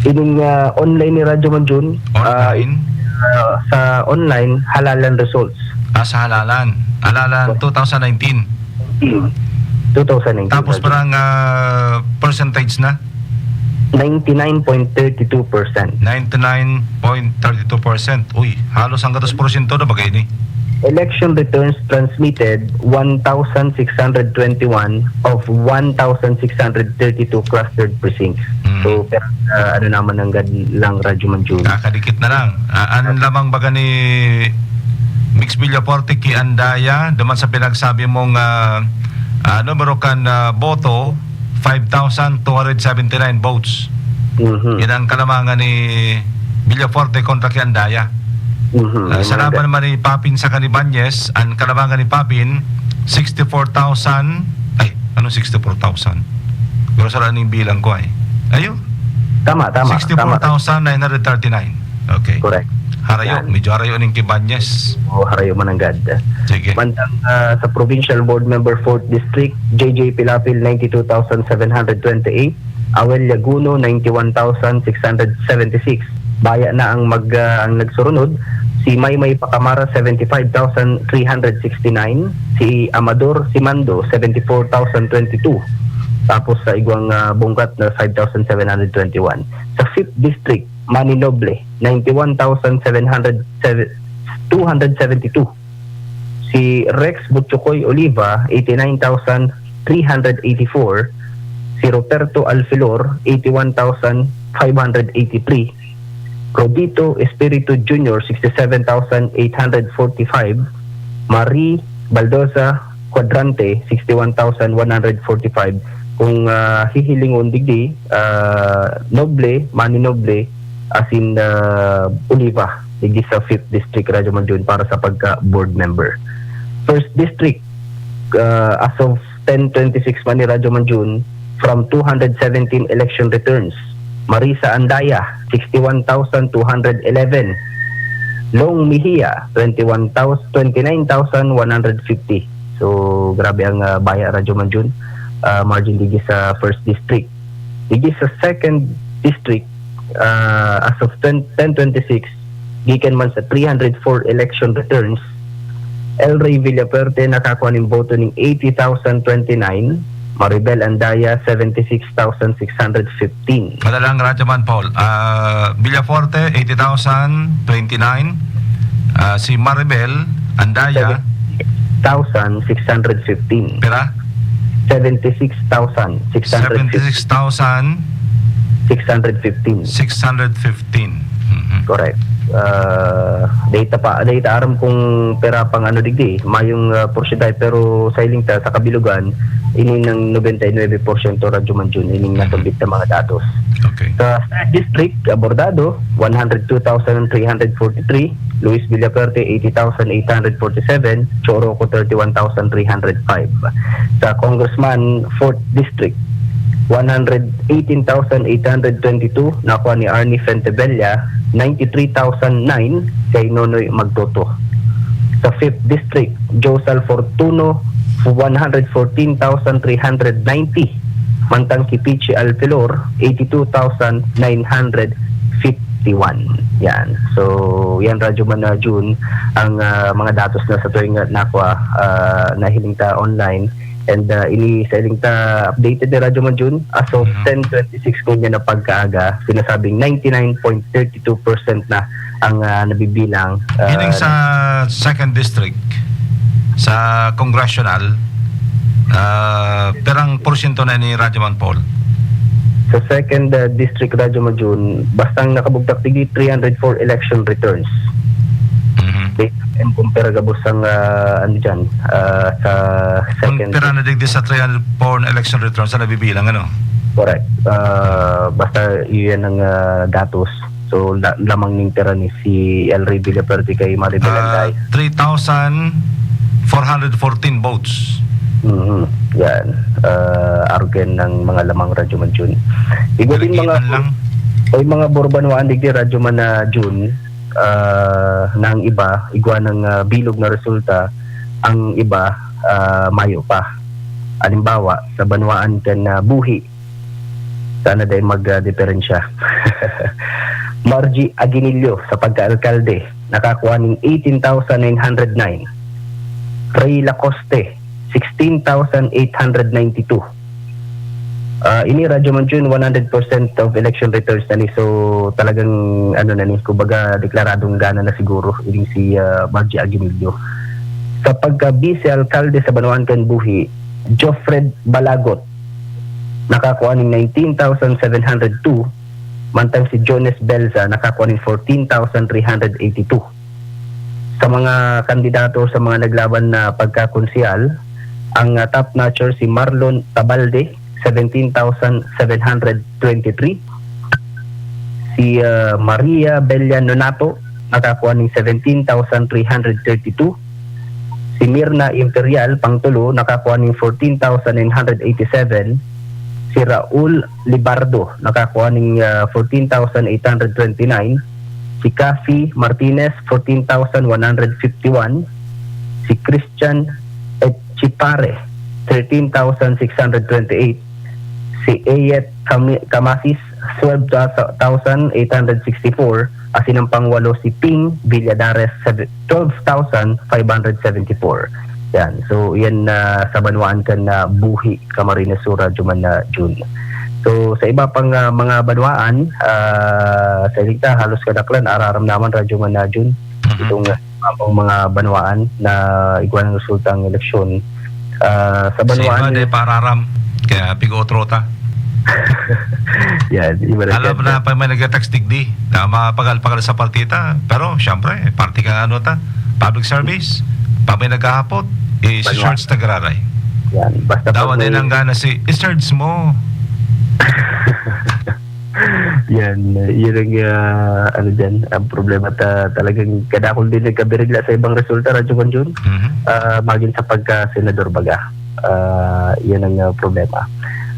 Ining, ah, online ni Radyo Manjun, ah, Online? ah, sa online, halalan results. Ah, sa halalan. Halalan What? two thousand nineteen. Two thousand nineteen, Tapos Radyo. Parang, ah, percentage na? Ninety-nine point thirty-two percent. Ninety-nine point thirty-two percent. Uy, halos ang gatos porsyento na bagay ni. Election returns transmitted, one thousand six hundred twenty-one of one thousand six hundred thirty-two clustered precincts. Mm. So, pero, ah, ano naman ang gad-, lang, Radyo Manjun. Kakadikit na lang. Ah, ano lamang baga ni Mix Villaforte ki Andaya, duman sa pinagsabi mong, ah, ah, numero kan, ah, boto, five thousand two hundred seventy-nine votes. Mhm. Yan ang kalamangan ni Villaforte kontra ki Andaya. Mhm. Ah, sa Yan ang laban naman ni Papin saka ni Banyes, ang kalamangan ni Papin, sixty-four thousand, ay, ano sixty-four thousand? Pero sala ning bilang ko ay. Ayun. Tama, tama, tama. Sixty-four thousand nine hundred thirty-nine. Okay. Correct. Harayo, Yan. Medyo harayo ning ki Banyes. O, harayo man ang gad. Sige. Mantang, ah, sa Provincial Board Member, fourth District, J J Pilapil, ninety-two thousand seven hundred twenty-eight. Awel Yaguno, ninety-one thousand six hundred seventy-six. Baya na ang mag-, ah, ang nagsurunod, si Maymay Pacamara, seventy-five thousand three hundred sixty-nine, si Amador Simando, seventy-four thousand twenty-two. Tapos sa igwang, ah, bungkat na five thousand seven hundred twenty-one. Sa fifth District, Manny Noble, ninety-one thousand seven hundred, two hundred seventy-two. Si Rex Butchokoy Oliva, eighty-nine thousand three hundred eighty-four. Si Roberto Alfilor, eighty-one thousand five hundred eighty-three. Rodito Espiritu Junior, sixty-seven thousand eight hundred forty-five. Marie Baldoza Cuadrante, sixty-one thousand one hundred forty-five. Kung, ah, hihilingon digdi, ah, Noble, Manny Noble, asin, ah, Oliva, digdi sa fifth District, Radyo Manjun, para sa pagka-board member. First District, ah, as of ten twenty-six man ni Radyo Manjun, from two hundred seventeen election returns, Marisa Andaya, sixty-one thousand two hundred eleven. Long Mejia, twenty-one thousand, twenty-nine thousand one hundred fifty. So, grabe ang, ah, baya, Radyo Manjun, ah, margin digdi sa first district. Digdi sa second district, ah, as of ten, ten twenty-six, gikan man sa three hundred four election returns, El Rey Villafuerte nakakua nin boto nin eighty thousand twenty-nine, Maribel Andaya, seventy-six thousand six hundred fifteen. Madalang Radyo Man Paul. Ah, Villafuerte, eighty thousand twenty-nine. Ah, si Maribel Andaya, thousand six hundred fifteen. Pira? Seventy-six thousand six hundred fifteen. Seventy-six thousand six hundred fifteen. Six hundred fifteen. Mhm. Correct. Ah, data pa, data aram kung pera pang ano digdi, mayong, ah, porsyento, pero sa iling ta, sa kabilugan, ini ng ninety-nine percent Radyo Man Jun, ining Mhm. nasambit na mga datos. Okay. Sa third district, abordado, one hundred two thousand three hundred forty-three, Luis Villafuerte, eighty thousand eight hundred forty-seven, Choroco, thirty-one thousand three hundred five. Sa Congressman, fourth district, one hundred eighteen thousand eight hundred twenty-two, nakuha ni Arnie Fentebella, ninety-three thousand nine, kay Nonoy Magtoto. Sa fifth district, Josal Fortuno, one hundred fourteen thousand three hundred ninety, mantang ki Pichi Alpilor, eighty-two thousand nine hundred fifty-one. Yan. So, yan, Radyo Man, ah, Jun, ang, ah, mga datos na sa tuwing, ah, nakwa, ah, nahiling ta online. And, ah, ini sa iling ta updated ni Radyo Man Jun, as of Mhm. ten twenty-six ngunyan na pagkaaga, sinasabing ninety-nine point thirty-two percent na ang, ah, nabibilang, ah, Meaning sa second district, sa congressional, ah, pirang porsyento na ni Radyo Man Paul? Sa second, ah, district, Radyo Man Jun, bastang nakabugtak digdi, three hundred four election returns. Mhm. Based and compare gabos ang, ah, ano dyan, ah, sa Kung second pira na digdi sa three hundred four na election returns na nabibilang, ano? Correct. Ah, basta iyan ang, ah, datos. So, la-, lamang ning pira ni si El Rey Villafuerte kay Maribel Ah, Anday. Three thousand four hundred fourteen votes. Mhm. Yan. Ah, arog yan ng mga lamang, Radyo Man Jun. Igwa din mga Kalagihan lang. May mga borbanwaan digdi, Radyo Man, ah, Jun, ah, na ang iba, igwa ng, ah, bilog na resulta, ang iba, ah, mayo pa. Halimbawa, sa banwaan kan, ah, Buhi, sana dai mag, ah, diferensya. Margie Aguinillo sa pagka-alkalde, nakakuha ning eighteen thousand nine hundred nine. Rey Lacoste, sixteen thousand eight hundred ninety-two. Ah, ini Radyo Man Jun, one hundred percent of election returns na ni. So, talagang, ano na ni, kumbaga, deklaradong gana na siguro ining si, ah, Margie Aguinildo. Sa pagka-vice-alkalde sa Banwaan kan Buhi, Joffred Balagot, nakakuha ning nineteen thousand seven hundred two, mantang si Jones Belza nakakuha ning fourteen thousand three hundred eighty-two. Sa mga kandidato sa mga naglaban na pagkakonsehal, ang, ah, top notcher si Marlon Tabalde, seventeen thousand seven hundred twenty-three. Si, ah, Maria Bella Nonato, nakakuha ning seventeen thousand three hundred thirty-two. Si Mirna Imperial, pangtulo, nakakuha ning fourteen thousand nine hundred eighty-seven. Si Raul Libardo, nakakuha ning, ah, fourteen thousand eight hundred twenty-nine. Si Cathy Martinez, fourteen thousand one hundred fifty-one. Si Christian Echipare, thirteen thousand six hundred twenty-eight. Si Eyet Cami-, Camasis, twelve thousand eight hundred sixty-four. Asin ang pangwalo si Ping Villadares, sev-, twelve thousand five hundred seventy-four. Yan. So, yan na sa banwaan kan na Buhi, Camarines Sur, Radyo Man na Jun. So, sa iba pang, ah, mga banwaan, ah, sa iligta, halos kadaklan, araram naman, Radyo Man na Jun. Mhm. Itong, ah, ang mga banwaan na igwa ng resulta ng eleksyon. Ah, sa Sa banwaan iba, ni dahil pararam. Kaya pig-otro ta. Yan, iba na Alam siya. Na pa may nagtatext digdi na mapagal-pagal sa partita. Pero, siyempre, parte ka ano ta. Public service. Pa may naghahapot, eh, si Banwa. Shorts nagraray. Yan, basta Dawa pag din may ang gana si, i-search mo. Yan, yun ang, ah, ano dyan, ang problema ta-, talagang kadakol din nagkabirigla sa ibang resulta, Radyo Banjun. Mhm. Ah, magin sa pagka-senador baga. Ah, yan ang, ah, problema.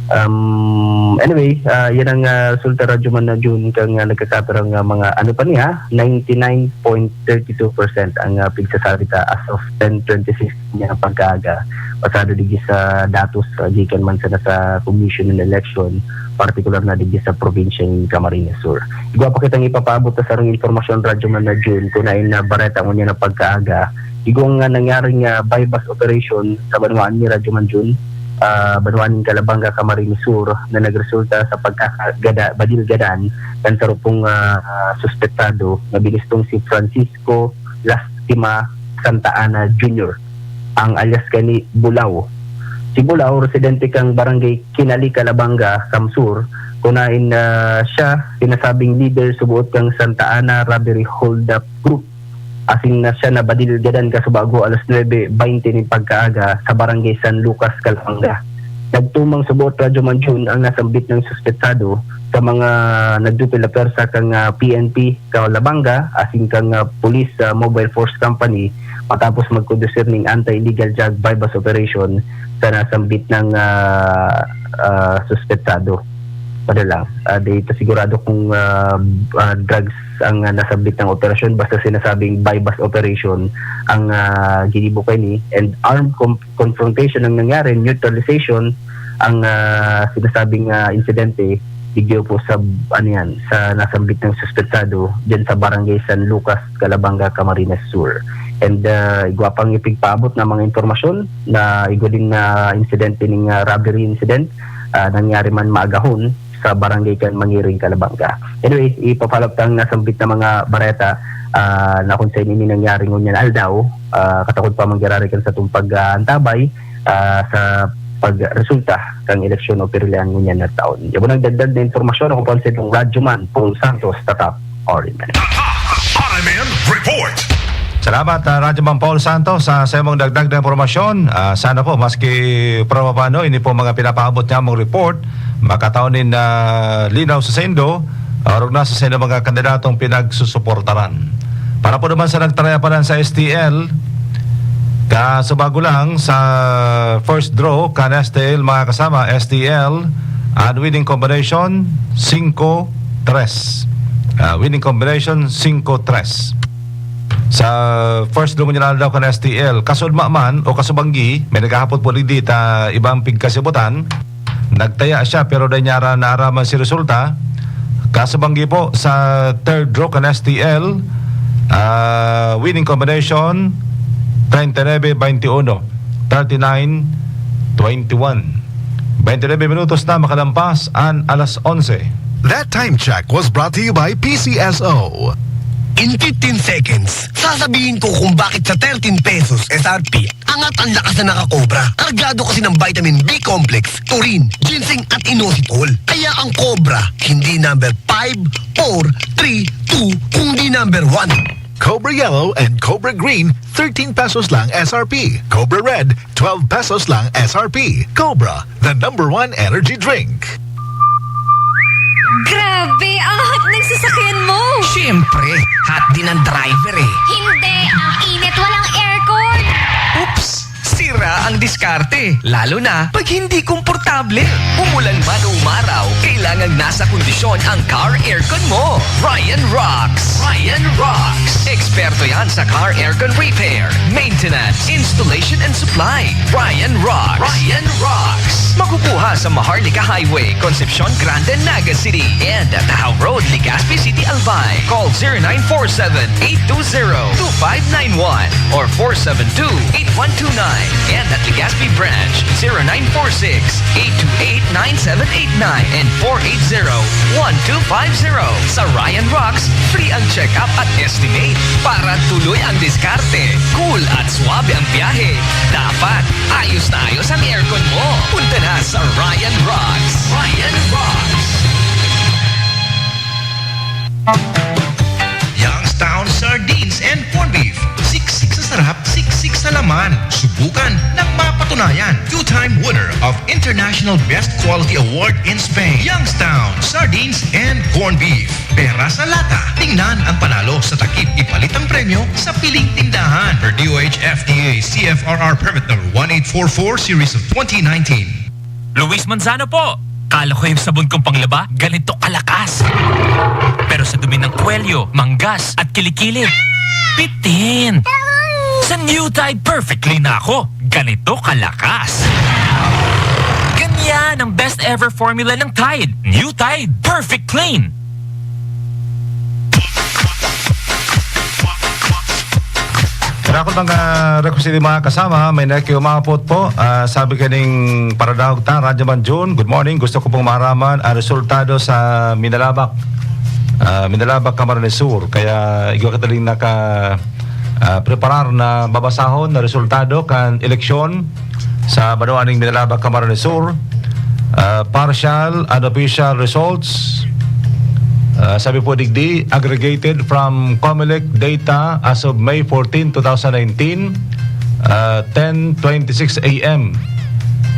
Um, anyway, ah, yan ang, ah, resulta, Radyo Man na June, kang, ah, nagkakapirang, ah, mga, ano pa niya, ninety-nine point thirty-two percent ang, ah, pigsasabi ta as of ten twenty-six niya pagkaaga, pasado digdi sa datos, ah, gikan man sana sa Commission on Election, partikular na digdi sa probinsya nin Camarines Sur. Igwa pa kitang ipapaabot na sarong impormasyon, Radyo Man na June, kung nain na bareta ngunyan na pagkaaga, igwa nga nangyaring, ah, buy-bust operation sa banwaan ni Radyo Man June, ah, banwaan nin Calabanga, Camarines Sur, na nagresulta sa pagkakagada-, badil gadan kan sarong, ah, ah, suspetsado na binistong si Francisco Lastima Santa Ana Junior, ang alias kani Bulao. Si Bulao, residente kang Barangay Kinali, Calabanga, Camsur, kunain na siya sinasabing leader subuot kang Santa Ana Robbery Hold-up Group. Asin na siya nabadil gadan kasubago alas nuebe baynte nin pagkaaga sa Barangay San Lucas, Calabanga. Nagtumang subuot, Radyo Man June, ang nasambit na suspetsado sa mga nagdupil na pwersa kang, ah, P N P Calabanga asin kang, ah, Police, ah, Mobile Force Company matapos magkondusir ning anti-illegal drug buy-bust operation sa nasambit na, ah, ah, suspetsado. Ano lang, ah, di pa sigurado kung, ah, ah, drugs ang, ah, nasambit na operasyon, basta sinasabing buy-bust operation ang, ah, ginibo kaini, and armed com-, confrontation ang nangyari, neutralization ang, ah, sinasabing, ah, insidente, digdi po sa, ano yan, sa nasambit na suspetsado diyan sa Barangay San Lucas, Calabanga, Camarines Sur. And, ah, igwa pang ipigpaabot na mga impormasyon na igwa din na insidente ning, ah, robbery incident, ah, nangyari man maagahon sa barangay kan Mangiring, Calabanga. Anyway, ipapalap tang nasambit na mga bareta, ah, na kung saan ini nangyari ngunyan aldaw, ah, katakod pa mangyarari kan satong pag-aantabay, ah, sa pagresulta kan eleksyon o pirilian ngunyan na taon. Yan po nagdagdag na impormasyon. Ako po ang sa inyong Radyo Man, Paul Santos, Tatak, Oriman. R M N Report. Salamat, ah, Radyo Man Paul Santos, sa, sa imong dagdag na impormasyon. Ah, sana po, maski pero paano, ini po mga pinapaabot niya mong report, makataon nin, ah, linaw sa saindo, ah, orog na sa saindo mga kandidatong pinagsusuportaran. Para po naman sa nagtarayapanan sa S T L, kasubago lang sa first draw kan S T L, mga kasama, S T L, ang winning combination, singko tres. Ah, winning combination, singko tres. Sa first draw mo niya daw kan S T L, kasudma man o kasubanggi, may naghahapot po digdi ta ibang pigkasibutan. Nagtaya siya pero dai niya ara-, naaraman si resulta. Kasubanggi po sa third draw kan S T L, ah, winning combination, treinta y nueve veintiuno, thirty-nine twenty-one. Baynte nuebe minutos na makalampas an alas onse. That time check was brought to you by P C S O. In fifteen seconds, sasabihin ko kung bakit sa thirteen pesos S R P, angat ang lakas na nakakobra. Kargado kasi ng vitamin B complex, taurine, ginseng at inositol. Kaya ang Cobra, hindi number five, four, three, two, kundi number one. Cobra Yellow and Cobra Green, thirteen pesos lang S R P. Cobra Red, twelve pesos lang S R P. Cobra, the number one energy drink. Grabe, ang hot ng sasakyan mo! Siyempre, hot din ang driver eh. Hindi, ang init, walang aircon. Oops! Sira ang diskarte, lalo na pag hindi komportable. Umulan man o umaraw, kailangang nasa kondisyon ang car aircon mo. Ryan Rocks. Ryan Rocks. Eksperto yan sa car aircon repair, maintenance, installation and supply. Ryan Rocks. Ryan Rocks. Makukuha sa Maharlika Highway, Concepcion Grande, Naga City, and at Tahaw Road, Legazpi City, Albay. Call zero nine four seven, eight two zero, two five nine one or four seven two, eight one two nine. And at Legazpi Branch, zero nine four six, eight two eight, nine seven eight nine and four eight zero, one two five zero. Sa Ryan Rocks, free ang check-up at estimate para tuloy ang diskarte, cool at suabe ang biyahe. Dapat ayos na ayos ang aircon mo. Punta na sa Ryan Rocks. Ryan Rocks. Youngstown Sardines and Corned Beef. Siksik sa sarap, siksik sa laman. Subukan ng mapatunayan. Two-time winner of International Best Quality Award in Spain. Youngstown Sardines and Corned Beef. Pera sa lata. Tingnan ang panalo sa takip. Ipalit ang premyo sa piling tindahan. Per D O H F D A C F R R Permit Number one eight four four, Series of twenty nineteen. Luis Manzano po! Kala ko yung sabon kong panglaba, ganito kalakas. Pero sa dumi ng kwelyo, manggas at kilikili, bitin. Sa New Tide Perfect Clean na ako, ganito kalakas. Ganyan ang best ever formula ng Tide. New Tide Perfect Clean. Karakot mga request ni mga kasama, may nakiumapot po. Ah, sabi kaning Paradaog ta, Radyo Man June, good morning. Gusto ko pong maaraman ang resultado sa Minalabac, ah, Minalabac, Camarines Sur. Kaya igwa kataling naka ah, preparar na babasahon na resultado kan eleksyon sa banwa ning Minalabac, Camarines Sur. Ah, partial, unofficial results. Ah, sabi po digdi, aggregated from Comelec data as of May fourteen, two thousand nineteen, ah, ten twenty-six A M,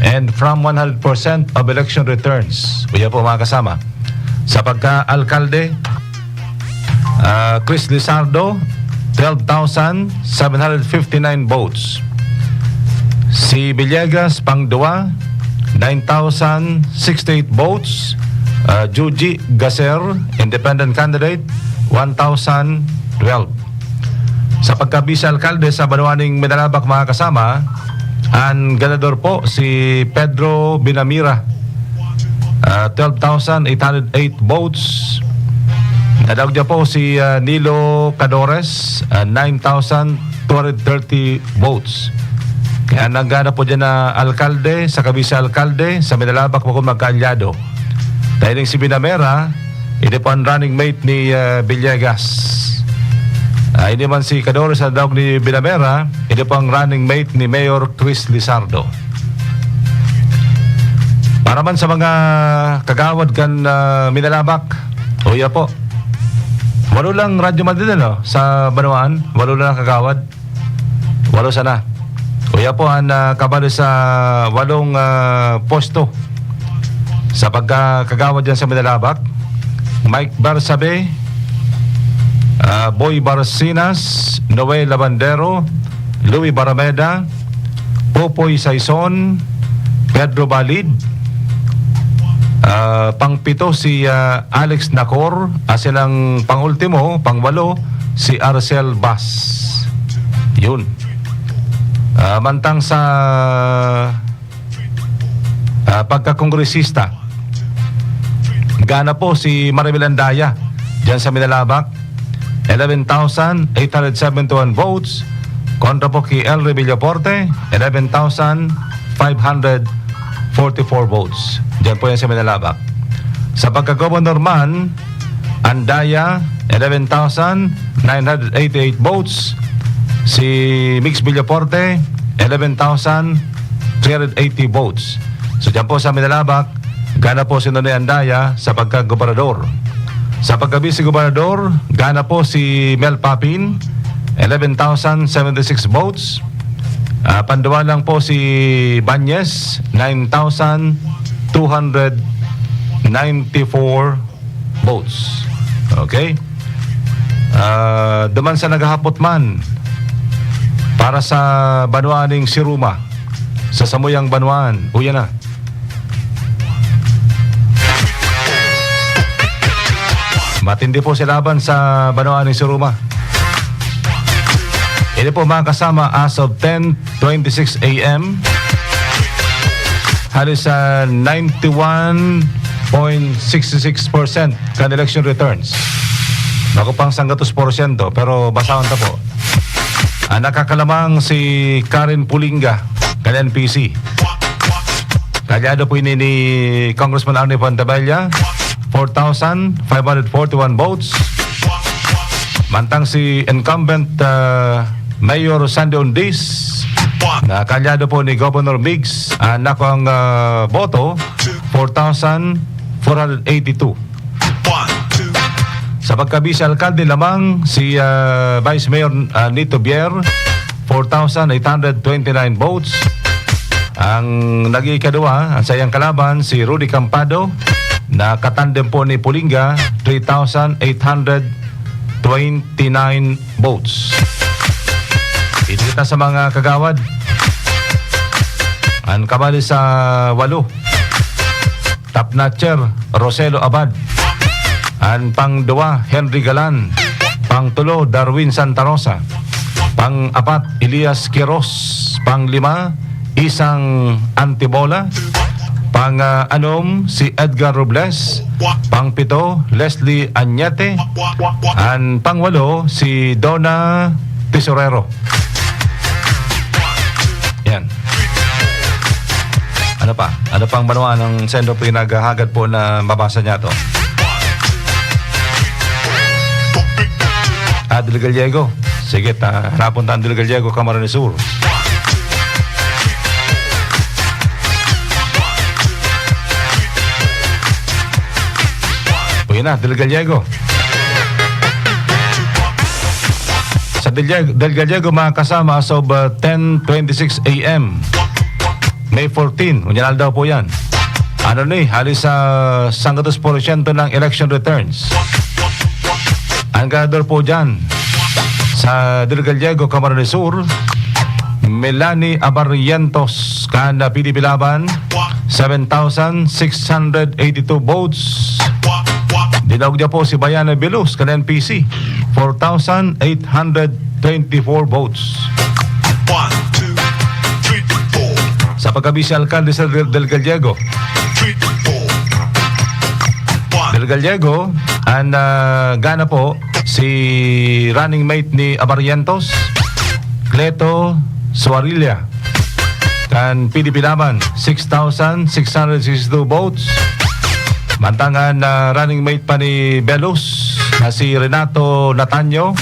and from one hundred percent of election returns. Kuya po, mga kasama. Sa pagka-alkalde, ah, Chris Lizardo, twelve thousand seven hundred fifty-nine votes. Si Villegas, pangduwa, nine thousand sixty-eight votes. Ah, Juji Gaser, independent candidate, one thousand twelve. Sa pagka-vice-alkalde sa banwa ning Minalabac, mga kasama, ang ganador po si Pedro Binamira, ah, twelve thousand eight hundred eight votes. Nadaog niya po si, ah, Nilo Cadores, ah, nine thousand two hundred thirty votes. Kaya nanggana po dyan na alkalde, sa kabisa alkalde, sa Minalabac, bukod magkaalyado. Dahil si Binamera, ini po ang running mate ni, ah, Villegas. Ah, ini man si Cadores sa daog ni Binamera, ini po ang running mate ni Mayor Chris Lizardo. Para man sa mga kagawad kan, ah, Minalabac, uya po. Walo lang Radyo Madrid, ano, sa Banwaan. Walo lang kagawad. Walo sana. Uya po ang, ah, kabalo sa walong, ah, posto sa pagkakagawad dyan sa Minalabac. Mike Barsabe, ah, Boy Barcinas, Noel Labandero, Louis Barameda, Popoy Saison, Pedro Balid, ah, pangpito si, ah, Alex Nacor, asin ang pangultimo, pangwalo, si Arcel Bas. Yun. Ah, mantang sa, ah, pagkakongresista, gana po si Maribel Andaya dyan sa Minalabac, eleven thousand eight hundred seventy-one votes. Kontra po kay Elry Villaporte, eleven thousand five hundred forty-four votes. Diyan po yan sa Minalabac. Sa pagkagobernador man, Andaya, eleven thousand nine hundred eighty-eight votes. Si Mix Villaporte, eleven thousand three hundred eighty votes. So, diyan po sa Minalabac, gana po si Nonoy Andaya sa pagkagobernador. Sa pagkabisi gobernador, gana po si Mel Papin, eleven thousand seventy-six votes. Ah, panduwa lang po si Banyes, nine thousand two hundred ninety-four votes. Okay? Ah, duman sa naghahapot man para sa banwa ning Siruma, sa samuyang banwaan, uya na. Matindi po si laban sa banwaan ning Siruma. Ini po, mga kasama, as of ten twenty-six A M, hali sa ninety-one point six six percent kan election returns. Bako pang sanggatos porsyento, pero basahon ta po. Ang nakakalamang si Karen Pulinga, kan N P C. Kaalyado po ini ni Congressman Arnie Fontabella, four thousand five hundred forty-one votes. Mantang si incumbent, ah, Mayor Sandy Ondiz, na kaalyado po ni Governor Migs, ah, nako ang, ah, boto, four thousand four hundred eighty-two. Sa pagkabisi alkalde lamang, si, ah, Vice Mayor, ah, Nito Bier, four thousand eight hundred twenty-nine votes. Ang nag-iikadua, ang saiyang kalaban, si Rudy Campado, na katandem po ni Pulinga, three thousand eight hundred twenty-nine votes. Dito kita sa mga kagawad. Ang kabali sa walo. Top notcher, Roselo Abad. An pangduwa, Henry Galan. Pangtulo, Darwin Santa Rosa. Pang-apat, Elias Quiroz. Panglima, Isang Antibola. Pang, ah, anom, si Edgar Robles. Pangpito, Leslie Añete. An pangwalo, si Donna Tesorero. Yan. Ano pa? Ano pang banwa ng sendo pinaghahagad po na mabasa niya to? Ah, Del Gallego. Sige, ta, hanapon ta ang Del Gallego, Camarines Sur. Uy na, Del Gallego. Sa Del, Del Gallego, mga kasama, as of uh, ten twenty-six a m, May fourteen, unyan aldaw po yan. Ano ni, halos sa sanggatos porsyento ng election returns. Ang ganador po dyan sa Del Gallego, Camarines Sur, Melanie Abarrientos, kan P D P Laban, seven thousand six hundred eighty-two votes. Dinaog niya po si Bayana Belus, kan N P C, four thousand eight hundred twenty-four votes. One, two, three, four. Sa pagka-vice alkalde sa Del, Del Gallego. Three, four. One. Del Gallego, ang ah, gana po, si running mate ni Abarrientos, Cleto Suarilla, kan P D P Laban, six thousand six hundred sixty-two votes. Mantang an ah, running mate pa ni Belus na si Renato Natanyo,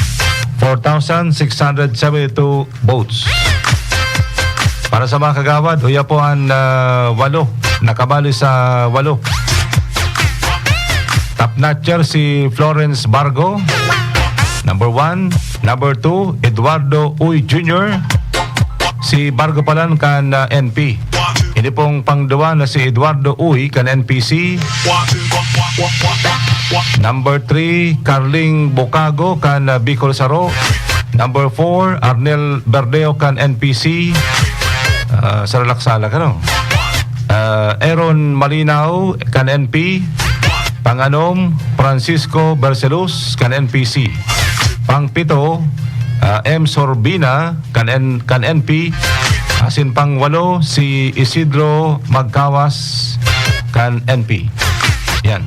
four thousand six hundred seventy-two votes. Para sa mga kagawad, uya po ang ah, walo. Nakabali sa walo. Top notcher si Florence Bargo, number one. Number two, Eduardo Uy Junior Si Bargo palan kan ah, N P. Ini pong pangduwa na si Eduardo Uy kan N P C. Number three, Carling Bocago kan ah, Bicol Saro. Number four, Arnel Berdeo kan N P C. Ah, sa Relaxala ka, no? Ah, Aaron Malinaw kan N P. Panganom, Francisco Bercelus kan N P C. Pangpito, ah, M Sorbina kan N-, kan N P. Asin pangwalo, si Isidro Magkawas kan N P. Yan.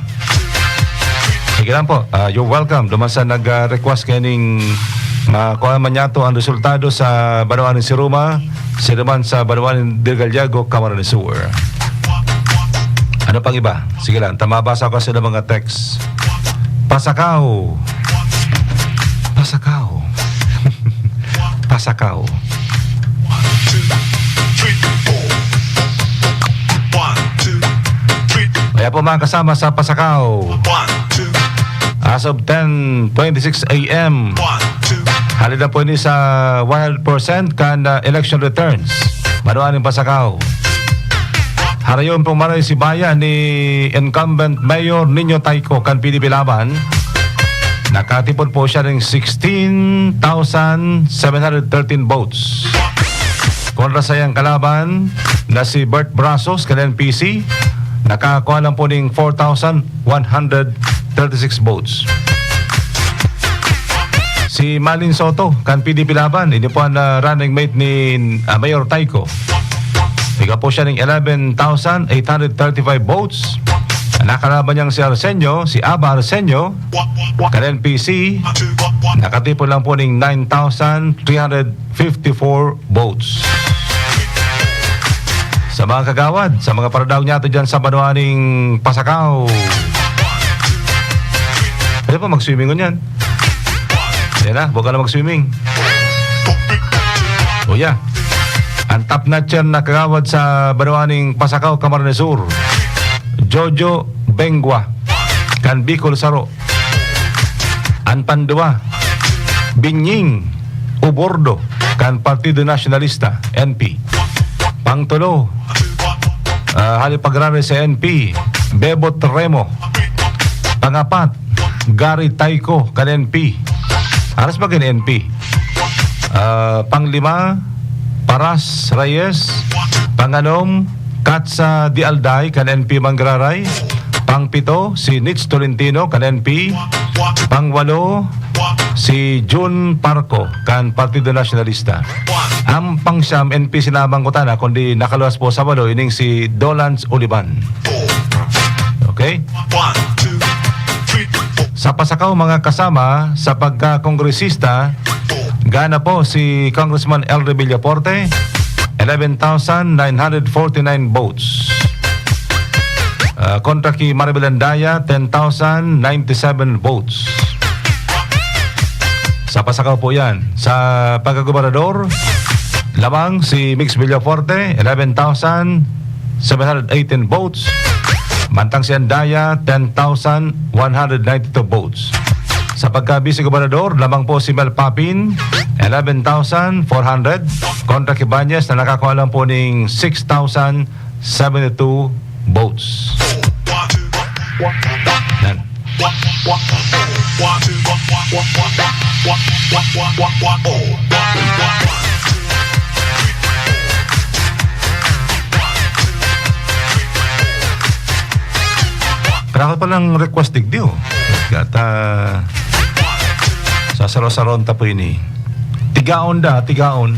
Sige lang po. Ah, you're welcome. Duman sa nag-request kaning makuha man niya to ang resultado sa banwaan ni Siruma, Siruma sa banwaan ni Del Gallego, Camarines Sur. Ano pang iba? Sige lang, tamabasa ko sa mga text. Pasakaw. Pasakaw. Pasakaw. Kaya po, mga kasama sa Pasakaw, as of ten twenty-six a m, halida po ini sa one hundred percent kan ah, election returns. Banwaan nin Pasakaw. Harayon pong maray si baya ni incumbent Mayor Nino Tayco kan P D P Laban. Nakatipon po siya ng sixteen thousand seven hundred thirteen votes. Kontra sa iyang kalaban na si Bert Brasos kan N P C, nakakuha lang po ning four thousand one hundred thirty-six votes. Si Malin Soto kan P D P Laban, ini po ang ah, running mate ni ah, Mayor Tayco. Higa po siya ng eleven thousand eight hundred thirty-five votes. Ang nakalaban niyang si Arsenio, si Aba Arsenio, kan N P C, nakatipon lang po ng nine thousand three hundred fifty-four votes. Sa mga kagawad, sa mga paradaw niya ato dyan sa banwa ning Pasakaw. Pwede pa mag-swimming ngunyan. Yan na, huwag ka na mag-swimming. O yeah. Ang top notcher na kagawad sa banwa ning Pasakaw, Camarines Sur, Jojo Bengua, kan Bicol Saro. An panduwa, Binying Ubordo kan Partido Nacionalista, N P. Pangtulo, ah, hali pagrari sa N P, Bebot Remo. Pangapat, Gary Tayco kan N P. Aras ba kan N P? Ah, panglima, Paras Reyes. Panganom, Katsa Dialday kan N P Manggararay. Pangpito, si Nitz Tolentino kan N P. Pangwalo, si Jun Parco kan Partido Nasyonalista. Ang pangsyam, N P Sinabang Kutana, kundi nakaluwas po sa walo, ining si Dolans Uliban. Okay? Sa pasakaw, mga kasama, sa pagkakongresista, gana po si Congressman Elry Villaforte, eleven thousand nine hundred forty-nine votes. Ah, kontra ki Maribel Andaya, ten thousand ninety-seven votes. Sa pasakaw po yan. Sa pagkagobernador, lamang si Mix Villaforte, eleven thousand seven hundred eighteen votes. Mantang si Andaya, ten thousand one hundred ninety-two votes. Sa pagka-vice-gobernador, lamang po si Mel Papin, eleven thousand four hundred, kontra ki Banyas na nakakuha lang po ning six thousand seventy-two votes. Yan. Karahot pa lang request digdi, oh. Gata, sasaro-saron ta po ini. Tigaon da, tigaon.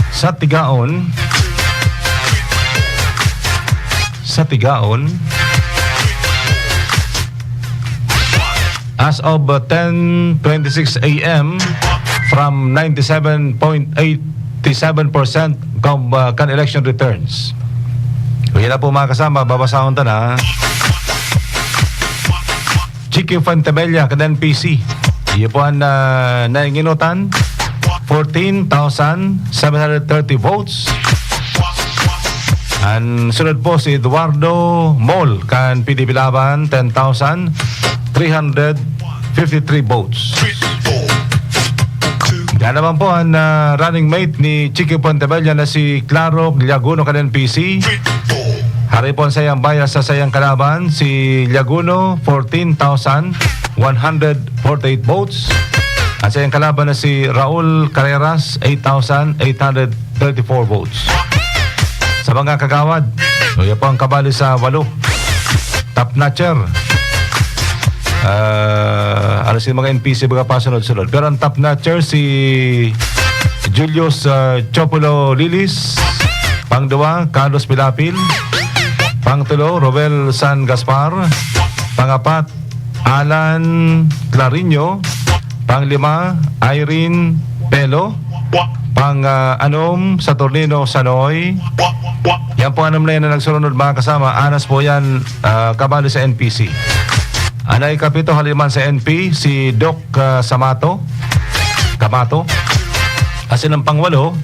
Sa tigaon, sa tigaon, as of, uh, ten twenty-six A M, from ninety-seven point eight seven percent kan, uh, kan election returns. Kaya na po, mga kasama, babasahon ta na. Chicky Fuentebella kan N P C. Iyo po ang, ah, nainginutan. Fourteen thousand seven hundred thirty votes. Ang sunod po si Eduardo Mol kan P D P Laban, ten thousand three hundred fifty-three votes. Yan naman po ang, ah, running mate ni Chicky Fuentebella na si Claro Gliaguno kan N P C. Hari po ang sayang bias sa sayang kalaban, si Gliaguno, fourteen thousand one hundred forty-eight votes. Ang sayang kalaban na si Raul Carreras, eight thousand eight hundred thirty-four votes. Sa mga kagawad, so, yan po ang kabali sa walo. Top notcher. Ah, ano si mga N P C, mga pasunod-sunod. Pero ang top notcher, si Julius, ah, Chopulo Lilis. Pangduwa, Carlos Pilapil. Pangtulo, Robel San Gaspar. Pangapat, Alan Clariño. Panglima, Irene Pelo. Pang, ah, anom, Saturnino Sanoy. Yan po anom na yan na nagsurunod, mga kasama. Anas po yan, ah, kabali sa N P C. Ang ikapito, haliman sa N P, si Doc, ah, Samato. Kamato. Asin ang pangwalo,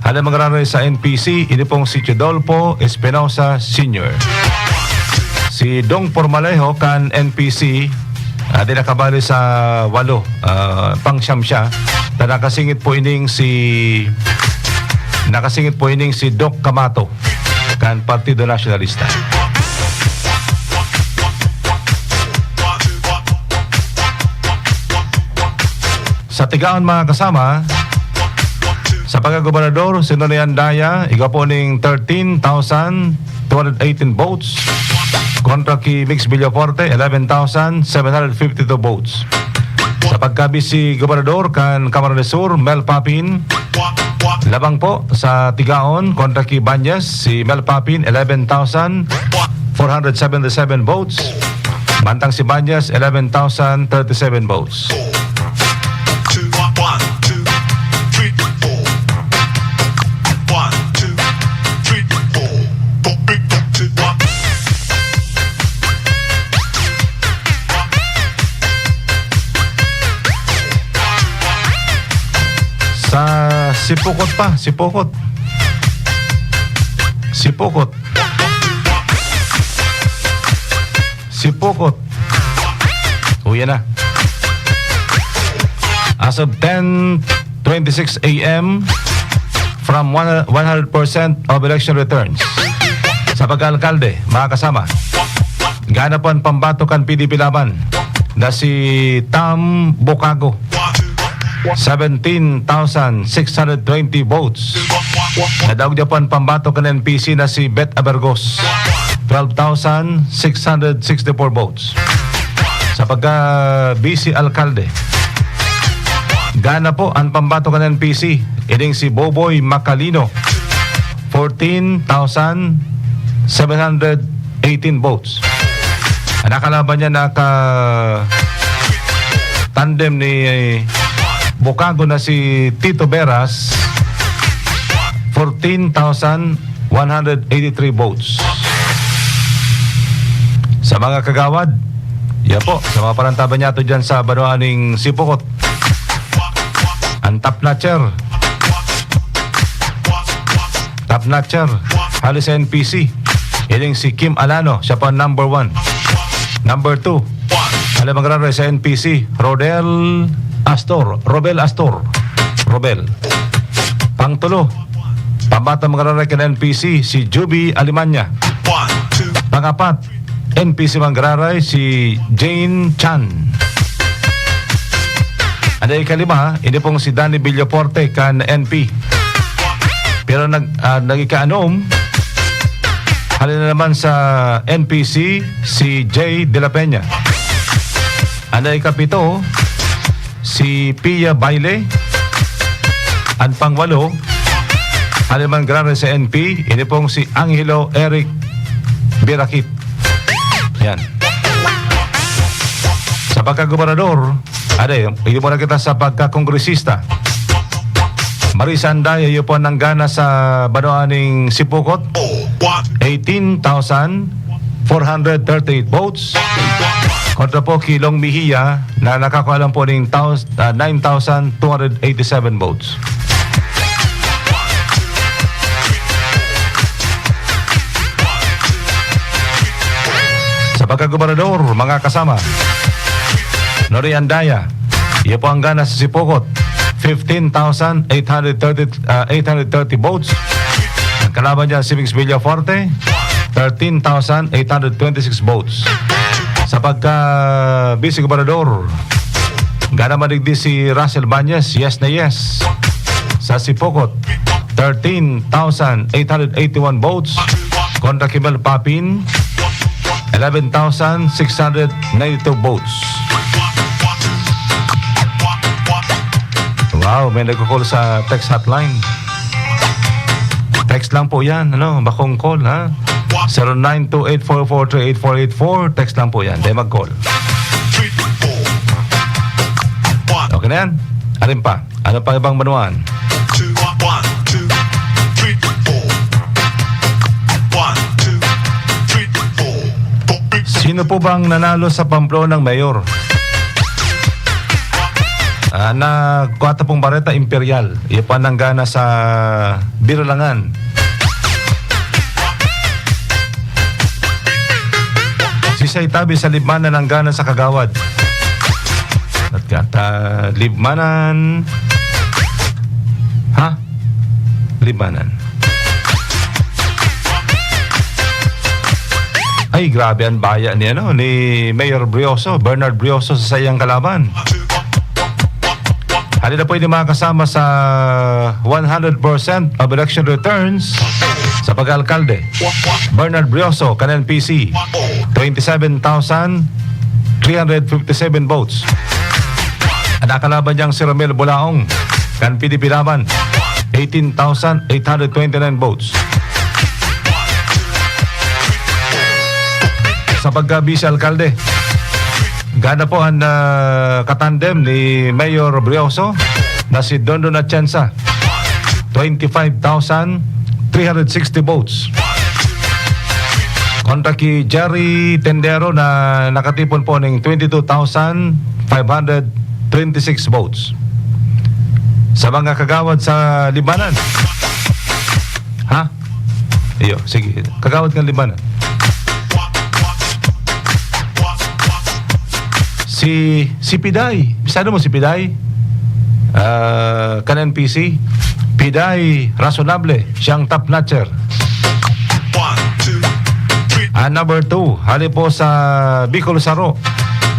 haliman gararay sa N P C, ini pong si Chodolfo Espinosa Senior. Si Dong Formalejo kan N P C, ah, di nakabali sa walo, ah, pang siyam siya. Ta nakasingit po ining si, nakasingit po ining si Doc Camato kan Partido Nasyonalista. Sa tigaon, mga kasama, sa pagkagobernador, si Noni Andaya, igwa po ning thirteen thousand two hundred eighteen votes. Kontra ki Mix Villaforte, eleven thousand seven hundred fifty-two votes. Sa pagka-vice gobernador kan Camarines Sur, Mel Papin, labang po sa tigaon kontra ki Banyas, si Mel Papin, eleven thousand four hundred seventy-seven votes. Mantang si Banyas, eleven thousand thirty-seven votes. Two, one, two, three, four. One, two, three, four. Four, three, four, two, one. Sa Sipokot pa, Sipokot. Sipokot. Sipokot. O, yan na. As of ten twenty-six A M, from one, one hundred percent of election returns. Sa pagka-alkalde, mga kasama, gana po ang pambato kan P D P Laban na si Tam Bocago. seventeen thousand six hundred twenty votes. Nadaog niya po an pambatok kan N P C na si Beth Abergos, twelve thousand six hundred sixty-four votes. Sa pagka-vice alkalde, gana po an pambatok kan N P C, ining si Boboy Macalino, fourteen thousand seven hundred eighteen votes. An nakalaban niya, naka-tandem ni Bukago na si Tito Veras, fourteen thousand one hundred eighty-three votes. Sa mga kagawad, yan po, sa mga parantaban niya to dyan sa banwa ning Sipocot. Ang top notcher. Top notcher, hali sa N P C. Ining si Kim Alano, siya pa number one. Number two, hali magraray sa N P C, Rodel Astor, Robel Astor. Robel. Pangtulo, pambata magraray kan N P C, si Juby Alemania. Pangapat, N P C magraray, si Jane Chan. An ikalima, ini pong si Danny Villaforte kan N P. Pero nag-, ah, nag-ikaanom, hali na naman sa N P C, si Jay de la Peña. An ikapito, si Pia Baile. An pangwalo, hali naman graray sa N P, ini pong si Angelo Eric Birakit. Yan. Sa pagkagobernador, aday, iyo muna kita sa pagkakongresista. Marisa Andaya, iyo po ang nanggana sa banwa ning Sipocot, eighteen thousand four hundred thirty-eight votes. Kontra po ki Long Mejia na nakakua lang po ning taus-, ah, nine thousand two hundred eighty-seven votes. Sa pagkagobernador, mga kasama, Nori Andaya, iyo po ang gana sa Sipocot, fifteen thousand eight hundred thirty, ah, eight hundred thirty votes. Ang kalaban niya, si Mix Villaforte, thirteen thousand eight hundred twenty-six votes. Sa pagka-vice gobernador, gana madigdi si Russell Bañez, yes na yes. Sa Sipocot, thirteen thousand eight hundred eighty-one votes. Kontra ki Mel Papin, eleven thousand six hundred ninety-two votes. Wow, may nagko-call sa text hotline. Text lang po yan, ano, bakong call, ha? Zero nine two eight four four three eight four eight four, text lang po yan. Dahil mag-call. Okay na yan. Alin pa? Ano pa ibang banwaan? Two, one, two, three, four. One, two, three, four. Sino po bang nanalo sa Pamplona ng mayor? Ah, na kwatro pong bareta, Imperial. Iyo pa nanggana sa Biralangan. Si Saitabi sa Libmanan nanggana sa Kagawad. At kata Libmanan. Ha? Libmanan. Ay, grabe ang baya ni, ano, ni Mayor Brioso, Bernard Brioso sa saiyang kalaban. Hali na po ini makasama sa one hundred percent of election returns sa pag-alkalde. Bernard Brioso, kan N P C, twenty-seven thousand three hundred fifty-seven votes. Ang nakalaban niyang si Romel Bulaong, kan P D P Laban, eighteen thousand eight hundred twenty-nine votes. Sa pagka-vice-alkalde, gana po ang, ah, katandem ni Mayor Brioso na si Dondon Atienza, twenty-five thousand three hundred sixty votes. Kontra ki Jerry Tendero na nakatipon po ning twenty-two thousand five hundred twenty-six votes. Sa mga kagawad sa Libmanan. Ha? Iyo, sige. Kagawad kan Libmanan. Si, si Piday. Bisado mo si Piday? Ah, kan N P C. Piday Razonable. Siyang top notcher. One, two, three. Ah, number two. Hali po sa Bicol Saro.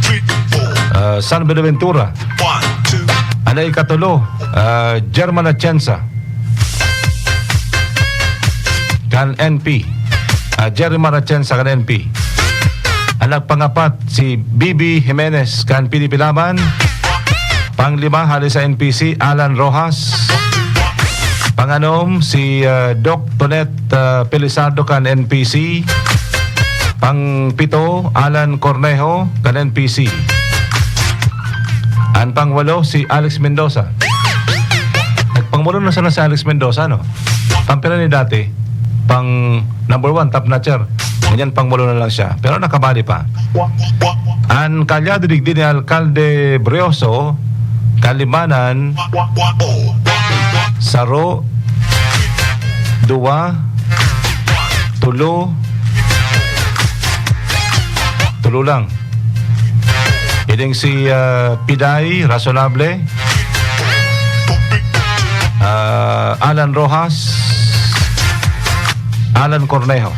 Three, four. Ah, San Buenaventura. One, two. An ikatulo, ah, German Atienza, kan N P. Ah, Jerry Marachensa kan N P. An nagpangapat, si Bibi Jimenez kan P D P Laban. Panglima, hali sa N P C, Alan Rojas. Panganom, si, ah, Doc Tonet, ah, Pelizardo kan N P C. Pangpito, Alan Cornejo kan N P C. An pangwalo, si Alex Mendoza. Nagpangwalo na sana si Alex Mendoza, no? Pampira ni dati, pang number one, top notcher. Ngunyan, pangwalo na lang siya. Pero nakabali pa. An kalyado digdi ni Alkalde Brioso, Kalimanan, saro, duwa, tulo, tulo lang. Ining si, ah, Piday, Razonable. Ah, Alan Rojas, Alan Cornejo.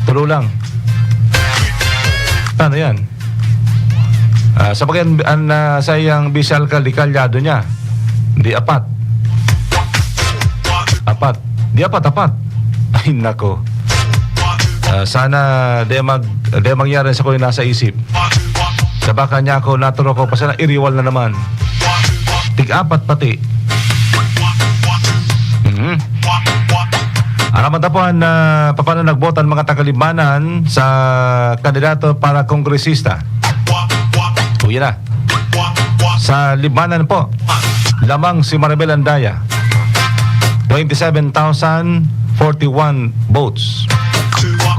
Tulo lang. Ano yan? Ah, sa bagay, an, an, ah, sa iyang vice alkalde, kalyado niya. Di apat. Apat. Di apat, apat. Ay, nako. Ah, sana di mag-, di mangyari sa kuya nasa isip. Sa baka niya ako, naturo ko, pa sana iriwal na naman. Tig-apat pati. Mhm. Araman ta po an, ah, paano nagboto ang mga taga-Libmanan sa kandidato para kongresista. Uwi na. Sa Libmanan po, lamang si Maribel Andaya. Twenty-seven thousand forty-one votes.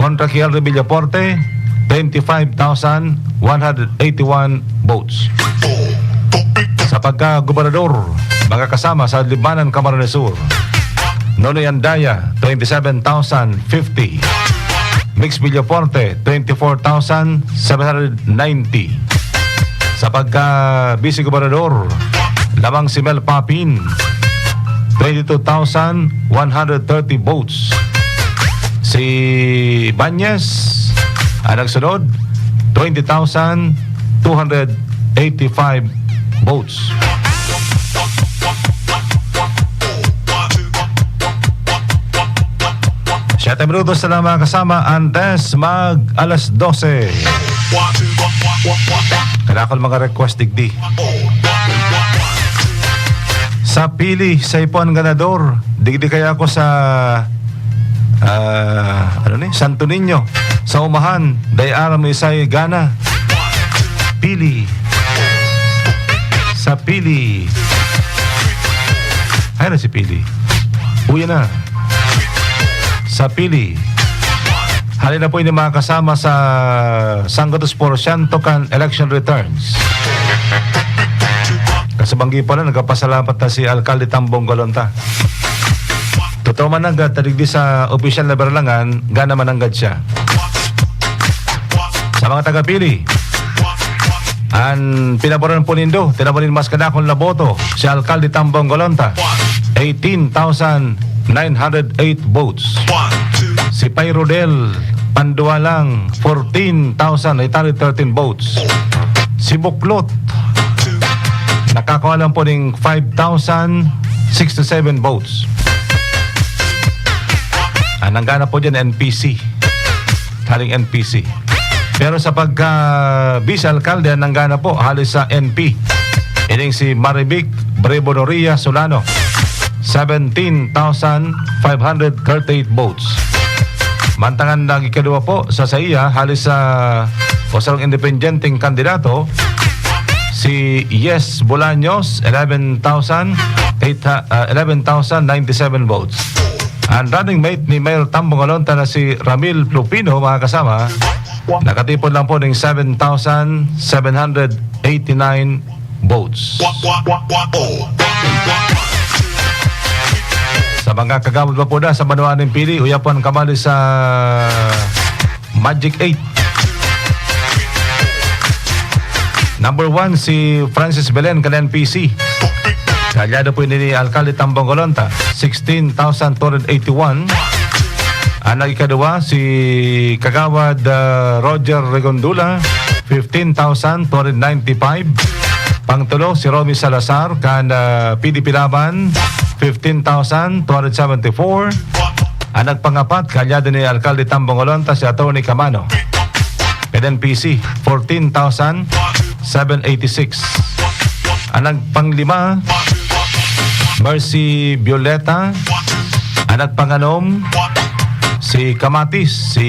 Kontra kay Elder Villaporte, twenty-five thousand one hundred eighty-one votes. Sa pagka-gobernador, mga kasama sa Libmanan, Camarines Sur, Nonoy Andaya, twenty-seven thousand fifty. Mix Villaforte, twenty-four thousand seven hundred ninety. Sa pagka-vice gobernador, lamang si Mel Papin, twenty-two thousand one hundred thirty votes. Si Banyes, ang nagsunod, twenty thousand two hundred eighty-five votes. Siyete minutos na lang, mga kasama, antes mag alas dose. Kadakol mga request digdi. Sa pili, sa ipo an ganador, digdi kaya ako sa, ah, ano ni, Santo Niño, sa umahan, dai aram ni isay gana. Pili. Sa pili. Ay na si Pili. Uya na. Sa pili. Hali na po ini, mga kasama, sa sanggatos porsyento kan election returns. Kasabanggi pa na, nagpapasalamat na si Alkalde Tambong Golonta. Totoo man nanggad, tadigdi sa opisyal na berlangan, gana man nanggad siya. Sa mga taga-pili, an pinaboran po nindo, tinaboran mas kadakol na boto, si Alkalde Tambong Golonta, eighteen thousand nine hundred eight votes. Si Pay Rodel Pandualang, fourteen thousand eight hundred thirteen votes. Si Buklot, nakakuha lang po ning five thousand sixty-seven votes. Ang nanggana po dyan, N P C. Haling N P C. Pero sa pagka vice alkalde, ang nanggana po, hali sa N P. Ining si Marivic Brebonoria Solano, seventeen thousand five hundred thirty-eight votes. Mantangan nag-ikadua po sa saiya, hali sa o sarong independenteng kandidato, si Yes Bolaños, eleven thousand eight, ah, eleven thousand ninety-seven votes. Ang running mate ni Mayor Tambong Olonta na si Ramil Plupino, mga kasama, nakatipon lang po ng seven thousand seven hundred eighty-nine votes. Sa mga kagawad pa po na sa banwa nin pili, uya po ang kamali sa Magic eight. Number one, si Francis Belen kan N P C. Kaalyado po ini ni Alkalde Tambong Golonta, sixteen thousand two hundred eighty-one. Ang nag-ikadua, si Kagawad, ah, Roger Regondula, fifteen thousand two hundred ninety-five. Pangtulo, si Romy Salazar kan, ah, P D P Laban, fifteen thousand two hundred seventy-four. An nagpangapat, kaalyado ni Alkalde Tambong Olonta, si Attorney Camano. Kan N P C, fourteen thousand seven eighty-six. An nagpanglima, Mercy Violeta. An nagpanganom, si Kamatis, si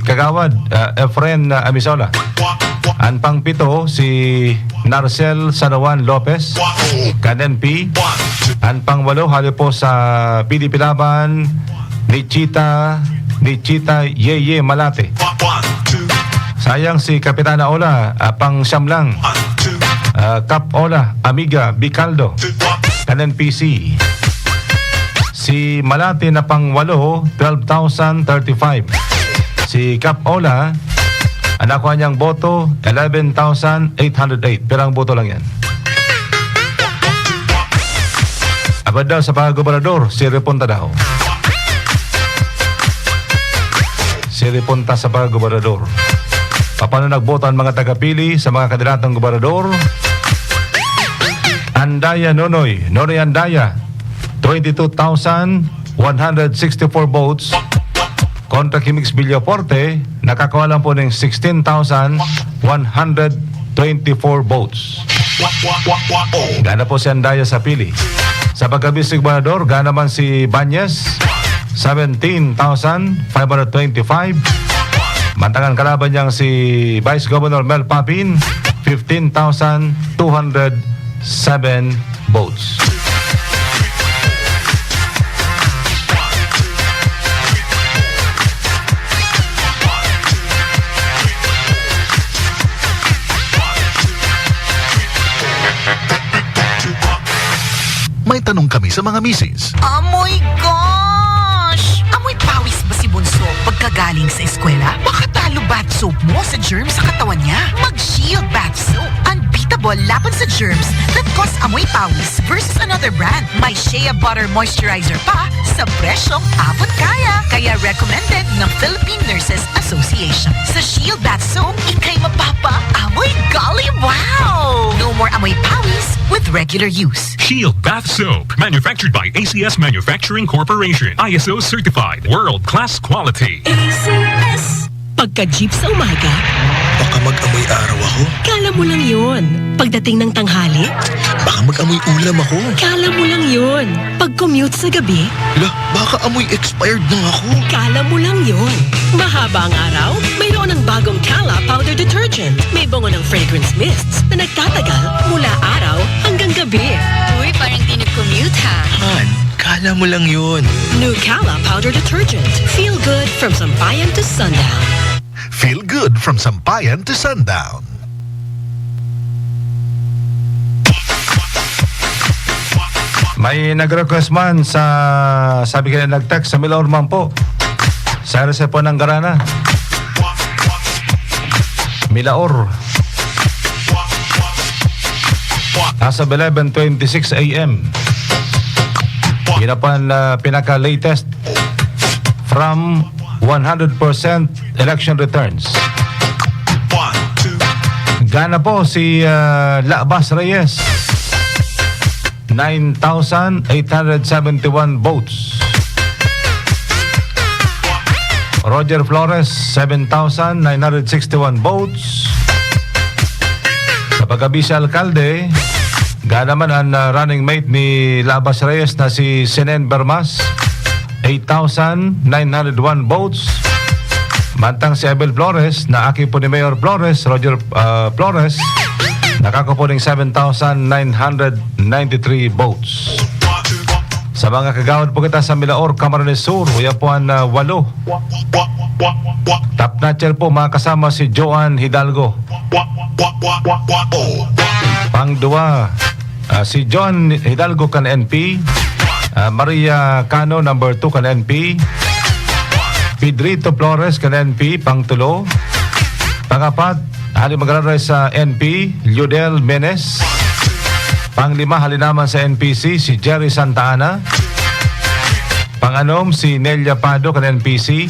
Kagawad, ah, Efren, ah, Amisola. An pangpito, si Narcel San Juan Lopez, kan N P. An pangwalo, hali po sa P D P Laban, ni Chita, ni Chita Yeye Malate. Sayang si Kapitana Ola, ah, pang siyam lang. Ah, Kap Ola, Amiga, Bicaldo, kan N P C. Si Malate na pangwalo, twelve thousand thirty-five. Si Kap Ola, ang nakuha niyang boto, eleven thousand eight hundred eight. Pirang boto lang yan. Abad daw sa pagkagobernador, si Reponta daw. Si Reponta sa pagkagobernador. Paano nagboto ang mga tagapili sa mga kandidatong gobernador? Andaya Nonoy, Nonoy Andaya, twenty-two thousand one hundred sixty-four votes. Kontra ki Mix Villafuerte, nakakuha lang po ng sixteen thousand one hundred twenty-four votes. Gana po si Andaya sa pili. Sa pagka-Vice Gobernador, gana man si Banyes, seventeen thousand five hundred twenty-five. Mantangan kalaban niyang si Vice Governor Mel Papin, fifteen thousand two hundred seven votes. May tanong kami sa mga misis. Oh my gosh! Amoy pawis ba si Bunso pagkagaling sa eskwela? Baka talo bath soap mo sa germs sa katawan niya. Mag-Shield Bath Soap. Unbeatable laban sa germs that cause amoy pawis versus another brand. May shea butter moisturizer pa sa presyong abot kaya. Kaya recommended ng Philippine Nurses Association. Sa Shield Bath Soap, ikay mapapa-amoy golly wow! No more amoy pawis with regular use. Shield Bath Soap, manufactured by A C S Manufacturing Corporation. I S O certified, world-class quality. A C S. Pagka-jeep sa umaga, baka mag-amoy araw ako. Kala mo lang yun. Pagdating ng tanghali, baka mag-amoy ulam ako. Kala mo lang yun. Pag-commute sa gabi, la, baka amoy expired na ako. Kala mo lang yun. Mahaba ang araw, mayroon ng bagong Kala Powder Detergent. May bango ng fragrance mists na nagtatagal mula araw hanggang gabi. Uy, parang di nag-commute, ha? Han, kala mo lang yun. New Kala Powder Detergent. Feel good from sampayan to sundown. Feel good from sampayan to sundown. May nag-request man sa, sabi kaya nag-text, sa Milaor man po. Sa R S F po ng Garana. Milaor. As of eleven twenty-six A M. Yun na po ang, ah, pinaka-latest from one hundred percent election returns. Gana po si, ah, Labas Reyes. Nine thousand eight hundred seventy-one votes. Roger Flores, seven thousand nine hundred sixty-one votes. Sa pagka-vice alkalde, gana man ang, ah, running mate ni Labas Reyes na si Senen Bermas, eight thousand nine hundred one votes. Mantang si Abel Flores, na aki po ni Mayor Flores, Roger, ah, Flores, nakakuha po ning seven thousand nine hundred ninety-three votes. Sa mga kagawad po kita sa Milaor, Camarines Sur, uya po ang, ah, walo. Top notcher po, mga kasama, si Joan Hidalgo. Pangduwa, ah, si John Hidalgo kan N P. Ah, Maria Cano, number two kan N P. Pedrito Flores kan N P, pangtulo. Pangapat, hali magraray sa N P, Liudel Menes. Panglima, hali naman sa N P C, si Jerry Santa Ana. Panganom, si Nelia Pado kan N P C.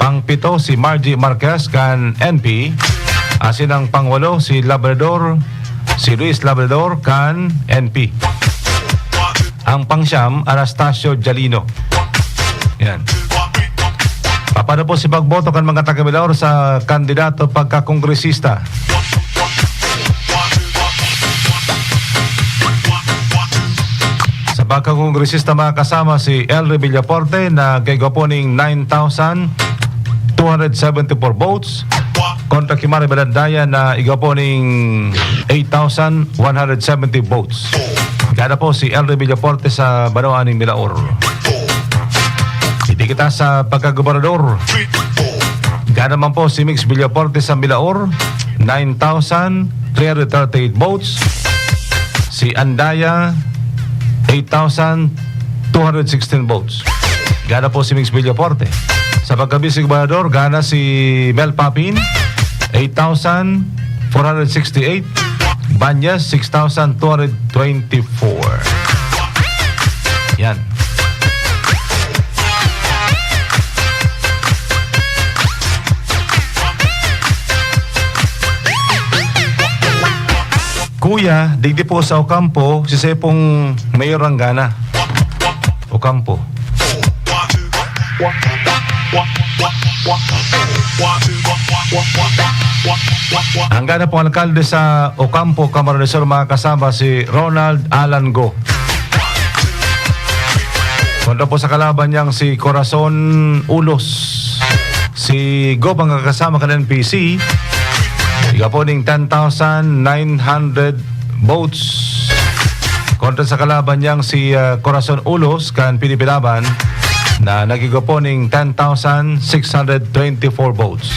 Pangpito, si Margie Marquez kan N P. Asin ang pangwalo, si Labrador si Luis Labrador kan N P. Ang pangsyam, Anastasio Jalino. Yan. Paano po si pagboto kan mga taga-Milaor sa kandidato pagkakongresista? Sa pagkakongresista, mga kasama, si Elry Villaforte na nagkaigwa po ning nine thousand two hundred seventy-four votes, kontra ki Maribel Andaya na igwa po ning eight thousand one hundred seventy votes. Gana po si Elry Villaforte sa banwaan ning Milaor. Didi kita sa pagkagobernador. Gana man po si Mix Villaforte sa Milaor, nine thousand three hundred thirty-eight votes. Si Andaya, eight thousand two hundred sixteen votes. Gana po si Mix Villaforte. Sa pagka-vice gobernador, gana si Mel Papin, eight thousand four hundred sixty-eight. Banyas, six thousand two hundred twenty-four. Yan. Kuya, digdi po sa Ocampo, si Sepong Mayor ang gana. Ocampo. Ang gana pong alkalde sa Ocampo, Camarines Sur, mga kasama, si Ronald Alan Go. Kontra po sa kalaban niyang si Corazon Ulos. Si Go, mga kasama kan N P C, igwa po ning ten thousand nine hundred votes. Kontra sa kalaban niyang si, ah, Corazon Ulos kan P D P Laban na nag-igwa po ning ten thousand six hundred twenty-four votes.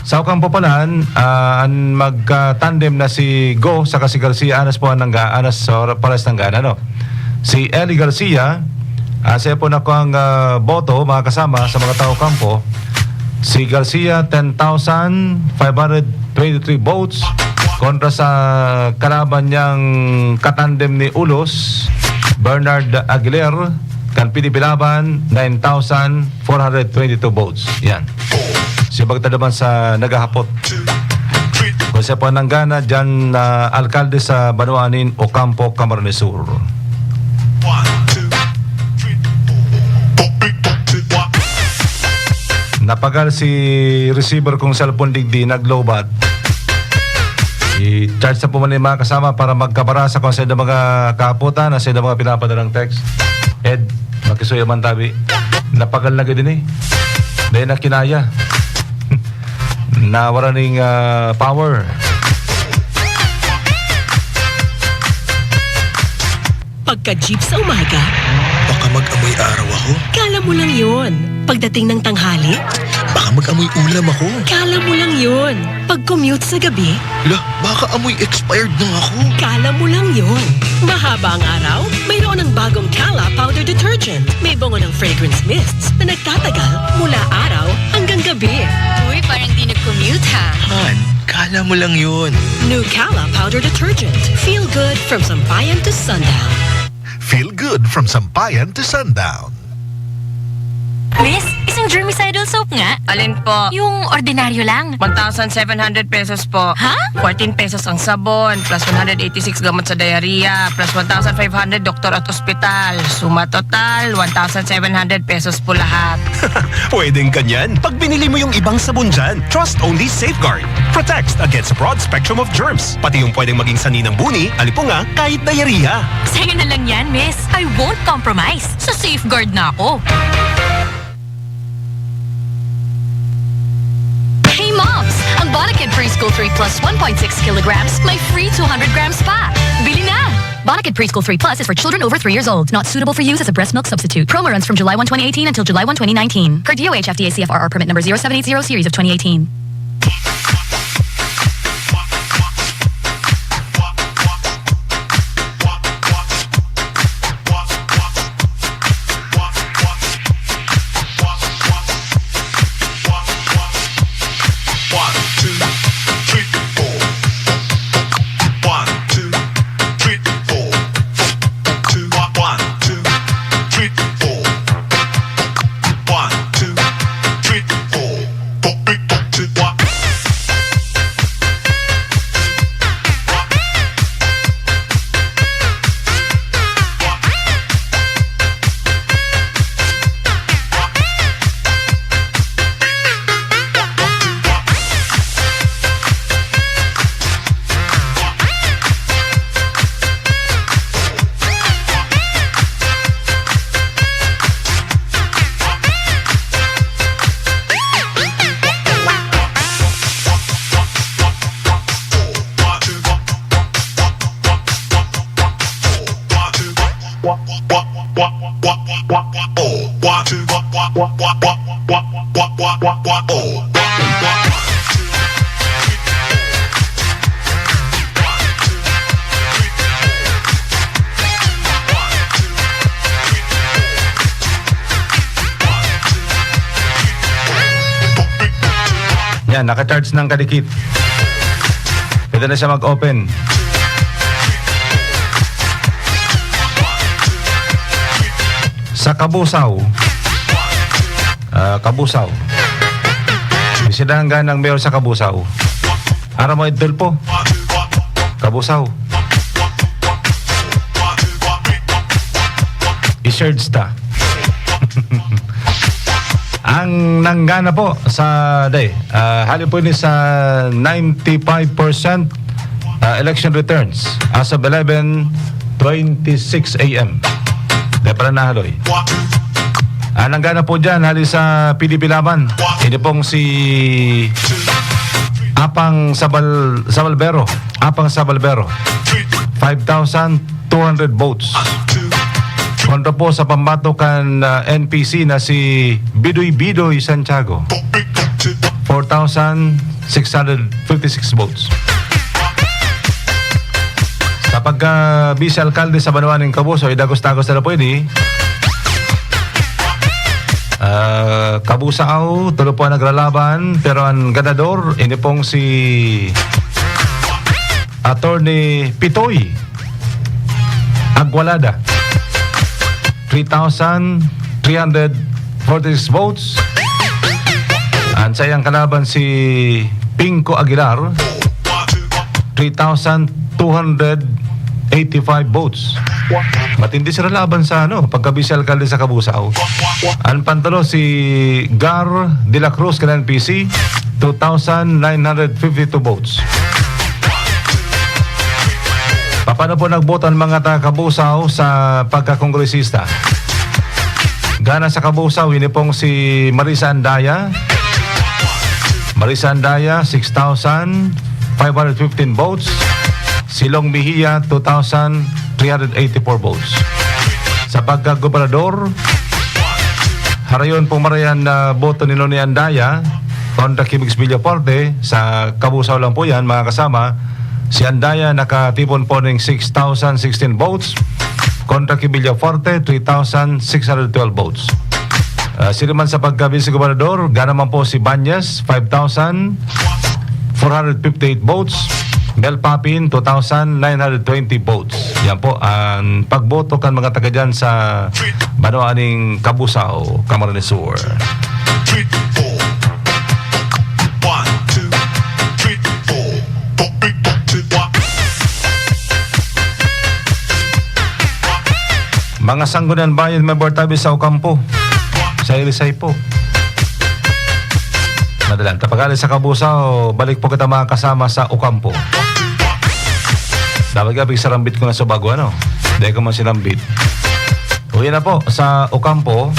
Sa Ocampo palan, ah, an magka-tandem na si Go saka si Garcia, anas po ang nangga-, anas sa ora-, pares ng gana, no? Si Eli Garcia, ah, siya po nakuha ang, ah, boto, mga kasama, sa mga taga Ocampo. Si Garcia, ten thousand five hundred twenty-three votes, kontra sa kalaban niyang katandem ni Ulos, Bernard Aguilar, kan P D P Laban, nine thousand four hundred twenty-two votes. Yan. Siya magtadaman sa naghahapot. Kung siya po nanggana dyan na alkalde sa banwaan nin Ocampo, Camarines Sur. Napagal si receiver kong cellphone digdi, nag-lowbat. I-charge sa po man yung mga kasama para magkabarasa kung sa mga kaputan, sa mga pinapadalang text. Ed, makisuya man tabi. Napagal na gid ini. Dahil na kinaya. Nawara ning, ah, power. Pagka-jeep sa umaga, baka mag-amoy araw ako. Kala mo lang yun. Pagdating ng tanghali, baka mag-amoy ulam ako. Kala mo lang yun. Pag-commute sa gabi, la, baka amoy expired na ako. Kala mo lang yun. Mahaba ang araw, mayroon ng bagong Kala Powder Detergent. May bango ng fragrance mists na nagtatagal mula araw hanggang gabi. Uy, parang di nag-commute ha. Han, kala mo lang yun. New Kala Powder Detergent. Feel good from sampayan to sundown. Feel good from sampayan to sundown. Miss, isang Germicidal soap nga. Alin po? Yung ordinaryo lang. One thousand seven hundred pesos po. Ha? Fourteen pesos ang sabon, plus one hundred eighty-six gamot sa diarrhea, plus one thousand five hundred doktor at ospital. Suma total, one thousand seven hundred pesos po lahat. Pwedeng ganyan. Pag binili mo yung ibang sabon dyan, trust only Safeguard. Protects against a broad spectrum of germs. Pati yung pwedeng maging sanhi ng buni, alipunga, kahit diarrhea. Sa'yo na lang yan, miss. I won't compromise. Sa Safeguard na ako. Hey moms! Ang Bonakid Preschool three plus one point six kilograms, may free two hundred grams pa. Bili na! Bonakid Preschool three plus is for children over three years old, not suitable for use as a breast milk substitute. Promo runs from July one, twenty eighteen until July one, twenty nineteen. Per D O H F D A C F R R permit number zero seven eight zero series of twenty eighteen. Yan, naka-charge ng kadikit. Pwede na siya mag-open. Sa Cabusao. Ah, Cabusao. Isinangga ng mayor sa Cabusao. Aram mo, Idol po? Cabusao. I-search ta. Ang nanggana po sa, day, ah, hali po ini sa ninety-five percent, ah, election returns as of eleven twenty-six A M. Dai pa na nahaloy. Ang nanggana po dyan, hali sa P D P Laban. Ini pong si Apang Sabal-, Sabalbero. Apang Sabalbero. Five thousand two hundred votes. Kontra po sa pambato kan, ah, N P C na si Bidoy Bidoy Santiago. Four thousand six hundred fifty-six votes. Sa pagka-vice alkalde sa banwa nin Cabusao, idagos-dagos na lang po ini. Ah, Cabusao, tulo po ang naglalaban, pero ang ganador, ini pong si Attorney Pitoy Agualada, three thousand three hundred forty-six votes. Ang saiyang kalaban si Pinco Aguilar, three thousand two hundred eighty-five votes. Matindi sila laban sa, ano, pagka-vice alkalde sa Cabusao. Ang pantulo si Gar de la Cruz kan N P C, two thousand nine hundred fifty-two votes. Paano po nagboto ang mga taga Cabusao sa pagkakongresista? Gana sa Cabusao, ini pong si Marisa Andaya. Marisa Andaya, six thousand five hundred fifteen votes. Si Long Mejia, two thousand three hundred eighty-four votes. Sa pagkagobernador, harayon pong marayan na boto ni Noni Andaya kontra ki Migs Villafuerte. Sa Cabusao lang po yan, mga kasama. Si Andaya nakatipon po ng six thousand sixteen votes kontra ki Villafuerte, three thousand six hundred twelve votes. Ah, siring man sa pagka-vice gobernador, gana man po si Bañez, five thousand four hundred fifty-eight votes. Mel Papin, two thousand nine hundred twenty votes. Yan po ang pagboto kan mga taga dyan sa banwa ning Cabusao, Camarines Sur. Three, four. One, two, three, four. Four, three, four, two, one. Mga Sangguniang Bayan, may tabi sa Ocampo, sa Irisay po. Madalan, tapagali sa Cabusao, balik po kita, mga kasama, sa Ocampo. Dapat nga, pigsarambit ko na sa bago, ano? Dahil ko man sinambit. Uwi na po sa Ocampo.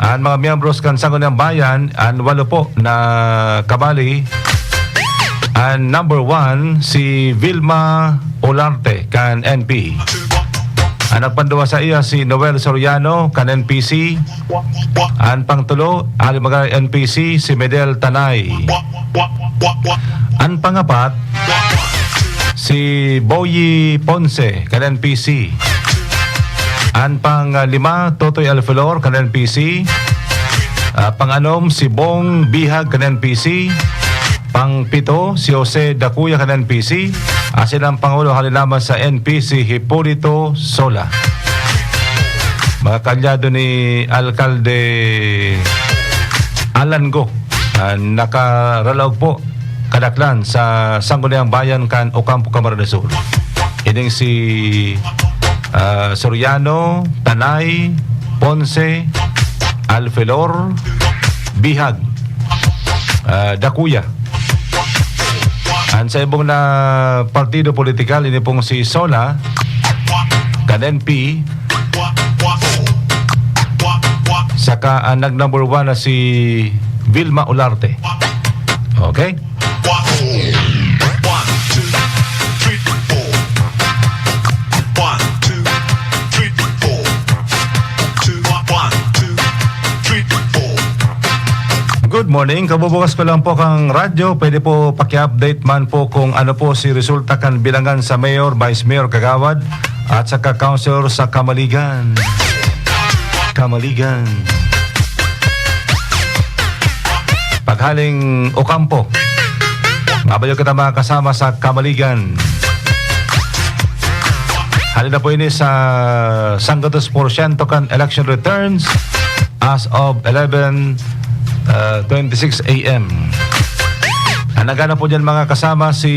Ang mga miyembros kan Sangguniang Bayan, ang walo po na kabali. Ang number one, si Vilma Olarte, kan N P. Ang nagpanduwa sa iya, si Noel Soriano, kan N P C. Ang pangtulo, hali magana N P C, si Medel Tanay. Ang pangapat, si Boyi Ponce, kan N P C. Ang pang, ah, lima, Totoy Alfelor, kan N P C. Ah, pang-anom, si Bong Bihag, kan N P C. Pang-pito, si Jose Dacuya, kan N P C. Asin ang pangulo, hali naman sa N P C, Hipolito Sola. Mga kaalyado ni Alkalde Alan Go, ah, nakaralaog po kadaklan sa Sangguniang Bayan kan Ocampo, Camarines Sur. Ining si, ah, Soriano, Tanay, Ponce, Alfelor, Bihag, ah, Dacuya. Ang sa ibong na partido politikal, ini pong si Sola, kan N P, saka ang nag-number one na si Vilma Olarte. Okay? One, two, three, four. One, two, three, four. Two, one, two, three, four. Good morning. Kabubukas ko lang po kang radyo. Pwede po paki-update man po kung ano po si resulta kan bilangan sa mayor, vice mayor, kagawad, at saka councilor sa Camaligan. Camaligan. Paghaling Ocampo, mabayo kita mga kasama sa Kamaligan. Hali na po ini sa sanggatos porsyento kan election returns as of eleven, uh, twenty-six a m. Ang nagana po dyan, mga kasama, si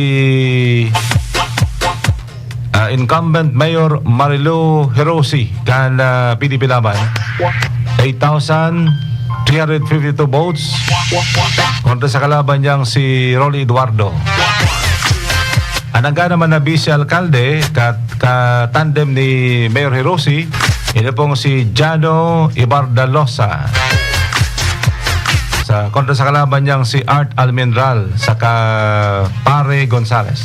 ah, incumbent Mayor Marilu Herosi kan, ah, P D P Laban, eight thousand three hundred fifty-two votes. Kontra sa kalaban niyang si Rolly Eduardo. Ang nangga naman na vice alkalde, ka-, ka-tandem ni Mayor Herosi, ini pong si Jano Ibardalosa. Sa kontra sa kalaban niyang si Art Almendral saka Pare Gonzales.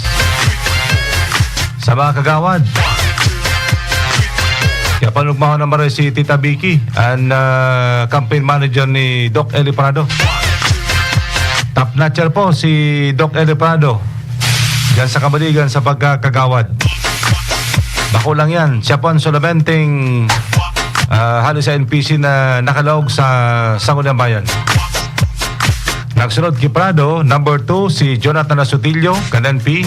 Sa mga kagawad, kaya panugmahon na maray si Tita Vicky, ang, ah, campaign manager ni Doc Eli Prado. Top notcher po si Doc Eli Prado. Diyan sa Kamaligan sa pagkakagawad. Bako lang yan. Siya po ang solamente, ah, hali sa N P C na nakalaog sa Sangguniang Bayan. Nagsunod ki Prado, number two, si Jonathan Asotilio, kan N P.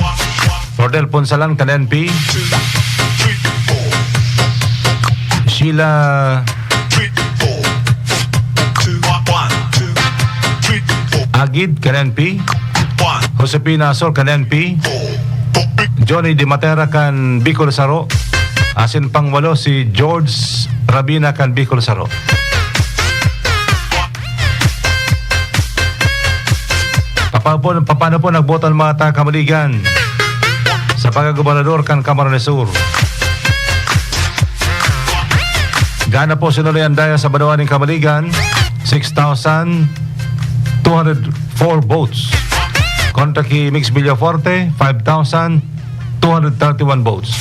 Rodel Ponsalan, kan N P. Sheila Agid, kan N P. Josepina Asor, kan N P. Johnny Di Matera, kan Bicol Saro. Asin pangwalo, si George Rabina, kan Bicol Saro. Papa po, papaano po nagboto ang mga taga Kamaligan sa pagkagobernador kan Camarines Sur? Gana po sinuloy ang daya sa banwa nin Kamaligan, six thousand two hundred four votes. Kontra ki Mix Villafuerte, five thousand two hundred thirty-one votes.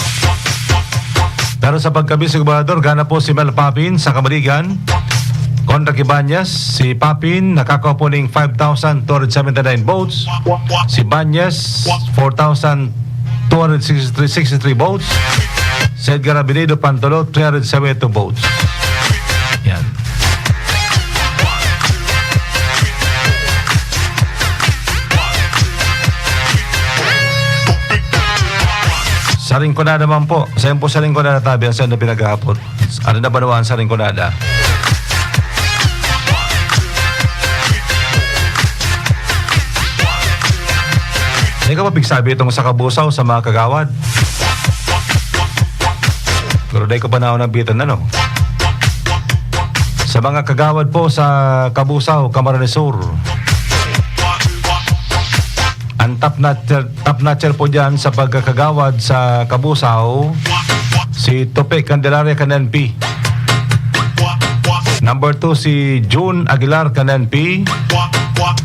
Pero sa pagkabi sa gobernador, gana po si Mel Papin sa Kamaligan. Kontra ki Banyas, si Papin nakakawa po ning five thousand two hundred seventy-nine votes. Si Banyas, four thousand two hundred sixty-three, sixty-three votes. Si Edgar Abinedo Pantolo, three hundred seventy-two votes. Yan. Sa Rinconada man po, sa po sa Rinconada tabi, ang saan na pinaghahapon? Ano na ba naman sa Rinconada? Hindi ka mapigsabi itong sa Kabusaw, sa mga kagawad. Pero dahil ko pa na nabitan, ano? Sa mga kagawad po sa Kabusaw, Camarines Sur. Ang top notcher, top notcher po dyan sa pagkakagawad sa Kabusaw, si Tope Candelaria kan N P. Number two, si June Aguilar kan N P.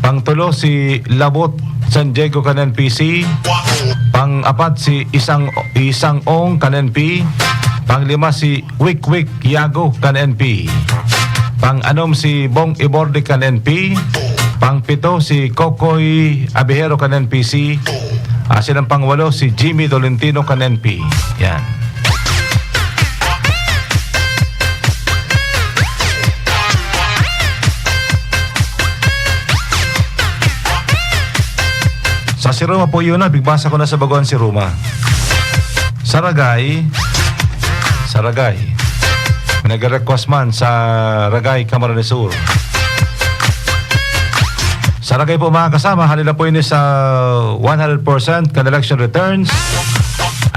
Pangtulo, si Labot San Diego kan N P C. Pang-apat, si Isang, Isang Ong kan N P. Panglima, si Wikwik Yago kan N P. Pang-anom, si Bong Iborde kan N P. Pangpito, si Kokoy Abihero kan N P C. Asin ang pangwalo, si Jimmy Tolentino kan N P. Yan. Sa si Roma po yun na, bigbasa ko na sa baguhan si Roma. Sa Ragay, sa Ragay. May nagre-request man sa Ragay, Camarines Sur. Sa Ragay po, mga kasama, halila po ini sa one hundred percent kan election returns.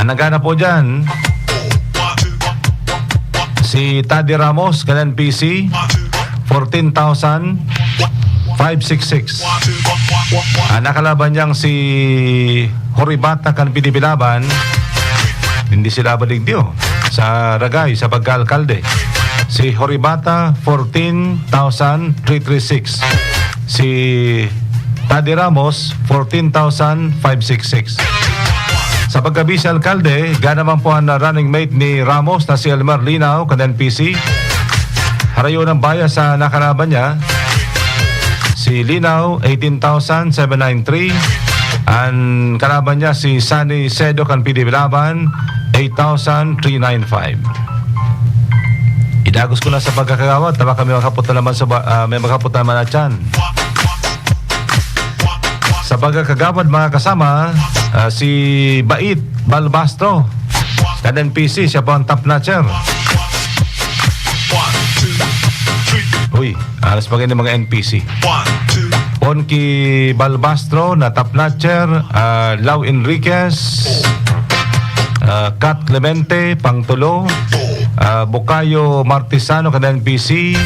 Ang nagana po dyan, si Taddy Ramos kan N P C, fourteen thousand five six six. Ang nakalaban niyang si Horibata kan P D P Laban, hindi sila baligdiyo sa Ragay, sa pagka-alkalde. Si Horibata, fourteen thousand three three six. Si Taddy Ramos, fourteen thousand five six six. Sa pagka-vice alkalde, gana man po ang running mate ni Ramos na si Elmer Linao kan N P C. Harayo ng bias sa nakalaban niya. Si Linao, eighteen thousand seven nine three. Ang kalaban niya, si Sunny Sedo kan P D P Laban, eight thousand three nine five. Idagos ko na sa pagkakagawad, tama kami makapot na naman sa ba-, ah, may makapot na naman na tiyan. Sa pagkakagawad, mga kasama, ah, si Bait Balbastro, kan N P C, siya po ang top notcher. Uy, alas pa kayo ng mga N P C. Ponky Balbastro na top notcher, ah, Lau Enriquez, ah, Kat Clemente, pangtulo, ah, Bukayo Martisano, kan N P C,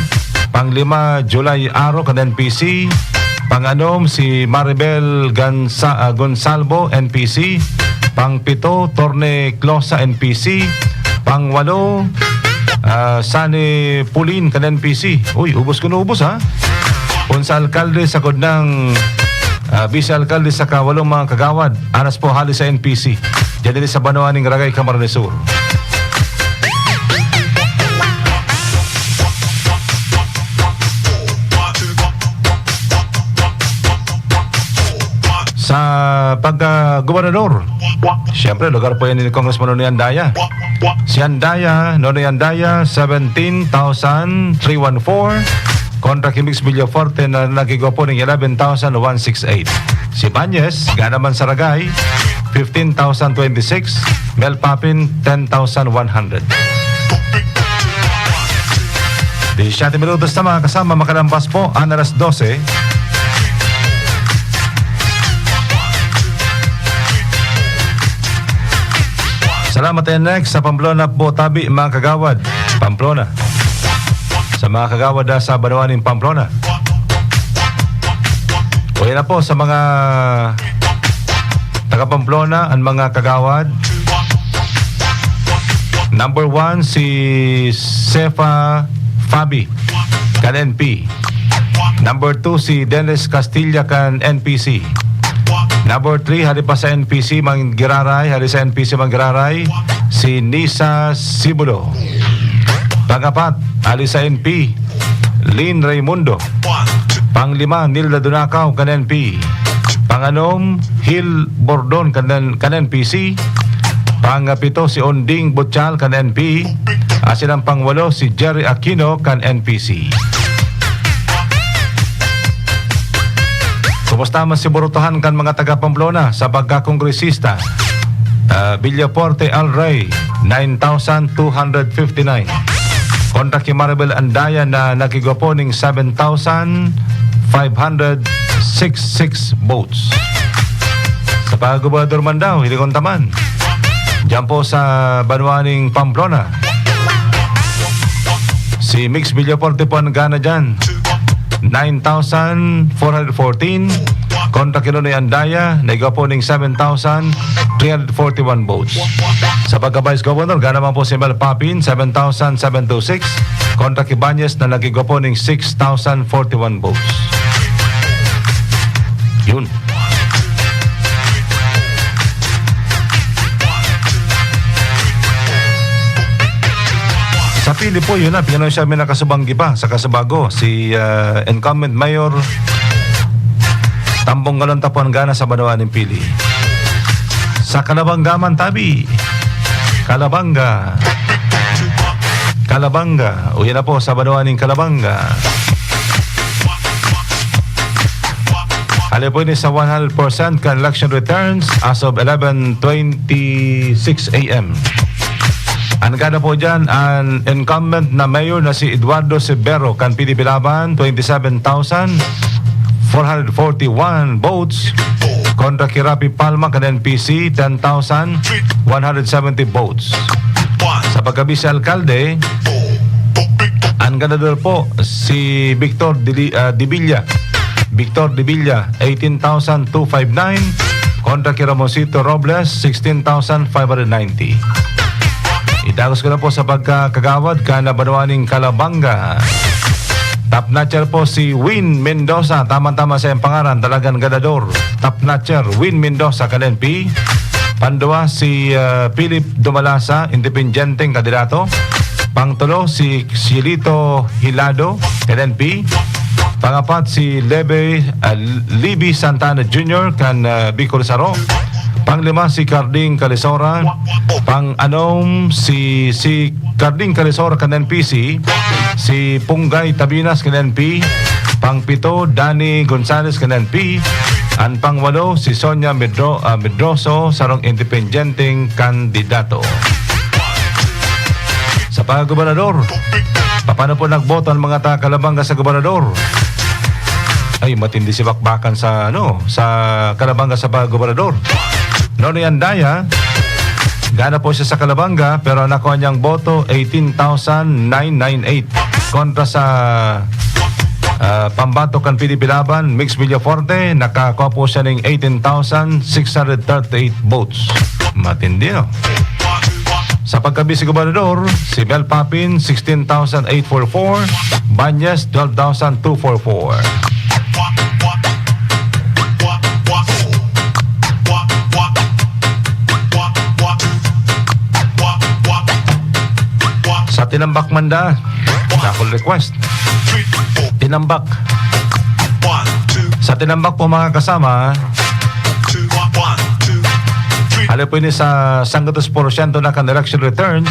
panglima, July Aro, kan N P C, panganom, si Maribel Gansa-, ah, Gonsalvo, N P C, pangpito, Torne Closa, N P C, pangwalo, ah, Sani Pulin, kan N P C. Uy, ubos ko na ubos, ha? Kun sa alkalde, sa kudnang, ah, vice alkalde, sa kawalong mga kagawad, aras po hali sa N P C. Diyan din sa Banwa ning Ragay, Camarines Sur. Sa pagka-gobernador, siyempre, lugar po yan ni Congressman Nonoy Andaya. Si Andaya, Nonoy Andaya, seventeen thousand three one four. Kontra ki Mix Villafuerte na nagigwa po ng eleven thousand one six eight. Si Banyes, gana man sa Ragay, fifteen thousand twenty-six. Mel Papin, ten thousand one hundred. Diecisiete minutos na, mga kasama, makalampas po ang alas dose. Salamat, N X, sa Pamplona po, tabi, mga kagawad. Pamplona. Sa mga kagawad na sa banwa ning Pamplona. O yan na po, sa mga taga Pamplona, ang mga kagawad. Number one, si Sefa Fabi, kan N P. Number two, si Dennis Castilla, kan N P C. Number three, hali pa sa N P C, Manggiraray, hali sa N P C, Manggiraray, si Nisa Sibulo. Pangapat, hali sa N P, Lin Raimundo. Panglima, Nilda Dunakaw, kan N P. Panganom, Hil Bordon, kan, kan N P C. Pangapito, si Onding Butchal, kan N P. Asin ang pangwalo, si Jerry Aquino, kan N P C. Kumusta man si Burutuhan kan mga taga Pamplona sa pagkakongresista? Ah, Villaforte Al Rey, nine thousand two hundred fifty-nine. Kontra ki Maribel Andaya na nagigwa po ning seven thousand five hundred sixty-six votes. Sa pagkagobernador man daw, hilingon ta man. Diyan po sa banwa ning Pamplona. Si Mix Villaforte po ang gana dyan. Nine thousand four hundred fourteen. Kontra ki Nonoy Andaya, na igwa po ning seven thousand three hundred forty-one votes. Sa pagka-vice governor, gana man po si Mel Papin, seven thousand seven two six. Kontra ki Banyes na nagigwa po ning six thousand forty-one votes. Yun. Sa Pili po, yun na, pinanong siya may nakasubanggi pa sa Kasabago, si, ah, incumbent mayor Tambong Galon Tapuan gana sa banwa ning Pili. Sa Kalabanga man tabi. Kalabanga. Kalabanga. Uwi na po sa banwa ning Kalabanga. Hali po ini sa one hundred percent kan election returns as of eleven twenty-six A M. Ang gana po dyan, ang incumbent na mayor na si Eduardo Severo kan P D P Laban, twenty-seven thousand four hundred forty-one votes, kontra ki Rafi Palma kan N P C, ten thousand one hundred seventy votes. Sa pagka-vice alkalde, ang ganador po, si Victor Dili-, ah, Dibilla. Victor Dibilla, eighteen thousand two five nine, kontra ki Ramonsito Robles, sixteen thousand five hundred ninety. Itagos ko na po sa pagkakagawad kan banwa ning Kalabanga. Top notcher po si Win Mendoza, tama-tama sa iyang pangaran, talagang ganador. Top notcher, Win Mendoza, kan N P. Panduwa, si, ah, Philip Dumalasa, independenteng kandidato. Pangtulo, si Cielito Hilado, kan N P. Pangapat, si Lebe, ah, Libby Santana Junior, kan, ah, Bicol Saro. Panglima, si Carding Calisora. Pang-anom, si, si Carding Calisora, kan N P C. Si Punggay Tabinas, kan N P. Pangpito, Danny Gonzales kan N P. An pangwalo, si Sonia Medro-, ah, Medroso, sarong independenteng kandidato. Sa pagobernador, paano po nagboto ang mga taga Calabanga sa gobernador? Ay, matindi si bakbakan sa, ano, sa Calabanga sa pagobernador. Nonny Andaya, gana po siya sa Calabanga, pero ang nakuha niyang boto, eighteen thousand nine nine eight. Kontra sa, ah, pambato kan P D P Laban, Mix Villaforte, nakakuha po siya ning eighteen thousand six hundred thirty-eight votes. Matindi, no? Sa pagka-vice gobernador, si Mel Papin, sixteen thousand eight forty-four, Banyes, twelve thousand two forty-four. Sa tinambak man da, double request. Tinambak. Sa tinambak po, mga kasama, hali po ini sa sanggatos porsyento na kan election returns.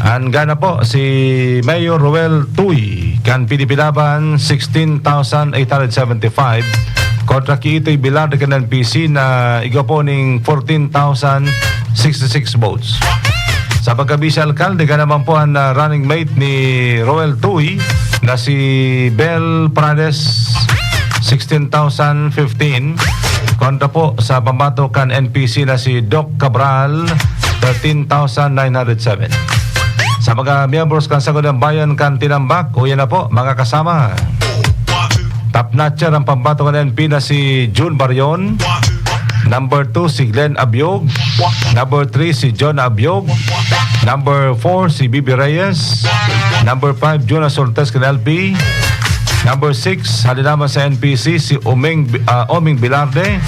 Ang gana po, si Mayor Roel Tuy kan P D P Laban, sixteen thousand eight hundred seventy-five. Kontra ki Itoy Bilarde kan N P C na igwa po ning fourteen thousand sixty-six votes. Sa pagka-vice alkalde, gana man po ang, ah, running mate ni Roel Tuy na si Bel Prades, sixteen thousand fifteen. Kontra po sa pambato kan N P C na si Doc Cabral, thirteen thousand nine hundred seven. Sa mga miyembros kan Sangguniang Bayan kan Tinambak, uya na po, mga kasama. Top notcher ang pambato kan N P na si Jun Barion. Number two, si Glenn Abiog. Number three, si John Abiog. Number four, si Bibi Reyes. Number five, Jonas Ortez kan L P. Number six, hali naman sa N P C, si Oming, ah, Oming Bilarde.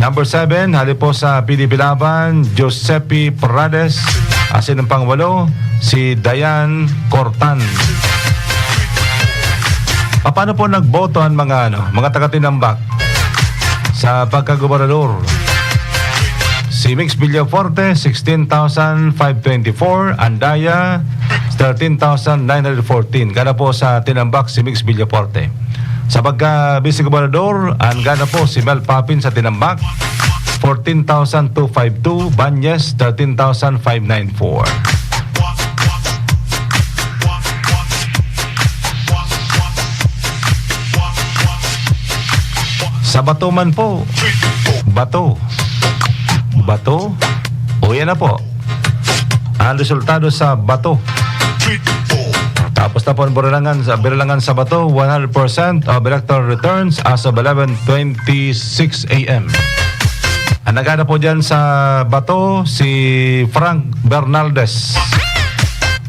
Number seven, hali po sa P D P Laban, Giuseppe Prades. Asin ang pangwalo, si Dayan Cortan. Paano po nagboto ang mga, ano, mga taga-Tinambak sa pagkagobernador? Si Mix Villaforte, sixteen thousand five twenty-four. Andaya, thirteen thousand nine hundred fourteen. Gana po sa Tinambak si Mix Villaforte. Sa pagka-vice gobernador, ang gana po si Mel Papin sa Tinambak, fourteen thousand two five two. Banyes, thirteen thousand five nine four. Sa Bato man po. Bato. Bato. O, yan na po. Ang resultado sa Bato. Tapos na po ang Biralangan sa, Biralangan sa Bato, one hundred percent of electoral returns as of eleven twenty-six A M. Ang nagana po dyan sa Bato, si Frank Bernaldez.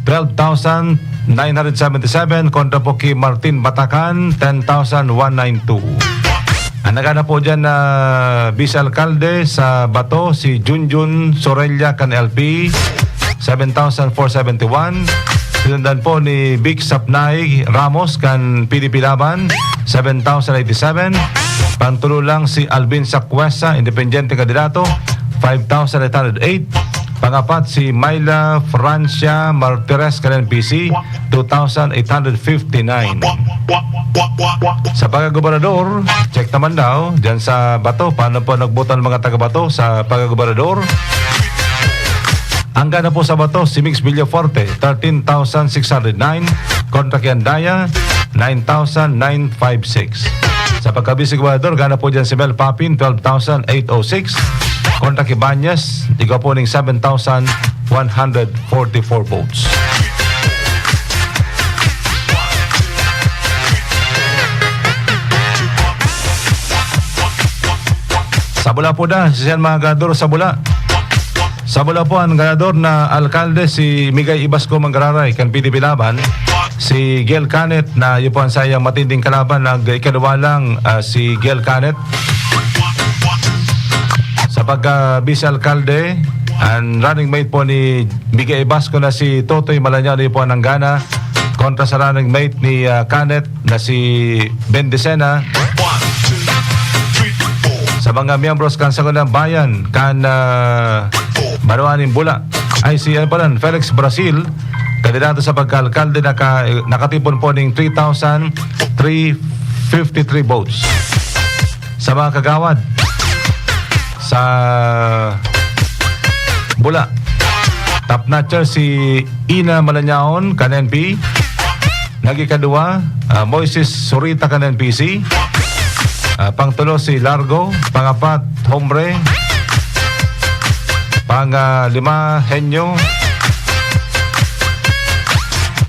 Twelve thousand nine hundred seventy-seven kontra po ki Martin Batacan, ten thousand one nine two. Ang nagana po dyan na vice alkalde sa Bato, si Junjun Sorella kan L P, seven thousand four seventy-one. Sinundan po ni Vic Sapnay Ramos kan P D P Laban, seven thousand eighty-seven. Pangtulo lang si Alvin Sacuesa, independyente kandidato, five thousand eight hundred eight. Pangapat si Myla Francia Martires kan N P C, two thousand eight hundred fifty-nine. Sa pagkagobernador, check naman daw, dyan sa Bato, paano po nagboto ang mga taga-Bato sa pagkagobernador? Ang gana po sa Bato, si Mix Villaforte, thirteen thousand six hundred nine, kontra ki Andaya, nine thousand nine five six. Sa pagka-vice gobernador, gana po dyan si Mel Papin, twelve thousand eight oh six, kontra ki Banyas, igwa po ning seven thousand one hundred forty-four votes. Sa Bula po da, siya mga ganador sa Bula. Sa Bula po, ang ganador na alkalde, si Migay Ibasco Manggararay, kan P D P Laban. Si Gel Canet, na yun po ang sayang matinding kalaban, nag-ikadwa lang, ah, si Gel Canet. Sa pagka-vice alkalde, ang running mate po ni Migay Ibasco na si Totoy Malanyaw, yun po ang nanggana kontra sa running mate ni, ah, Canet na si Bendicena. Sa mga miyembros kan Sangguniang Bayan, kan, ah, Banwaan nin Bula, ay si, ano pala, Felix Brasil, kandidato sa pagka-alkalde, naka-, nakatipon po ning three thousand three fifty-three votes. Sa mga kagawad, sa Bula, top notcher si Ina Malanyaon, kan N P. Nag-ikadua, ah, Moises Surita, kan N P C. Ah, pangtulo si Largo, pangapat, Hombre. Pang, ah, lima, Henyo.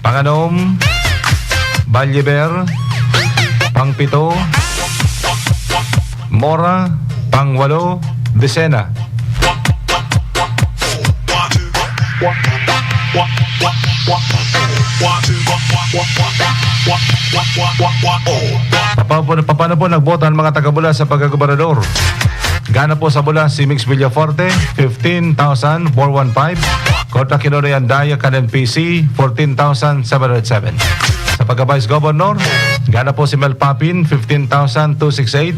Panganom, Balyeber. Pangpito, Mora. Pangwalo, Decena. Paano po, paano po nagboto ang mga taga-Bula sa pagkagobernador? Gana po sa Bula si Mix Villaforte, fifteen thousand four one five. Kontra ki Nonoy Andaya kan N P C, fourteen thousand seven hundred seven. Sa pagka-Vice Governor, gana po si Mel Papin, fifteen thousand two six eight.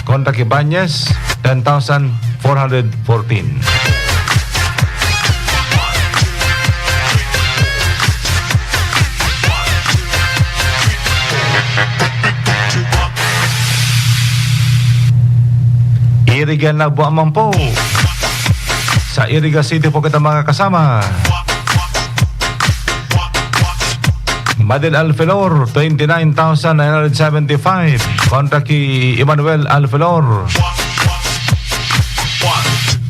Kontra ki Banyes, ten thousand four hundred fourteen. Iriga na buwan man po. Sa Iriga City po kita, mga kasama. Madel Alfelor, twenty-nine thousand nine hundred seventy-five. Kontra ki Emmanuel Alfelor,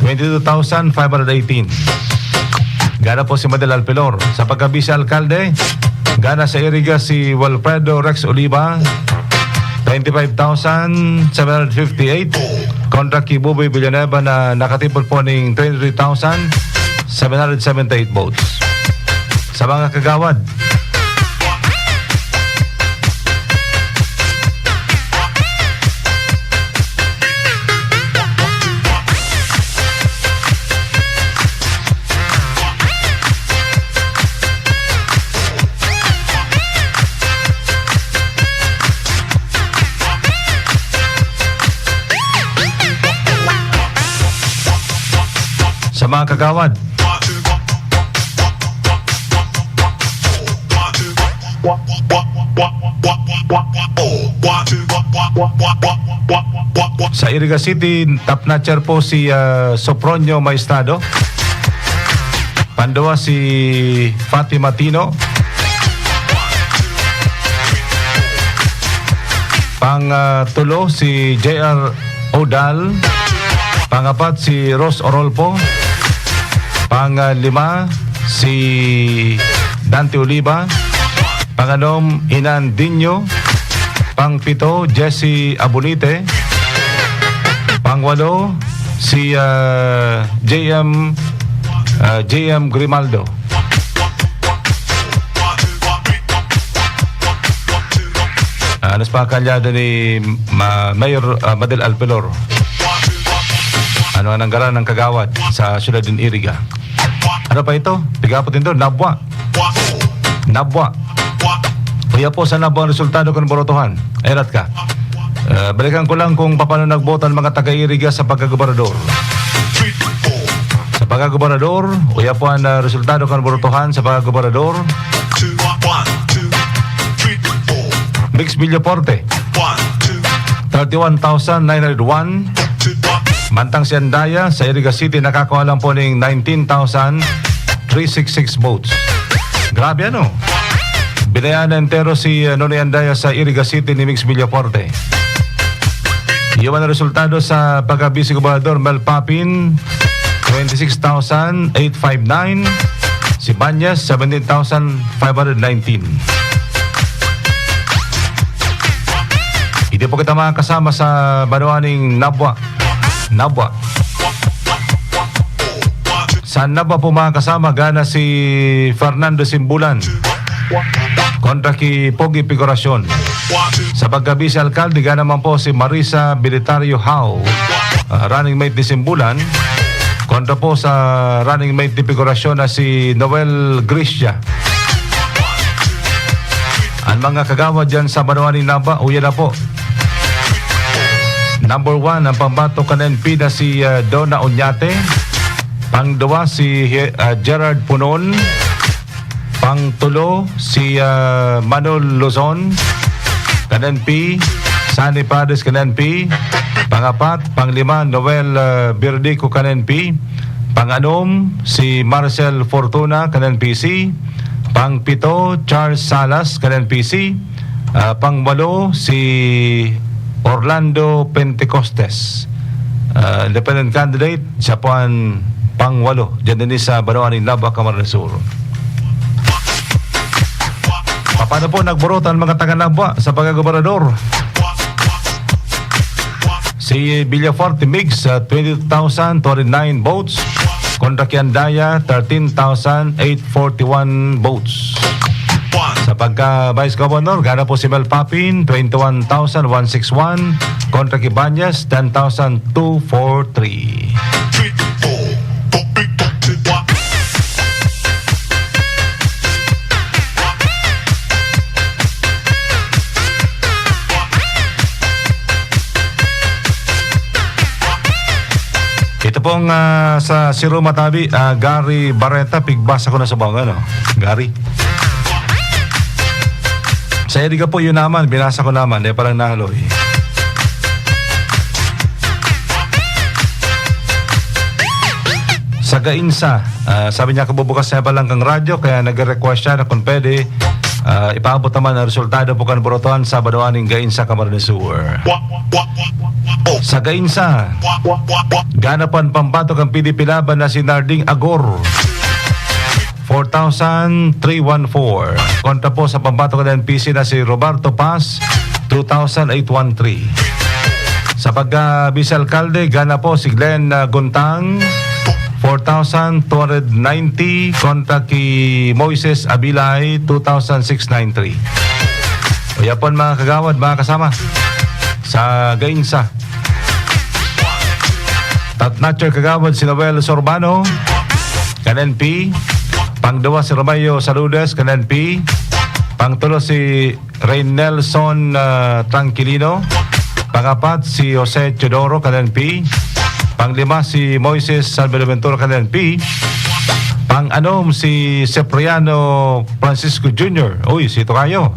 twenty-two thousand five hundred eighteen. Gana po si Madel Alfelor. Sa pagka-vice alkalde, gana sa Iriga si Wilfredo Rex Oliva, twenty-five thousand seven hundred fifty-eight. Kontra ki Buboy Villanueva na nakatipon po ning twenty-three thousand seven hundred seventy-eight votes. Sa mga kagawad, sa mga kagawad. Sa Iriga City, top notcher po si, ah, Sopronio Maestrado. Panduwa si Fatima Tino. Pang, ah, tulo si J R Odal. Pangapat si Ros Orolpo. Pang, ah, lima si Dante Oliva. Panganom, Inan Dinho. Pangpito, Jesse Abunite. Pangwalo, si, ah, J M, ah, J M Grimaldo. Ah, ano pa kalyado ni Ma-, Mayor, ah, Madel Alpelor? Ano ang nanggaran ng kagawad sa siyudad ng Iriga? Ano pa ito? Piga po ito, Nabwa. Nabwa. Kuya po, sa Nabwa ang resultado kan botohan. Erat ka. Eh, balikan ko lang kung paano nagboto ang mga taga-Iriga sa pagkagobernador. Sa pagkagobernador, kuya po ang, ah, resultado kan botohan sa pagkagobernador. Mix Villaforte, thirty-one thousand nine hundred one. Mantang si Andaya sa Iriga City nakakuha lang po ning nineteen thousand three six six votes. Grabe, ano? Binayaan na entero si, uh, Nonoy Andaya sa Iriga City ni Mix Villaforte. Iyan ang resultado sa pagka-vice gobernador, Mel Papin, twenty-six thousand eight five nine. Si Banyas, seventeen thousand five hundred nineteen. Hindi po kita makakasama sa banwa ning Nabwa. Nabwa. Sa Nabwa po, mga kasama, gana si Fernando Simbulan kontra ki Pogi Figuracion. Sa pagka-vice alkalde, gana man po si Marisa Bilitario Hao, ah, running mate ni Simbulan, kontra po sa running mate ni Figuracion na si Noel Grisha. Ang mga kagawad dyan sa banwa ni Nabwa, uya na po. Number one, ang pambato kan N P na si, ah, Donna Oñate. Pangduwa, si, ah, Gerard Punon. Pangtulo, si, ah, Manol Luzon, kan N P. Tani Padres kan N P. Pangapat, panglima, Noel, ah, Birdico kan N P. Panganom, si Marcel Fortuna kan N P C. Pangpito, Charles Salas kan N P C. Ah, pangwalo, si Orlando Pentecostes. Ah, independent candidate, siya po ang pangwalo. Diyan din sa Banwa nin Nabua, Camarines Sur. Paano po nagburutan ang mga taga Nabua sa pagkagobernador? Si Villafuerte Migs, ah, twenty-two thousand twenty-nine votes. Kontra ki Andaya, thirteen thousand eight forty-one votes. Sa pagka Vice Governor, gana po si Mel Papin, twenty-one thousand one six one. Kontra ki Banyas, ten thousand two four three. Ito pong, ah, sa Siro Matabi, ah, Gary Barreta, pigbasa ko na sa bawang, ano? Gary. Sa Edgar po, yun naman, binasa ko naman, eh, parang nahaloy. Sa Gainsa, ah, sabi niya, kabubukas niya pa lang kang radyo, kaya nagre-request siya na kung pwede, ah, ipaabot naman ang resultado po kan botohan sa Banwa nin Gainsa, Camarines Sur. Sa Gainsa, gana po ang pambato kan P D P Laban na si Narding Agor. Four thousand three one four. Kontra po sa pambato kan N P C na si Roberto Paz, two thousand eight one three. Sa pagka-vice alkalde, gana po si Glenn, ah, Guntang, four thousand two hundred ninety, kontra ki Moises Abilay, two thousand six nine three. O yapon, mga kagawad, mga kasama, sa Gainsa. Top notcher kagawad si Noel Sorbano, kan N P. Pangduwa si Romeo Saludes, kan N P. Pangtulo si Rey Nelson, ah, Tranquilino. Pangapat si Jose Teodoro, kan N P. Panglima si Moises San Buenaventura, kan N P. Pang-anom si Cipriano Francisco Junior. Uy, si Tokayo.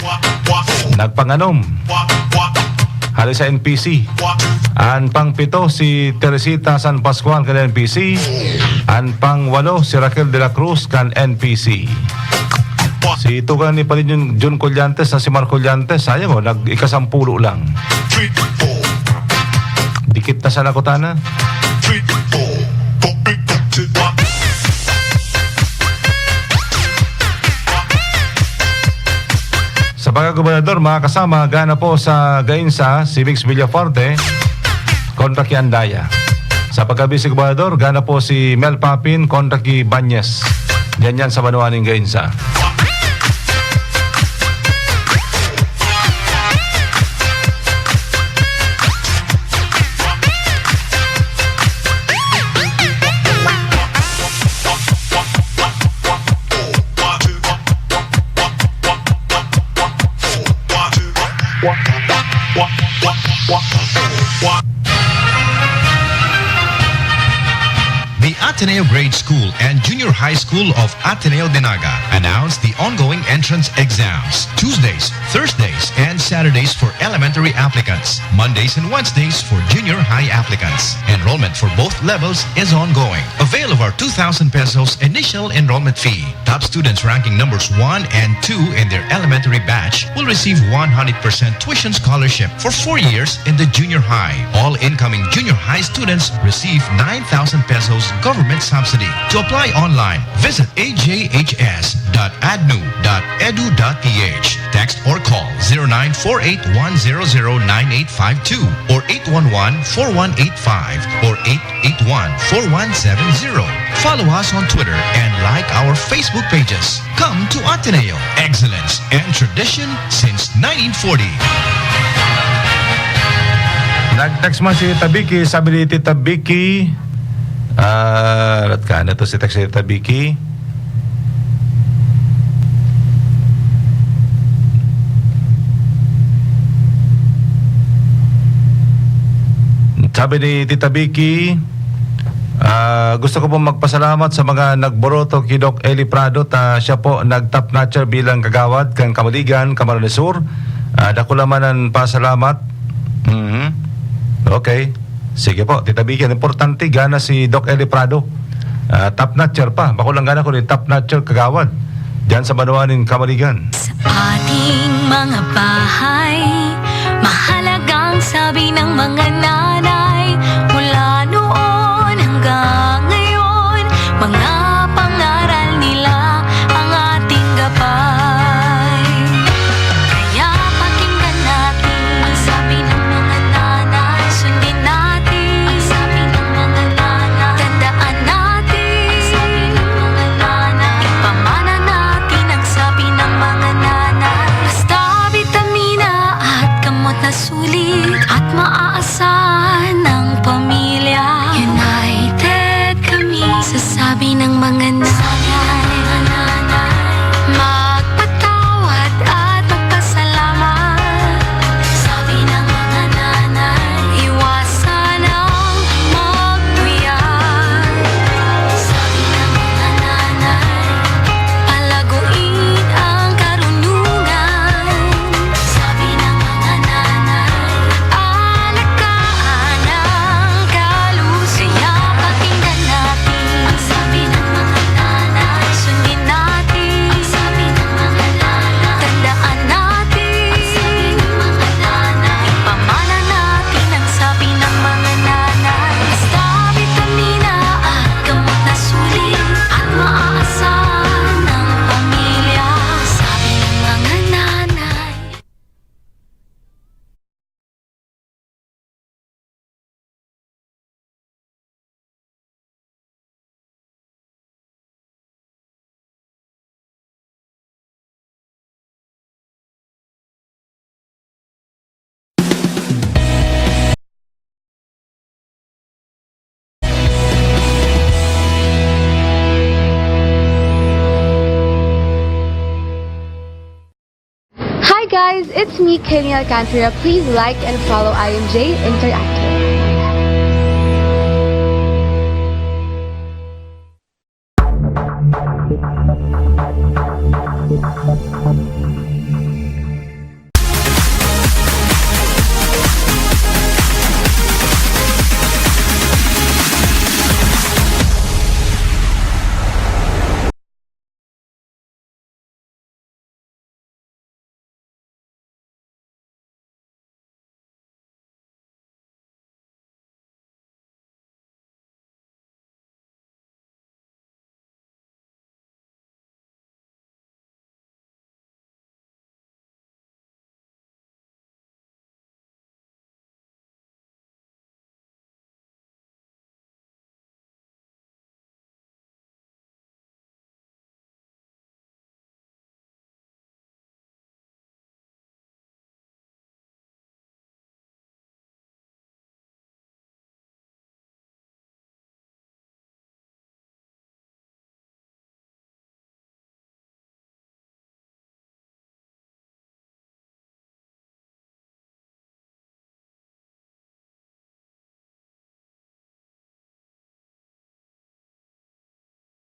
Nagpang-anom. Hali sa N P C. An pangpito si Teresita San Pascual kan N P C. An pangwalo si Raquel de la Cruz kan N P C. Si tugang ni Palin Jun, Jun Collantes na si Mark Collantes, sayang, oh, nag-ikasampulo lang. Dikit na sa nakutana. Sa pagkagobernador, mga kasama, gana po sa Gainsa si Mix Villafuerte kontra ki Andaya. Sa pagka-vice gobernador, gana po si Mel Papin kontra ki Banyes. Yan yan sa banwa nin Gainsa. The Ateneo Grade School and Junior High School of Ateneo de Naga announced the ongoing entrance exams, Tuesdays, Thursdays, and Saturdays for elementary applicants, Mondays and Wednesdays for junior high applicants. Enrollment for both levels is ongoing. Avail of our two thousand pesos initial enrollment fee. Top students ranking numbers one and two in their elementary batch will receive one hundred percent tuition scholarship for four years in the junior high. All incoming junior high students receive nine thousand pesos government subsidy. To apply online, visit a j h s dot adnu dot edu dot p h. Text or call zero nine four eight one zero zero nine eight five two or eight one one four one eight five or eight eight one four one seven zero. Follow us on Twitter and like our Facebook pages. Come to Ateneo, excellence and tradition since nineteen forty. Nag-text man si Tita Vicky, sabi ni Tita Vicky, ah, rat ka, ano to si text ni Tita Vicky? Sabi ni Tita Vicky, ah, "Gusto ko pong magpasalamat sa mga nagboto ki Doc Eli Prado, ta siya po nag-top notcher bilang kagawad kan Kamaligan, Camarines Sur. Ah, dakula man an pasalamat." Mhm. Okay. Sige po, Tita Vicky, ang importante, gana si Doc Eli Prado. Ah, top notcher pa. Bako lang gana ko ni top notcher kagawad. Diyan sa banwa nin Kamaligan. Sa ating mga bahay, mahalagang sabi ng mga nanay, mula noon hanggang ngayon, mga pangaral nila ang ating gabay. Kaya pakinggan natin ang sabi ng mga nanay, sundin natin ang sabi ng mga nanay, tandaan natin ang sabi ng mga nanay, ipamana natin ang sabi ng mga nanay. Basta bitamina at gamot na sulit at maaasahan ng pamilya. United kami sa sabi ng mga nanay. Magpatawad at magpasalamat. Sabi ng mga nanay, iwasan ang magpuyat. Sabi ng mga nanay, palaguin ang karunungan. Sabi ng mga nanay, alagaan ang kalusugan. Kaya pakinggan natin ang sabi ng mga nanay. Sundin natin ang sabi ng mga nanay. Tandaan natin ang sabi ng mga nanay. Ipamana natin ang sabi ng mga nanay. Basta bitamina at gamot na sulit at maaasahan ng pamilya. Sabi ng mga nanay. Hi guys, it's me, Kenny Alcantara. Please like and follow I M J Interactive.